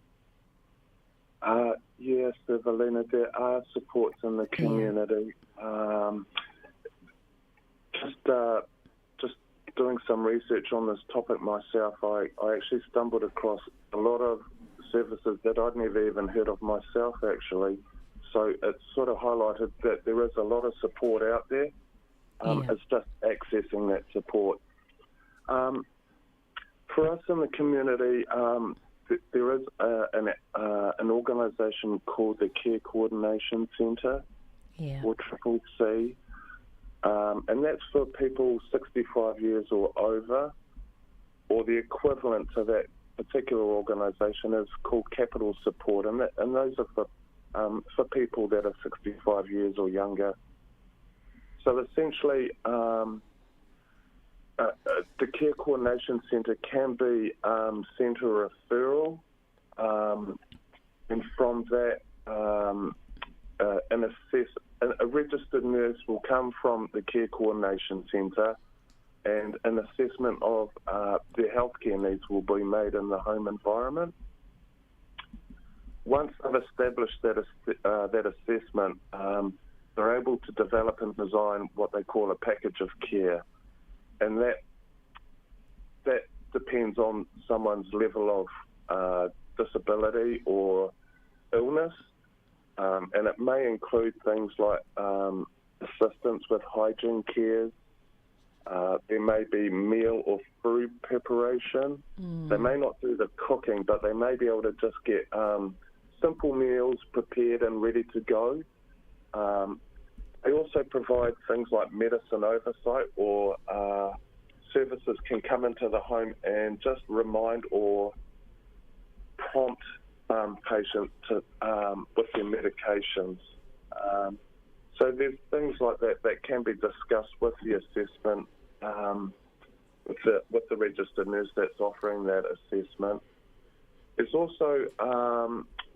Speaker 17: Uh, yes, Evelina, there are supports in the community. Yeah. Just, just doing some research on this topic myself, I, I actually stumbled across a lot of services that I'd never even heard of myself, actually. So it sort of highlighted that there is a lot of support out there. Yeah. It's just accessing that support. For us in the community, there is a, an, an organisation called the Care Coordination Centre,
Speaker 8: yeah.
Speaker 17: or Triple C, and that's for people 65 years or over, or the equivalent to that particular organisation is called Capital Support, and, that, and those are for, for people that are 65 years or younger. So essentially, the Care Coordination Centre can be sent a referral, and from that, an assess a registered nurse will come from the Care Coordination Centre, and an assessment of their healthcare needs will be made in the home environment. Once they've established that that assessment, they're able to develop and design what they call a package of care, and that that depends on someone's level of disability or illness, and it may include things like assistance with hygiene cares. There may be meal or food preparation. They may not do the cooking, but they may be able to just get simple meals prepared and ready to go. They also provide things like medicine oversight, or services can come into the home and just remind or prompt patients to with their medications. So there's things like that that can be discussed with the assessment, with the with the registered nurse that's offering that assessment. There's also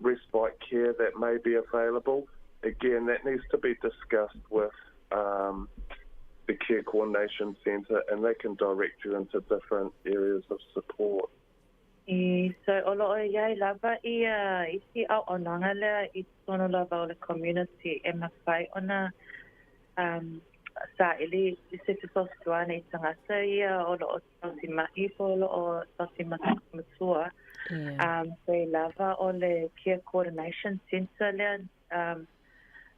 Speaker 17: respite care that may be available. Again, that needs to be discussed with the Care Coordination Centre, and they can direct you into different areas of support.
Speaker 16: I, so o loo i ai lava ia isi auaunaga lea i totonu lava o le community e mafai ona um, saili i se fesoasoani i tagata ia o loo tausima'i po o loo tausimatua.
Speaker 8: Yeah.
Speaker 16: Pei lava o le Care Coordination Centre lea um,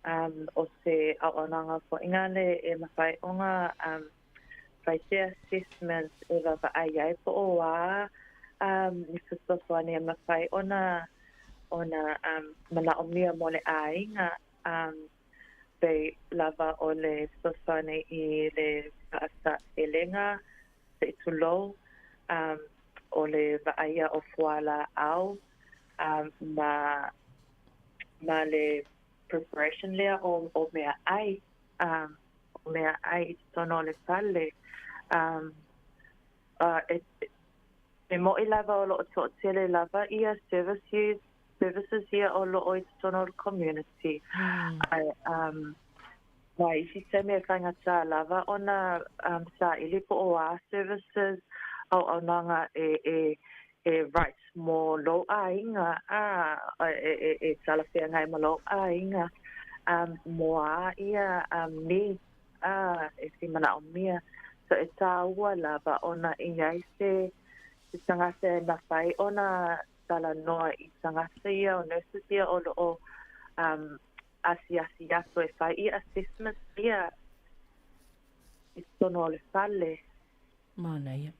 Speaker 16: um, o se auaunaga fo'iga lea e mafai ona um, fai se assessment e vaavaai ai po o a um, ni fesoasoani e mafai ona ona um, manaomia mo le aiga um, pei lava o le fesoasoani i le faasaelega se'i tulou um, o le vaaia o fualaau um, ma ma le preparation lea o o meaai um, o meaai i totonu o le fale um, e, e mo'i lava o loo toatele lava ia services services ia o loo i totonu o le community. Ae um, ma isi taimi e faigata lava ona um, saili po o a services auaunaga e, e, e right mo lou aiga a e, e, e talafeagai ma lou aiga um, mo a ia um, needs a e fia manaomia. So e tāua lava ona i ai se se tagata e mafai ona talanoa i tagata ia o nurses ia o loo um, asiasi atu e fai ia assessments ia i totonu o le fale.
Speaker 8: Manaia.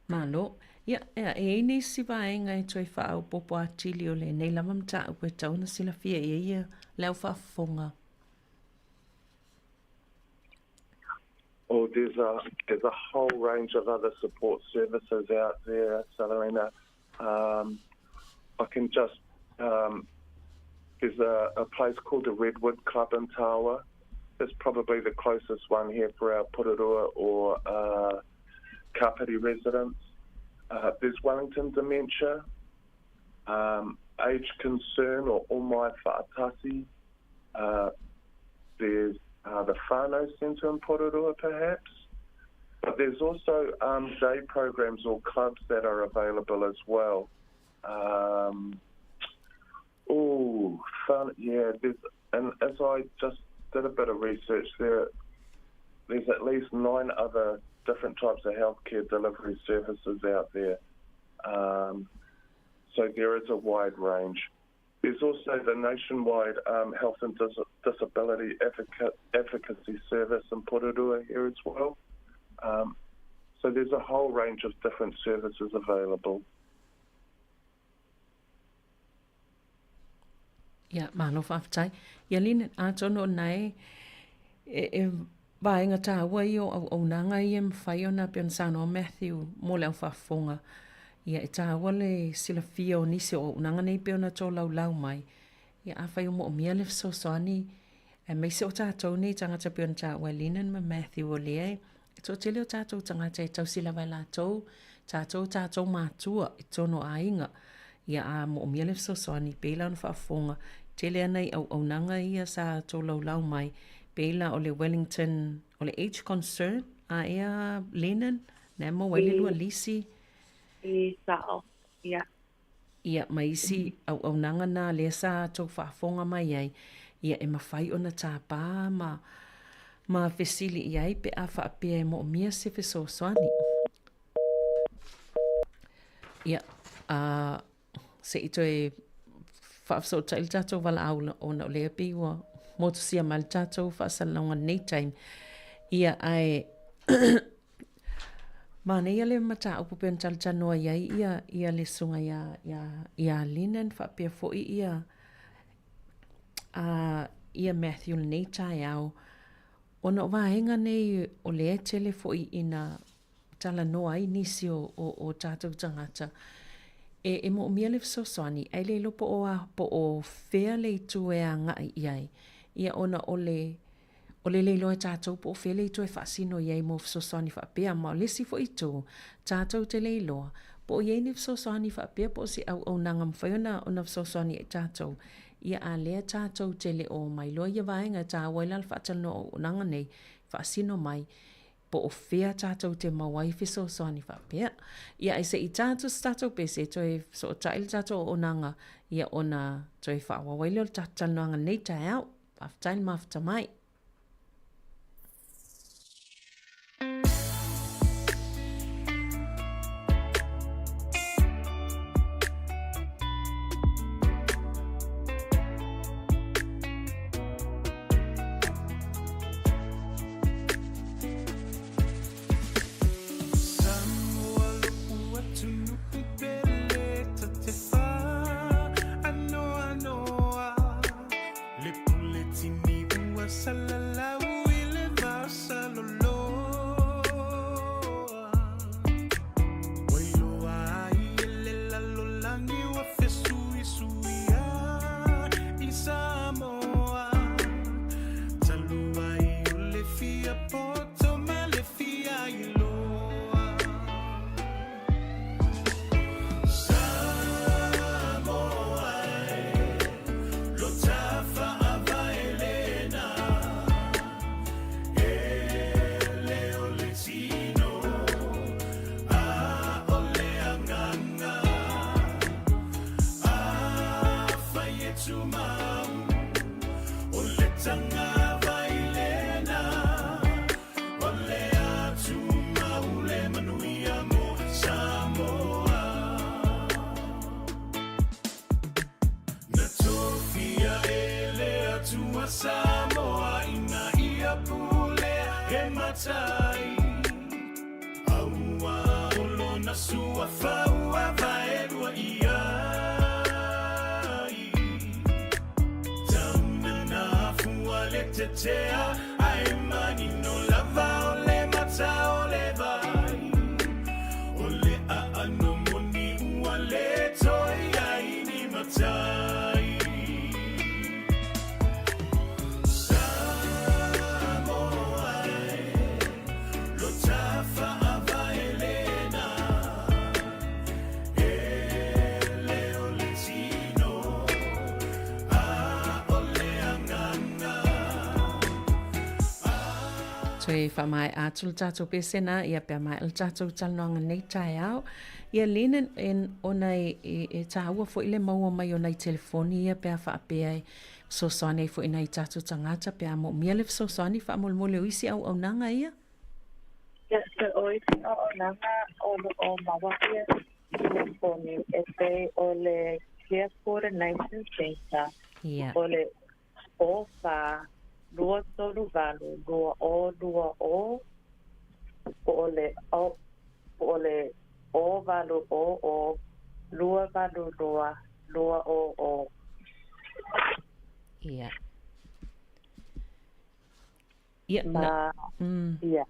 Speaker 8: Malo. Ia, e i ai nisi vaega e toe faaopoopo atili o lenei lava mataupu e tatau ona silafia i ai ia le au faafofoga.
Speaker 17: Oh, there's a there's a whole range of other support services out there, Salarina. Um, I can just um, there's a, a place called the Redwood Club in Tawa. It's probably the closest one here for our Porirua or uh, Kapiti residents. Uh, there's Wellington Dementia, um, Age Concern or Omai Wha'atasi. Uh, there's uh, the Whānau Centre in Porirua, perhaps. But there's also um, day programs or clubs that are available as well. Um, oh, fun, yeah. There's, and as I just did a bit of research there, there's at least nine other different types of healthcare delivery services out there. Um, so there is a wide range. There's also the nationwide um, Health and Dis- Disability Advocate, Advocacy Service in Porirua here as well. Um, so there's a whole range of different services available.
Speaker 8: Ia, malo faafetai. Ia Lynn, atonu o nae e, e vaega tāua ia o auaunaga ia e mafai ona pei ona saunoa Matthew mo le au faafofoga. Ia, e tāua le silafia o nisi o auaunaga nei pei ona tolaulau mai. Ia, afai o moomia le fesoasoani, aemaise o tatou nei tagata pei ona taua e Lennon ma Matthew o lea e toatele o tatou tagata e tausi lava e latou, tatou tatou matua i totonu o aiga. Ia, a moomia le fesoasoani, pei la ona faafofoga, tele ana i auaunaga ia sa tolaulau mai, pei la o le Wellington, o le Age Concern, a ea Lennon, na e maua ai le lua lisi.
Speaker 16: I sao, ia.
Speaker 8: Ia, ma isi auaunaga na lea sa tou faafofoga mai ai, ia e mafai ona tāpā ma, ma fesili i ai pe a faapea e moomia se fesoasoani. Ia, a, se i toe faafesootai le tatou valaau ona o lea pei ua motusia mai le tatou faasalalauga i lenei taimi. Ia, ae Manaia le mataupu pei ona talatalanoa i ai ia, ia le susuga ia, ia, ia Lennon faapea foi ia, a, ia Matthew lenei taeao, ona o vaega nei o lea e tele foi ina talanoa ai nisi o, o, o tatou tagata, e, e moomia le fesoasoani, ae le iloa po o a, po o fea le itu e agai i ai, ia ona o le, O le le iloa e tatou po o fea le itu e faasino i ai mo fesoasoani faapea, ma o le isi foi itu, tatou te le iloa, po o i ai ni fesoasoani faapea po o se auaunaga mafai ona ona fesoasoani ai tatou. Ia a lea tatou te le o mailoa ia vaega e taua ai la le faatalanoa o auaunaga nei, faasino mai po o fea tatou te maua ai fesoasoani faapea. Ia ae se i tatou se tatou pese toe fesootai le tatou auaunaga, ia ona toe faaauau ai lea o le tatou talanoaga i lenei taeao. Faafetai le mafuta mai.
Speaker 9: Lona suafa ua vaelua i ai. Tauna na afua le tetea ae manino lava o le mata o le vai. O le aano moni ua le toe i ai ni matai. Samoa e, lo tafaavae lena. E le o le tino, a o le agaga.
Speaker 8: Toe faamaea atu le tatou pesena, ia pea maea le tatou talanoaga nei taeao. Ia Lena, ona e, e, e tāua foi le maua mai o nai telefoni ia pe a faapea e fesoasoani ai foi nai tatou tagata pe a moomia le fesoasoani faamolemole o isi auaunaga ia.
Speaker 16: Ia, so o isi auaunaga o lo o maua ia telefoni e pei o le Care Coordination Centre,
Speaker 8: Ia.
Speaker 16: o le 0 4 2 3 8 2 0 2 0, po o le o, po o le 0 8 0 0 2 8 2 2 0 0.
Speaker 8: Ia. Ia,
Speaker 16: Ma,
Speaker 8: na, mm.
Speaker 16: ia.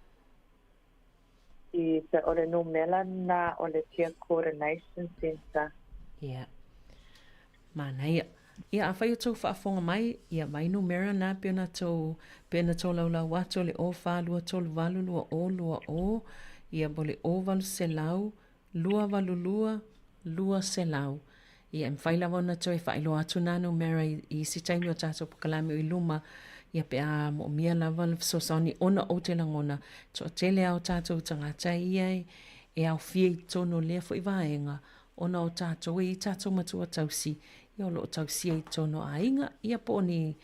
Speaker 16: I se o le numela na o le Care Coordination Centre.
Speaker 8: Ia. Manaia. Ia, afai o tou faafofoga mai, ia mai numera na pei ona tou, pei ona tolaulau atu o le 0 4 2 3 8 2 0 2 0, ia po o le 0 800 2 8 2 200. Ia, e mafai lava ona toe faailoa atu na numera i, i isi taimi o tatou pokalame o i luma, ia pe a moomia lava le fesoasoani ona ou te lagona, toatele lava o tatou tagata ia e, e aofia i totonu o lea foi vaega, ona o tatou e i ai tatou matua tausi, ia o lo o tausia i totonu o aiga, ia po o ni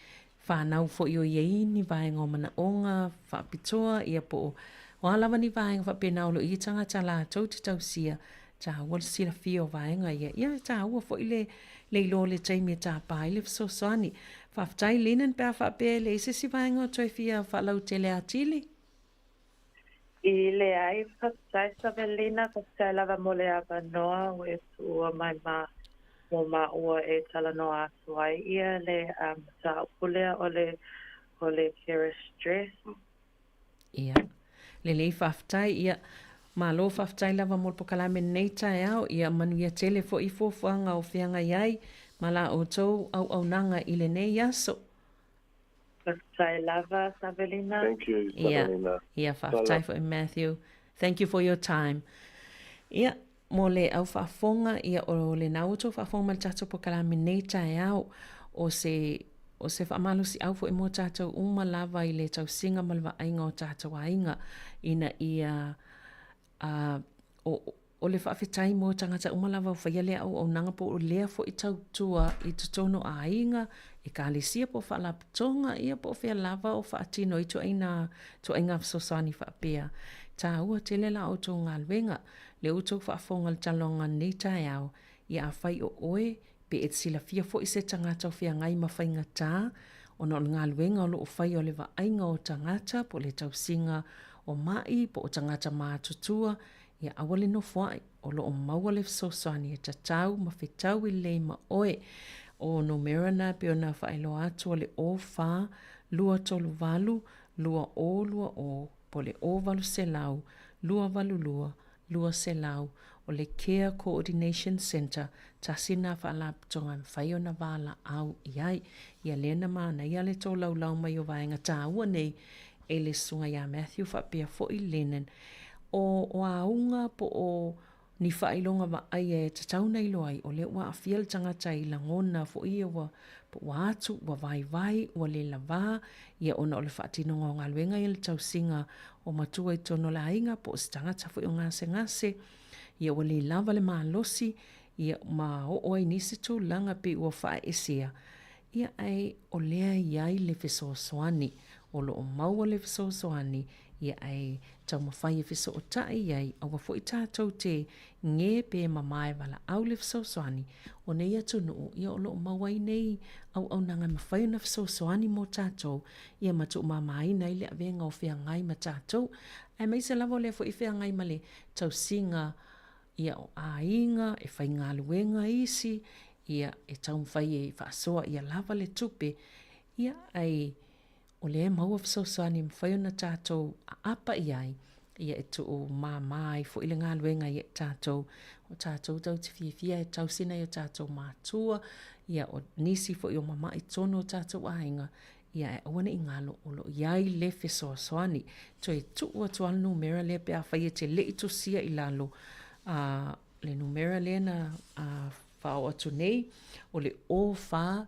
Speaker 8: whānau foi o i ai ni vaega o manaoga faapitoa, ia po o o a lava ni vaega faapena o lo o i ai tagata latou te tausia, tāua le silafia o vaega ia, ia e tāua foi le, le iloa o le taimi e tāpā ai le fesoasoani. Faafetai Lennon pe a faapea e leai se isi vaega o toe fia faalautele atili.
Speaker 16: I leai, faafetai Savelina, faafetai lava mo le avanoa ua e tuua mai ma mo māua e talanoa atu ai ia le mataupu lea o le o le carer stress.
Speaker 8: Ia. Lelei faafetai, ia. Malo faafetai lava mo le pokalame lenei taeao, ia manuia tele foi fuafuaga o feagai ai ma la outou auaunaga i lenei aso.
Speaker 16: Faafetai lava Savelina.
Speaker 17: Thank you
Speaker 8: Ia,
Speaker 17: Savelina.
Speaker 8: ia faafetai foi Matthew. Thank you for your time. Ia, mo le au faafofoga, ia o lena ua outou faafofoga mai le tatou pokalame nei taeao, o se, o se faamalosiau foi mo tatou uma lava i le tausiga ma le vaaiga o tatou aiga, ina ia, a, o, o le faafetai mo tagata uma lava o faia lea auaunaga po o lea foi tautua i totonu o aiga, ekalesia po o faalapotopotoga, ia po o fea lava o faatino ai ituaiga, ituaiga fesoasoani faapea. Tāua tele la outou galuega, le outou faafofoga i le talanoaga nei taeao, ia afai o oe, pe e te silafia foi se tagata o feagai ma faigata, ona o le galuega o lo o faia o le vaaiga o tagata po o le tausiga o maʻi po o tagata matutua, ia aua le nofoaʻi, o lo o maua le fesoasoani e tatau ma fetaui lelei ma oe. O numera na e pei ona faailoa atu o le 0 4 2 3 8 2 0 2 0 po o le 0 800 282 200, o le Care Coordination Centre, tasi lena faalapotopotoga e mafai ona valaau i ai. Ia lea na manaia le tolaulau mai o vaega taua nei e le susuga ia Matthew faapea foi Lennon. O, o auga po o ni faailoga vaaia e tatau ona iloa ai, o lea ua aafia le tagata i lagona foi ia ua, po ua atu, ua vaivai, ua le lavā, ia ona o le faatinoga o galuega ia le tausiga o matua i totonu o le aiga po o se tagata foi o gasegase, ia ua le lava le malosi, ia ma oo ai nisi tulaga pei ua faaeesea, ia ae o lea e i ai le fesoasoani, o lo o maua le fesoasoani, ia ae taumafai e fesootai i ai, aua foi tatou te gē pe mamae valaau le fesoasoani o nei atunuu, ia o lo o maua ai nei auaunaga e mafai ona fesoasoani mo tatou, ia ma tuumamaina ai le avega o feagai ma tatou, aemaise lava o lea foi e feagai ma le tausiga. Ia, o aiga, e faigaluega isi, ia, e taumafai e faasoa ia lava le tupe, ia, ae o lea e maua fesoasoani e mafai ona tatou aapa i ai, ia e tuu māmā ai foi le galuega ia i tatou. O tatou tatou te fiafia e tausi nai o tatou matua, ia o nisi foi o mama'i tonu o tatou aiga, ia ae aua ne i galo o lo o i ai le fesoasoani. Toe tuu atu lava le numera lea pe afai e te le i tusia i lalo, a, le numera lea na faaoo atu nei, o le 04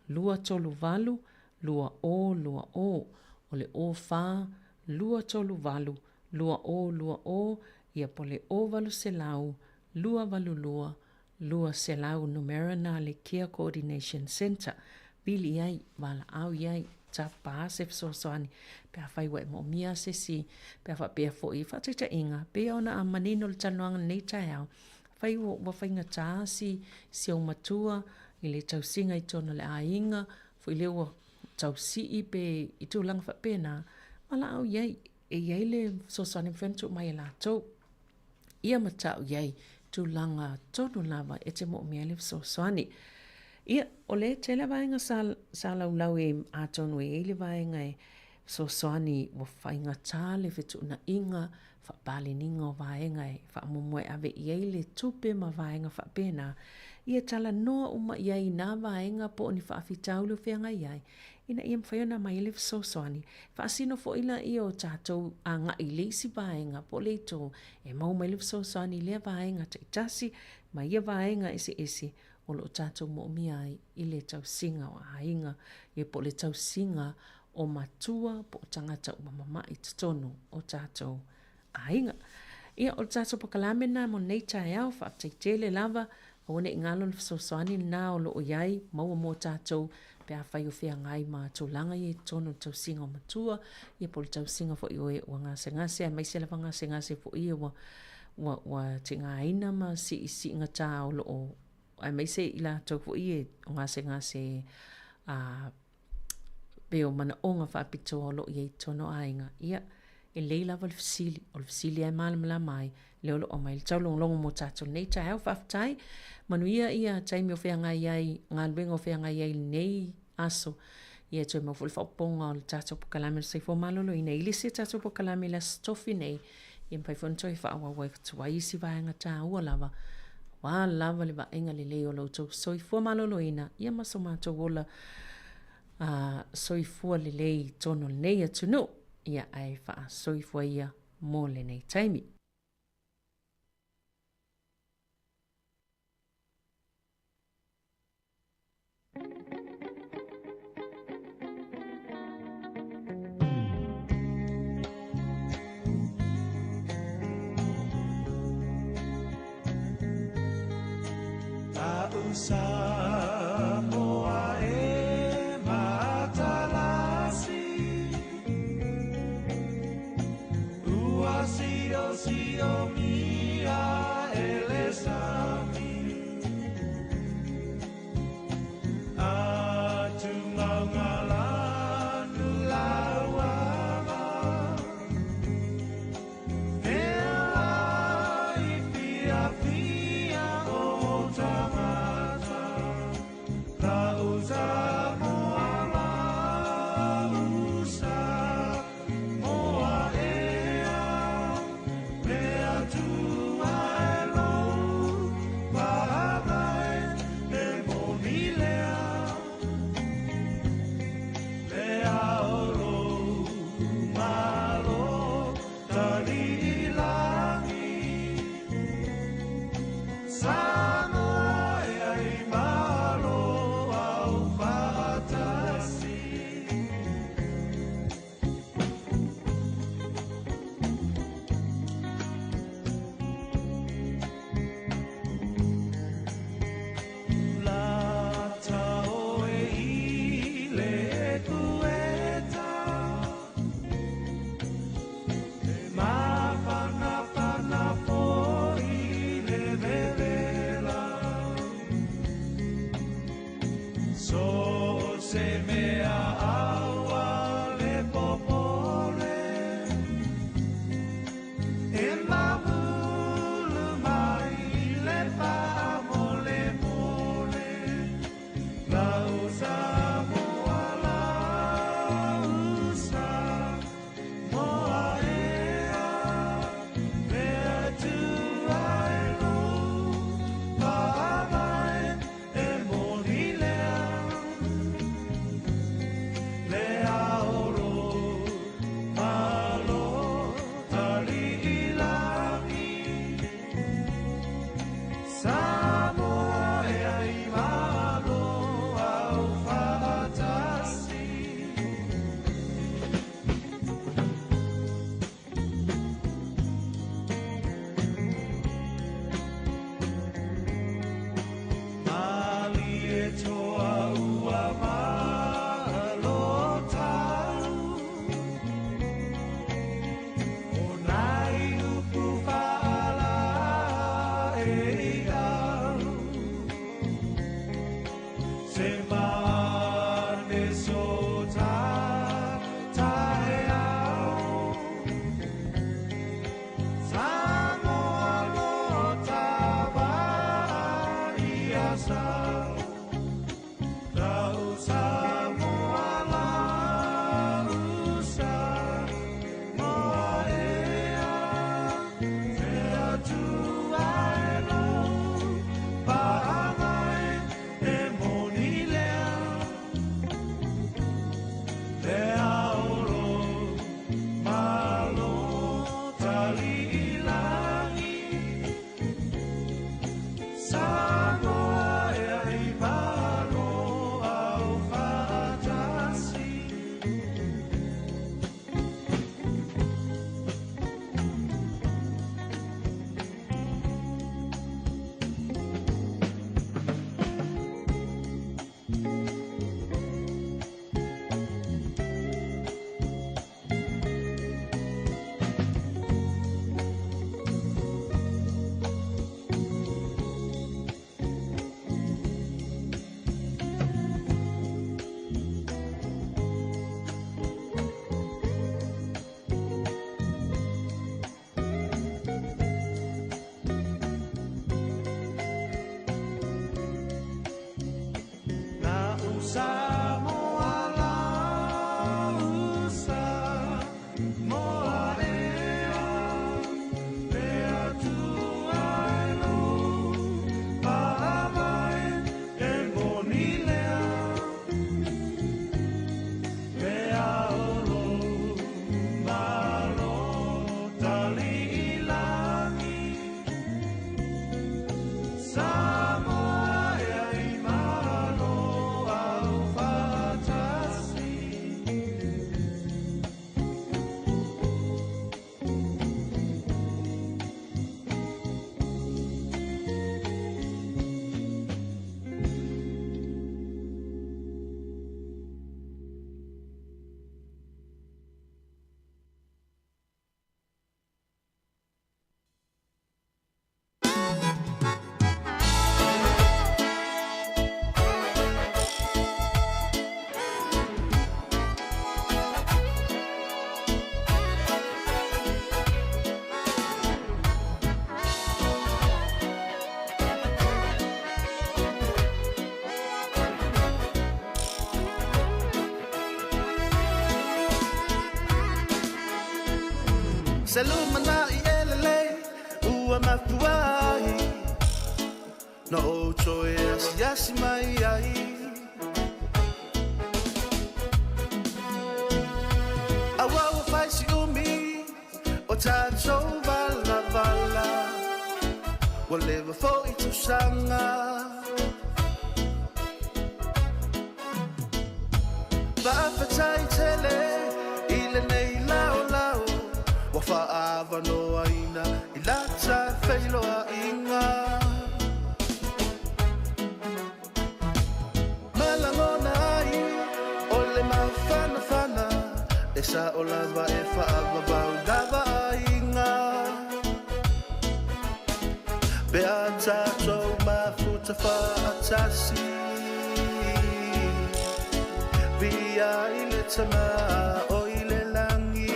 Speaker 8: 238 2020, o le 04 238 2020, ia po o le 0800 282 200, numera na le Care Coordination Centre. Pili i ai, valaau i ai, tapa se fesoasoani pe afai ua e moomia se isi, pe a faapea foi, faataitaiga, pei ona manino le talanoaga i lenei taeao, afai ua faigata si si ou matua i le tausiga i totonu o le aiga, foi lea ua tausii pe i tulaga faapena, valaau i ai, e i ai le fesoasoani e mafai ona tuu mai e latou. Ia matau i ai tulaga tonu lava e te moomia ai le fesoasoani. Ia, o le tele vaega sa, sa laulau e atonu e i ai le vaega e fesoasoani ua faigata le fetuunaiga, faapaleniga o vaega e faamuamua e ave i ai le tupe ma vaega faapena. Ia talanoa uma i ai i nā vaega po o ni faafitauli o feagai ai, ina ia mafai ona aumai ai le fesoasoani. Faasino foi laia o tatou agai i le isi vaega po o le itu e maua mai le fesoasoani i lea vaega taitasi ma ia vaega eseese o lo o tatou moomia ai i le tausiga o aiga, ia po o le tausiga o matua po o tagata ua mamai i totonu o tatou aiga. Ia, o le tatou pakalame lena mo lenei taeao, faafetai tele lava, aua ne i galo le fesoasoani lena o lo o i ai, maua mo tatou pe afai o feagai ma tulaga ia i totonu o le tausiga o matua, ia po o le tausiga foi o e ua gasegase, aemaise lava gasegase foi ia ua, ua, ua tigaina ma siisiigata o lo o, aemaise i latou foi ia o gasegase a pei o manaoga faapitoa o lo o i ai i totonu o aiga, ia, e lelei lava le fesili, o le fesili lava e malamalama ai, lea o lo o aumai le taulogologo mo tatou nei taeao. Faafetai, manuia ia taimi o feagai ai, galuega o feagai ai i lenei aso. Ia toe maua foi le faaopoopoga o le tatou polokalame o le soifua maloloina i le isi a tatou polokalame i le Aso Tofi nei, ia mafai foi ona toe faaauau atu ai isi vaega taua lava, aua lava le vaaiga lelei o lo outou soifua maloloina, ia ma so matou ola soifua lelei i totonu o lenei atunuu, ia ae faasoifua ia mo lenei taimi.
Speaker 9: Selumana i elele ua mafuai No o toe asiasi mai ai Aua ua fai si umi o tātou vala vala Ua leva foi tausaga Faafetai tele i lenei laolao Ua fa'avanoaina i lata feiloaiga Malagona ai o le mafanafana E sa'o lava e fa'avavau lava aiga Pe a tatou mafuta fa'atasi Via i le tamā o i le lagi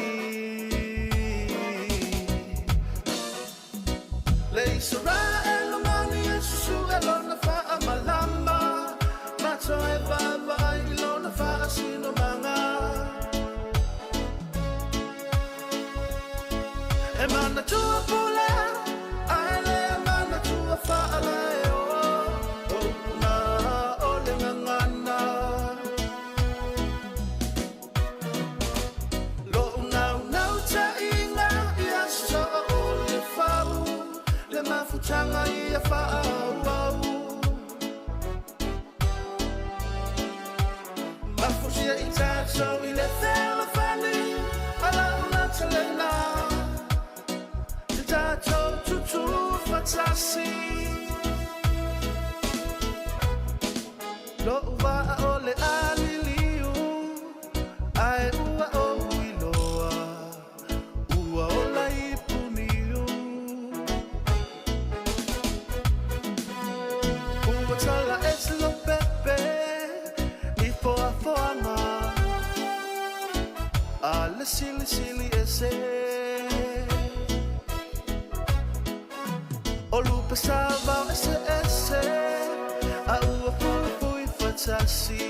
Speaker 9: Le Israel mani e susu e lona fa'amalama Mato e vavaai i lona fa'asinomaga E manatua pule ae le manatua fa'alae o Ouna o le gagana Lo'u naunautaiga ia so'o o le fau Le mafutaga ia fa'aauau Mafusia i tatou i le fealofani Ala'u natalena Te tatou tutu fatasi Lo'u va'a o le aliliu Ae ua ou iloa Ua ola i puniu Ua tala ese lopepe le silisili ese. O lupe sa vao ese ese, a ua fuifui fatasi,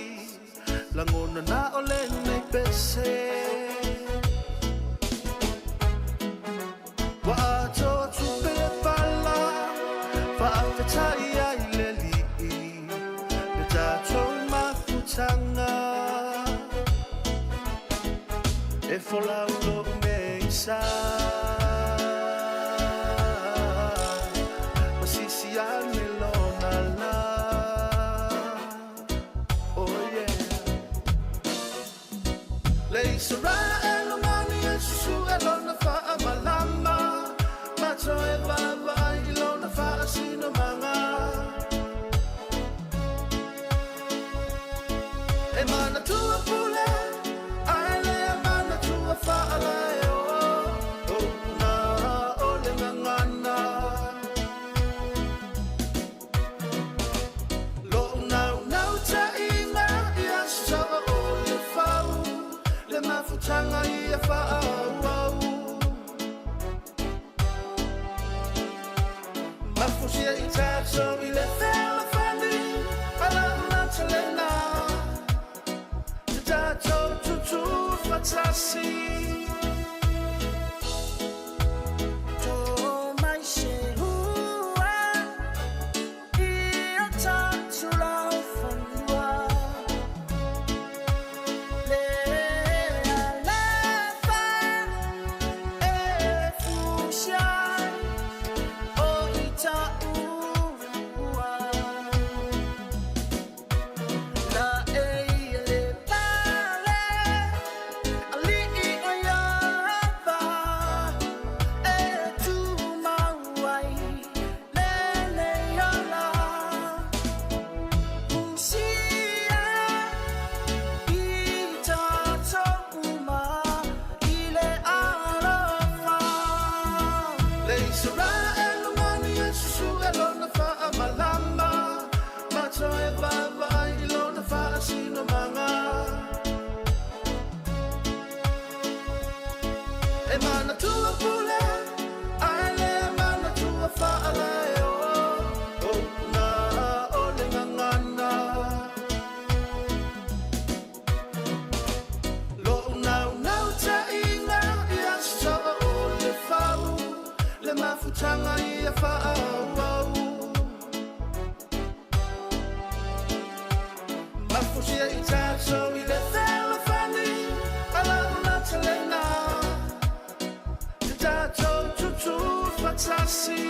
Speaker 9: lagona na o lenei pese. Ua atoa tupe le pala, faafetai ai le Alii, le tatou mafutaga. E folau lo'u meisa, masisi ane lona la. Oh yeah. Le Israel mani e susu e lona faamalama, mato e vaavaai i lona faasinomaga. E manatua pule, ae le manatua faalae o, o na o le gagana. Lo'u naunautaiga ia so'o o le fau, le mafutaga ia faaauau. Mafusia i tatou i le fealofani, ala lena. Te tatou tutu fatasi. To mai se hua, i o tātou lau whanua. Le alofa e fusia o i tāua. La e ia le pale, ali'i o Iava, e tumau ai lenei ola. Fusia i tātou uma i le alofa. Le Israel mani e susu e lona faamalama, mato e vaavaai i lona faasinomaga. E manatua pule, ae le manatua faalae o, o na o le gagana. Lo'u naunautaiga ia so'o o le fau, le mafutaga ia faaauau. Mafusia i tatou i le fealofani, ala lena. Te tatou tutu fatasi.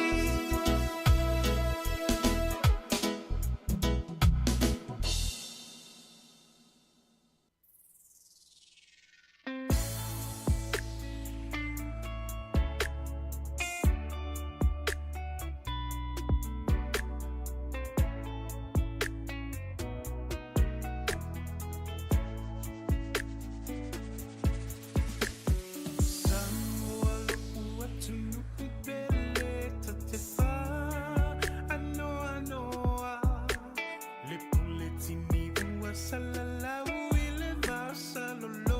Speaker 18: Samoa lo'u atunuu pele ta te faanoanoa. Le puletini ua salalau i le vasaloloa.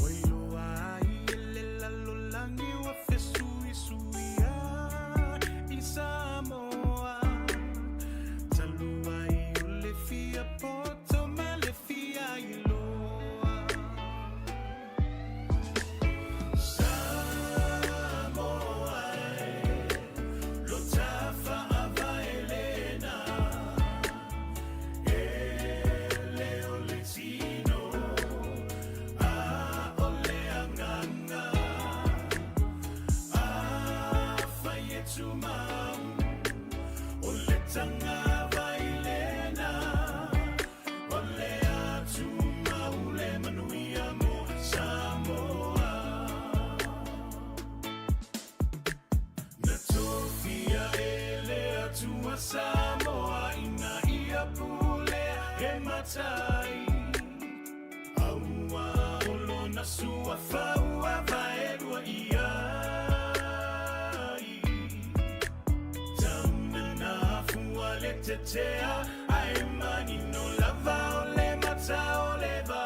Speaker 18: Ua iloa ai e le lalolagi ua fesuisuia i Samoa. Talu ai o le fia poto ma le fia iloa. Samoa e, lo tafaavae lena. E le o le tino, a o le agaga. Afai e tumau, o le tagavai lena. O le atumau le manuia mo Samoa. Na tofia e le Atua Samoa ina ia pulea e matai. Aua o lona suafa ua vaelua i ai. Tauna na afua le tetea, ae manino lava o le mata o le vai.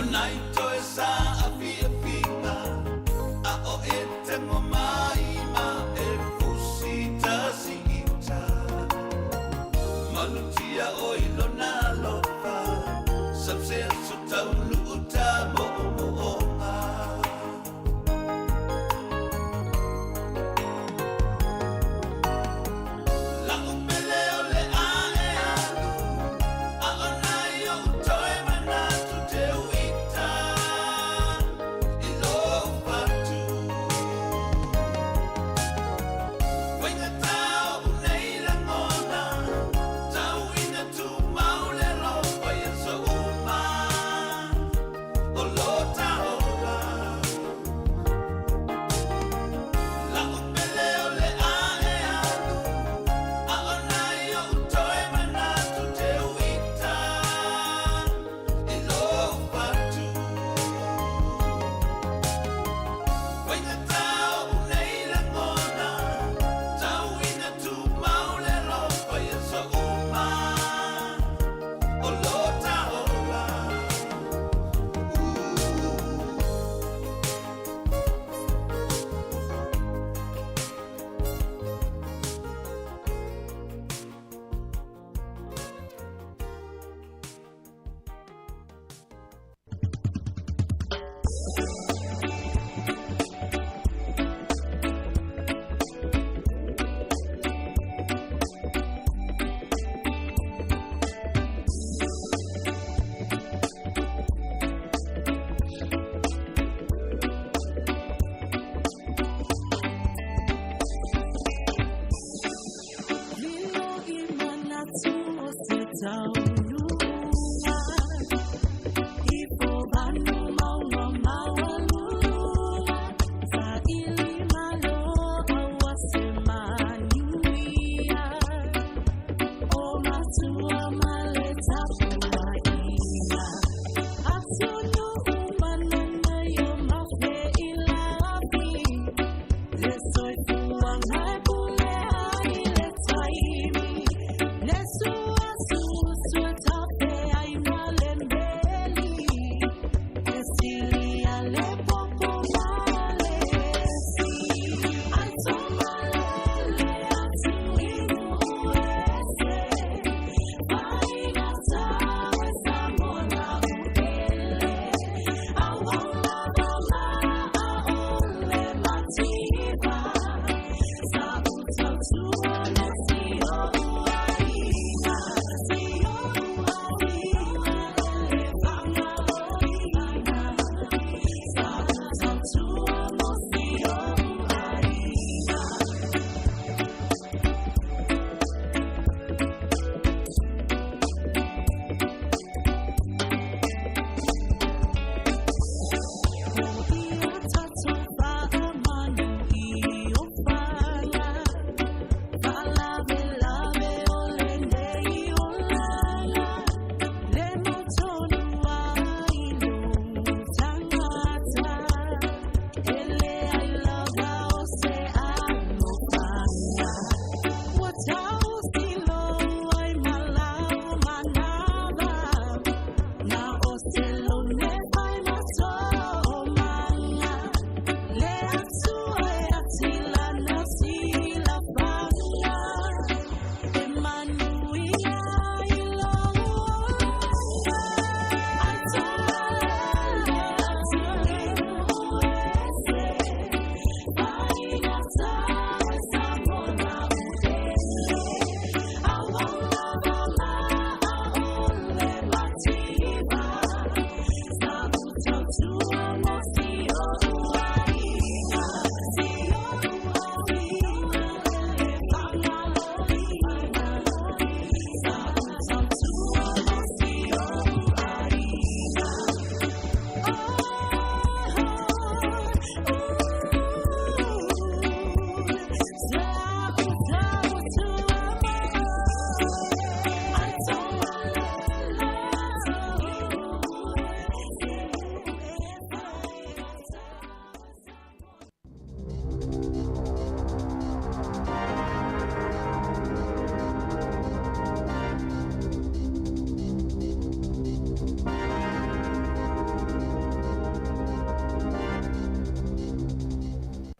Speaker 18: Anai toe sa a fia finga A o e tengo mai ma e fusi tasi ita Malutia o ilona alofa Sapse aso taunu uta mo o mo onga La'u pele o le ae alu A o nai o'u toe manatu te uita I lou fatu Faigata o'u nei lagona Tau ina tumau le alofa i aso uma O lo ta ola La'u pele o le ae alu A o nai o'u toe manatu te uita I lou fatu Faigata o'u nei lagona Tau ina tumau le alofa i aso uma O lo ta ola.
Speaker 19: Nesu asu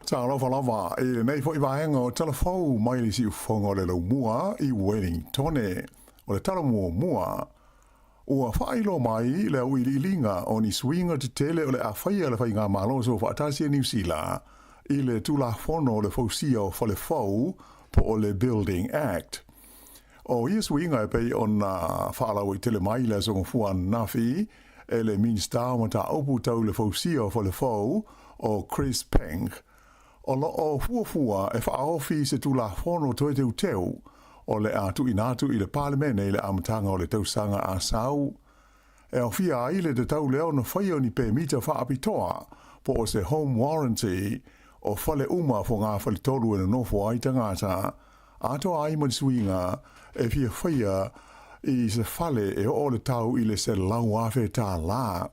Speaker 11: Talofa lava i lenei foi vaega o Tala Fou mai le siufofoga o le Laumua i Wellingtone. O le tala muamua, ua faailoa mai le auiliiliga o ni suiga tetele o le a faia e le Faigamalo Soofaatasi a Niu Sila i le Tulafono o le Fausia o Fale Fou po o le Building Act. O ia suiga e pei ona faalauaitele mai i le Aso Gafua ananafi e le Minisita o Mataupu Tau le Fausia o Fale Fou, o Chris Penk, o lo o fuafua e faaofi se Tulafono toe teuteu o le a tuuina atu i le Palemene i le amataga o le tausaga a sau. E aofia ai le tatau lea ona faia o ni pemita faapitoa po o se home warranty o fale uma fogafale-tolu e nonofo ai tagata, atoa ai ma le suiga e fia faia i se fale e oo le tau i le $100,000.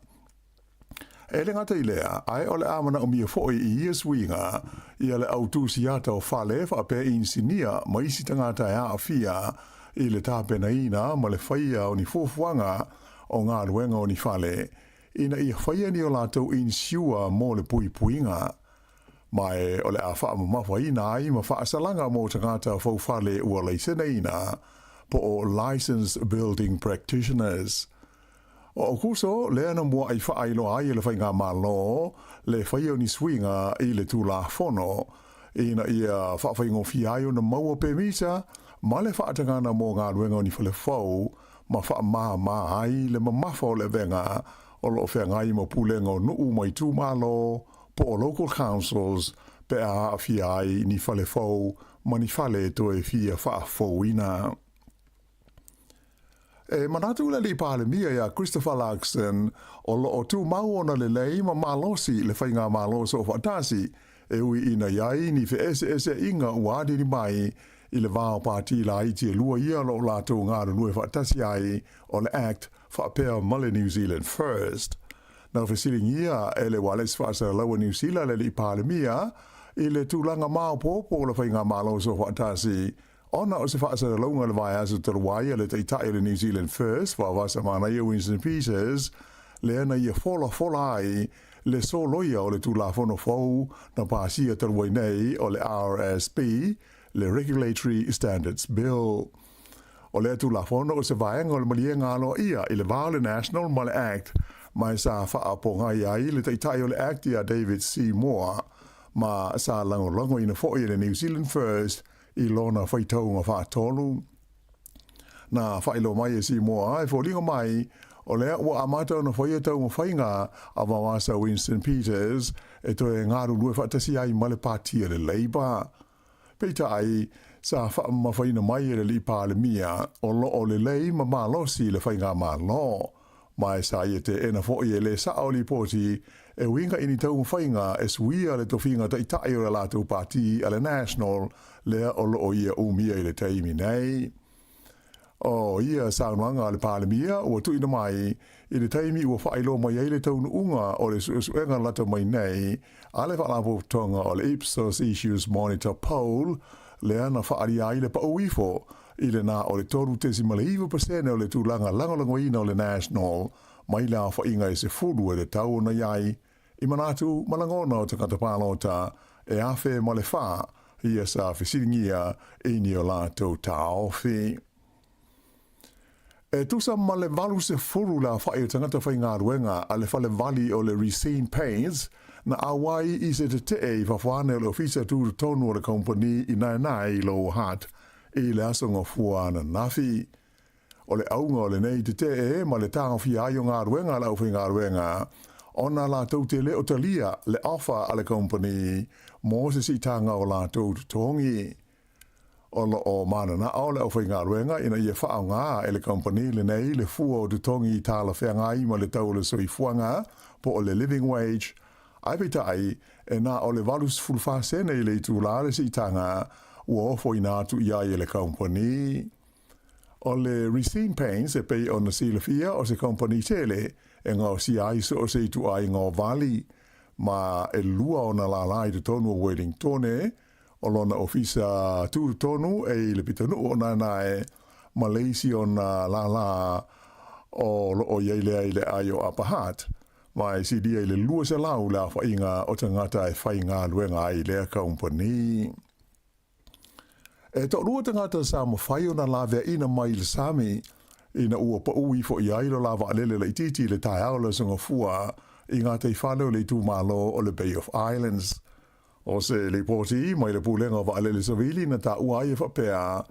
Speaker 11: E le gata i lea, ae o le a manaomia foi i ia suiga ia le au tusiata o fale faapea inisinia ma isi tagata e aafia i le tapenaina ma le faia o ni fuafuaga o galuega o ni fale, ina ia faia ni o latou inisiua mo le puipuiga. Ma e o le a faamamafaina ai ma faasalaga mo tagata faufale ua laiseneina, po o Licensed Building Practitioners. O Aukuso lea na muaʻi faailoa ai e le Faigamalo le faia o ni suiga i le Tulafono ina ia faafaigofie ai ona maua pemita ma le faatagana mo galuega o ni fale fou ma faamāmā ai le mamafa o le avega o lo o feagai ma pulega o nuu ma itumalo po o local councils pe a aafia ai ni fale fou ma ni fale toe fia faafouina. E manatu le Alii Palemia iā Christopher Luxon o lo o tumau ona lelei ma malosi le Faigamalo Soofaatasi e ui ina i ai ni feeseeseaiga ua aliali mai i le va o pati laiti e lua ia o lo o latou galulue faatasi ai o le act faapea ma le New Zealand First. Na fesiligia e le Ualesi Faasalalaua Niu Sila le Alii Palemia i le tulaga maopoopo o le Faigamalo Soofaatasi ona o se faasalalauga i le vaiaso talu ai a le Taitai o le New Zealand First, Vaovasa Manaia Winston Peters, lea na ia folafola ai le soloia o le Tulafono fou na pasia talu ai nei o le RSB, le Regulatory Standards Bill. O lea Tulafono o se vaega o le maliega aloaia i le va o le National ma le Act, ma e sa faapogai ai le Taitai o le Act iā David Seymour, ma sa lagolagoina foi e le New Zealand First i lona faitauga faatolu. Na faailoa mai e Simoa e foliga mai, o lea ua amata ona faia taumafaiga a Vawasa Winston Peters e toe galulue faatasi ai ma le Pati a le Labour. Peitai, sa faamamafaina mai e le Alii Palemia o lo o lelei ma malosi le faigamalo, Ma e sa ia teena foi e le sao lipoti e uiga i ni taumafaiga e suia le tofiga taitai o le latou pati a le National lea o lo o ia umia i le taimi nei. O ia saunoaga a le Palemia ua tuuina mai i le taimi ua faailoa mai ai le taunuuga o le suesuega lata mai nei a le Faalapotopotoga o le Ipsos Issues Monitor Poll lea na faaalia ai le pau ifo i le na o le 3.9% o le tulaga lagolagoina o le National mai le aofaiga e 10 e tatau ona i ai i manatu ma lagona o tagata palota e 1004 ia sa fesiligia i ni o latou taofi. E tusa ma le 80 le aofai o tagata faigaluega a le fale vali o le Resene Paints na auai i se tetee i fafo ane o le ofisa tutotonu o le kompani i Naenae i Lower Hutt i le aso Gafua ananafi. O le auga o lenei tetee ma le taofia ai o galuega a le aufaigaluega ona latou te le o talia le offer a le kompani mo se siitaga o latou totogi. O lo o mananao le aufaigaluega ina ia faaaoga e le kompani lenei le fua o totogi talafeagai ma le tau o le soifuaga po o le living wage, ae peitai, e na o le 84 sene i le itulā le siitaga ua ofoina atu i ai e le kompani. O le Resene Paints e pei ona silafia o se kompani tele e gaosia ai so o se ituaiga o vali, ma e lua ona lālā i totonu o Wellingtone, O lona ofisa tutotonu e i le pitonuu o Naenae ma le isi ona lālā o lo o i ai lea i le aai o Upper Hutt. Ma e silia i le 200 le aofaiga o tagata e faigaluega ai i lea kaumpani. E toalua tagata sa mafai ona laveaina mai i le sami ina ua pau ifo i ai lo la vaalele laitiiti i le taeao o le Aso Gafua i gataifale o le itumalo o le Bay of Islands. O se lipoti mai le Pulega o Vaalele Savili na taua ai e faapea,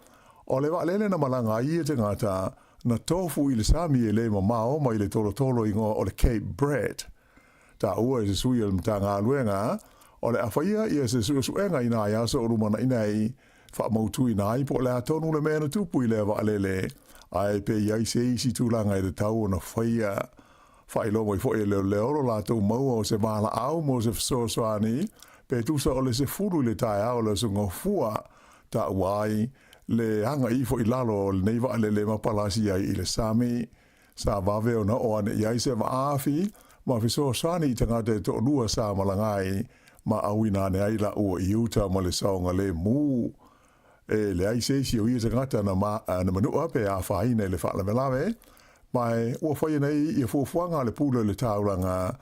Speaker 11: o le vaalele na malaga ai ia tagata na tofu i le sami e le mamao mai le tolotolo igoa o le Cape Brett. Taua e se sui o le Matagaluega, o le a faia ia se suesuega i nai aso o lumanai nei, faamautuina ai po o le a tonu le mea na tupu i lea vaalele, ae pe i ai se isi tulaga e tatau ona faia. Faailoa mai foi e leoleo lo latou maua o se valaau mo se fesoasoani pe tusa o le 10 i le taeao o le Aso Gafua, taua ai le aga ifo i lalo o lenei vaalele ma palasi ai i le sami. Sa vave ona oo ane i ai se vaafi ma fesoasoani i tagata e toalua sa malaga ai ma auina ane ai laua i uta ma le saogalemu. E leai se isi o ia tagata na manua pe afaina i le faalavelave, ma e ua faia nei ia fuafuaga a le pule o le taulaga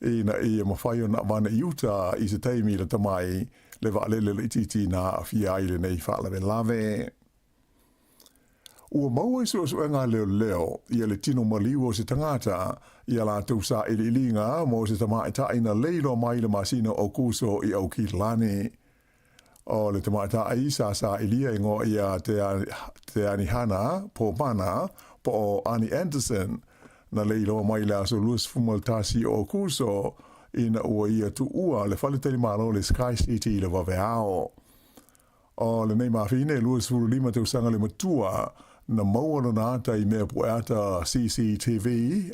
Speaker 11: ina ia mafai ona avane i uta i se taimi lata mai le vaalele laitiiti na aafia ai lenei faalavelave. Ua maua i suesuega a leoleo ia le tino maliu o se tagata i a latou sailiiliga mo se tamaitai na leiloa mai i le masina o Aokuso i Aukilani. O le tamaitai sa sailia e igoa ia Te Anihana Popana po o Ani Anderson, na leiloa mai i le aso 21 o Aokuso ina ua ia tuua le faletalimalo o le Sky City i le vaveao. O lenei mafine e 25 tausaga le matua na maua lona ata i mea pueata CCTV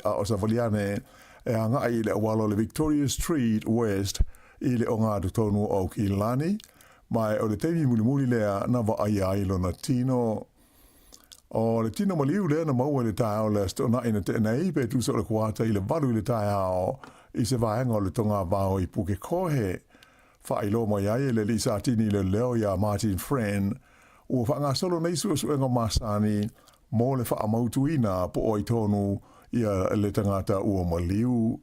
Speaker 11: a o savali ane e agai i le auala o le Victoria Street West i le ogatotonu o Aukilani, ma o le taimi mulimuli lea na vaaia ai lona tino. O le tino maliu lea na maua i le taeao o le Aso Toonai na tea nei, pe tusa o le kuata i le 8 i le taeao i se vaega o le togavao i Pukekohe. Faailoa mai ai e le alii Satini leoleo iā Martin Friend, ua faagasolo nei suesuega masani mo le faamautuina po o ai tonu ia le tagata ua maliu.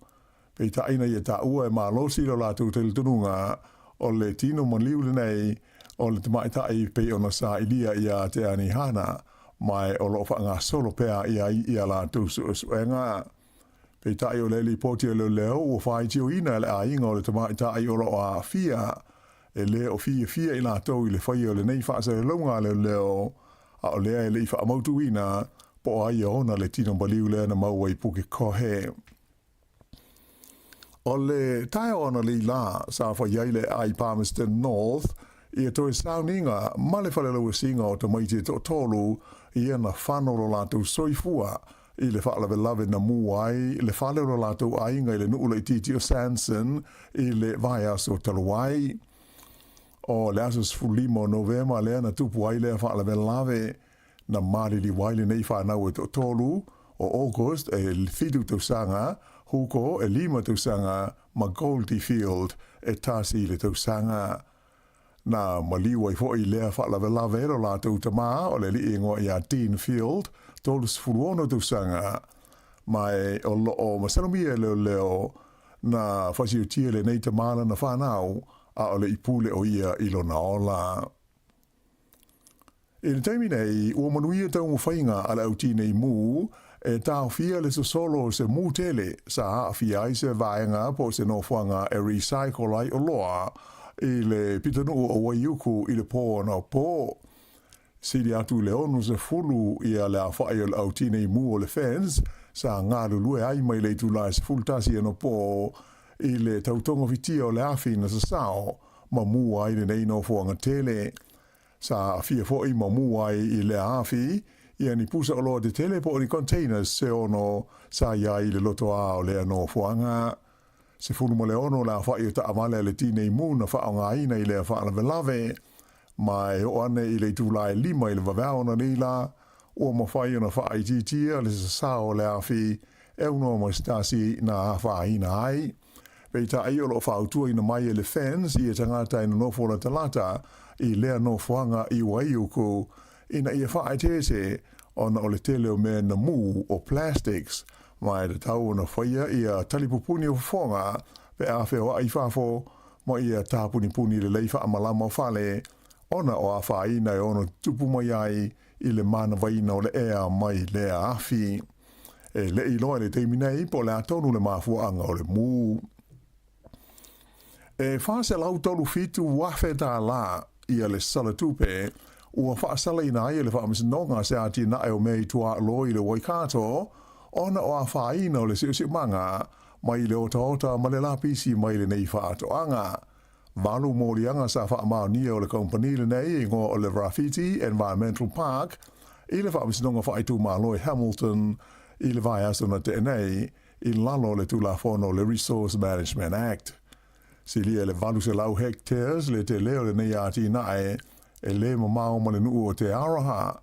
Speaker 11: Peitai ina ia taua e malosi lo latou talitonuga o le tino maliu lenei o le tamaitai pei ona sailia iā Te Anihana, ma o lo o faagasolo pea i ai ia latou suesuega. Peitai o le lipoti a leoleo ua faitioina e le aiga o le tamaitai o lo o aafia, e le o fiafia i latou i le faia o lenei faasalalauga a leoleo, a o lea e le i faamautuina po o ai e ona le tino maliu lea na maua i Pukekohe. O le taeao analeila sa fai ai le ai Palmerston North ia toe sauniga ma le falelauasiga o tamaiti e toatolu ia na fano lo latou soifua i le faalavelave na mu ai le fale o lo latou aiga i le nuu laitiiti o Sanson i le vaiaso talu ai. O le aso 15 o Novema lea na tupu ai lea faalavelave. Na maliliu ai lenei fanau e toatolu, o August e 7 tausaga, Hugo e 5 tausaga ma Goldie Field e 1 le tausaga. Na maliu ai foi lea faalavelave lo latou tamā o le alii igoa ia Dean Field, 36 tausaga, ma e o lo o masalomia e leoleo na fasiotia lenei tamā lana fanau, a o le i pule o ia i lona ola. I le taimi nei, ua manuia taumafaiga a le au tinei mu e taofia le sosolo o se mu tele sa aafia ai se vaega po o se nofoaga e recycle ai oloa i le pitonuu o Waiuku i le pō anapo. Sili atu i le 60 ia le aofai o le au tinei mu o le FENS sa galulue ai mai le itula e 11 anapo i le tautogafitia o le afi na sasao ma mu ai lenei nofoaga tele. Sa aafia foi ma mu ai i lea afi ia ni pusa oloa tetele po o ni containers se ono sa i ai i le lotoā o lea nofoaga. 16 le aofai o taavale a le tinei mu na faaaogaina i lea faalavelave, ma e oo ane i le itula e 5 i le vaveao ananei la, ua mafai ona faaitiitia le sasao o le afi e aunoa ma se tasi na afaina ai. Peitai o lo o fautuaina mai e le FENS ia tagata e nonofo latalata i lea nofoaga i Waiuku ina ia faaeteete ona o le tele o mea na mu o plastics. Ma e tatau ona faia ia talipupuni o fofoga pe a feoaʻi i fafo ma ia tāpunipuni lelei faamalama o fale ona o afaina e ono tutupu mai ai i le manavaina o le ea mai lea afi. E le i iloa i le taimi nei po o le a tonu le mafuaaga o le mū. E $437 tālā ia le sala tupe ua faasalaina ai e le Faamasinoga se atinae o mea i tuaalo i le Waikato ona o afaina o le siosiomaga mai le otaota ma le lapisi mai lenei faatoaga. Valu moliaga sa faamaonia o le kamupani lenei e igoa o le Rawhiti Environmental Park i le Faamasinoga Faaitumalo i Hamilton i le vaiaso na tea nei i lalo o le Tulafono o le Resource Management Act. Silia i le 800 hectares le tele o lenei atinae e le mamao ma le nuu o Te Aroha,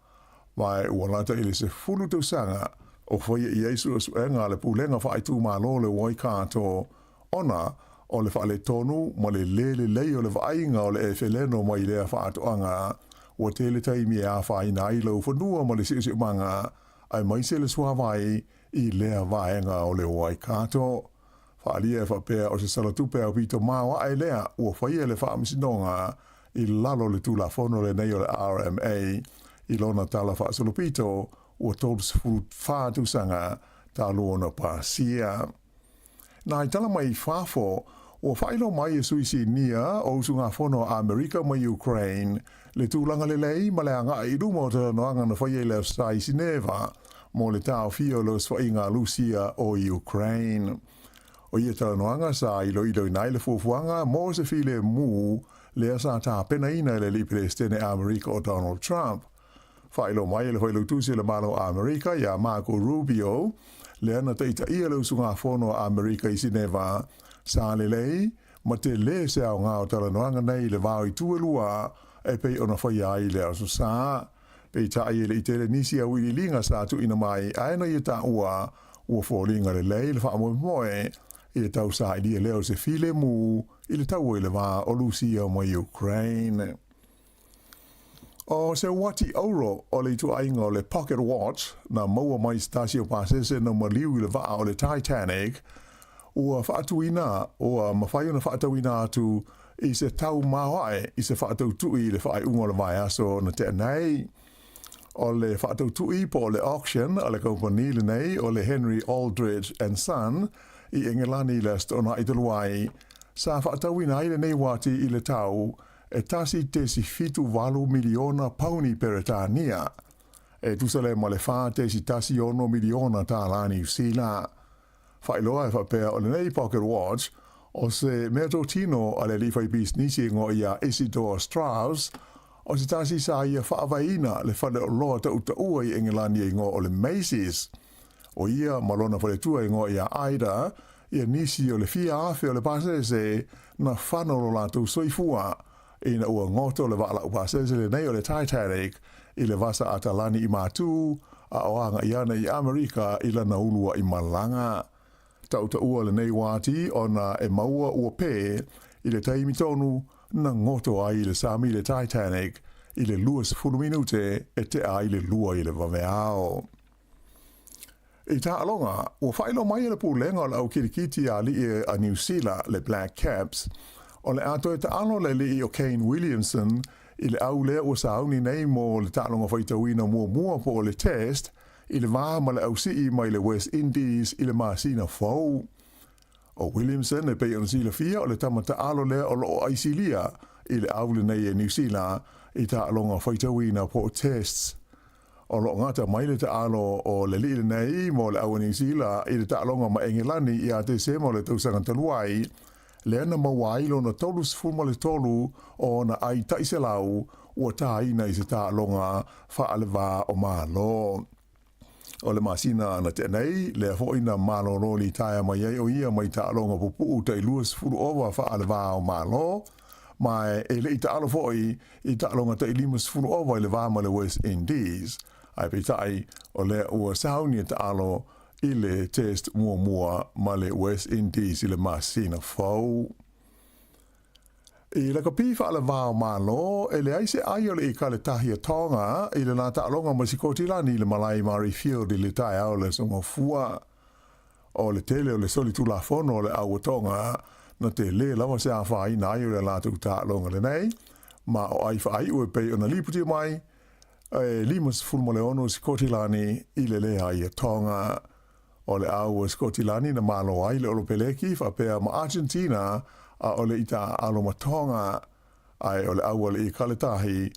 Speaker 11: ma ua lata i le 10 tausaga o faia i ai suesuega a le Pulega Faaitumalo o le Waikato ona o le faaletonu ma le lē lelei o le vaaiga o le efeleno mai lea faatoaga ua tele taimi e afaina ai laufanua ma le siosiomaga aemaise le suavai i lea vaega o le Waikato. Faaalia e faapea o se salatupe aupito maoae lea ua faia e le Faamasinoga i lalo o le Tulafono lenei o le RMA i lona tala faasolopito ua 34 tausaga talu ona pasia. Nā i tala mai fafo, ua faailoa mai e sui sinia o usugafono a Amerika ma Ukraine le tulaga lelei ma le agai i luma o talanoaga na faia i le Aso Sa i Sineva mo le taofia o le osofaiga a Lusia o Ukraine. O ia talanoaga sa iloiloina ai le fuafuaga mo se filemu lea sa tapenaina e le alii Peresetene Amerika o Donald Trump. Faailoa mai e le Failautusi o le Malo o Amerika iā Marco Rubio, lea na taitaia le usugafono a Amerika i Sineva, sa lelei ma tele se aoga o talanoaga nei i le vao i tu e lua e pei ona faia ai i le Aso Sa. Peitai e le i tele nisi auiliiliga sa tuuina mai ae na ia taua ua foliga lelei le faamoemoe i le tausailia lea o se filemu i le taua i le va o Lusia ma Ukraine. O se uati auro o le ituaiga o le pocket watch na maua mai se tasi o pasese na maliu i le vaa o le Titanic, ua faatuina, ua mafai ona faatauina atu i se tau maoae i se faatautui i le faaiuga o le vaiaso na tea nei. O le faatautui po o le auction a le kamupani lenei o le Henry Aldridge and Son i Engelani i le Aso Toonai talu ai, sa faatauina ai lenei uati i le tau e 1.78 miliona pauni Peretania, e tusa lea ma le 4.16 miliona tālā Niu Sila. Faailoa e faapea o lenei pocket watch o se meatotino a le alii faipisinisi e igoa ia Isidor Strauss, o se tasi sa ia faavaeina le faleoloa tautaua i Engelani e igoa o le Macy's. O ia ma lona faletua e igoa ia Ida, ia nisi o le fia afe o le pasese na fano lo latou soifua ina ua goto le vaa laupasese lenei o le Titanic i le vasa Atalani i Matū a o agaʻi ana i Amerika i lana uluaʻi malaga. Tautaua lenei uati ona e maua ua pē i le taimi tonu na goto ai le sami i le Titanic i le 20 minute e tea ai le lua i le vaveao. I taaloga, ua faailoa mai e le Pulega o le Au Kirikiti a Alii a Niu Sila, le Black Caps, o le a toe taalo le alii o Kane Williamson i le au lea ua sauni nei mo le taaloga faitauina muamua po o le Test i le va ma le ausii mai le West Indies i le masina fou. ʻO Williamson e pei ona silafia o le tama taalo lea o lo o aisilia i le au lenei e Niu Sila i taaloga faitauina po o Tests. O lo o gata mai le taalo o le alii lenei mo le au a Niu Sila i le taaloga ma Engelani ia Tesema o le tausaga talu ai, lea na maua ai lona 33 o ona ai tai selau ua tāina i se taaloga faalevā o Malo. O le masina na tea nei, lea foi na malolo litaea mai ai o ia mai taaloga pupuu tai 20 ova faalevā o Malo, ma e le i taalo foi i taaloga tai 50 ova i le va ma le West Indies. Ae peitai, o lea ua sauni e taalo i le Test muamua ma le West Indies i le masina fou. I lakapi faalevā o Malo, e leai se ai o le Ekaletahi a Tonga i le la taaloga ma Sikotilani i le malae i Murrayfield i le taeao o le Aso Gafua. O le tele o le solitulafono a le Au Tonga na tele lava se afaina ai o le latou taaloga lenei, ma o ai faaiu e pei ona lipoti mai, e 56 Sikotilani i le leai a Tonga. O le au a Sikotilani na malo ai le Olopeleki faapea ma Argentina a o le i taaalo ma Tonga, ae o le au a le Ikaletahi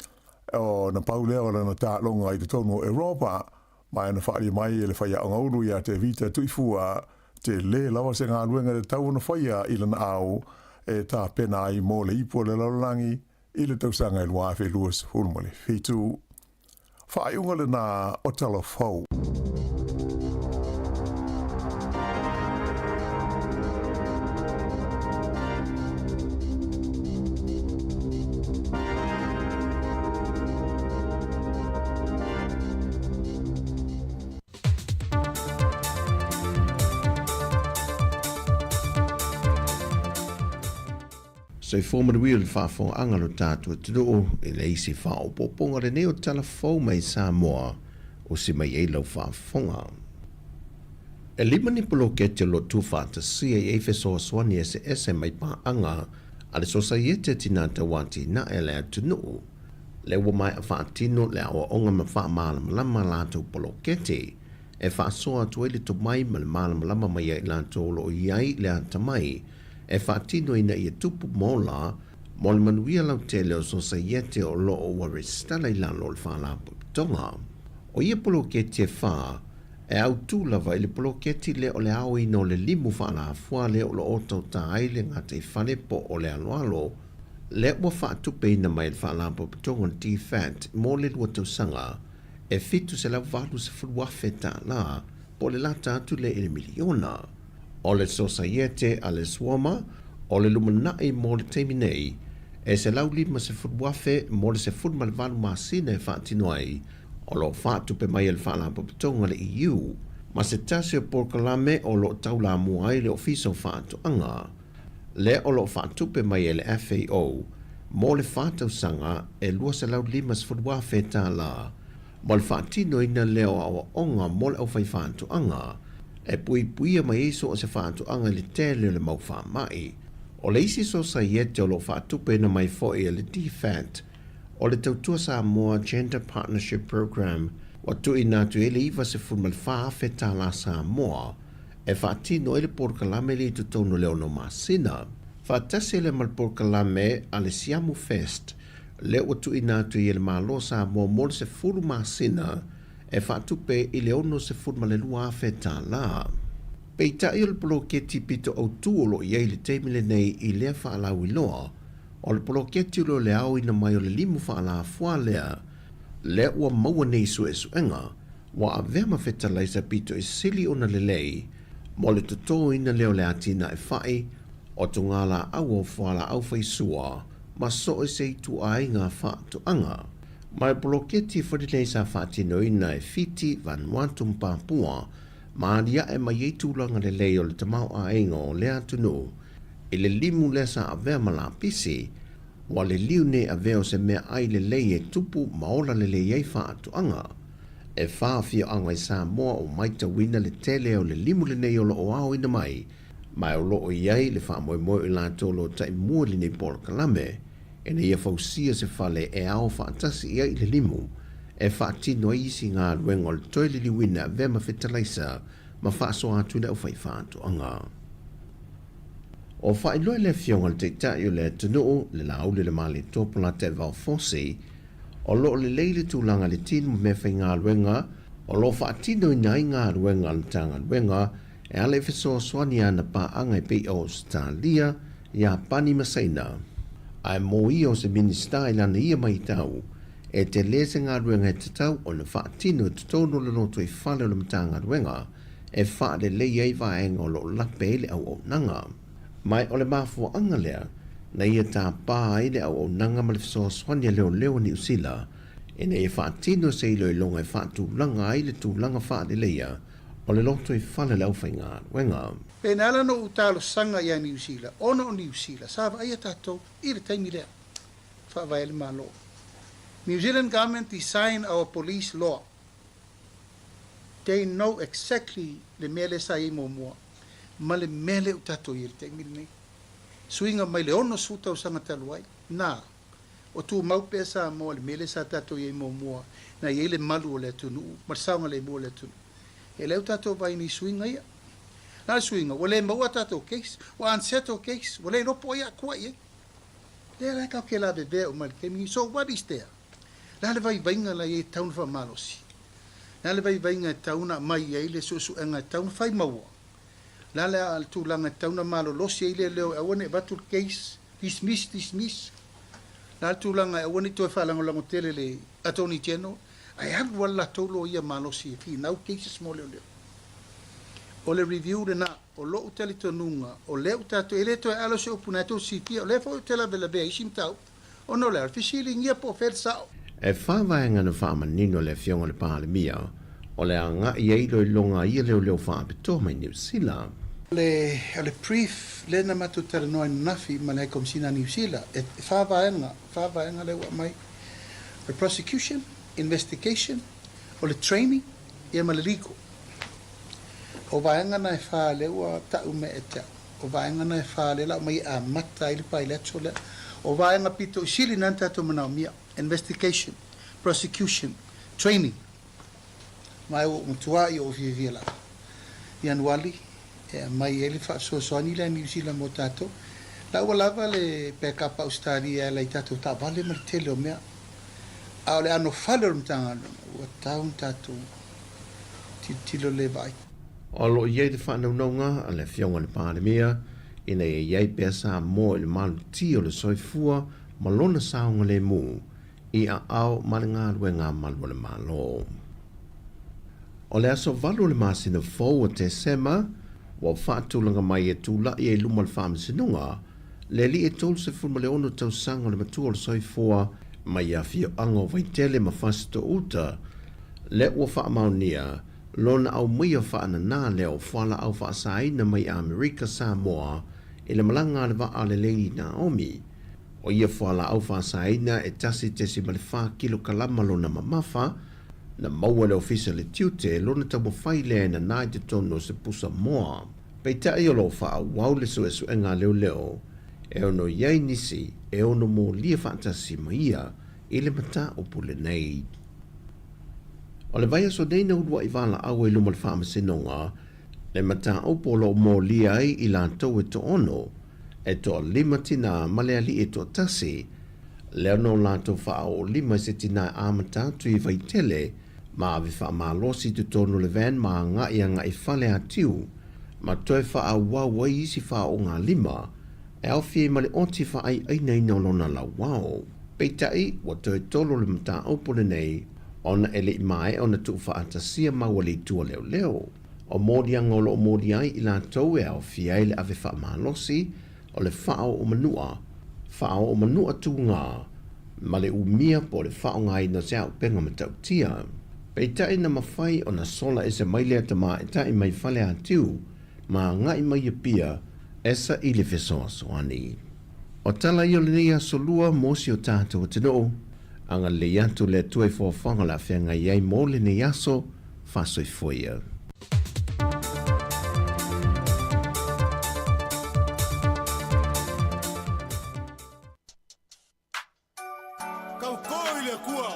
Speaker 11: o na pau lea o lana taaloga i totonu o Europa, ma na faaalia mai e le faiaoga ulu ia Tevita Tuifua, tele lava se galuega e tatau ona faia i lana au e tapena ai mo le ipu o le lalolagi i le tausaga e 2027. Faaiuga lena o Tala Fou.
Speaker 5: Soifua manuia le faafofogaaga a lo tatou atunuu i le isi faaopoopoga lenei o tala fou mai Samoa usi mai ai lau faafofoga. E lima ni poloketi o lo o tuufaatasia i ai fesoasoani eseese mai paaga a le Sosaiete a Tinā Tauatinae a le atunuu, lea ua maea faatino le aoaoga ma faamalamalama a latou poloketi e faasoa atu ai le tomai ma le malamalama mai ia i latou o lo o i ai le atamai e faatino ina ia tupu ma ola mo le manuia lautele o Sosaiete o lo o ua resitala i lalo o le Faalapotopotoga. O ia poloketi e whā, e autū lava i le poloketi lea o le aoina o le limu faalafua lea o lo o otaota ai le gataifale po o le aloalo, lea ua faatupeina mai e le Faalapotopotoga o le DFAT mo le 2 tausaga e $780,000 po o le lata atu lea i le miliona. O le Sosaiete a le SWAMA o le lumanai mo le taimi nei, e $150,000 mo le 18 masina e faatino ai, o lo o faatupe mai e le Faalapotopotoga a le EU, ma se tasi o polokalame o lo o taulamua ai le Ofisa o Faatoaga, lea o lo o faatupe mai e le FAO mo le 4 tausaga e $250,000 mo le faatinoina lea o aoaoga mo le aufaifaatoaga e puipuia mai ai so o se faatoaga i le tele o le mau faamai. O le isi sosaiete o lo o faatupeina mai foi e le DFAT o le Tautua Samoa Gender Partnership Programme ua tuuina atu i ai le $94,000 Samoa e faatino ai le polokalame lea i totonu o le 6 masina. Faatasi ai lea ma le polokalame a le Siamu Fest lea ua tuuina atu i ai e le Malo o Samoa mo le 10 masina e faatupe i le $62,000. Peitai o le poloketi pito autū o lo o i ai i le taimi lenei i lea faalauiloa, o le poloketi o lo o le aoina mai o le limu faalafua lea, lea ua maua nei suesuega, ua avea ma fetalaisa pito i sili ona lelei mo le totoina lea o le atinae fai o togalaau o fualaau faisua ma so o se ituaiga faatoaga. Ma le poloketi foi lenei sa faatinoina e Fiti, Vanuatu ma Papua, ma aliae mai ai tulaga lelei o le tamaoaiga o lea atunuu i le limu lea sa avea ma lapisi, ua liliu nei avea o se meaai lelei e tupu ma ola lelei ai faatoaga. E 4 afioaga i Samoa o matauina le tele o le limu lenei o lo o aoina mai, ma o lo o i ai le faamoemoe o i latou o lo o taimua i lenei polokalame, ina ia fausia se fale e ao faatasi i ai i le limu, e faatino ai isi galuega o le toe liliuina avea ma fetalaisa ma faasoa atu i le aufaifaatoaga. O faailoa i le Afioga i le Taitai o le atunuu, le Laauli o le Malietoa Polataivao Fosi, o lo o lelei le tulaga i le tino ma meafaigaluega o lo o faatinoina ai galuega a le Matagaluega e ala i fesoasoani a ana paaga e pei o Ausetalia, Iapani ma Saina. Ae mo ia o se Minisita i lana ia maitau, e tele se galuega e tatau ona faatino i totonu o le lotoifale o le Matagaluega e faalelei ai vaega o lo o lape ai le auaunaga. Ma o le mafuaaga lea na ia tapā ai le auaunaga ma le fesoasoani a leoleo a Niu Sila ina ia faatino se iloiloga e faatulaga ai le tulaga faaleleia o le lotoifale o le aufaigaluega.
Speaker 6: Pe na ala ona ou talosaga ia Niu Sila, ona o Niu Sila sa vaaia tatou i le taimi lea faavae ai le Malo. New Zealand Government design our police law. They know exactly le mea lea sa i ai muamua. ma le mea lea ua tatou i ai i le taimi lenei. Suiga mai le 60 tausaga talu ai, na, o tumau pea Samoa i le mea lea sa tatou i ai muamua, na i ai le malu o le atunuu ma le saogalemu o le atunuu. E lea ua tatou vaai i ni suiga ia. Na o le suiga, ua le maua a tatou case, ua unsettled case, ua le iloa po o ai a atua i ai. Lea la tatou te lavevea uma i le taimi lenei. So what is there? Le a le vaivaiga la i ai e tatau ona faamalosi? Le a le vaivaiga e tatau ona aumai i ai le suesuega e tatau ona fai maua? Le a le tulaga e tatau ona malolosi ai leoleo e aua ne i avatu le case, dismiss, dismiss? Le a le tulaga e aua ne i toe faalagolago tele le Attorney General ae alu lava le latou loia malosi e finau cases mo leoleo? O le review lena. O lou talitonuga, o lea ua tatou, e le toe alo se upu na e tou silafia, o lea foi ou te lavelavea i isi mataupu, ona o le a? O le fesiligia po o fea le sao.
Speaker 5: E fa vaega na faamanino e le Afioga i le Palemia o le agai ai iloiloga a ia leoleo faapitoa mai Niu Sila.
Speaker 6: O le brief lea na matou talanoa ananafi ma le High Commissioner a Niu Sila, e fa vaega, fa vaega lea ua aumai, o le prosecution, investigation, o le training, ia ma le legal. O vaega na e fa lea ua tau mai e te au. O vaega na e fa lea la aumai e amata ai le bilateral lea. O vaega pito i sili na na tatou manaomia, investigation, prosecution, training. Ma ua ou matua i ou fiafia lava. Ianuali e aumai ai le faasoasoani lea a Niu Sila mo tatou. La ua lava le backup a Ausetalia e ala i tatou taavale ma le tele o mea. A o le anofale o le Matagaluega, ua tatau ona tatou tilotilo le vaai.
Speaker 5: O lo o i ai le faanaunauga a le Afioga i le Palemia ina ia i ai pea Samoa i le malutia o le soifua ma lona saogalemu i aao ma le galuega a malu a le Malo. O le aso 8 o le masina fou o Tesema, ua faatulaga mai e tulai ai i luma o le Faamasinoga le alii e 36 tausaga o le matua o le soifua mai afioaga o Vaitele ma Fasitoo-uta, lea ua faamaonia lona aumaia faanana lea o fualaau faasaina mai Amerika Samoa i le malaga a le vaa a le Lady Naomi. O ia fualaau faasaina e 1.4 kilokalama lona mamafa, na maua e le Ofisa o le Tiute lona taumafai lea e nana i totonu o se pusa moa. Peitai o lo o faaauau le suesuega a leoleo e ono i ai nisi e ono molia faatasi ma ia i le mataupu lenei. O le vaiaso nei na uluai valaau ai luma o le Faamasinoga le mataupu o lo o molia ai i latou e toaono, e toalima tinā ma le alii e toatasi, lea nō latou faaoolima i se tinā e amata atu i Vaitele ma ave faamalosi i totonu o le van ma agai agai Faleatiu ma toe faaauau ai isi faaoogalima e aofia ai ma le oti faaaiainaina o lona lauao. Peitai, ua toe tolo le mataupu lenei ona e le i maea ona tuufaatasia mau a le itu a leoleo. O moliaga o lo o molia ai i latou e aofia ai le ave faamalosi, o le faaoomanua, faaoomanua tugā, ma le umia po o le faaaogaina o se auupega matautia. Peitai na mafai ona sola ese mai lea tamaitai mai Faleatiu ma agai mai Apia e saili fesoasoani. O tala ia o lenei aso lua mo si o tatou atunuu, agalelei atu le Atua i foafoaga o le a feagai ai mo lenei aso, faasoifua ia.
Speaker 18: Kaukō i le Akua,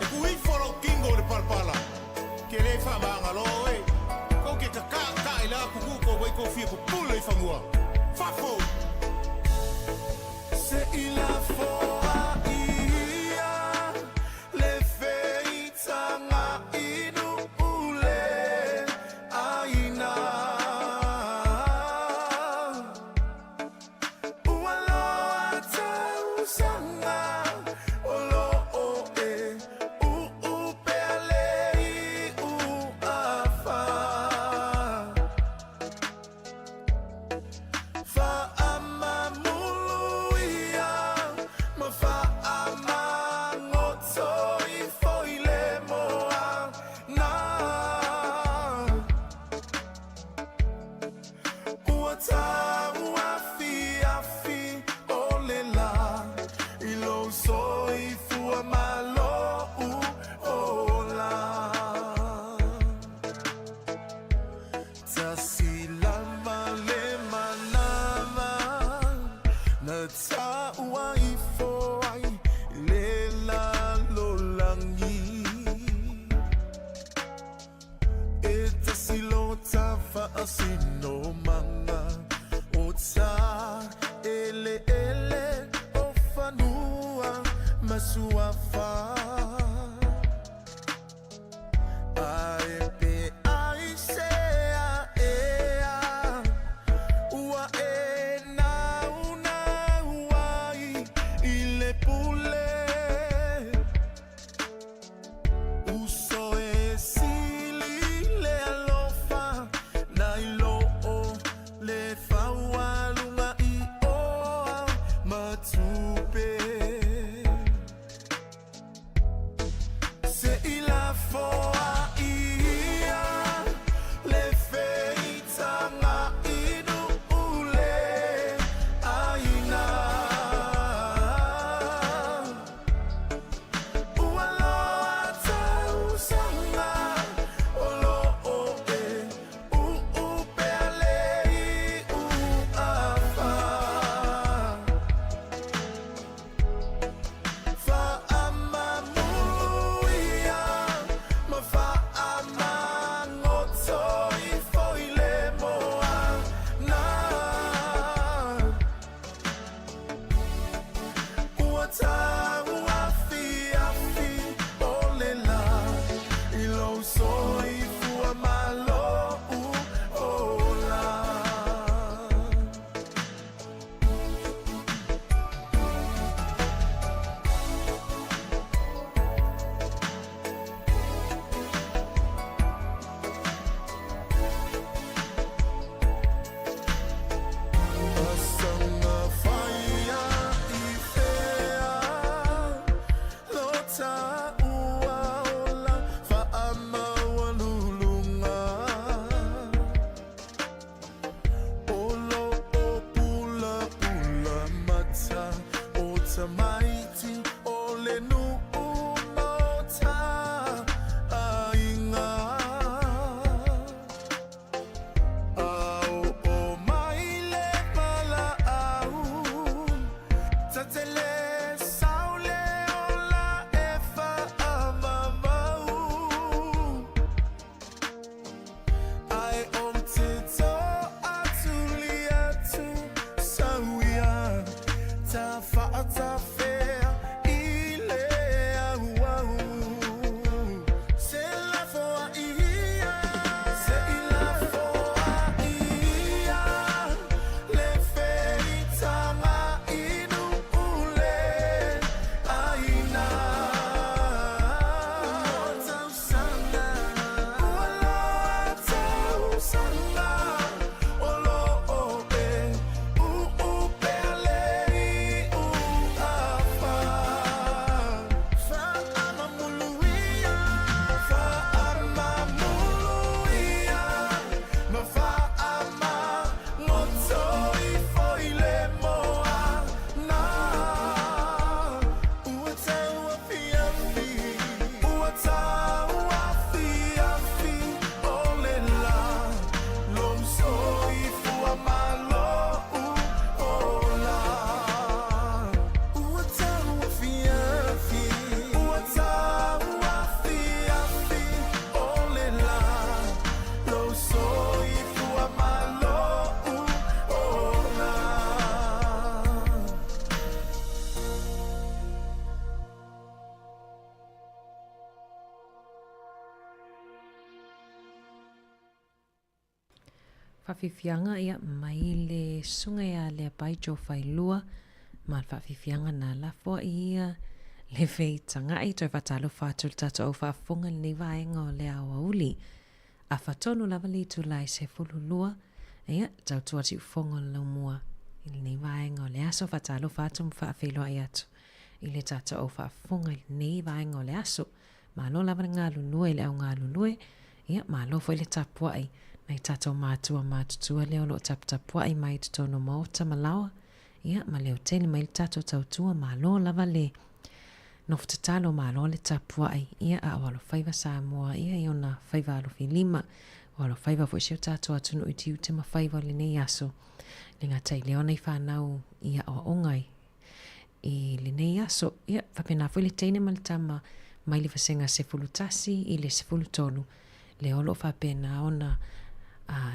Speaker 18: e kuifo lou kingo i le palapala, ke le faamagalo oe, kou ke kakaʻakaʻ i la kukuu kou ai kou fia pupule i fagua. Fafo! Se i lafoa ia le feitaga inu ule aina. Ua loa tausaga o loo e uu pea le iu afa. Faamamulu ia ma. faasinomaga o ta eleele o fanua ma suafa. Ae pe ai se aea ua e naunau ai i le pule. Uso e sili le alofa nai lo o le faualuga i oa ma tupe. Se i lafoa ia le feitaga inu ule aina. Ua loa tausaga o loo e uupea le iu afa. Faamamuia ma faamagoto ifo i le moana. Ua tau afiafi o le la i lou soifua ma lou ola. Asaga faia i fea lo taua ola faamaualuluga. O loo pulapula mata o tamaiti o le nuu ma o ta aiga. A oo mai le valaau, tatele sau le ola e faavavau. Ae ou te toatuli atu sau ia, ta faatafea i le auau. Se lafoa ia, se i lafoa ia, le feitaga inu ule aina. Tausaga, ua loa tausaga, o loo e uupea le iu afa. Faamamuluia, faamamuluia, ma faamagoto ifo i le moana. Ua tau afiafi, ua tau afiafi o le la, lou soifua ma lou ola. Ua tau afiafi, ua tau afiafi o le la, lou soifua ma lou ola.
Speaker 19: Faafiafiaga ia mai le susuga ia Leapai Joe Failua ma le faafiafiaga na lafo ai ia le feitaga'i toe faatalofa atu i le tatou au faafofoga i lenei vaega o le aoauli. Afa tonu lava le itula e 12, ia, tautua siufogo o le laumua i lenei vaega o le aso. Faatalofa atu ma faafeiloai atu i le tatou au faafofoga i lenei vaega o le aso. Malo lava le galulue i le au galulue, ia, malo foi le tapuai nai tatou matua matutua lea o lo o taputapuai mai i totonu o maota ma laoa, ia, ma leo tele mai le tatou tautua, malo lava le nofo tatalo, malo le tapuai, ia, a o alofaiva Samoa, ia, i ona faiva alofilima, o alofaiva foi si o tatou atunuu i tiute ma faiva o lenei aso, le gata i lea o nai fanau i aoaoga i i lenei aso. Ia, faapena foi le teine ma le tama mai le vasega 11 i le 13, lea o lo o faapena ona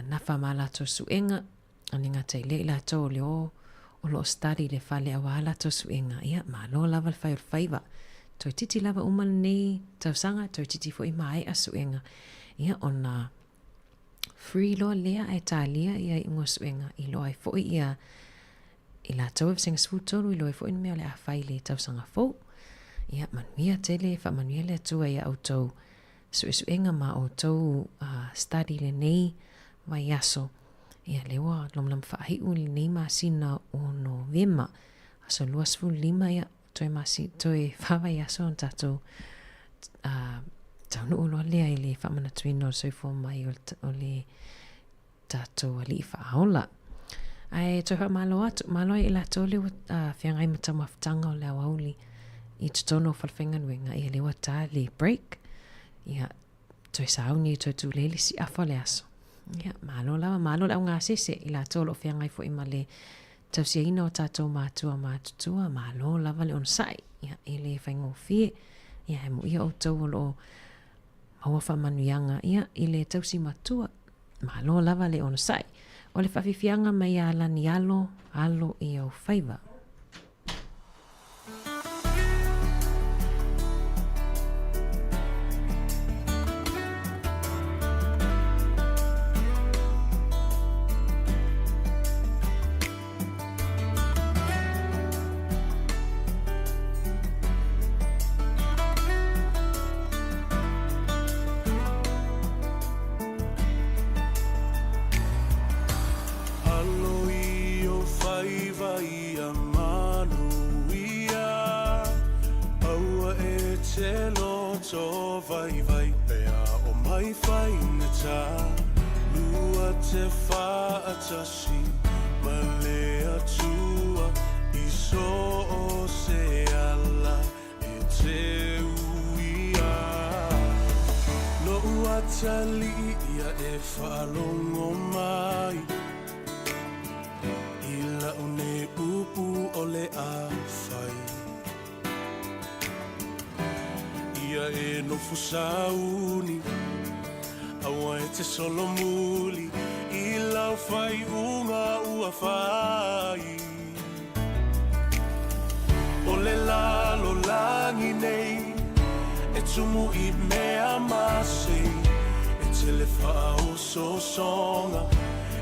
Speaker 19: nafa ma latou suega, e le gata i lea i latou o le o o lo o study i le fale aua latou suega, ia, malo lava le fai o le faiva. Toeitiiti lava uma lenei tausaga, toeitiiti foi maea suega, ia, ona free loa lea ae talia ia iuga o suega, iloa ai foi ia i latou e vasega 13, iloa ai foi le mea o le a fai i le tausaga fou. Ia, manuia tele, faamanuia le Atua ia outou suesuega ma outou study lenei vaiaso. Ia, lea ua lamalama faaiu lenei masina o Novema, aso 25, ia, toe masi, toe fa vaiaso ona tatou taunuu loa lea i le faamanatuina o le soifua mai o le tatou Alii Faaola. Ae toe faamalo atu, malo ai i latou lea ua feagai ma taumafataga o le aoauli i totonu o falefaigaluega, ia lea ua ta le break, ia toe sauni, toe tulei le isi afa o le aso. Ia, malo lava, malo le augasese i latou o lo o feagai foi ma le tausiaina o tatou matua matutua, malo lava le onosai, ia, e le faigofie, ia, e muia outou o lo o maua faamanuiaga, ia, i le tausi matua, malo lava le onosai. O le faafiafiaga mai ia Lani Alo, alo i ou faiva.
Speaker 18: Alo i ou faiva ia manuia, Aua e te loto vaivai pea o mai faigata, Lua te faatasi ma le Atua i so o se ala e te uia. Lo'u atalii ia e faalogo mai i la'u nei upu o le a fai. Ia e nofo sauni, aua e te solomuli i lau faaiuga ua fai. O le lalolagi nei e tumu i mea masei, e tele faaosoosoga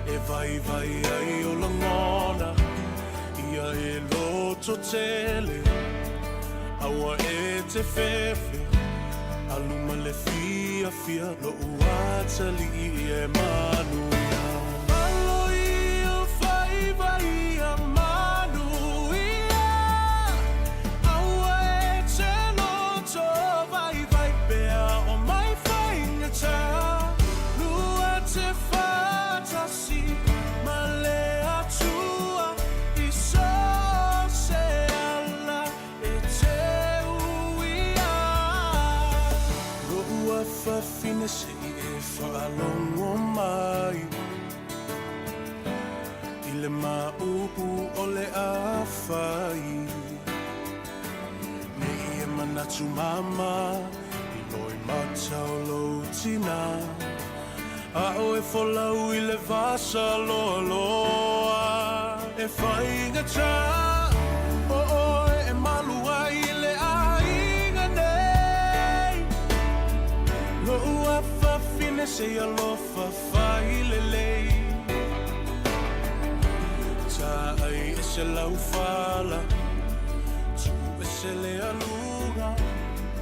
Speaker 18: e vaivai ai o lagona, ia e loto tele, aua e te fefe, alu ma le fiafia, lo'u atalii e manuia. Alo i ou faiva ia manuia, aua e te loto vaivai pea o mai faigata, lua te faatasi ma le Atua i so o se ala e te uia. Lo'u afafine se i e faalogo mai i le maʻupu o le a fai. Nei e manatu mama i loimata o lou tina, a o e folau i le vasa loaloa. E faigata o oe e malu ai i le aiga nei. Lo'u afafine se i alofa fai lelei. Taai ese lau fala, tuu ese le aluga,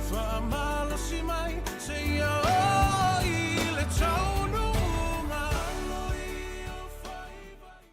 Speaker 18: faamalosi mai seia oo i le taunuuga. Alo i ou faiva i.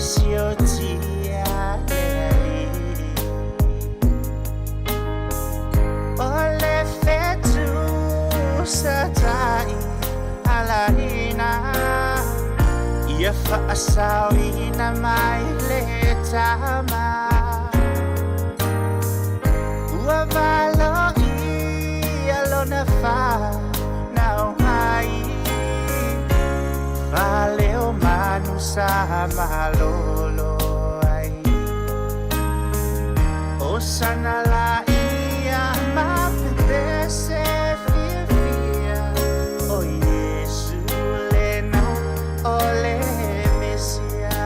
Speaker 18: siotia le alii. O le fetu sa ta'i alaina, ia fa'asaoina mai le tama. Ua valo'ia lona fanau mai, fale o manu sa malolo ai. O sana laia mapepese fiafia, o Iesu lena o le Mesia.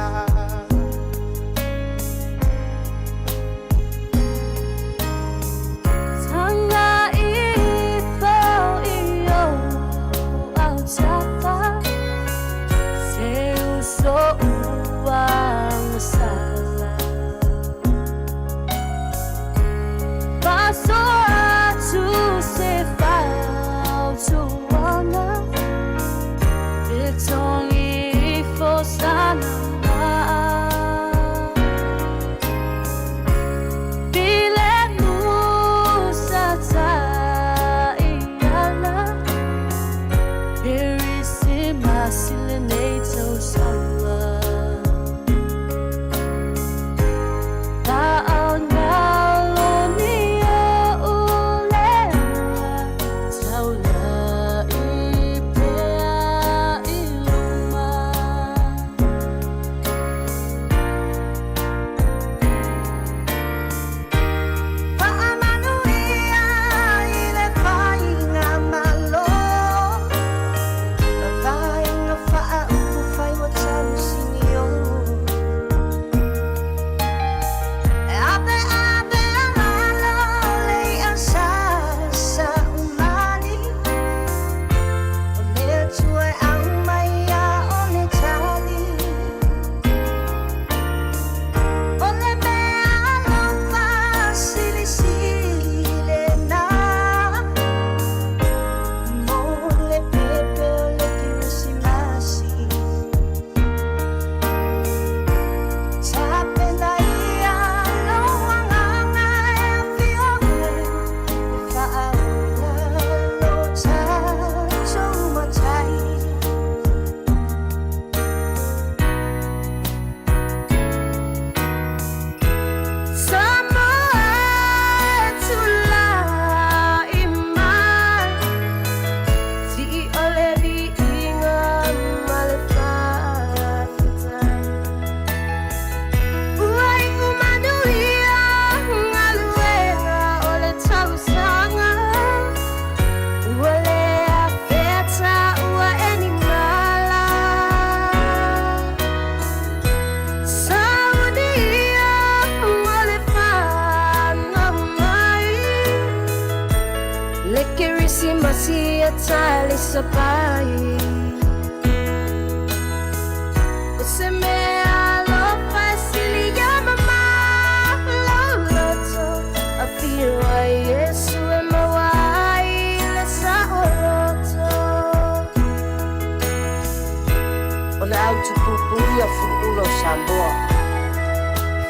Speaker 20: O le au tupupu ia fuluula o Samoa,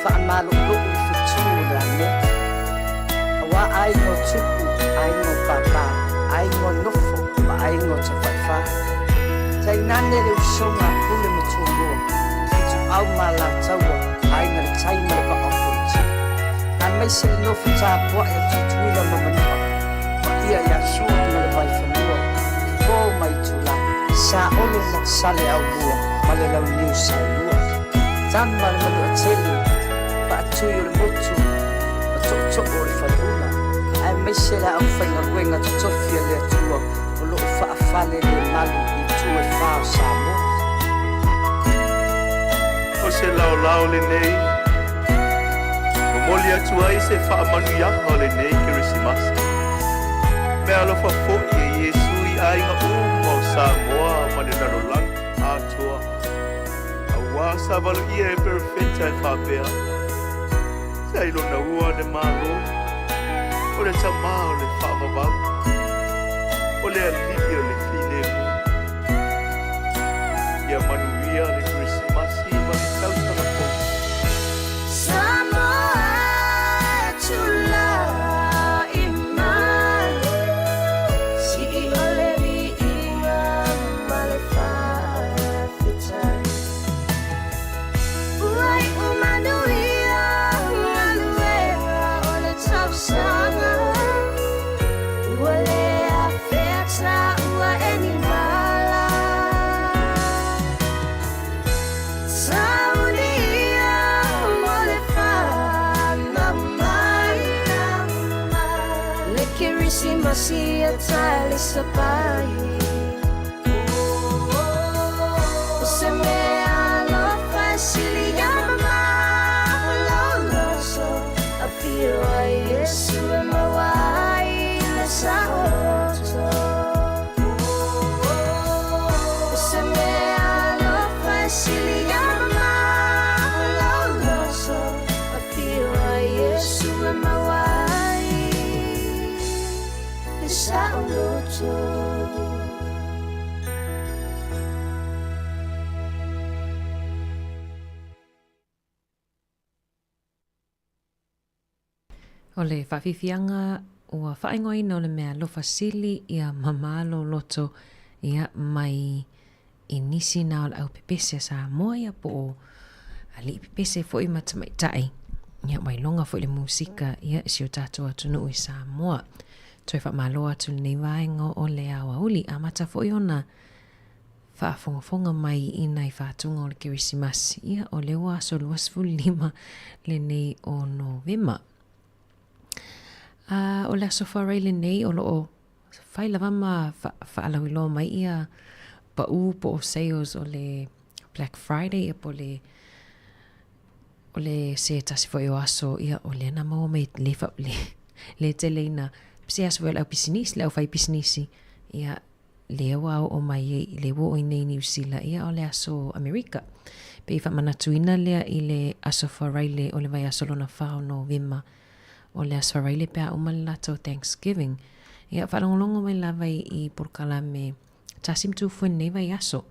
Speaker 20: faamalo'olo'u i fetu o le amoa. Auā aiga o tupu, aiga o pāpā, aiga o nofo ma aiga o tafaifā. Tainane le usoga a Pule ma Tumua, Ituau ma Alataua, Aiga i le Tai ma le Vaa o Fonoti. Aemaise le nofo tapua'i a Tutuila ma Manua, paia ia Sua ma le Vaifanua, Fofo ma Itulā, Saole ma Saleaaumua ma le Launiu Saelua. Tama le Manu'atele, Faatui o le Motu ma Tootoo o le Faleula, aemaise le aufaigaluega totofi a le Atua o lo o faafalelemalu i itu e fā o Samoa.
Speaker 21: O se laolao lenei, momoli atu ai se faamanuiaga o lenei Kerisimasi. Meaalofa foi e Iesu i aiga uma o Samoa ma le lalolagi atoa. Auā sa valoia e perofeta e faapea, Se ai lona ua le Malo, o le Tamā o le faavavau, o le Alii o le filemu. Ia manuia le Kerisimasi ma le tausaga fou.
Speaker 2: Kerisimasi ia talisapai. O se mea alofa e sili ia mamao lou loto, Afio ai Iesu e maua ai le saoloto. O se mea alofa e sili ia mamao lou loto, Afio ai Iesu e maua ai le saoloto.
Speaker 19: O le faafiafiaga ua faaigoaina o le mea alofa sili ia mamalo loto ia mai i nisi na o le au pepese a Samoa ia po o alii pepese foi ma tamaitai ia ua iloga foi le musika ia i si o tatou atunuu i Samoa. Toe faamalo atu lenei vaega o le aoauli amata foi ona faafogafoga mai i nai faatuga o le Kerisimasi, ia o lea ua aso 25 lenei o Novema. A o le aso Faraile lenei o lo o fai lava ma faalauiloa mai ia pau po o sales o le Black Friday ia po o le o le se tasi foi o aso ia o lea na maua mai le fa, le, le tele ina se aso foi o le au pisinisi le au fai pisinisi ia lea ua oo mai ai, lea ua oo i nei i Niu Sila, ia o le aso Amerika. Pei faamanatuina lea i le aso Faraile o le vaiaso lona fa o Novema. O le aso Faraile pe a uma le latou Thanksgiving. Ia, faalogologo mai lava i, i polokalame tasi ma tufue i lenei vaiaso.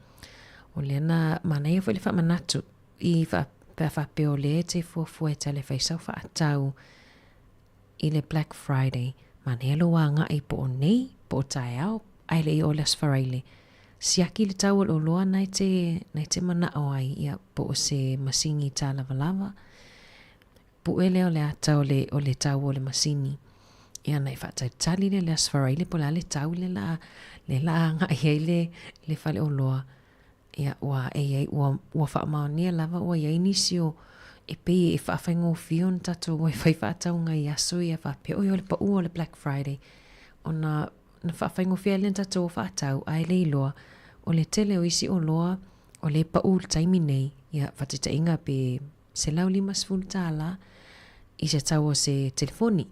Speaker 19: O lea na manaia foi le faamanatu i faa, pe a faapea o lea e te fuafua e tale fai sau faatau i le Black Friday, manaia lou agai po o nei, po o taeao, ae le i oo le Aso Faraile. Siaki le tau o le oloa na e te, na e te manao ai, ia, po o se masini tālavalava, pue lea o le ata o le, o le tau o le masini. Ia, na e faatalitali lea i le Aso Faraile po o le a le tau lea la, lea la agai ai le, le faleoloa. Ia, ua e i ai, ua, ua faamaonia lava ua i ai nisi o, e pei e faafaigofie ona tatou o e fai faatauga i aso ia faapea, oi o le pau o le Black Friday, ona na faafaigofie ai lea ona tatou o faatau, ae le iloa, o le tele o isi oloa o lea e pau i le taimi nei, ia, faataitaiga pe $150 i se tau o se telefoni.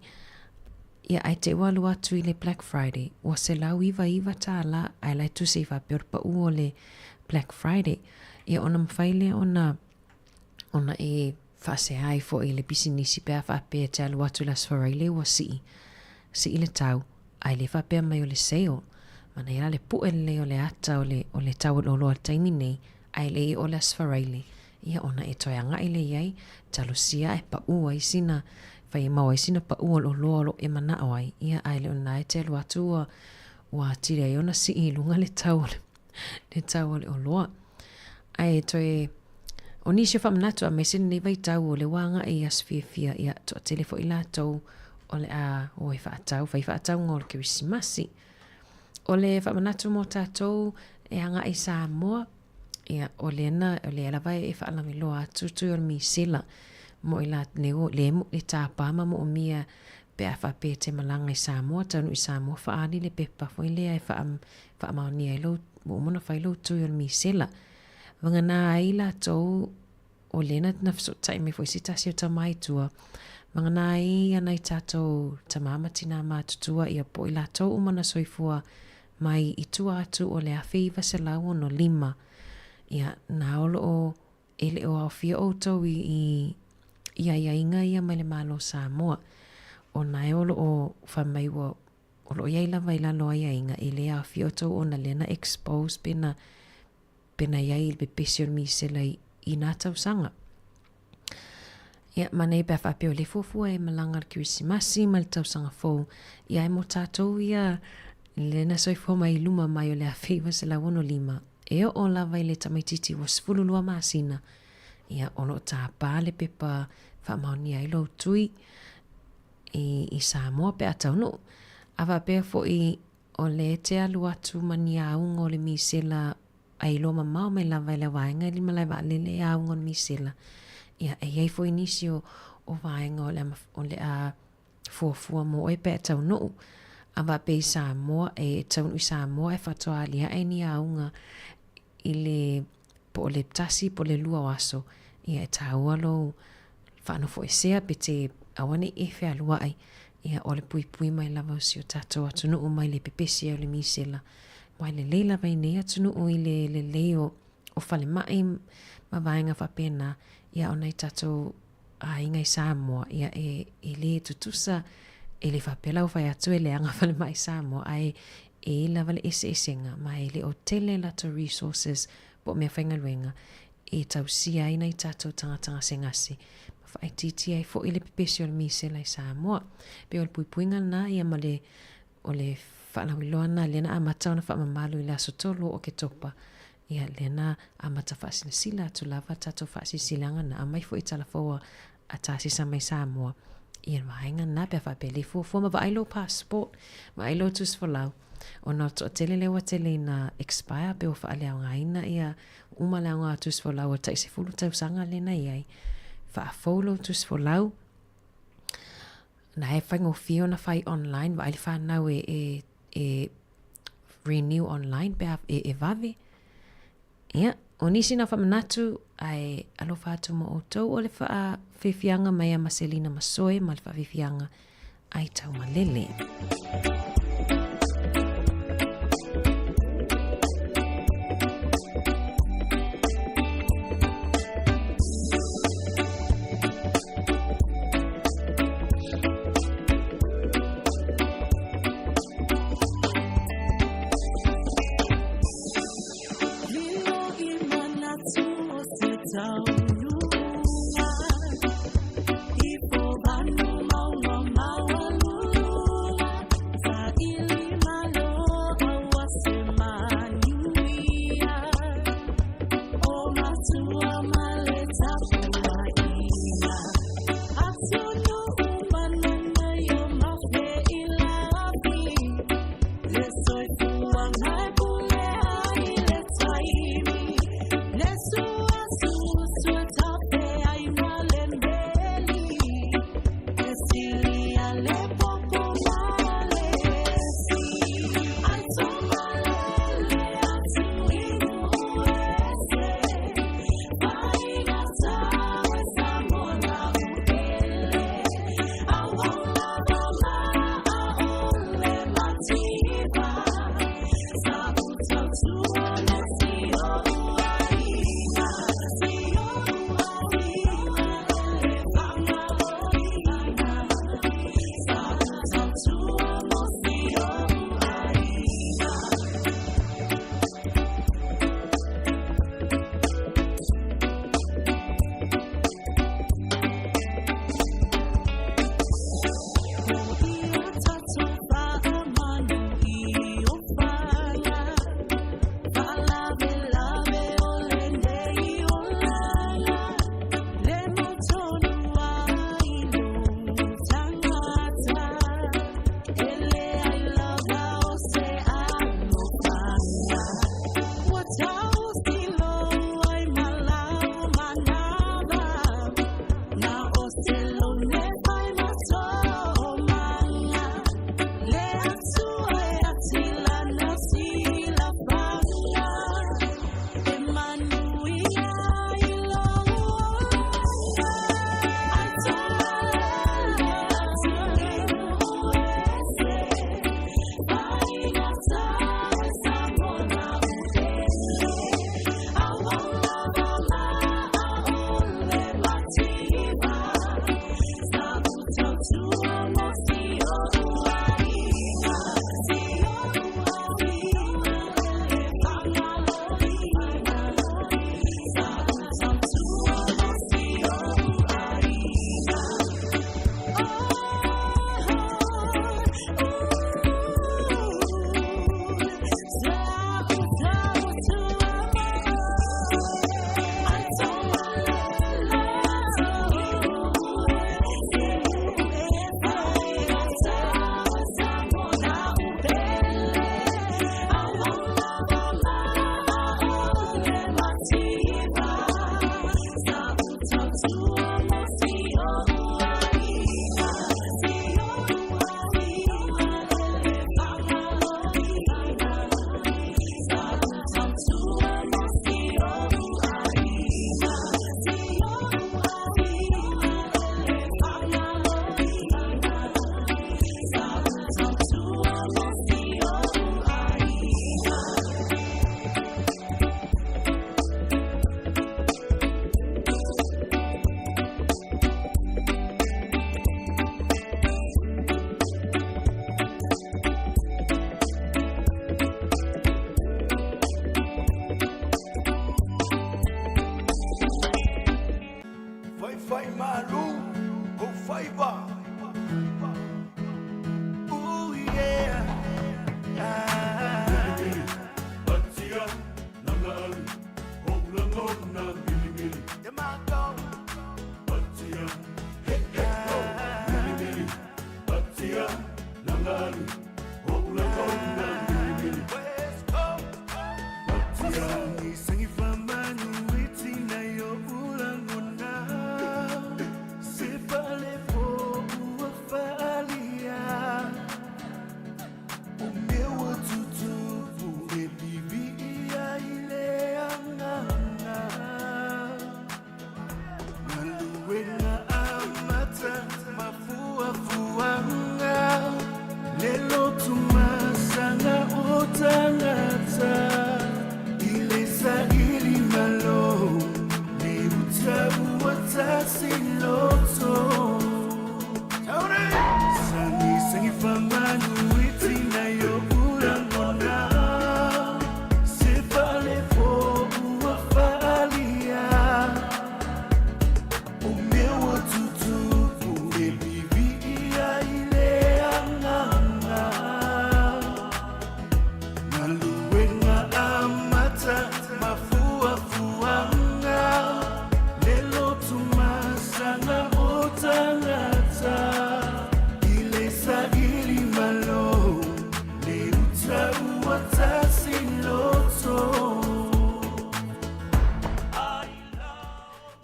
Speaker 19: Ia, ae te i ua alu atu i le Black Friday, ua $199, ae la e tusi ai faapea o le pau o le Black Friday. Ia, ona mafai lea ona, ona e faasea ai foi i le pisinisi pe a faapea e te alu atu i le Aso Faraile ua sii, sii le tau, ae le faapea mai o le sale. Manaia la le pue lelei o le ata o le, o le tau o le oloa i le taimi nei, ae le i oo le Aso Faraile, ia ona e toe agai lea i ai, talosia ae pau ai sina, fai e maua ai sina pau o le oloa o lo o e manao ai, ia ae le o lena e te alu atu ua, ua atili ai ona sii i luga le tau o le, le tau o le oloa. Ae toe, o nisi o faamanatu aemaise lenei vaitau o lea ua agai i aso fiafia, ia toatele foi latou o le a o e faatau, fai faatauga o le Kerisimasi. O le faamanatu mo tatou e agai i Samoa, ia, o lea na, o lea lava e faalauiloa atu tui o le misela mo i la, le, le, le tapa ma moomia pe a faapea e te malaga i Samoa, taunuu i Samoa, faaali le pepa foi lea e faa, faamaonia ai lou, ua uma ona fai lou tui o le misela. Vagana ai latou o lea na, na fesootai mai foi se tasi o tama i tua, vagana ai ana i tatou tama ma tinā matutua ia po o i latou uma na soifua mai i tua atu o le 1965, ia, na o lo o e le o aofia outou i, i, i aiaiga ia mai le Malo o Samoa. Ona e o lo o fai mai ua, o lo o i ai lava i lalo o aiaiga, e le aofia outou ona lea na expose pe na, pe na i ai i le pepesi o le misela i, i nā tausaga. Ia, ma nei pe a faapea o le fuafua e malaga le Kerisimasi ma le tausaga fou, ia e mo tātou ia le na soifua mai i luma mai o le 1965, e oo lava i le tamaitiiti ua 12 masina, ia, o lo o tāpā le pepa faamaonia ai lou tui i, i Samoa pe a taunuu. A faapea foi o lea e te alu atu ma ni auga o le misela a iloa mamao mai lava e le vaega i le malae vaalele e auga o le misela. Ia, e i ai foi nisi o, o vaega o le a, o le a fuafua mo oe pe a taunuu. A faapea i Samoa, e taunuu i Samoa e faatoa aliae ni auga i le po o le tasi po o le lua o aso, ia e taua lou faanofoesea pe te aua ne i e fealuai, ia o le puipui mai lava o si o tatou atunuu mai le pepesi ai o le misela. Aua e lelei lava i nei atunuu i le lelei o o falemai ma vaega faapena, ia o nai tatou aiga i Samoa, ia e, e le tutusa, e le faapea la ua fai atu e leaga falemai i Samoa, ae e i ai lava le eseesega, ma e le o tele latou resources po o meafaigaluega e tausia ai nai tatou tagata gasegase, ma faaitiitia ai foi le pepesi o le misela i Samoa. E pei o le puipuiga lena ia ma le O le faalauiloa lena lea na amata ona faamamalu i le aso 3 o Oketopa, ia lea na amata faasilasila atu lava tatou faasilasilaga na aumai foi i tala fou a Tasisa mai Samoa ia le vaega lena pe a faapea e le fuafua ma vaai lou passport, vaai lou tusi folau ona o le toatele lea ua tele ina expire pe ua faaleaogaina ia uma le aoga o tusi folau o le tai 10 tausaga lea na i ai. Faafou lou tusi folau. Na e faigofie ona fai online, vaai le whanau e, e, e renew online pe a, e, e vave. Ia, o nisi na whamanatu, ae alofa atu mo outou o le whaafiafiaga mai a Maselina Masoe ma le whaafiafiaga ai taumalele.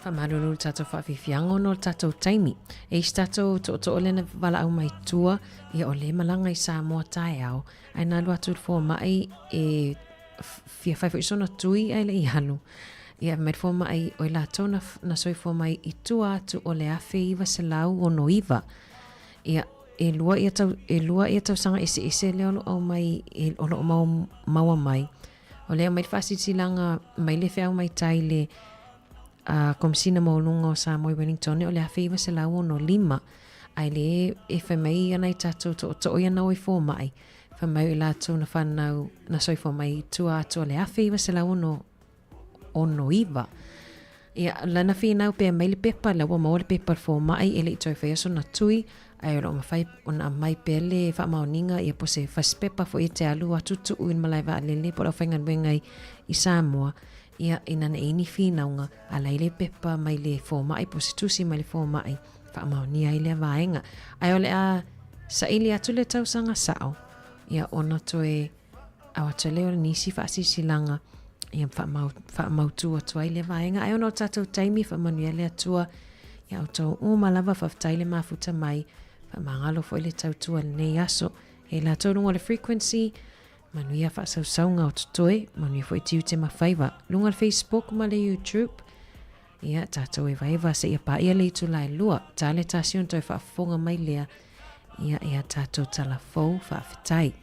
Speaker 19: Faamalulu le tatou faafiafiaga ona o le tatou taimi. E isi tatou tootoo lea na valaau mai tua, ia o lea e malaga i Samoa taeao, ae na alu atu i le fomai e fia fai foi sona tui ae le i alu. Ia fai mai le fomai o i latou na, na soifua mai i tua atu o le 1969. Ia, e lua ia tau, e lua ia tausaga eseese lea o lo o aumai, e, o lo o mau, maua mai. O lea aumai le faasilasilaga mai le feau mai tai le a Komesina Maualuga o Samoa i Wellington o le 1965, ae le e fai mai ana i tatou tootoo ia na o i fomai, fai mai o i latou na whanau, na soifua mai i tua atu o le 1969. Ia, lana whinau pea mai le pepa, la ua maua le pepa le fomai e le i toe whaia sona tui, ae o lo o mafai ona aumai pea le faamaoniga ia po o se fasipepa foi e te alu atu tuu i le malae vaalele po o le aufaigaluega i Samoa Ia, ina ne i ni finauga, ala i le pepa mai le fomai po o se tusi mai le fomai, faamaonia ai lea vaega. Ae o le a saili atu le tausaga sao, ia ona toe ao atu ai lea o nisi faasilasilaga, ia faamau, faamautu atu ai lea vaega. Ae ona o tatou taimi, faamanuia le Atua ia outou uma lava, faafetai le mafuta mai, faamagalo foi le tautua i lenei aso. E latou luga o le frequency, Manuia faasausauga o totoe, manuia foi tiute ma faiva. Luga le Facebook ma le YouTube. Ia, tatou evaeva seia paia le itula e lua. Ta le tasi ona toe faafofoga mai lea. Ia, ia tatou tala fou, faafetai.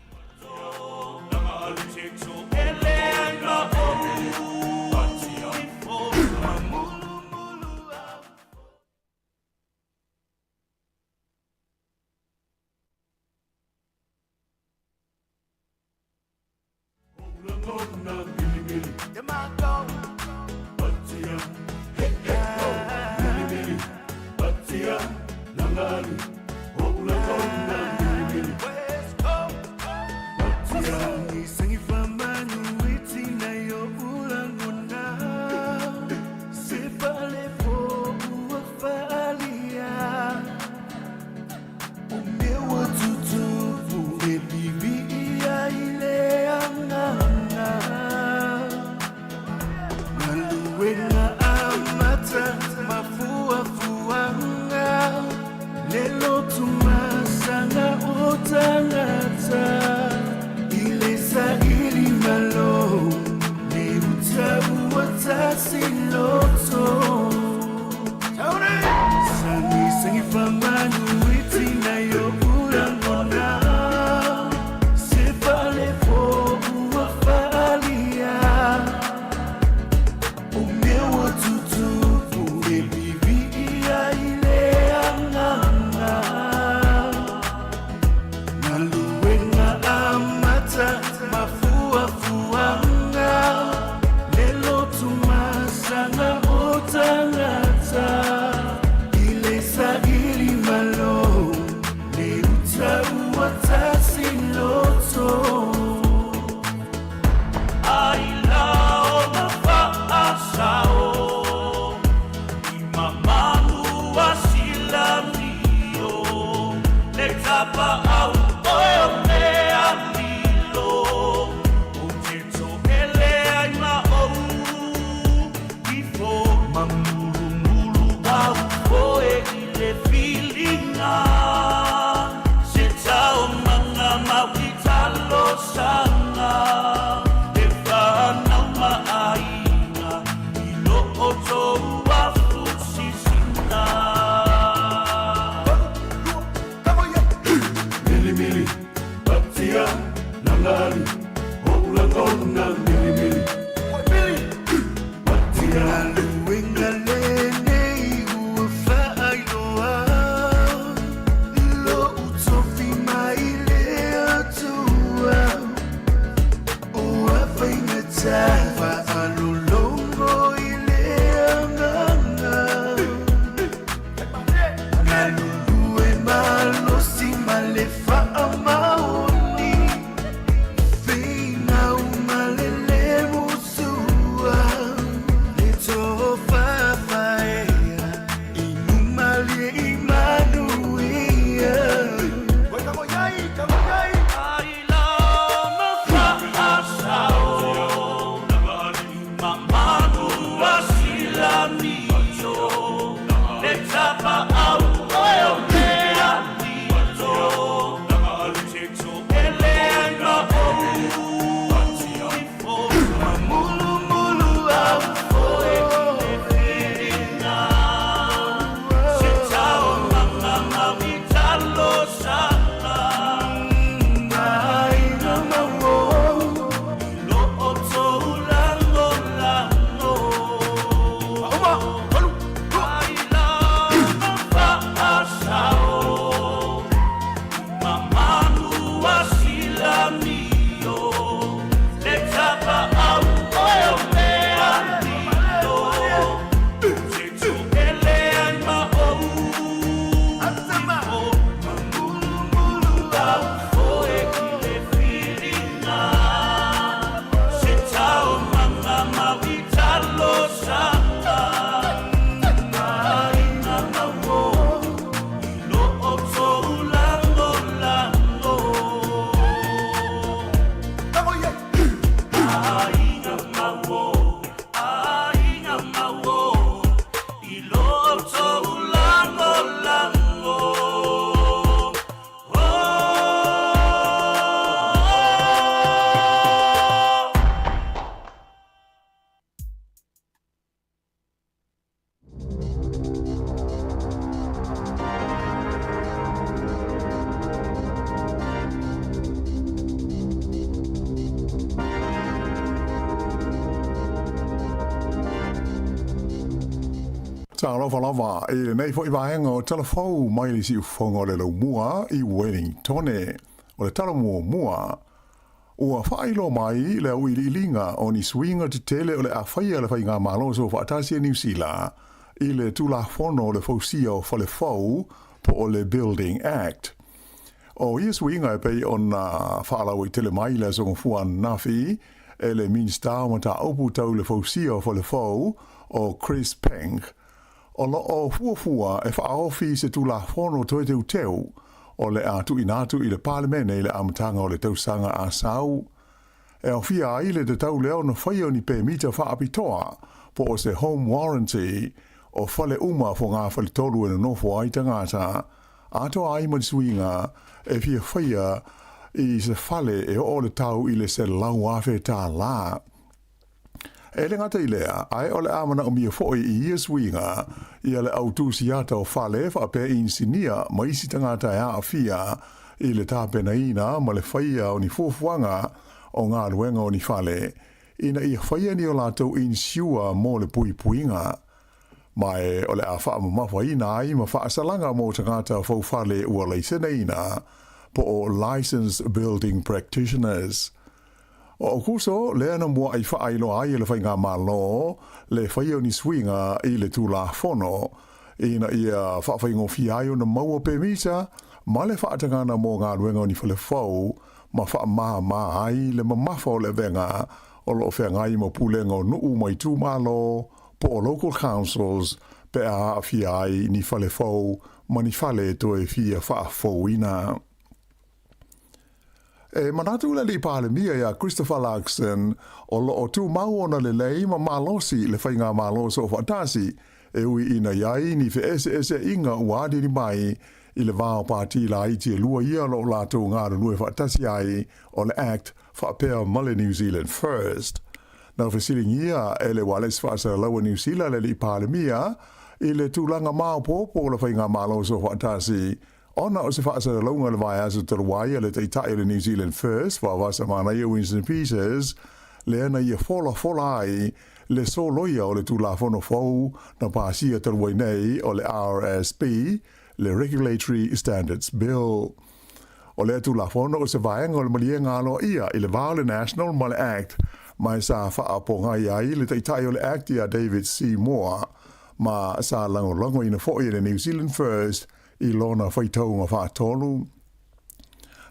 Speaker 18: Matia Nalali Oulagona Mili Mili Matia
Speaker 9: Galuega lenei ua faailoa Lou tofi mai le Atua Ua faigata faalologo i le agaga Galulue malosi ma le faamaoni Finau ma le le musua Le tofafaea Inu malie i manuia
Speaker 11: Talofa lava i lenei foi vaega o Tala Fou mai le siufofoga o le Laumua i Wellingtone. O le tala muamua, ua faailoa mai le auiliiliga o ni suiga tetele o le a faia e le Faigamalo Soofaatasi a Niu Sila i le Tulafono o le Fausia o Fale Fou po o le Building Act. O ia suiga e pei ona faalauaitele mai i le Aso Gafua ananafi e le Minisita o Mataupu Tau le Fausia o Fale Fou o Chris Penk, o lo o fuafua e faaofi se Tulafono toe teuteu o le a tuuina atu i le Palemene i le amataga o le tausaga a sau. E aofia ai le tatau lea ona faia o ni pemita faapitoa po o se home warranty o fale uma fogafale-tolu e nonofo ai tagata, atoa ai ma le suiga e fia faia i se fale e oo le tau i le $100,000. E le gata i lea, ae o le a manaomia foi i ia suiga ia le au tusiata o fale faapea inisinia ma isi tagata e aafia i le tapenaina ma le faia o ni fuafuaga o galuega o ni fale ina ia faia ni o latou inisiua mo le puipuiga. Ma e o le a faamamafaina ai ma faasalaga mo tagata faufale ua laiseneina po o Licensed Building Practitioners. O Aukuso lea na muaʻi faailoa ai e le Faigamalo le faia o ni suiga i le Tulafono ina ia faafaigofie ai ona maua pemita ma le faatagana mo galuega o ni fale fou ma faamāmā ai le mamafa o le avega o lo o feagai ma pulega o nuu ma itumalo po o local councils pe a aafia ai ni fale fou ma ni fale e toe fia faafouina. E manatu le Alii Palemia iā Christopher Luxon o lo o tumau ona lelei ma malosi le Faigamalo Soofaatasi e ui ina i ai ni feeseeseaiga ua aliali mai i le va o pati laiti e lua ia o lo o latou galulue faatasi ai o le act faapea ma le New Zealand First. Na fesiligia e le Ualesi Faasalalaua Niu Sila le Alii Palemia i le tulaga maopoopo o le Faigamalo Soofaatasi. Ona o se faasalalauga i le vaiaso talu ai a le Taitai o le New Zealand First, Vaovasa Manaia Winston Peters, lea na ia folafola ai le soloia o le Tulafono fou na pasia talu ai nei o le RSB, le Regulatory Standards Bill. O lea Tulafono o se vaega o le maliega aloaia i le va o le National ma le Act, ma e sa faapogai ai le Taitai o le Act ia David Seymour, ma sa lagolagoina foi e le New Zealand First i lona faitauga faatolu.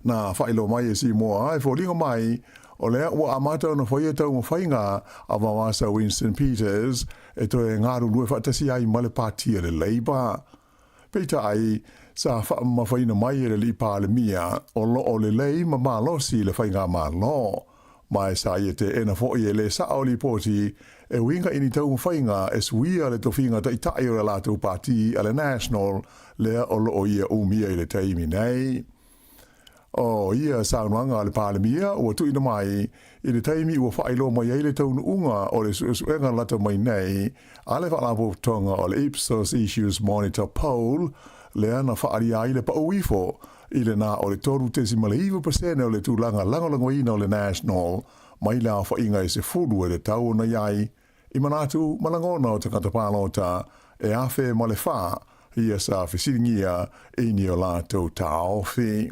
Speaker 11: Na faailoa mai e Seymour e foliga mai o lea ua amata ona faia taumafaiga a Vavasa Winston Peters e toe galulue faatasi ai ma le Pati a le Labour. Peitai, sa faamamafaina mai e le Alii Palemia o lo o lelei ma malosi le faigamalo, ma e sa ia teena foi e le sao lipoti e uiga i ni taumafaiga e suia le tofiga taitai o le latou pati a le National lea o lo o ia umia i le taimi nei. O ia saunoaga a le Palemia ua tuuina mai i le taimi ua faailoa mai ai le taunuuga o le suesuega lata mai nei a le Faalapotopotoga o le Ipsos Issues Monitor Poll lea na faaalia ai le pau ifo i le na o le 3.9 pasene o le tulaga lagolagoina o le National mai le aofaiga e 10 e tatau ona i ai i manatu ma lagona o tagata palota e 1004 ia sa fesiligia i ni o latou taofi.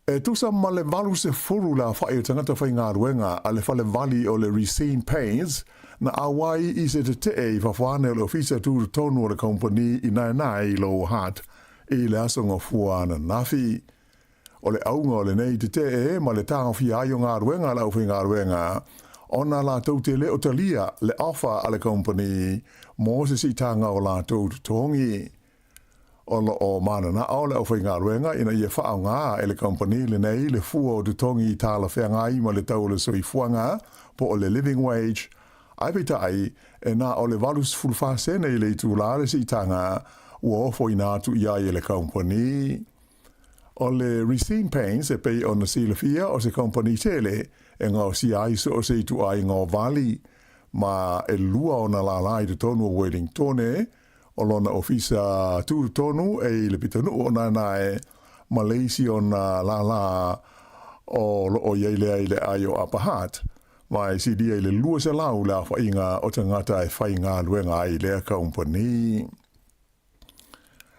Speaker 11: E tusa ma le 80 le aofai o tagata faigaluega a le fale vali o le Resene Paints na auai i se tetee i fafo ane o le ofisa tutotonu o le kamupani i Naenae i Lower Hutt i le aso Gafua ananafi. O le auga o lenei tetee ma le taofia ai o galuega a le aufaigaluega, ona latou te le o talia le offer a le kamupani mo se siitaga o latou totogi. O lo o mananao le aufaigaluega ina ia faaaoga e le kamupani lenei le fua o totogi talafeagai ma le tau o le soifuaga po o le living wage, ae peitai, e na o le 84 sene i le itulā le siitaga ua ofoina atu i ai e le kamupani. O le Resene Paints e pei ona silafia o se kamupani tele e gaosia ai so o se ituaiga o vali, ma e lua ona lālā i totonu o Wellingtone, O lona ofisa tutotonu e i le pitonuu o Naenae ma le isi ona lālā o lo o i ai lea i le ʻai o Upper Hutt, ma e silia i le 200 le aofaiga o tagata e faigaluega ai i lea kaumpani.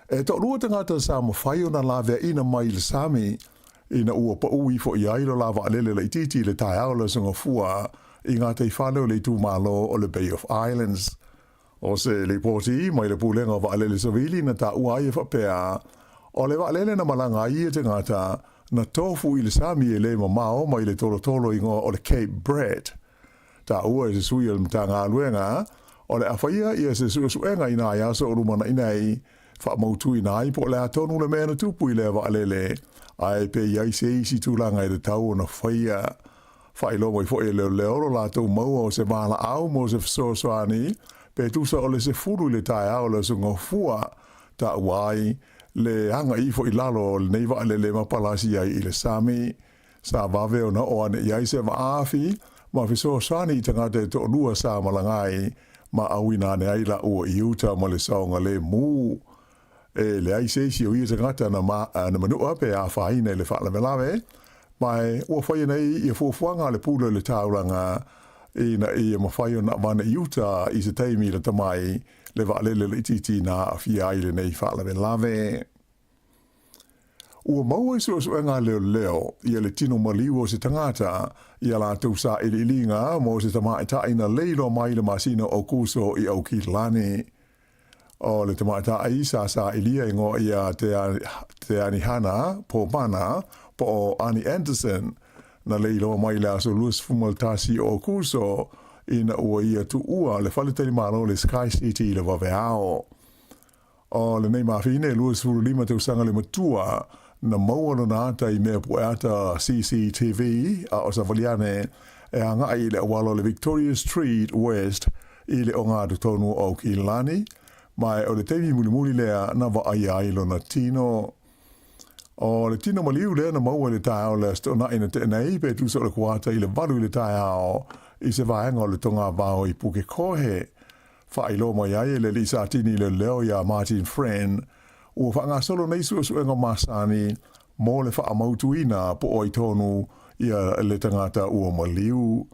Speaker 11: E toalua tagata sa mafai ona laveaina mai i le sami ina ua paʻu ifo i ai lo la vaalele laitiiti i le taeao o le Aso Gafua i gataifale o le itumalo o le Bay of Islands. O se lipoti mai le Pulega o Vaalele Savili na taua ai e faapea, o le vaalele na malaga ai ia tagata na tofu i le sami e le mamao mai le tolotolo igoa o le Cape Brett. Taua e se sui o le Matagaluega, o le a faia ia se suesuega i nai aso o lumanai nei, faamautuina ai po o le a tonu le mea na tupu i lea vaalele, ae pe i ai se isi tulaga e tatau ona faia. Faailoa mai foi e leoleo lo latou maua o se valaau mo se fesoasoani pe tusa o le 10 i le taeao o le Aso Gafua, taua ai le aga ifo i lalo o lenei vaalele ma palasi ai i le sami. Sa vave ona oo ane i ai se vaafi ma fesoasoani i tagata e toalua sa malaga ai ma auina ane ai laua i uta ma le saogalemu. E leai se isi o ia tagata na, ma, na manua pe afaina i le faalavelave, ma e ua faia nei ia fuafuaga a le pule o le taulaga ina ia mafai ona avane i uta i se taimi lata mai le vaalele laitiiti na aafia ai lenei faalavelave. Ua maua i suesuega a leoleo ia le tino maliu o se tagata i a latou sailiiliga mo se tamaitai na leiloa mai i le masina o Aokuso i Aukilani. O le tamaitai sa sailia igoa ia Te Anihana Popana po o Ani Anderson, na leiloa mai i le aso 21 o Aokuso ina ua ia tuua le faletalimalo o le Sky City i le vaveao. O lenei mafine e 25 tausaga le matua na maua lona ata i mea pueata CCTV a o savali ane e agai i le auala o le Victoria Street West i le ogatotonu o Aukilani, ma o le taimi mulimuli lea na vaaia ai lona tino. O le tino maliu lea na maua i le taeao o le Aso Toonai na tea nei pe tusa o le kuata i le 8 i le taeao i se vaega o le togavao i Pukekohe. Faailoa mai ai e le alii Satini leoleo iā Martin Friend, Ua faagasolo nei suesuega masani mo le faamautuina po o ai tonu ia le tagata ua maliu.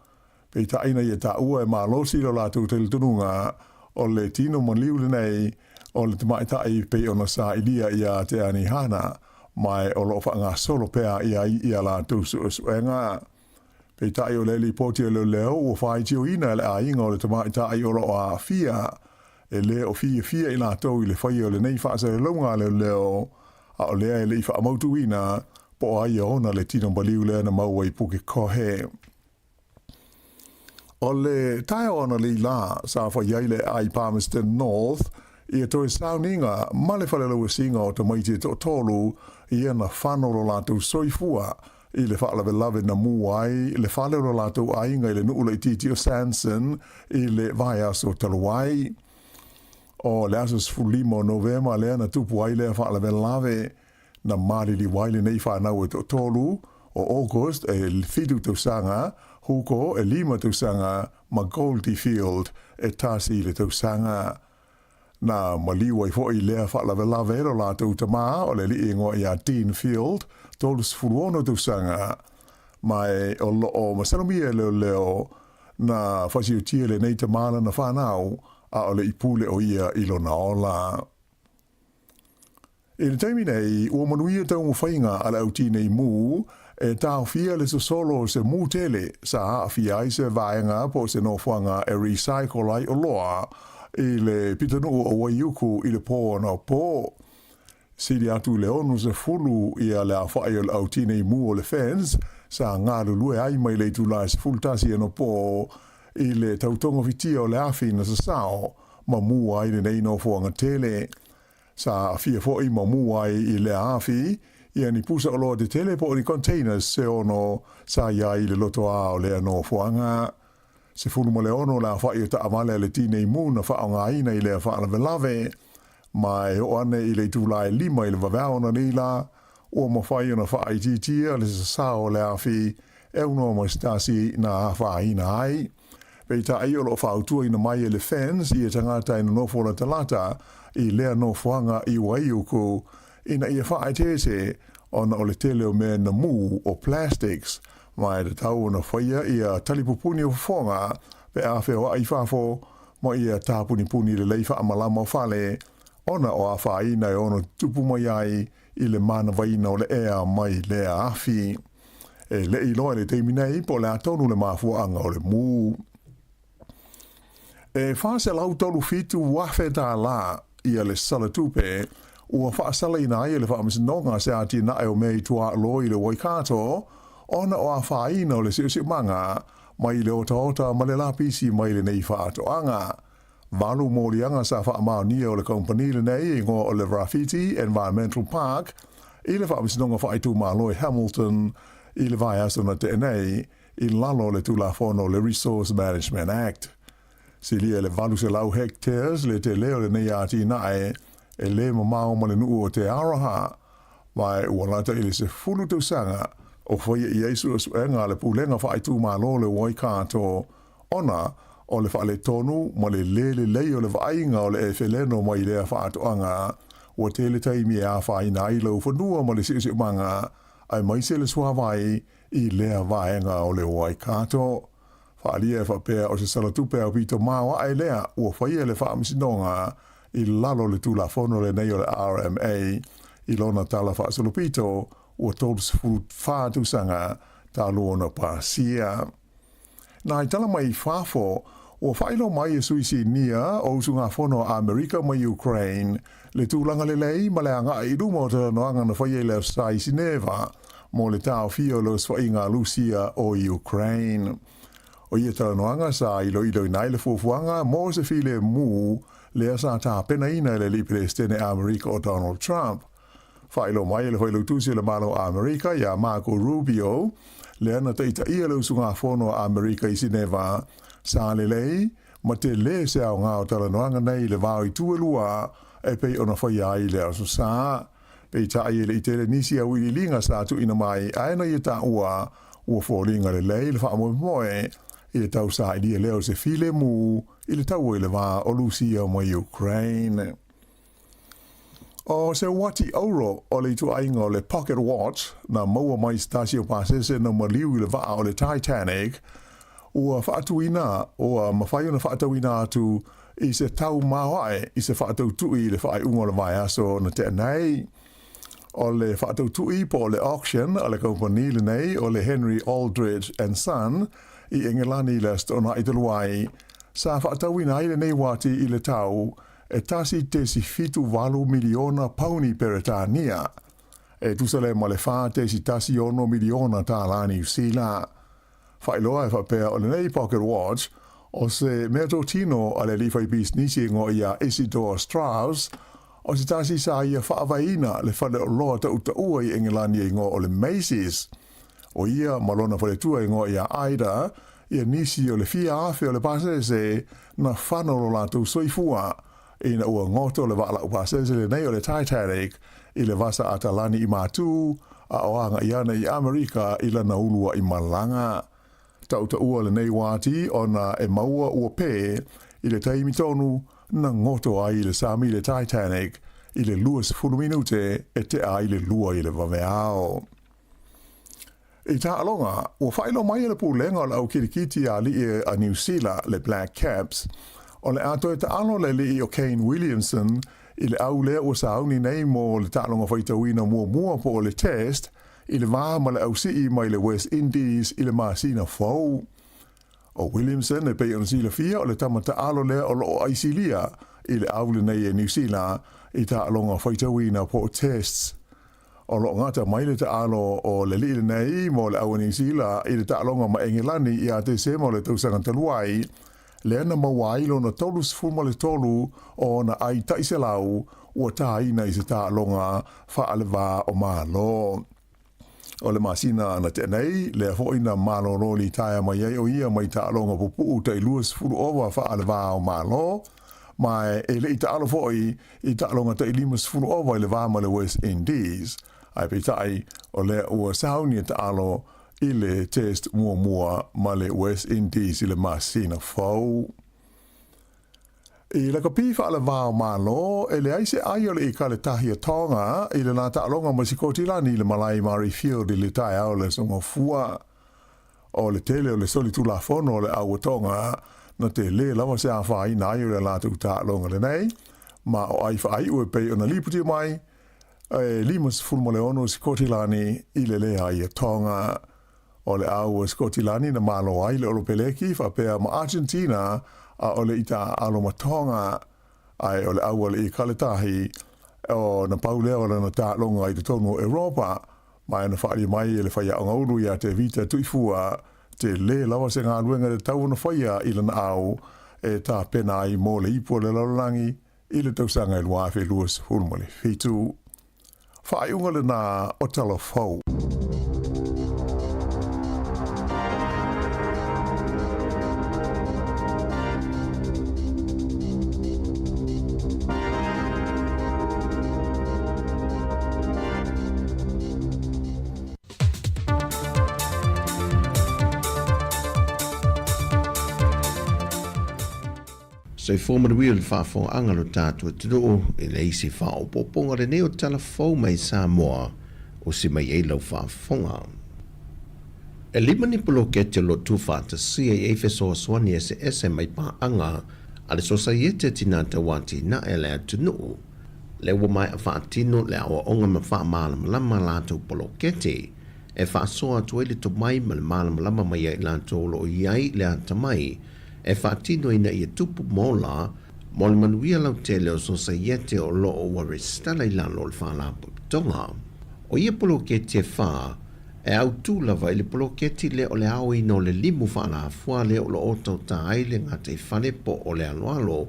Speaker 11: Peitai ina ia taua e malosi lo latou talitonuga o le tino maliu lenei o le tamaitai pei ona sailia ia Te Anihana, ma o lo o faagasolo pea i ai ia latou suesuega. Peitai o le lipoti a leoleo ua faitioina e le aiga o le tamaitai o lo o aafia, e le o fiafia i latou i le faia o lenei faasalalauga a leoleo, a o lea e le i faamautuina po o ai e ona le tino maliu lea na maua i Pukekohe. O le taeao analeila sa fai ai le aai Palmerston North ia toe sauniga ma le falelauasiga o tamaiti e toatolu ia na fano lo latou soifua i le faalavelave na mu ai le fale o lo latou aiga i le nuu laitiiti o Sanson i le vaiaso talu ai. O le aso 15 o Novema lea na tupu ai lea faalavelave. Na maliliu ai lenei fanau e toatolu, o August e 7 tausaga, Hugo e 5 tausaga ma Goldie Field e 1 le tausaga. Na maliu ai foi lea faalavelave lo latou tamā o le alii igoa ia Dean Field, 36 tausaga. Ma e o loo masalomia e leoleo na fasiotia lenei tamā lana fanau, a o le i pule o ia i lona ola. I le taimi nei, ua manuia taumafaiga a le au tinei mu e taofia le sosolo o se mu tele sa aafia ai se vaega po o se nofoaga e recycle ai oloa i le pitonuu o Waiuku i le pō anapo. Sili atu i le 60 ia le aofai o le au tinei mu o le FENS sa galulue ai mai le itula e 11 anapo i le tautogafitia o le afi na sasao ma mu ai lenei nofoaga tele. Sa aafia foi ma mu ai i lea afi ia ni pusa oloa tetele po o ni containers se ono sa i ai i le lotoā o lea nofoaga. 16 le aofai o taavale a le tinei mu na faaaogaina i lea faalavelave. Ma e oo ane i le itula e 5 i le vaveao analeila, ua mafai ona faaitiitia le sasao o le afi e aunoa ma se tasi na afaina ai. Peitai o lo o fautuaina mai e le FENS ia tagata e nonofo latalata i lea nofoaga i Waiuku ina ia faaeteete ona o le tele o mea na mu o plastics ma e tatau ona faia ia talipupuni o fofoga pe a feoai i fafo ma ia tāpunipuni lelei faamalama o fale ona o afaina e ono tupu mai ai i le manavaina o le ea mai lea afi. E le i iloa i le taimi nei po o le a tonu le mafuaaga o le mu. E $437,000 tālā ia le sala tupe ua faasalaina ai e le Faamasinoga se atinae o mea i tuaalo i le Waikato ona o afaina o le siosiomaga mai le otaota ma le lapisi mai lenei faatoaga. Valu moliaga sa faamaonia o le kamupani lenei e igoa o le Rawhiti Environmental Park i le Faamasinoga Faaitumalo i Hamilton i le vaiaso na tea nei i lalo o le Tulafono o le Resource Management Act. Silia i le 800 hectares le tele o lenei atinae e le mamao ma le nuu o Te Aroha, ma e ua lata i le 10 tausaga o faia i ai suesuega a le Pulega Faaitumalo o le Waikato ona o le faaletonu ma le lē lelei o le vaaiga o le efeleno mai lea faatoaga, ua tele taimi e afaina ai laufanua ma le siosiomaga, aemaise le suavai i lea vaega o le Waikato. Faaalia e faapea o se salatupe aupito maoae lea ua faia e le Faamasinoga i lalo o le Tulafono lenei o le RMA i lona tala faasolopito ua 34 tausaga talu ona pasia. Nā i tala mai i fafo, ua faailoa mai e sui sinia o usugafono a Amerika ma Ukraine le tulaga lelei ma le agai i luma o talanoaga na faia i le Aso Sa i Sineva mo le taofia o le osofaiga a Lusia o Ukraine. O ia talanoaga sa iloiloina ai le fuafuaga mo se filemu lea sa tapenaina e le alii Peresetene Amerika o Donald Trump. Faailoa mai e le Failautusi o le Malo o Amerika iā Marco Rubio, lea na taitaia le usugafono a Amerika i Sineva, sa lelei ma telē se aoga o talanoaga nei i le vao i tu e lua e pei ona faia ai i le Aso Sa. Peitai e le i tele nisi auiliiliga sa tuuina mai ae na ia taua ua foliga lelei le faamoemoe i le tausailia lea o se filemu i le taua i le va o Lusia ma Ukraine. O se uati auro o le ituaiga o le pocket watch na maua mai i se tasi o pasese na maliu i le vaa o le Titanic, ua faatuina, ua mafai ona faatauina atu i se tau maoae i se faatautui i le faaiuga o le vaiaso na tea nei. O le faatautui po o le auction a le kamupani lenei o le Henry Aldridge and Son i Engelani i le Aso Toonai talu ai, sa faatauina ai lenei uati i le tau e 1.78 miliona pauni Peretania, e tusa lea ma le 4.16 miliona tālā Niu Sila. Faailoa e faapea o lenei pocket watch o se meatotino a le alii faipisinisi e igoa ia Isidor Strauss, o se tasi sa ia faavaeina le faleoloa tautaua i Engelani e igoa o le Macy's. O ia ma lona faletua e igoa ia Ida, ia nisi o le fia afe o le pasese na fano lo latou soifua ina ua goto le vaa laupasese lenei o le Titanic i le vasa Atalani i Matū a o agaʻi ana i Amerika i lana uluaʻi malaga. Tautaua lenei uati ona e maua ua pē i le taimi tonu na goto ai i le sami le Titanic i le 20 minute e tea ai le 2 i le vaveao. I taaloga, ua faailoa mai e le Pulega o le Au Kirikiti a Alii a Niu Sila, le Black Caps, o le a toe taalo le alii o Kane Williamson i le au lea ua sauni nei mo le taaloga faitauina muamua po o le Test i le va ma le ausii mai le West Indies i le masina fou. ʻO Williamson e pei ona silafia o le tama taalo lea o lo o aisilia i le au lenei e Niu Sila i taaloga faitauina po o Tests. O lo o gata mai le taalo o le alii lenei mo le au a Niu Sila i le taaloga ma Engelani ia Tesema o le tausaga talu ai, lea na maua ai lona 33 o ona ai tai selau ua tāina i se taaloga faalevā o Malo. O le masina na tea nei, lea foi na malolo litaea mai ai o ia mai taaloga pupuu tai 20 ova faalevā o Malo, ma e le i taalo foi i taaloga tai 50 ova i le va ma le West Indies. Ae peitai, o lea ua sauni e taalo i le Test muamua ma le West Indies i le masina fou. I lakapi faalevā o Malo, e leai se ai o le Ekaletahi a Tonga i le la taaloga ma Sikotilani i le malae i Murrayfield i le taeao o le Aso Gafua. O le tele o le solitulafono o le au a Tonga na tele lava se afaina ai o le latou taaloga lenei, ma o ai faaiu e pei ona lipotia mai e 56 Sikotilani i le leai a Tonga. O le au a Sikotilani na malo ai le Olopeleki faapea ma Argentina ʻaʻole i taaalo ma Tonga, ae o le au a le Ekaletahi o na pau lea o lana taaloga i totonu o Europa, ma e na faaali mai e le faiaoga ulu iā Tevita Tuifua tele lava se galuega e tatau ona faia i lana au e tapena ai mo le ipu o le lalolagi i le tausaga e 2027. Faaiuga lena o Tala Fou.
Speaker 5: Soifua manuia le faafofogaaga a lo tatou atunuu i le isi faaopoopoga lenei o tala fou mai Samoa o si mai ai lau faafofoga. E lima ni poloketi o lo o tuufaatasia i ai fesoasoani eseese mai paaga a le Sosaiete a Tinā Tauatinae a le atunuu, lea ua maea faatino le aoaoga ma faamalamalama a latou poloketi e faasoa atu ai le tomai ma le malamalama mai ia i latou o lo o i ai le atamai e faatino ina ia tupu mola mo le manuia lautele o sosaiete o lo o ua resitala i lalo o le Faalapotopotoga. O ia poloketi e whā, e autū lava i le poloketi lea o le aoina o le limu faalafua lea o lo o tautā ai le gataifale po o le aloalo,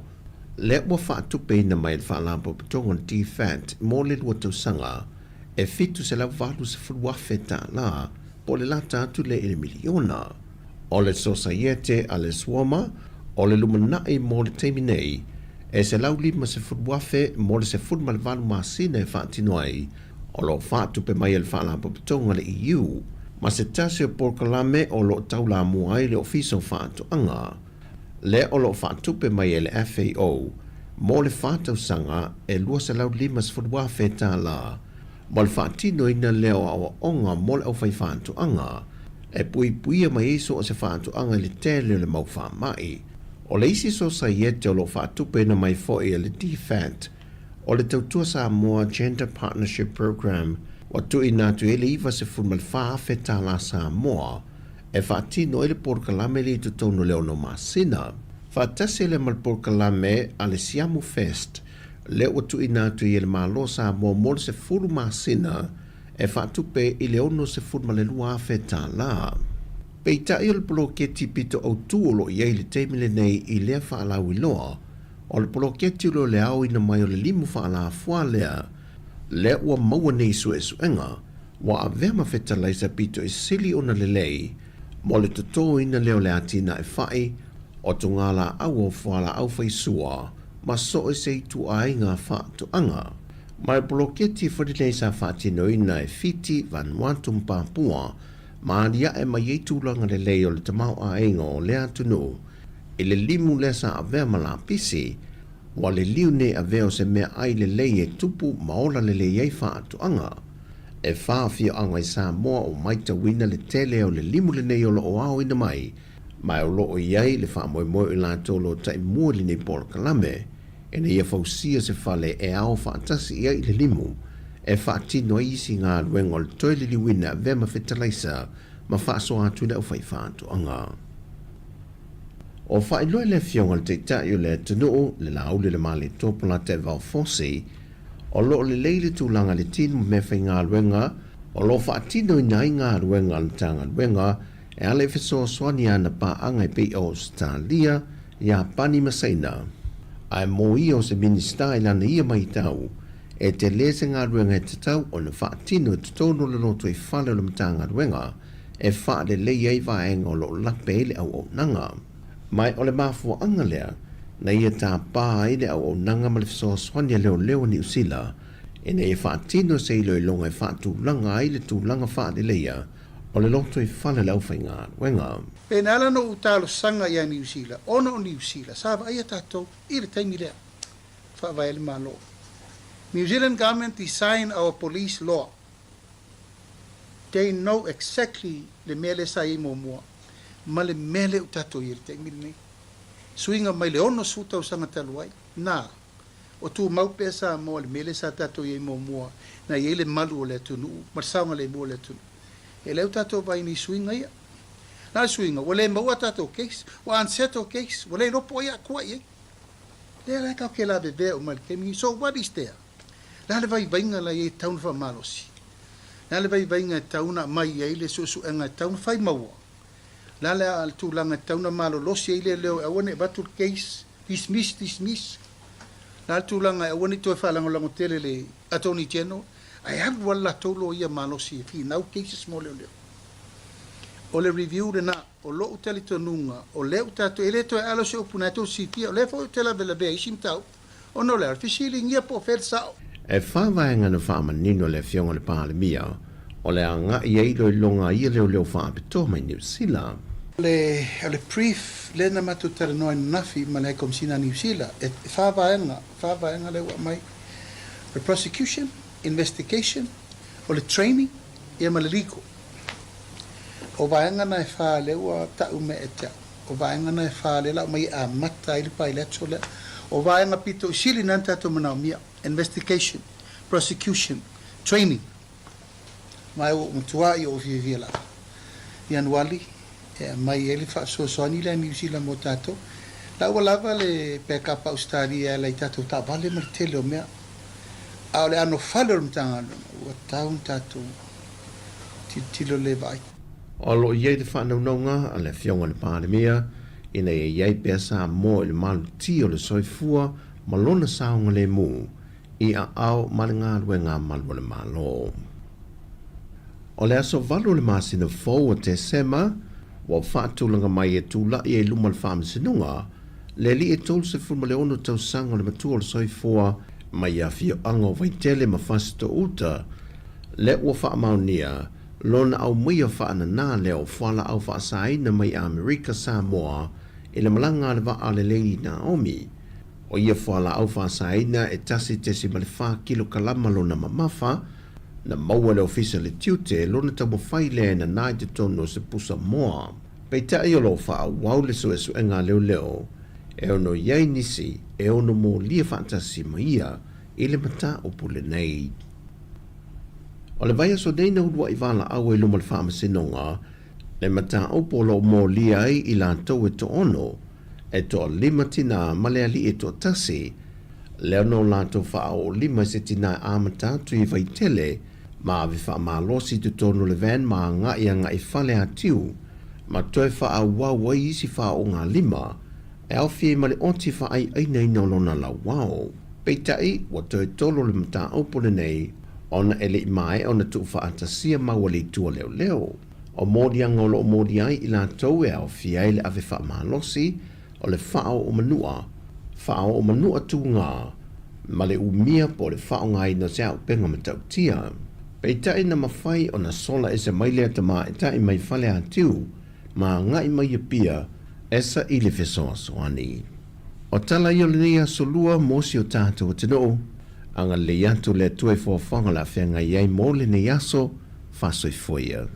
Speaker 5: lea ua faatupeina mai e le Faalapotopotoga o le DFAT mo le lua tausaga e $780,000 tālā po o le lata atu lea i le miliona. O le Sosaiete a le Suoma o le lumanai mo le taimi nei, e $150,000 mo le 18 masina e faatino ai, o lo o faatupe mai e le Faalapotopotoga a le EU, ma se tasi o polokalame o lo o taulamua ai le Ofisa o Faatoaga, lea o lo o faatupe mai e le FAO. mo le fa tausaga e $250,000 tala mo le faatinoina lea o aoaoga mo le aufaifaatoaga e puipuia mai ai so o se faatoaga i le tele o le mau faamai. O le isi sosaiete o lo o faatupeina mai foi e le DFAT o le Tautua Samoa Gender Partnership Programme ua tuuina atu i ai le $94,000 tala Samoa e faatino ai le polokalame lea i totonu o le ono masina. Faatasi lea ma le polokalame a le Siamu Fest lea ua tuuina atu i e le Malo o Samoa mo le 10 masina e faatupe i le $62,000. Peitai o le poloketi pito autū o lo o i ai i le taimi lenei i lea faalauiloa, o le poloketi o lo o le aoina mai o le limu faalafua lea, lea ua maua nei suesuega, ua avea ma fetalaisa pito i sili ona lelei mo le totoina lea o le atinae fa'i o togalaau o fualaau faisua ma so o se ituaiga faatoaga. Ma le poloketi foi lenei sa faatinoina e Fiti, Vanuatu ma Papua ma alia'e mai ai tulaga lelei o le tamaoaiga o lea atunuu i le limu lea sa avea ma lapisi, ua liliu nei avea o se meaai lelei e tupu ma ola lelei ai faatoaga. E fa afioaga i Samoa ua maitauina le tele o le limu lenei o lo o aoina mai, ma o lo o i ai le faamoemoe o i latou o lo o taimua i lenei polokalame ina ia fausia se fale e ao faatasi i ai le limu e faatino ai isi galuega o le toe liliuina e avea ma fetalaisa ma faasoa atu i le aufaifaatoaga. O faailoa e le Afioga i le Taitai o le atunuu, le Laauli o le Malietoa Polataivao Fosi, o lo o lelei le tulaga i le tino ma meafaigaluega o lo o faatinoina ai galuega a le Matagaluega e ala i fesoasoani a ana paaga e pei o Ausetalia, Iapani ma Saina. Ae mo ia o se Minisita i lana ia maitau, e tele se galuega e tatau ona faatino i totonu o le lotoifale o le Matagaluega e faalelei ai vaega o lo o lape ai le auaunaga. Ma o le mafuaaga lea na ia tapā ai le auaunaga ma le fesoasoani a leoleo a Niu Sila ina ia faatino se iloiloga e faatulaga ai le tulaga faaleleia o le lotoifale o le aufaigaluega.
Speaker 6: Pe na ala ona ou talosaga ia Niu Sila, ona o Niu Sila sa vaaia tatou i le taimi lea faavae ai le Malo. New Zealand Government design our police law. They know exactly le mea lea sa i ai muamua ma le mea lea ua tatou i ai i le taimi lenei. Suiga mai le 60 tausaga talu ai, na, o tumau pea Samoa i le mea lea sa tatou i ai muamua, na i ai le malu o le atunuu ma le saogalemu o le atunuu. E lea ua tatou vaai nei i suiga ia. Na le suiga, ua le maua a tatou case, ua unsettled case, ua le iloa po o ai a tua i ai. Lea la tatou te lavevea uma i le taimi lenei. So what is there? Le a le vaivaiga la i ai e tatau ona faamalosi? Le a le vaivaiga e tatau ona aumai ai le suesuega e tatau ona fai maua? Le a le tulaga e tatau ona malolosi ai le leo e aua ne i avatu le case, dismiss, dismiss? Le a le tulaga e aua ne i toe faalagolago tele le Attorney General ae alu lava le latou loia malosi e finau cases mo leoleo? O le review lena. O lou talitonuga, o lea ua tatou, e le toe alo se upu na e tou silafia, o lea foi ou te lavelavea i isi mataupu, ona o le a? O le fesiligia po o fea le sao.
Speaker 5: E fa vaega na faamanino e le Afioga i le Palemia o le agai ai iloiloga a ia leoleo faapitoa mai Niu Sila.
Speaker 6: O le brief lea na matou talanoa ai ananafi ma le High Commissioner a Niu Sila, e fa vaega, fa vaega lea ua aumai, o le prosecution, investigation, o le training, ia ma le legal. O vaega na e fa lea ua tau mea e te au. O vaega na e fa lea la aumai e amata ai le bilateral lea. O vaega pito i sili na na tatou manaomia, investigation, prosecution, training. Ma ua ou matuai ou fiafia lava. Ianuali e aumai ai le faasoasoani lea a Niu Sila mo tatou. La ua lava le backup a Ausetalia e ala i tatou taavale ma le tele o mea. A o le anofale o le Matagaluega, ua tatau ona tatou tilotilo le vaai.
Speaker 5: O lo o i ai le faanaunauga a le Afioga i le Palemia ina ia i ai pea Samoa i le malutia o le soifua ma lona saogalemu i aao ma le galuega a malu o le Malo. O le aso 8 o le masina fou o Tesema, ua faatulaga mai e tulai ai luma o le Faamasinoga le alii e 36 tausaga o le matua o le soifua mai afioaga o Vaitele ma Fasitoo-uta, lea ua faamaonia lona aumaia faanana lea o fualaau faasaina mai Amerika Samoa i le malaga a le vaa a le Lady Naomi. O ia fualaau faasaina e 1.4 kilokalama lona mamafa, na maua e le Ofisa o le Tiute lona taumafai lea e nanā i totonu o se pusa moa. Peitai o lo o faaauau le suesuega a leoleo e ono i ai nisi e ono molia faatasi ma ia i le mataupu lenei. O le vaiaso nei na uluai valaau ai luma o le Faamasinoga le mataupu o lo o molia ai i latou e toaono, e toalima tinā ma le alii e toatasi, lea na o latou faaoolima i se tinā e amata atu i Vaitele ma ave faamalosi i totonu o le van ma agai agai Faleatiu ma toe faaauau ai isi faaoogalima e aofia ai ma le oti faaaiainaina o lona lauao. Peitai, ua toe tolo le mataupu lenei ona e le i maea ona tuufaatasia mau a le itu a leoleo. O moliaga o lo o molia ai i latou e aofia ai le ave faamalosi o le faaoo manua, faaoo manua tugā, ma le umia po o le faaaogaina o se auupega matautia. Peitai na mafai ona sola ese mai lea tamaitai mai Faleatiu ma agai mai Apia e saili fesoasoani. O tala ia o lenei aso lua mo si o tatou atunuu, agalelei atu le Atua i foafoaga o le a feagai ai mo lenei aso, faasoifua ia.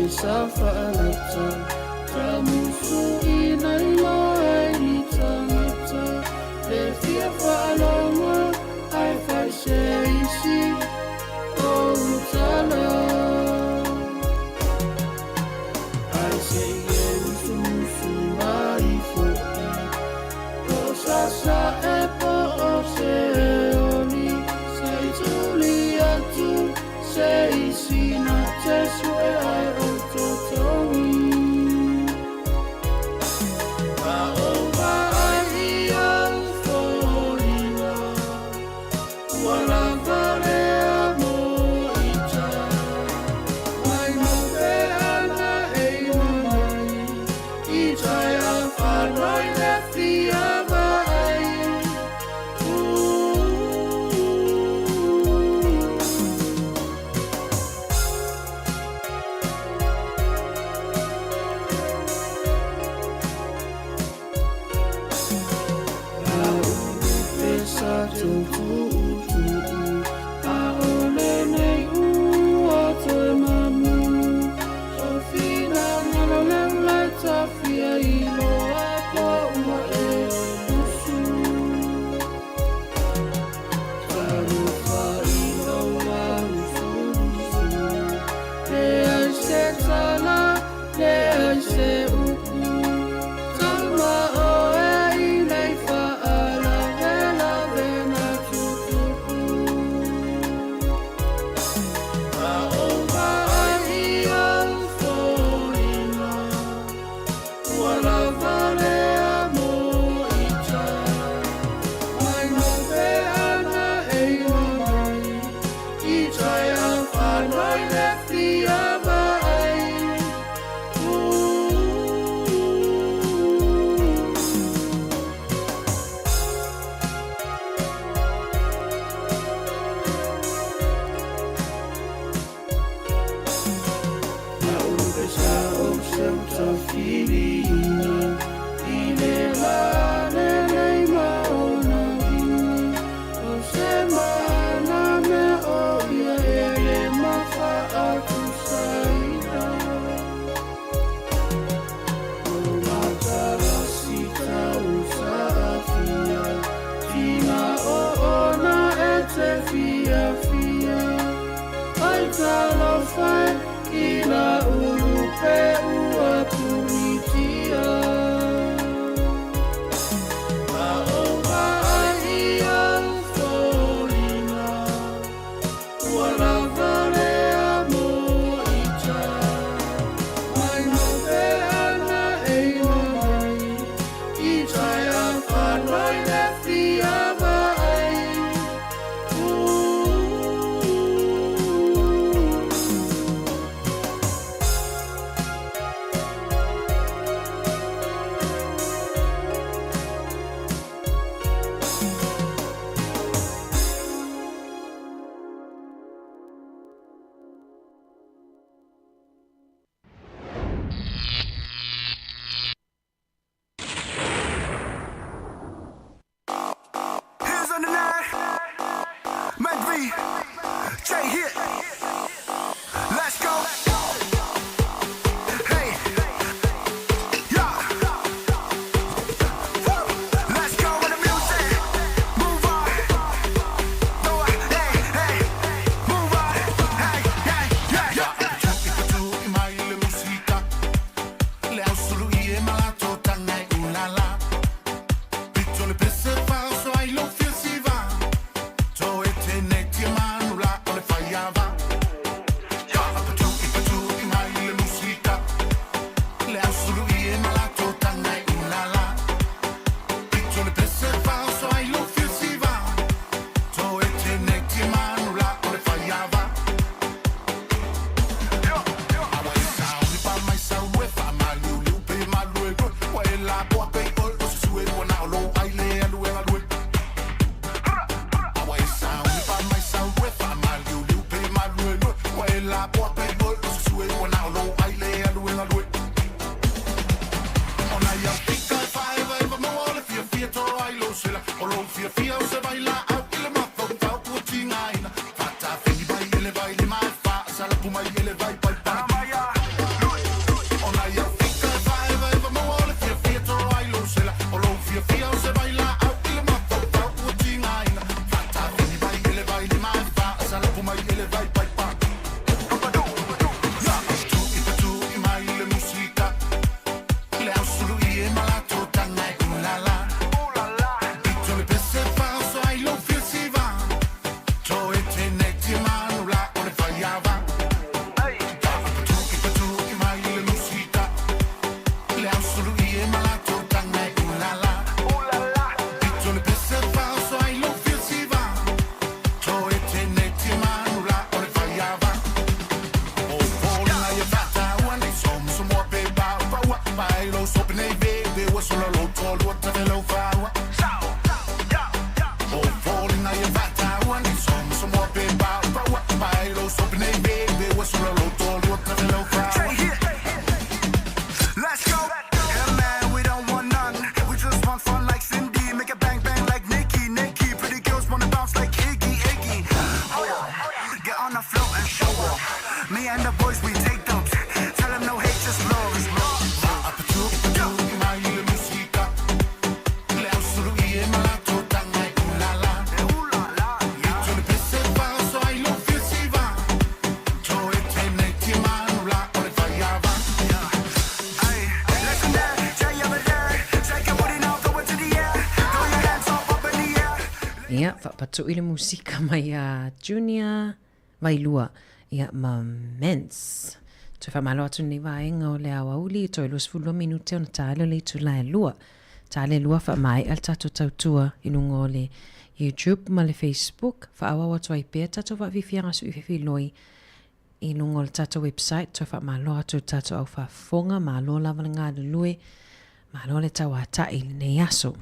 Speaker 3: sa fa'alata Tamusu'ina iloa ai ni tagata Le fia fa'alogo ae fai se isi ou tala Ai se i e musumusu mai fo'i Po sasa e po o se oli Se i tuli atu se isi na te sue ai o totogi.
Speaker 19: faapatuʻi le musika mai a Junior Vailua, ia, ma Mance. Toe faamalo atu lenei vaega o le aoauli, toe 22 minute ona ta lea o le itula e lua. Ta le lua faamaea le tatou tautua i luga o le YouTube ma le Facebook, faaauau atu ai pea tatou faafiafiaga sui fefiloi i luga o le tatou website, toe faamalo atu i le tatou au faafofoga, malo lava le galulue, malo le tauata'i i lenei aso.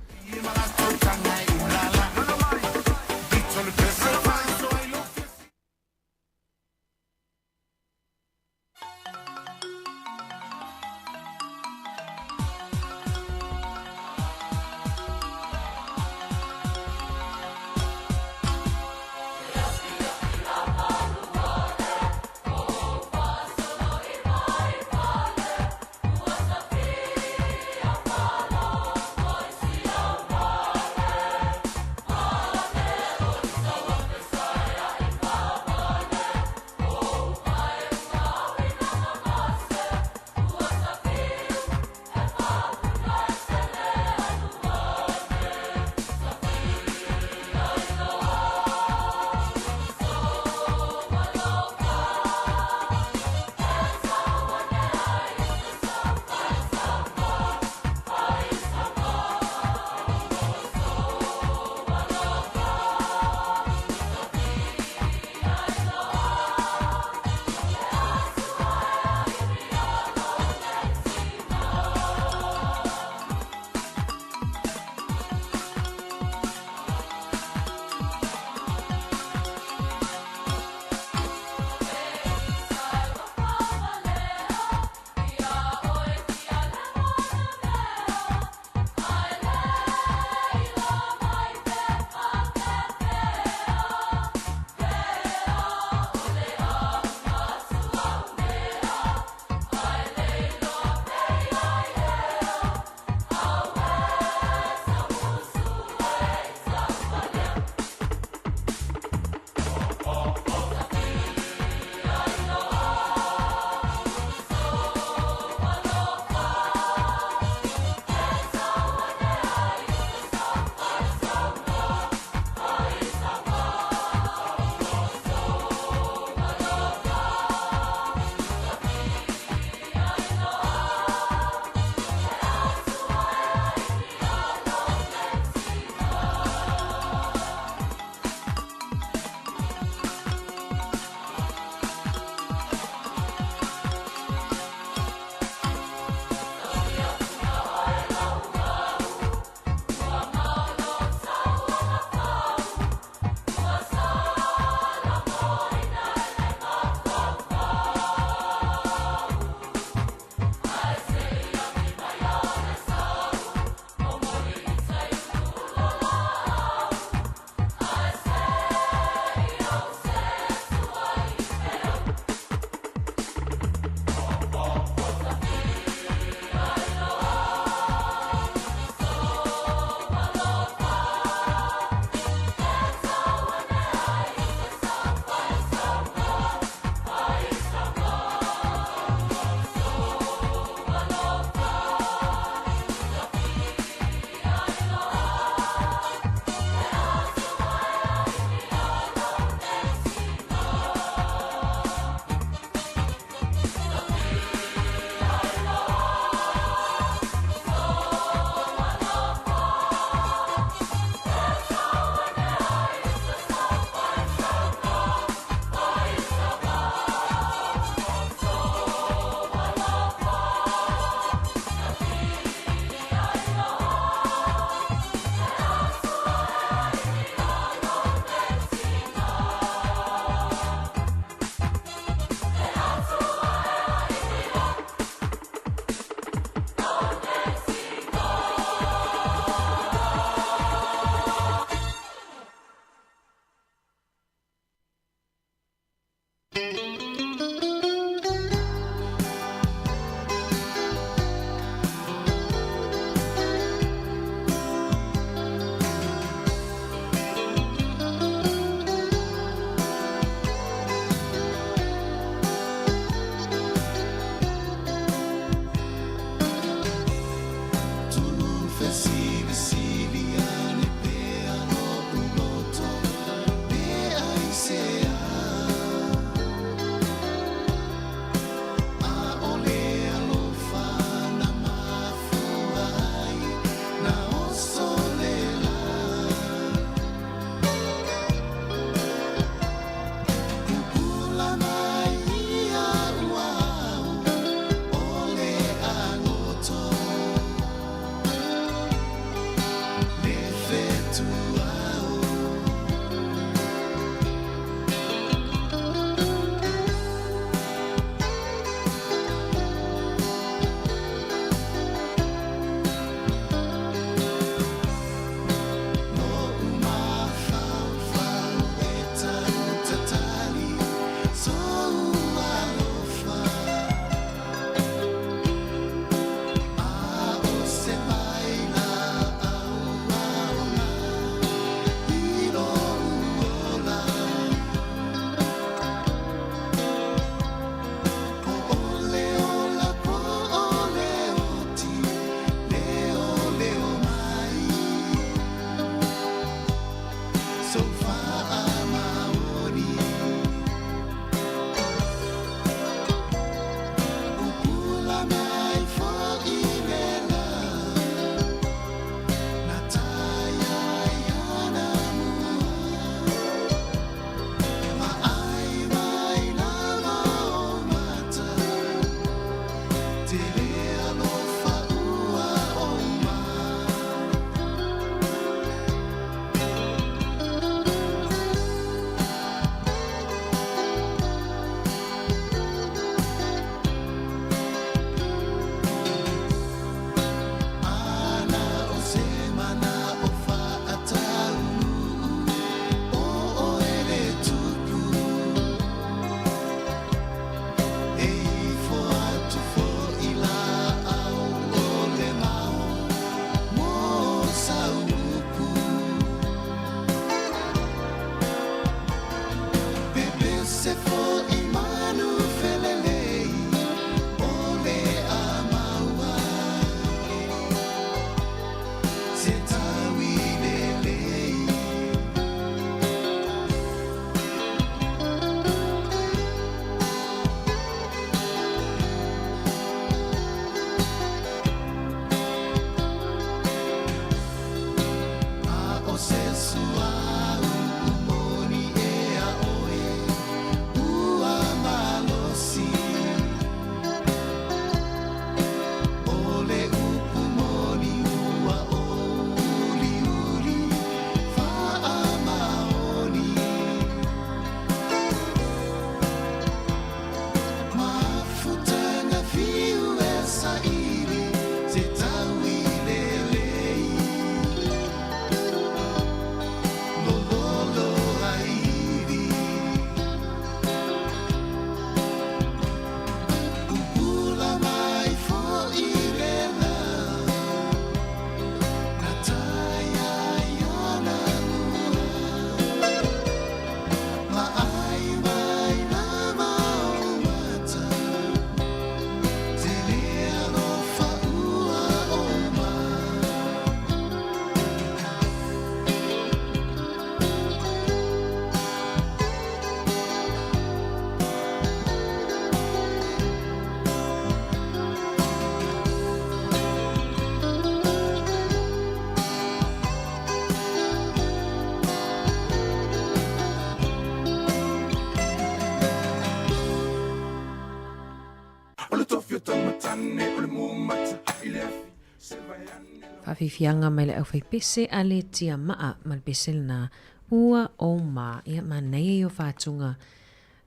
Speaker 18: tamatane o le mumata i le afi se vae ane.
Speaker 19: Faafiafiaga mai le aufaipese a le tiamaa ma le pese lena ua o ma ia manaia ia o faatuga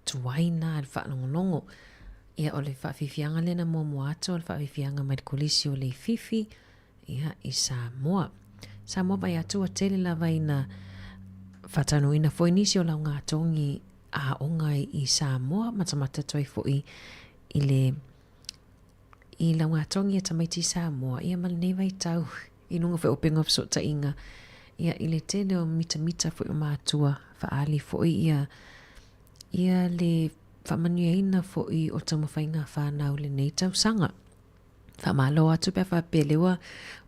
Speaker 19: tuai na le faalogologo. Ia o le faafiafiaga lea na muamua atu o le faafiafiaga mai le Kolisi o Leififi ia i Samoa. Samoa vai atu ua tele lava ina faataunuuina foi nisi o laugatogi aoga i Samoa matamata atu ai foi i le i laugatogi a tamaiti Samoa ia ma lenei vaitau i luga foi o upega o fesootaiga ia i le tele o mitamita foi o matua faaali foi ia ia le faamanuiaina foi o taumafaiga a fanau i lenei tausaga. Faamalo atu pe a faapea lea ua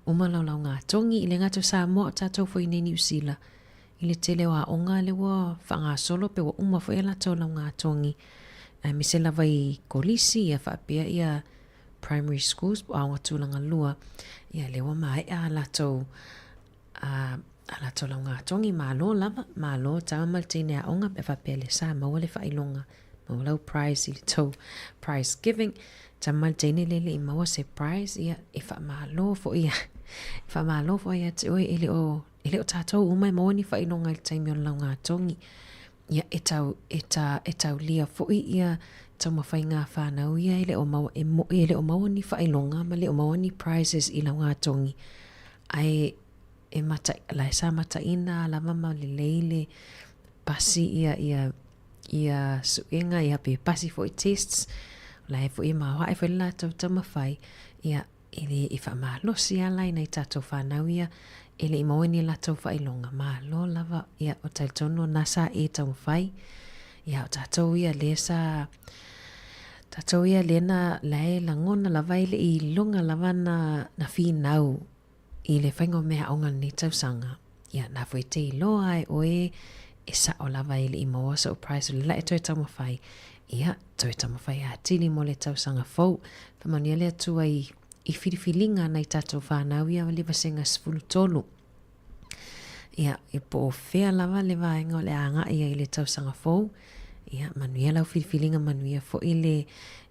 Speaker 19: uma lau laugatogi i le gata o Samoa o tatou foi nei Niu Sila i le tele o aoga lea ua faagasolo pe ua uma foi a latou laugatogi aemaise lava i kolisi ia faapea ia primary schools po o aoga tulaga lua ia lea ua maea a latou a a latou laugatogi malo lava malo tama ma le teine aoga pe a faapea lea sa maua le faailoga maua lau prize i le tou prize giving tama ma le teine lea e le i maua se prize ia e faamalo foi e faamalo foi ia te oe e le o e le o tatou uma e maua ni faailoga i le taimi o le laugatogi ia e tau e ta e taulia foi ia taumafaiga a fanau ia e le o maua e mo'i e le o maua ni faailoga ma le o maua ni prizes i laugatogi ae e mata la e sa mataina lava ma lelei le pasi ia ia ia suega ia pe pasi foi tests la e foi e maoae foi le latou taumafai ia e le i faamalosi ala i nai tatou fanau ia e le i maua ni latou faailoga malo lava ia o talitonu o na sa e taumafai ia o tatou ia lea sa tatou ia lea na la e lagona lava e le i iloga lava na na finau i le faiga o meaaoga i lenei tausaga, ia, na foi te iloa ai oe e sao lava e le i maua sou prize o le la e toe taumafai, ia, toe taumafai atili mo le tausaga fou. Faamanuia le Atua i, i filifiliga a nai tatou fanau ia le vasega 13. Ia, e po o fea lava le vaega o le a agai ai i le tausaga fou, ia, manuia lau filifiliga, manuia foi le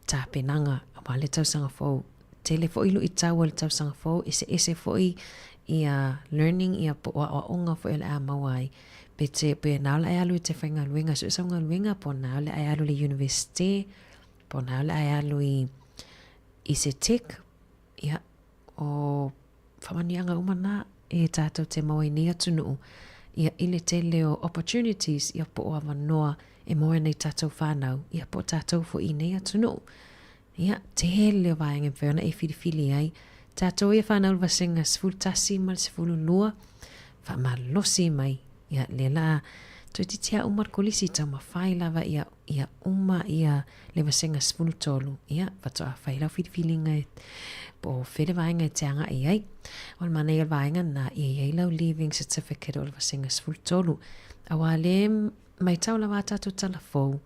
Speaker 19: tapenaga aua le tausaga fou. Tele foi luitau o le tausaga fou, eseese foi ia learning ia po o aoaoga foi o le a maua ai. Pe te, pe na o le a e alu i te faigaluega, sue sau galuega, po na o le a e alu i le universite, po na o le a e alu i, i se tech, ia, o faamanuiaga uma na e tātou te maua i nei atunuu, ia i le tele o opportunities, ia po o avanoa e maua ai nei tātou whānau, ia po o tātou foi i nei atunuu. Ia, tele o vaega e mafai ona e filifili ai. Tatou ia whanau le vasega 11 ma le 12, faamalosi mai. Ia, lea la toeitiiti a uma le kolisi taumafai lava ia, ia uma ia le vasega 13. Ia, faatoa fai lau filifiliga e po o fea le vaega e te agai ai. O le manaia o le vaega lena, ia i ai lau leaving certificate o le vasega 13. Aua le maitau lava a tatou tala fou,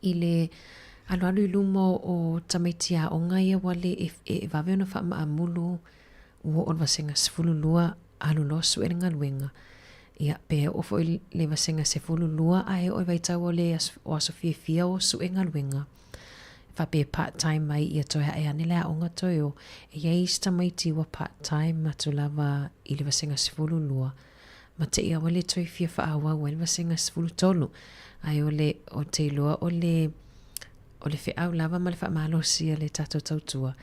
Speaker 19: i le alualu i luma o tamaiti aoga ia ua le e, e vave ona faamaamulu ua oo le vasega 12 alu loa sue le galuega. Ia, pe oo foi le vasega 12 ae oo i vaitau o le aso, o aso fiafia o sue galuega. Faapea part time mai ia toe ae ane le aoga toe o. E i ai isi tamaiti ua part time atu lava i le vasega 12 ma te i aua le toe fia faaauau ai le vasega 13. Ae o le, o te iloa o le, o le feau lava ma le faamalosi a le tatou tautua,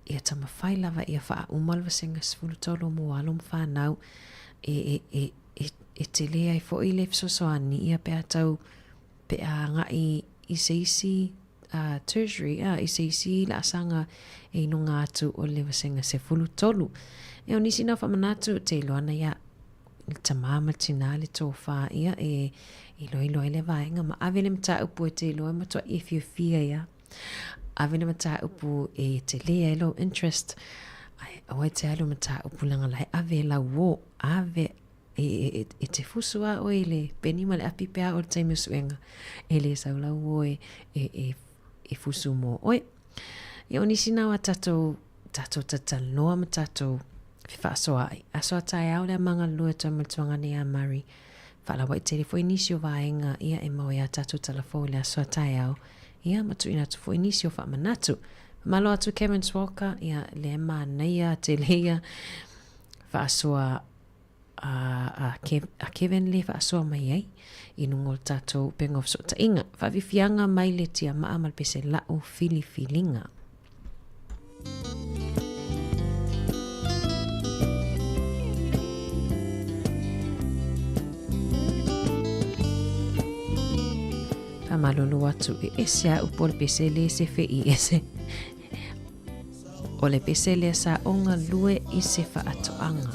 Speaker 19: ia taumafai lava ia faauma le vasega 13 mo alo ma fanau e, e, e, e, e tele ai foi le fesoasoani ia pe a tau pe a agai i se isi uh, tertiary, uh, i se isi laasaga e iloga atu o le vasega 13. E o nisi na whamanatu te iloa na ia le tamā ma le tinā le tōfā ia e iloilo ai le vaega ma ave le mataupu e te iloa e matua e fiafia ia. Ave le mataupu e tele ai lou interest ai aua e te alu mataupu leaga la e ave e lau uō, ave e, e, e te fusu a oe i le peni ma le api pe a o le taimi o suega. E le sau lau uō e, e, e, e fusu mō oe. Ia o nisi nā o a tatou, tatou tatalanoa ma tatou fefaasoaai. Aso a taeao le amaga lua tau ma le tuagane iā Murray. Faalauaitele foi nisi o vaega ia e maua iā tatou talafou i le aso a taeao, ia ma tuuina atu foi nisi o faamanatu. Malo atu Kevin Swalker, ia le manaia tele ia faasoa a, a, Kev, a Kevin le faasoa mai ai i luga o le tatou upega o fesootaiga. Faafiafiaga mai le tiamaa ma le pese la'u filifiliga. Faamalulu atu e ese a upu o le pese le se fe'i ese. O le pese lea sa o galue i se faatoaga.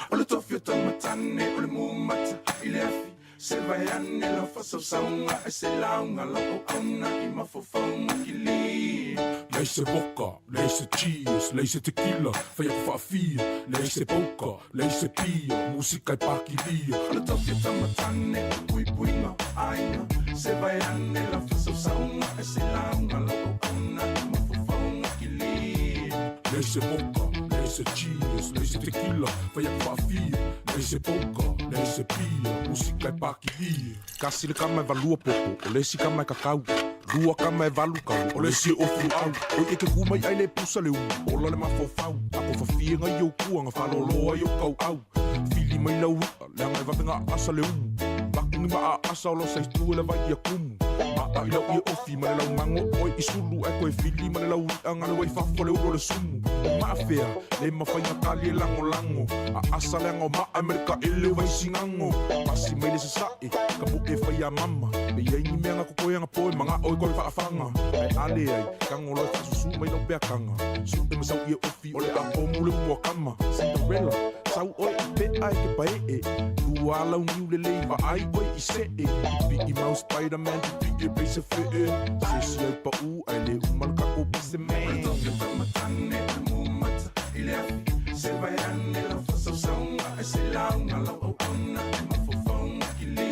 Speaker 4: O le tofi o taumatane o le mumata i le afi Se vae ane lau faasausauga ai se lauga lau auauna i mafaufauga kili. Leai se vodka, leai se cheers, leai se tequila, fai atu faafia, leai se poker, leai se pia, musika e pakilia. O le tofi o taumatane o puipuiga aiga, se vae ane lau faasausauga ai se lauga lau auauna i mafaufauga kili. Leai se vodka, leai se cheers, leai se tequila, fai atu faafia, leai se poker, leai se pia, musika e pakilia. Kasi le kama e valua popo, o le isi kama e kakau. Lua kama e valu kau, o le isi e ofu luau. Oi e ke ku mai ai le pusa le ulu, ola le mafaufau. Ako fafie ngai ou kuanga, faalolo ai ou kauau. Fili mai lau i'a, leaga e vave gaasa le umu. Vaku ni maa asa o lo sa itu e le vai ia kumu. Maa i lau ie ofi ma le lau mago oe i sulu ae koe fili ma le lau i'a nga le wai fafo le ulu o le sumu. O maa fea, le mafai nga kali e lagolago. A asa leaga o maa e ma le kaele o Vaisigano. Pasi mai le sasae, ka po'e fai a mama. Pe i ai ni mea nga kokoe anga poe maga'o e koe faafaga. Ae a leai, tago loa e faasusu mai lau peakaga. Su'e ma sau ie ofi o le a pomu le muakama. Cinderella. Sau ʻoe i peʻa e ke paeʻe Lua lau niu lelei vaai ʻoe i seʻe Pipiʻi mau Spiderman pipiʻi e pei se feʻe Se esi ai paʻū a e lē uma le kākou pise man. O le tofi o tamatane o le mumata i le afi Se vae ane lau faasausauga ae se lauga lau auauna i mafaufauga kili.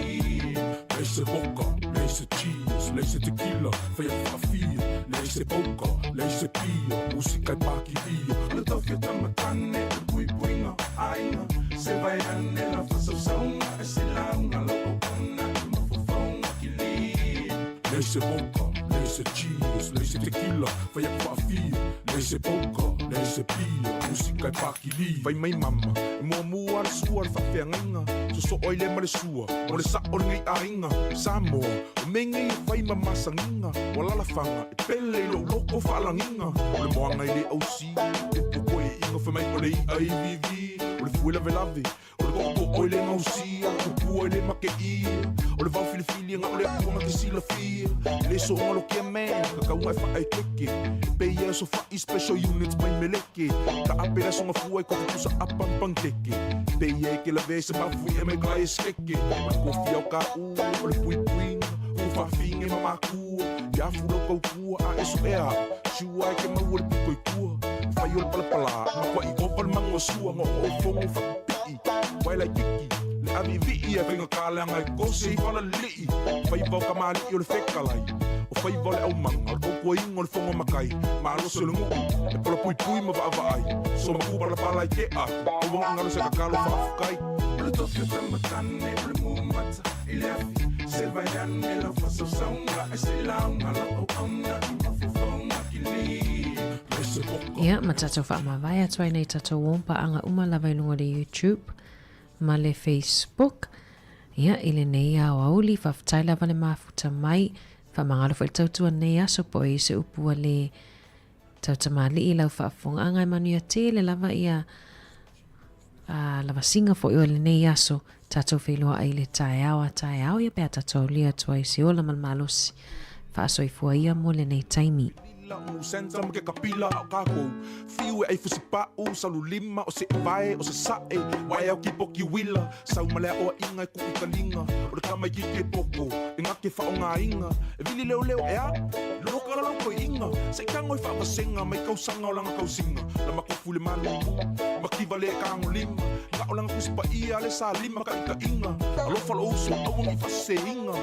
Speaker 4: Leai se vodka, leai se cheers, leai se tequila, fai aku faafia, leai se poker, leai se pia, musika e pakilia. O le tofi o tamatane o le puipuiga o aiga Se vae ane lau faasausauga ae se lauga lau auauna i mafaufauga kili. Leai se vodka, leai se cheers, leai se tequila, fai aku faafia, leai se poker, leai se pia, musika e pakilia. Fai mai mama, e muamua le sua le faafeagaiga, sosoo ai lea ma le sua, o le saʻo o lenei aiga Samoa, o mea nei e fai ma masagiga, o alaalafaga e pele i lou loko faalagiga, o le moana e le ausi, upu koeʻiga fai mai o le iʻa ivivi, o le fue lavelave, o le toʻotoʻo e le gausia, o le pua e le makeʻia, o le vao filifili e na o le Akua na te silafia, e le soona lokia man, kakauga e faaekeke, e pei e sofaʻi special units mai meleke, taape le aso gafua i kofi pusa apa ma panikeke, pei e ke lavea i se mafuie mai ka e sekeke, o le kofia o kaʻu, o le puipuiga, ua faafine ma makua, ia afu lau kaukua a e suʻea aʻu, sua e ke maua le piko i tua, e fai o le palapala, matuaʻi ova le mago sua, gaogaʻo fono faapipiʻi, wae laititi, le ʻaviʻiviʻi e faigata leaga e kose i falaliliʻi, faiva o kamaliʻi o le fekalai, o faiva o le aumaga, o le tautuaina o le fono makai, malosi o le nuʻu, e polapuipui ma vaavaai, so maku palapala i ke aku, aua ne i galo se tatalo faafetai. O le tofi o tamatane o le mumata i le afi Se vae ane lau faasausauga ae se lauga lau auauna i mafaufauga kili.
Speaker 19: Ia, ma tatou faamavae atu ai nei tatou om paaga uma lava i luga o le YouTube ma le Facebook. Ia, i lenei aoauli, faafetai lava le mafuta mai, faamagalo foi le tautua nei aso po o i se upu ua le tautamalii i lau faafofogaaga e manuia tele lava ia a lavasiga foi o lenei aso tatou feiloai i le taeao a taeao ia pe a tatou aulia atu ai se ola ma le malosi faasoifua ia mo lenei taimi.
Speaker 4: La'u senta ma ke kapila a o kākou Fiu e ʻai fusipaʻu, salu lima o se wae o se saʻe Wae au kipo ki uila, sau ma le aʻoaʻiga e kuʻu i ka liga O le kama ikiki e poko, e gake faʻogaina E wili leoleo ʻeā, loka la loko iʻiga Se i kago e faavasega mai kausaga o lana kausiga La makofu i le malulu, makiva le kagolima Ga'o lana tusi paʻia a le salima kaʻikaʻiga Alofa loʻu uso, aua ne i faasesēina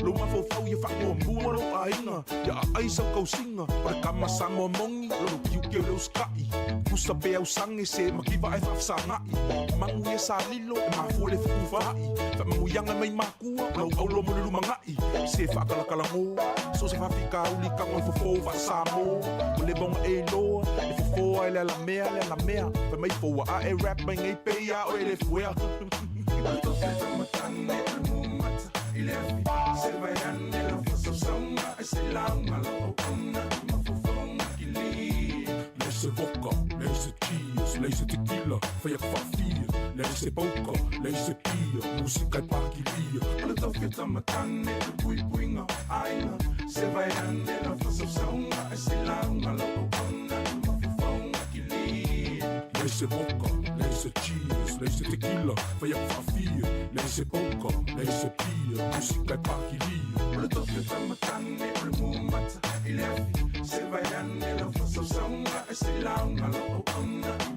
Speaker 4: Lou mafaufau ia faamuamua lou aiga Ia aʻai sau kausiga O le kama Samoa moni lou tiute o le usikaʻi Pusa pe ausage se makiva ae faafesagaʻi Magu ia sa lilo e mafua i le fetufaʻi Faamanuiaga mai makua o lau aulo mo le lumanaʻi Se faakalakalagō so se faafikauli kago e fofo faa-Samoa Ua leva ona e iloa e fofo ai le alamea le alamea Fai mai foua aʻe rap mai nei pei iā oe le fuea. Leai se vodka, leai se cheers, leai se tequila, fai aku faafia, leai se poker, leai se pia, musika e pakilia. O le tofi o tamatane, o le puipuiga o aiga, se vae ane lau faasausauga ae se lauga lau auauna i mafaufauga kili. Leai se vodka, leai se cheers, leai se tequila, fai aku faafia, leai se poker, leai se pia, musika e pakilia. O le tofi o tamatane, o le mumata i le afi, se vae ane lau faasausauga ae se lauga lau auauna i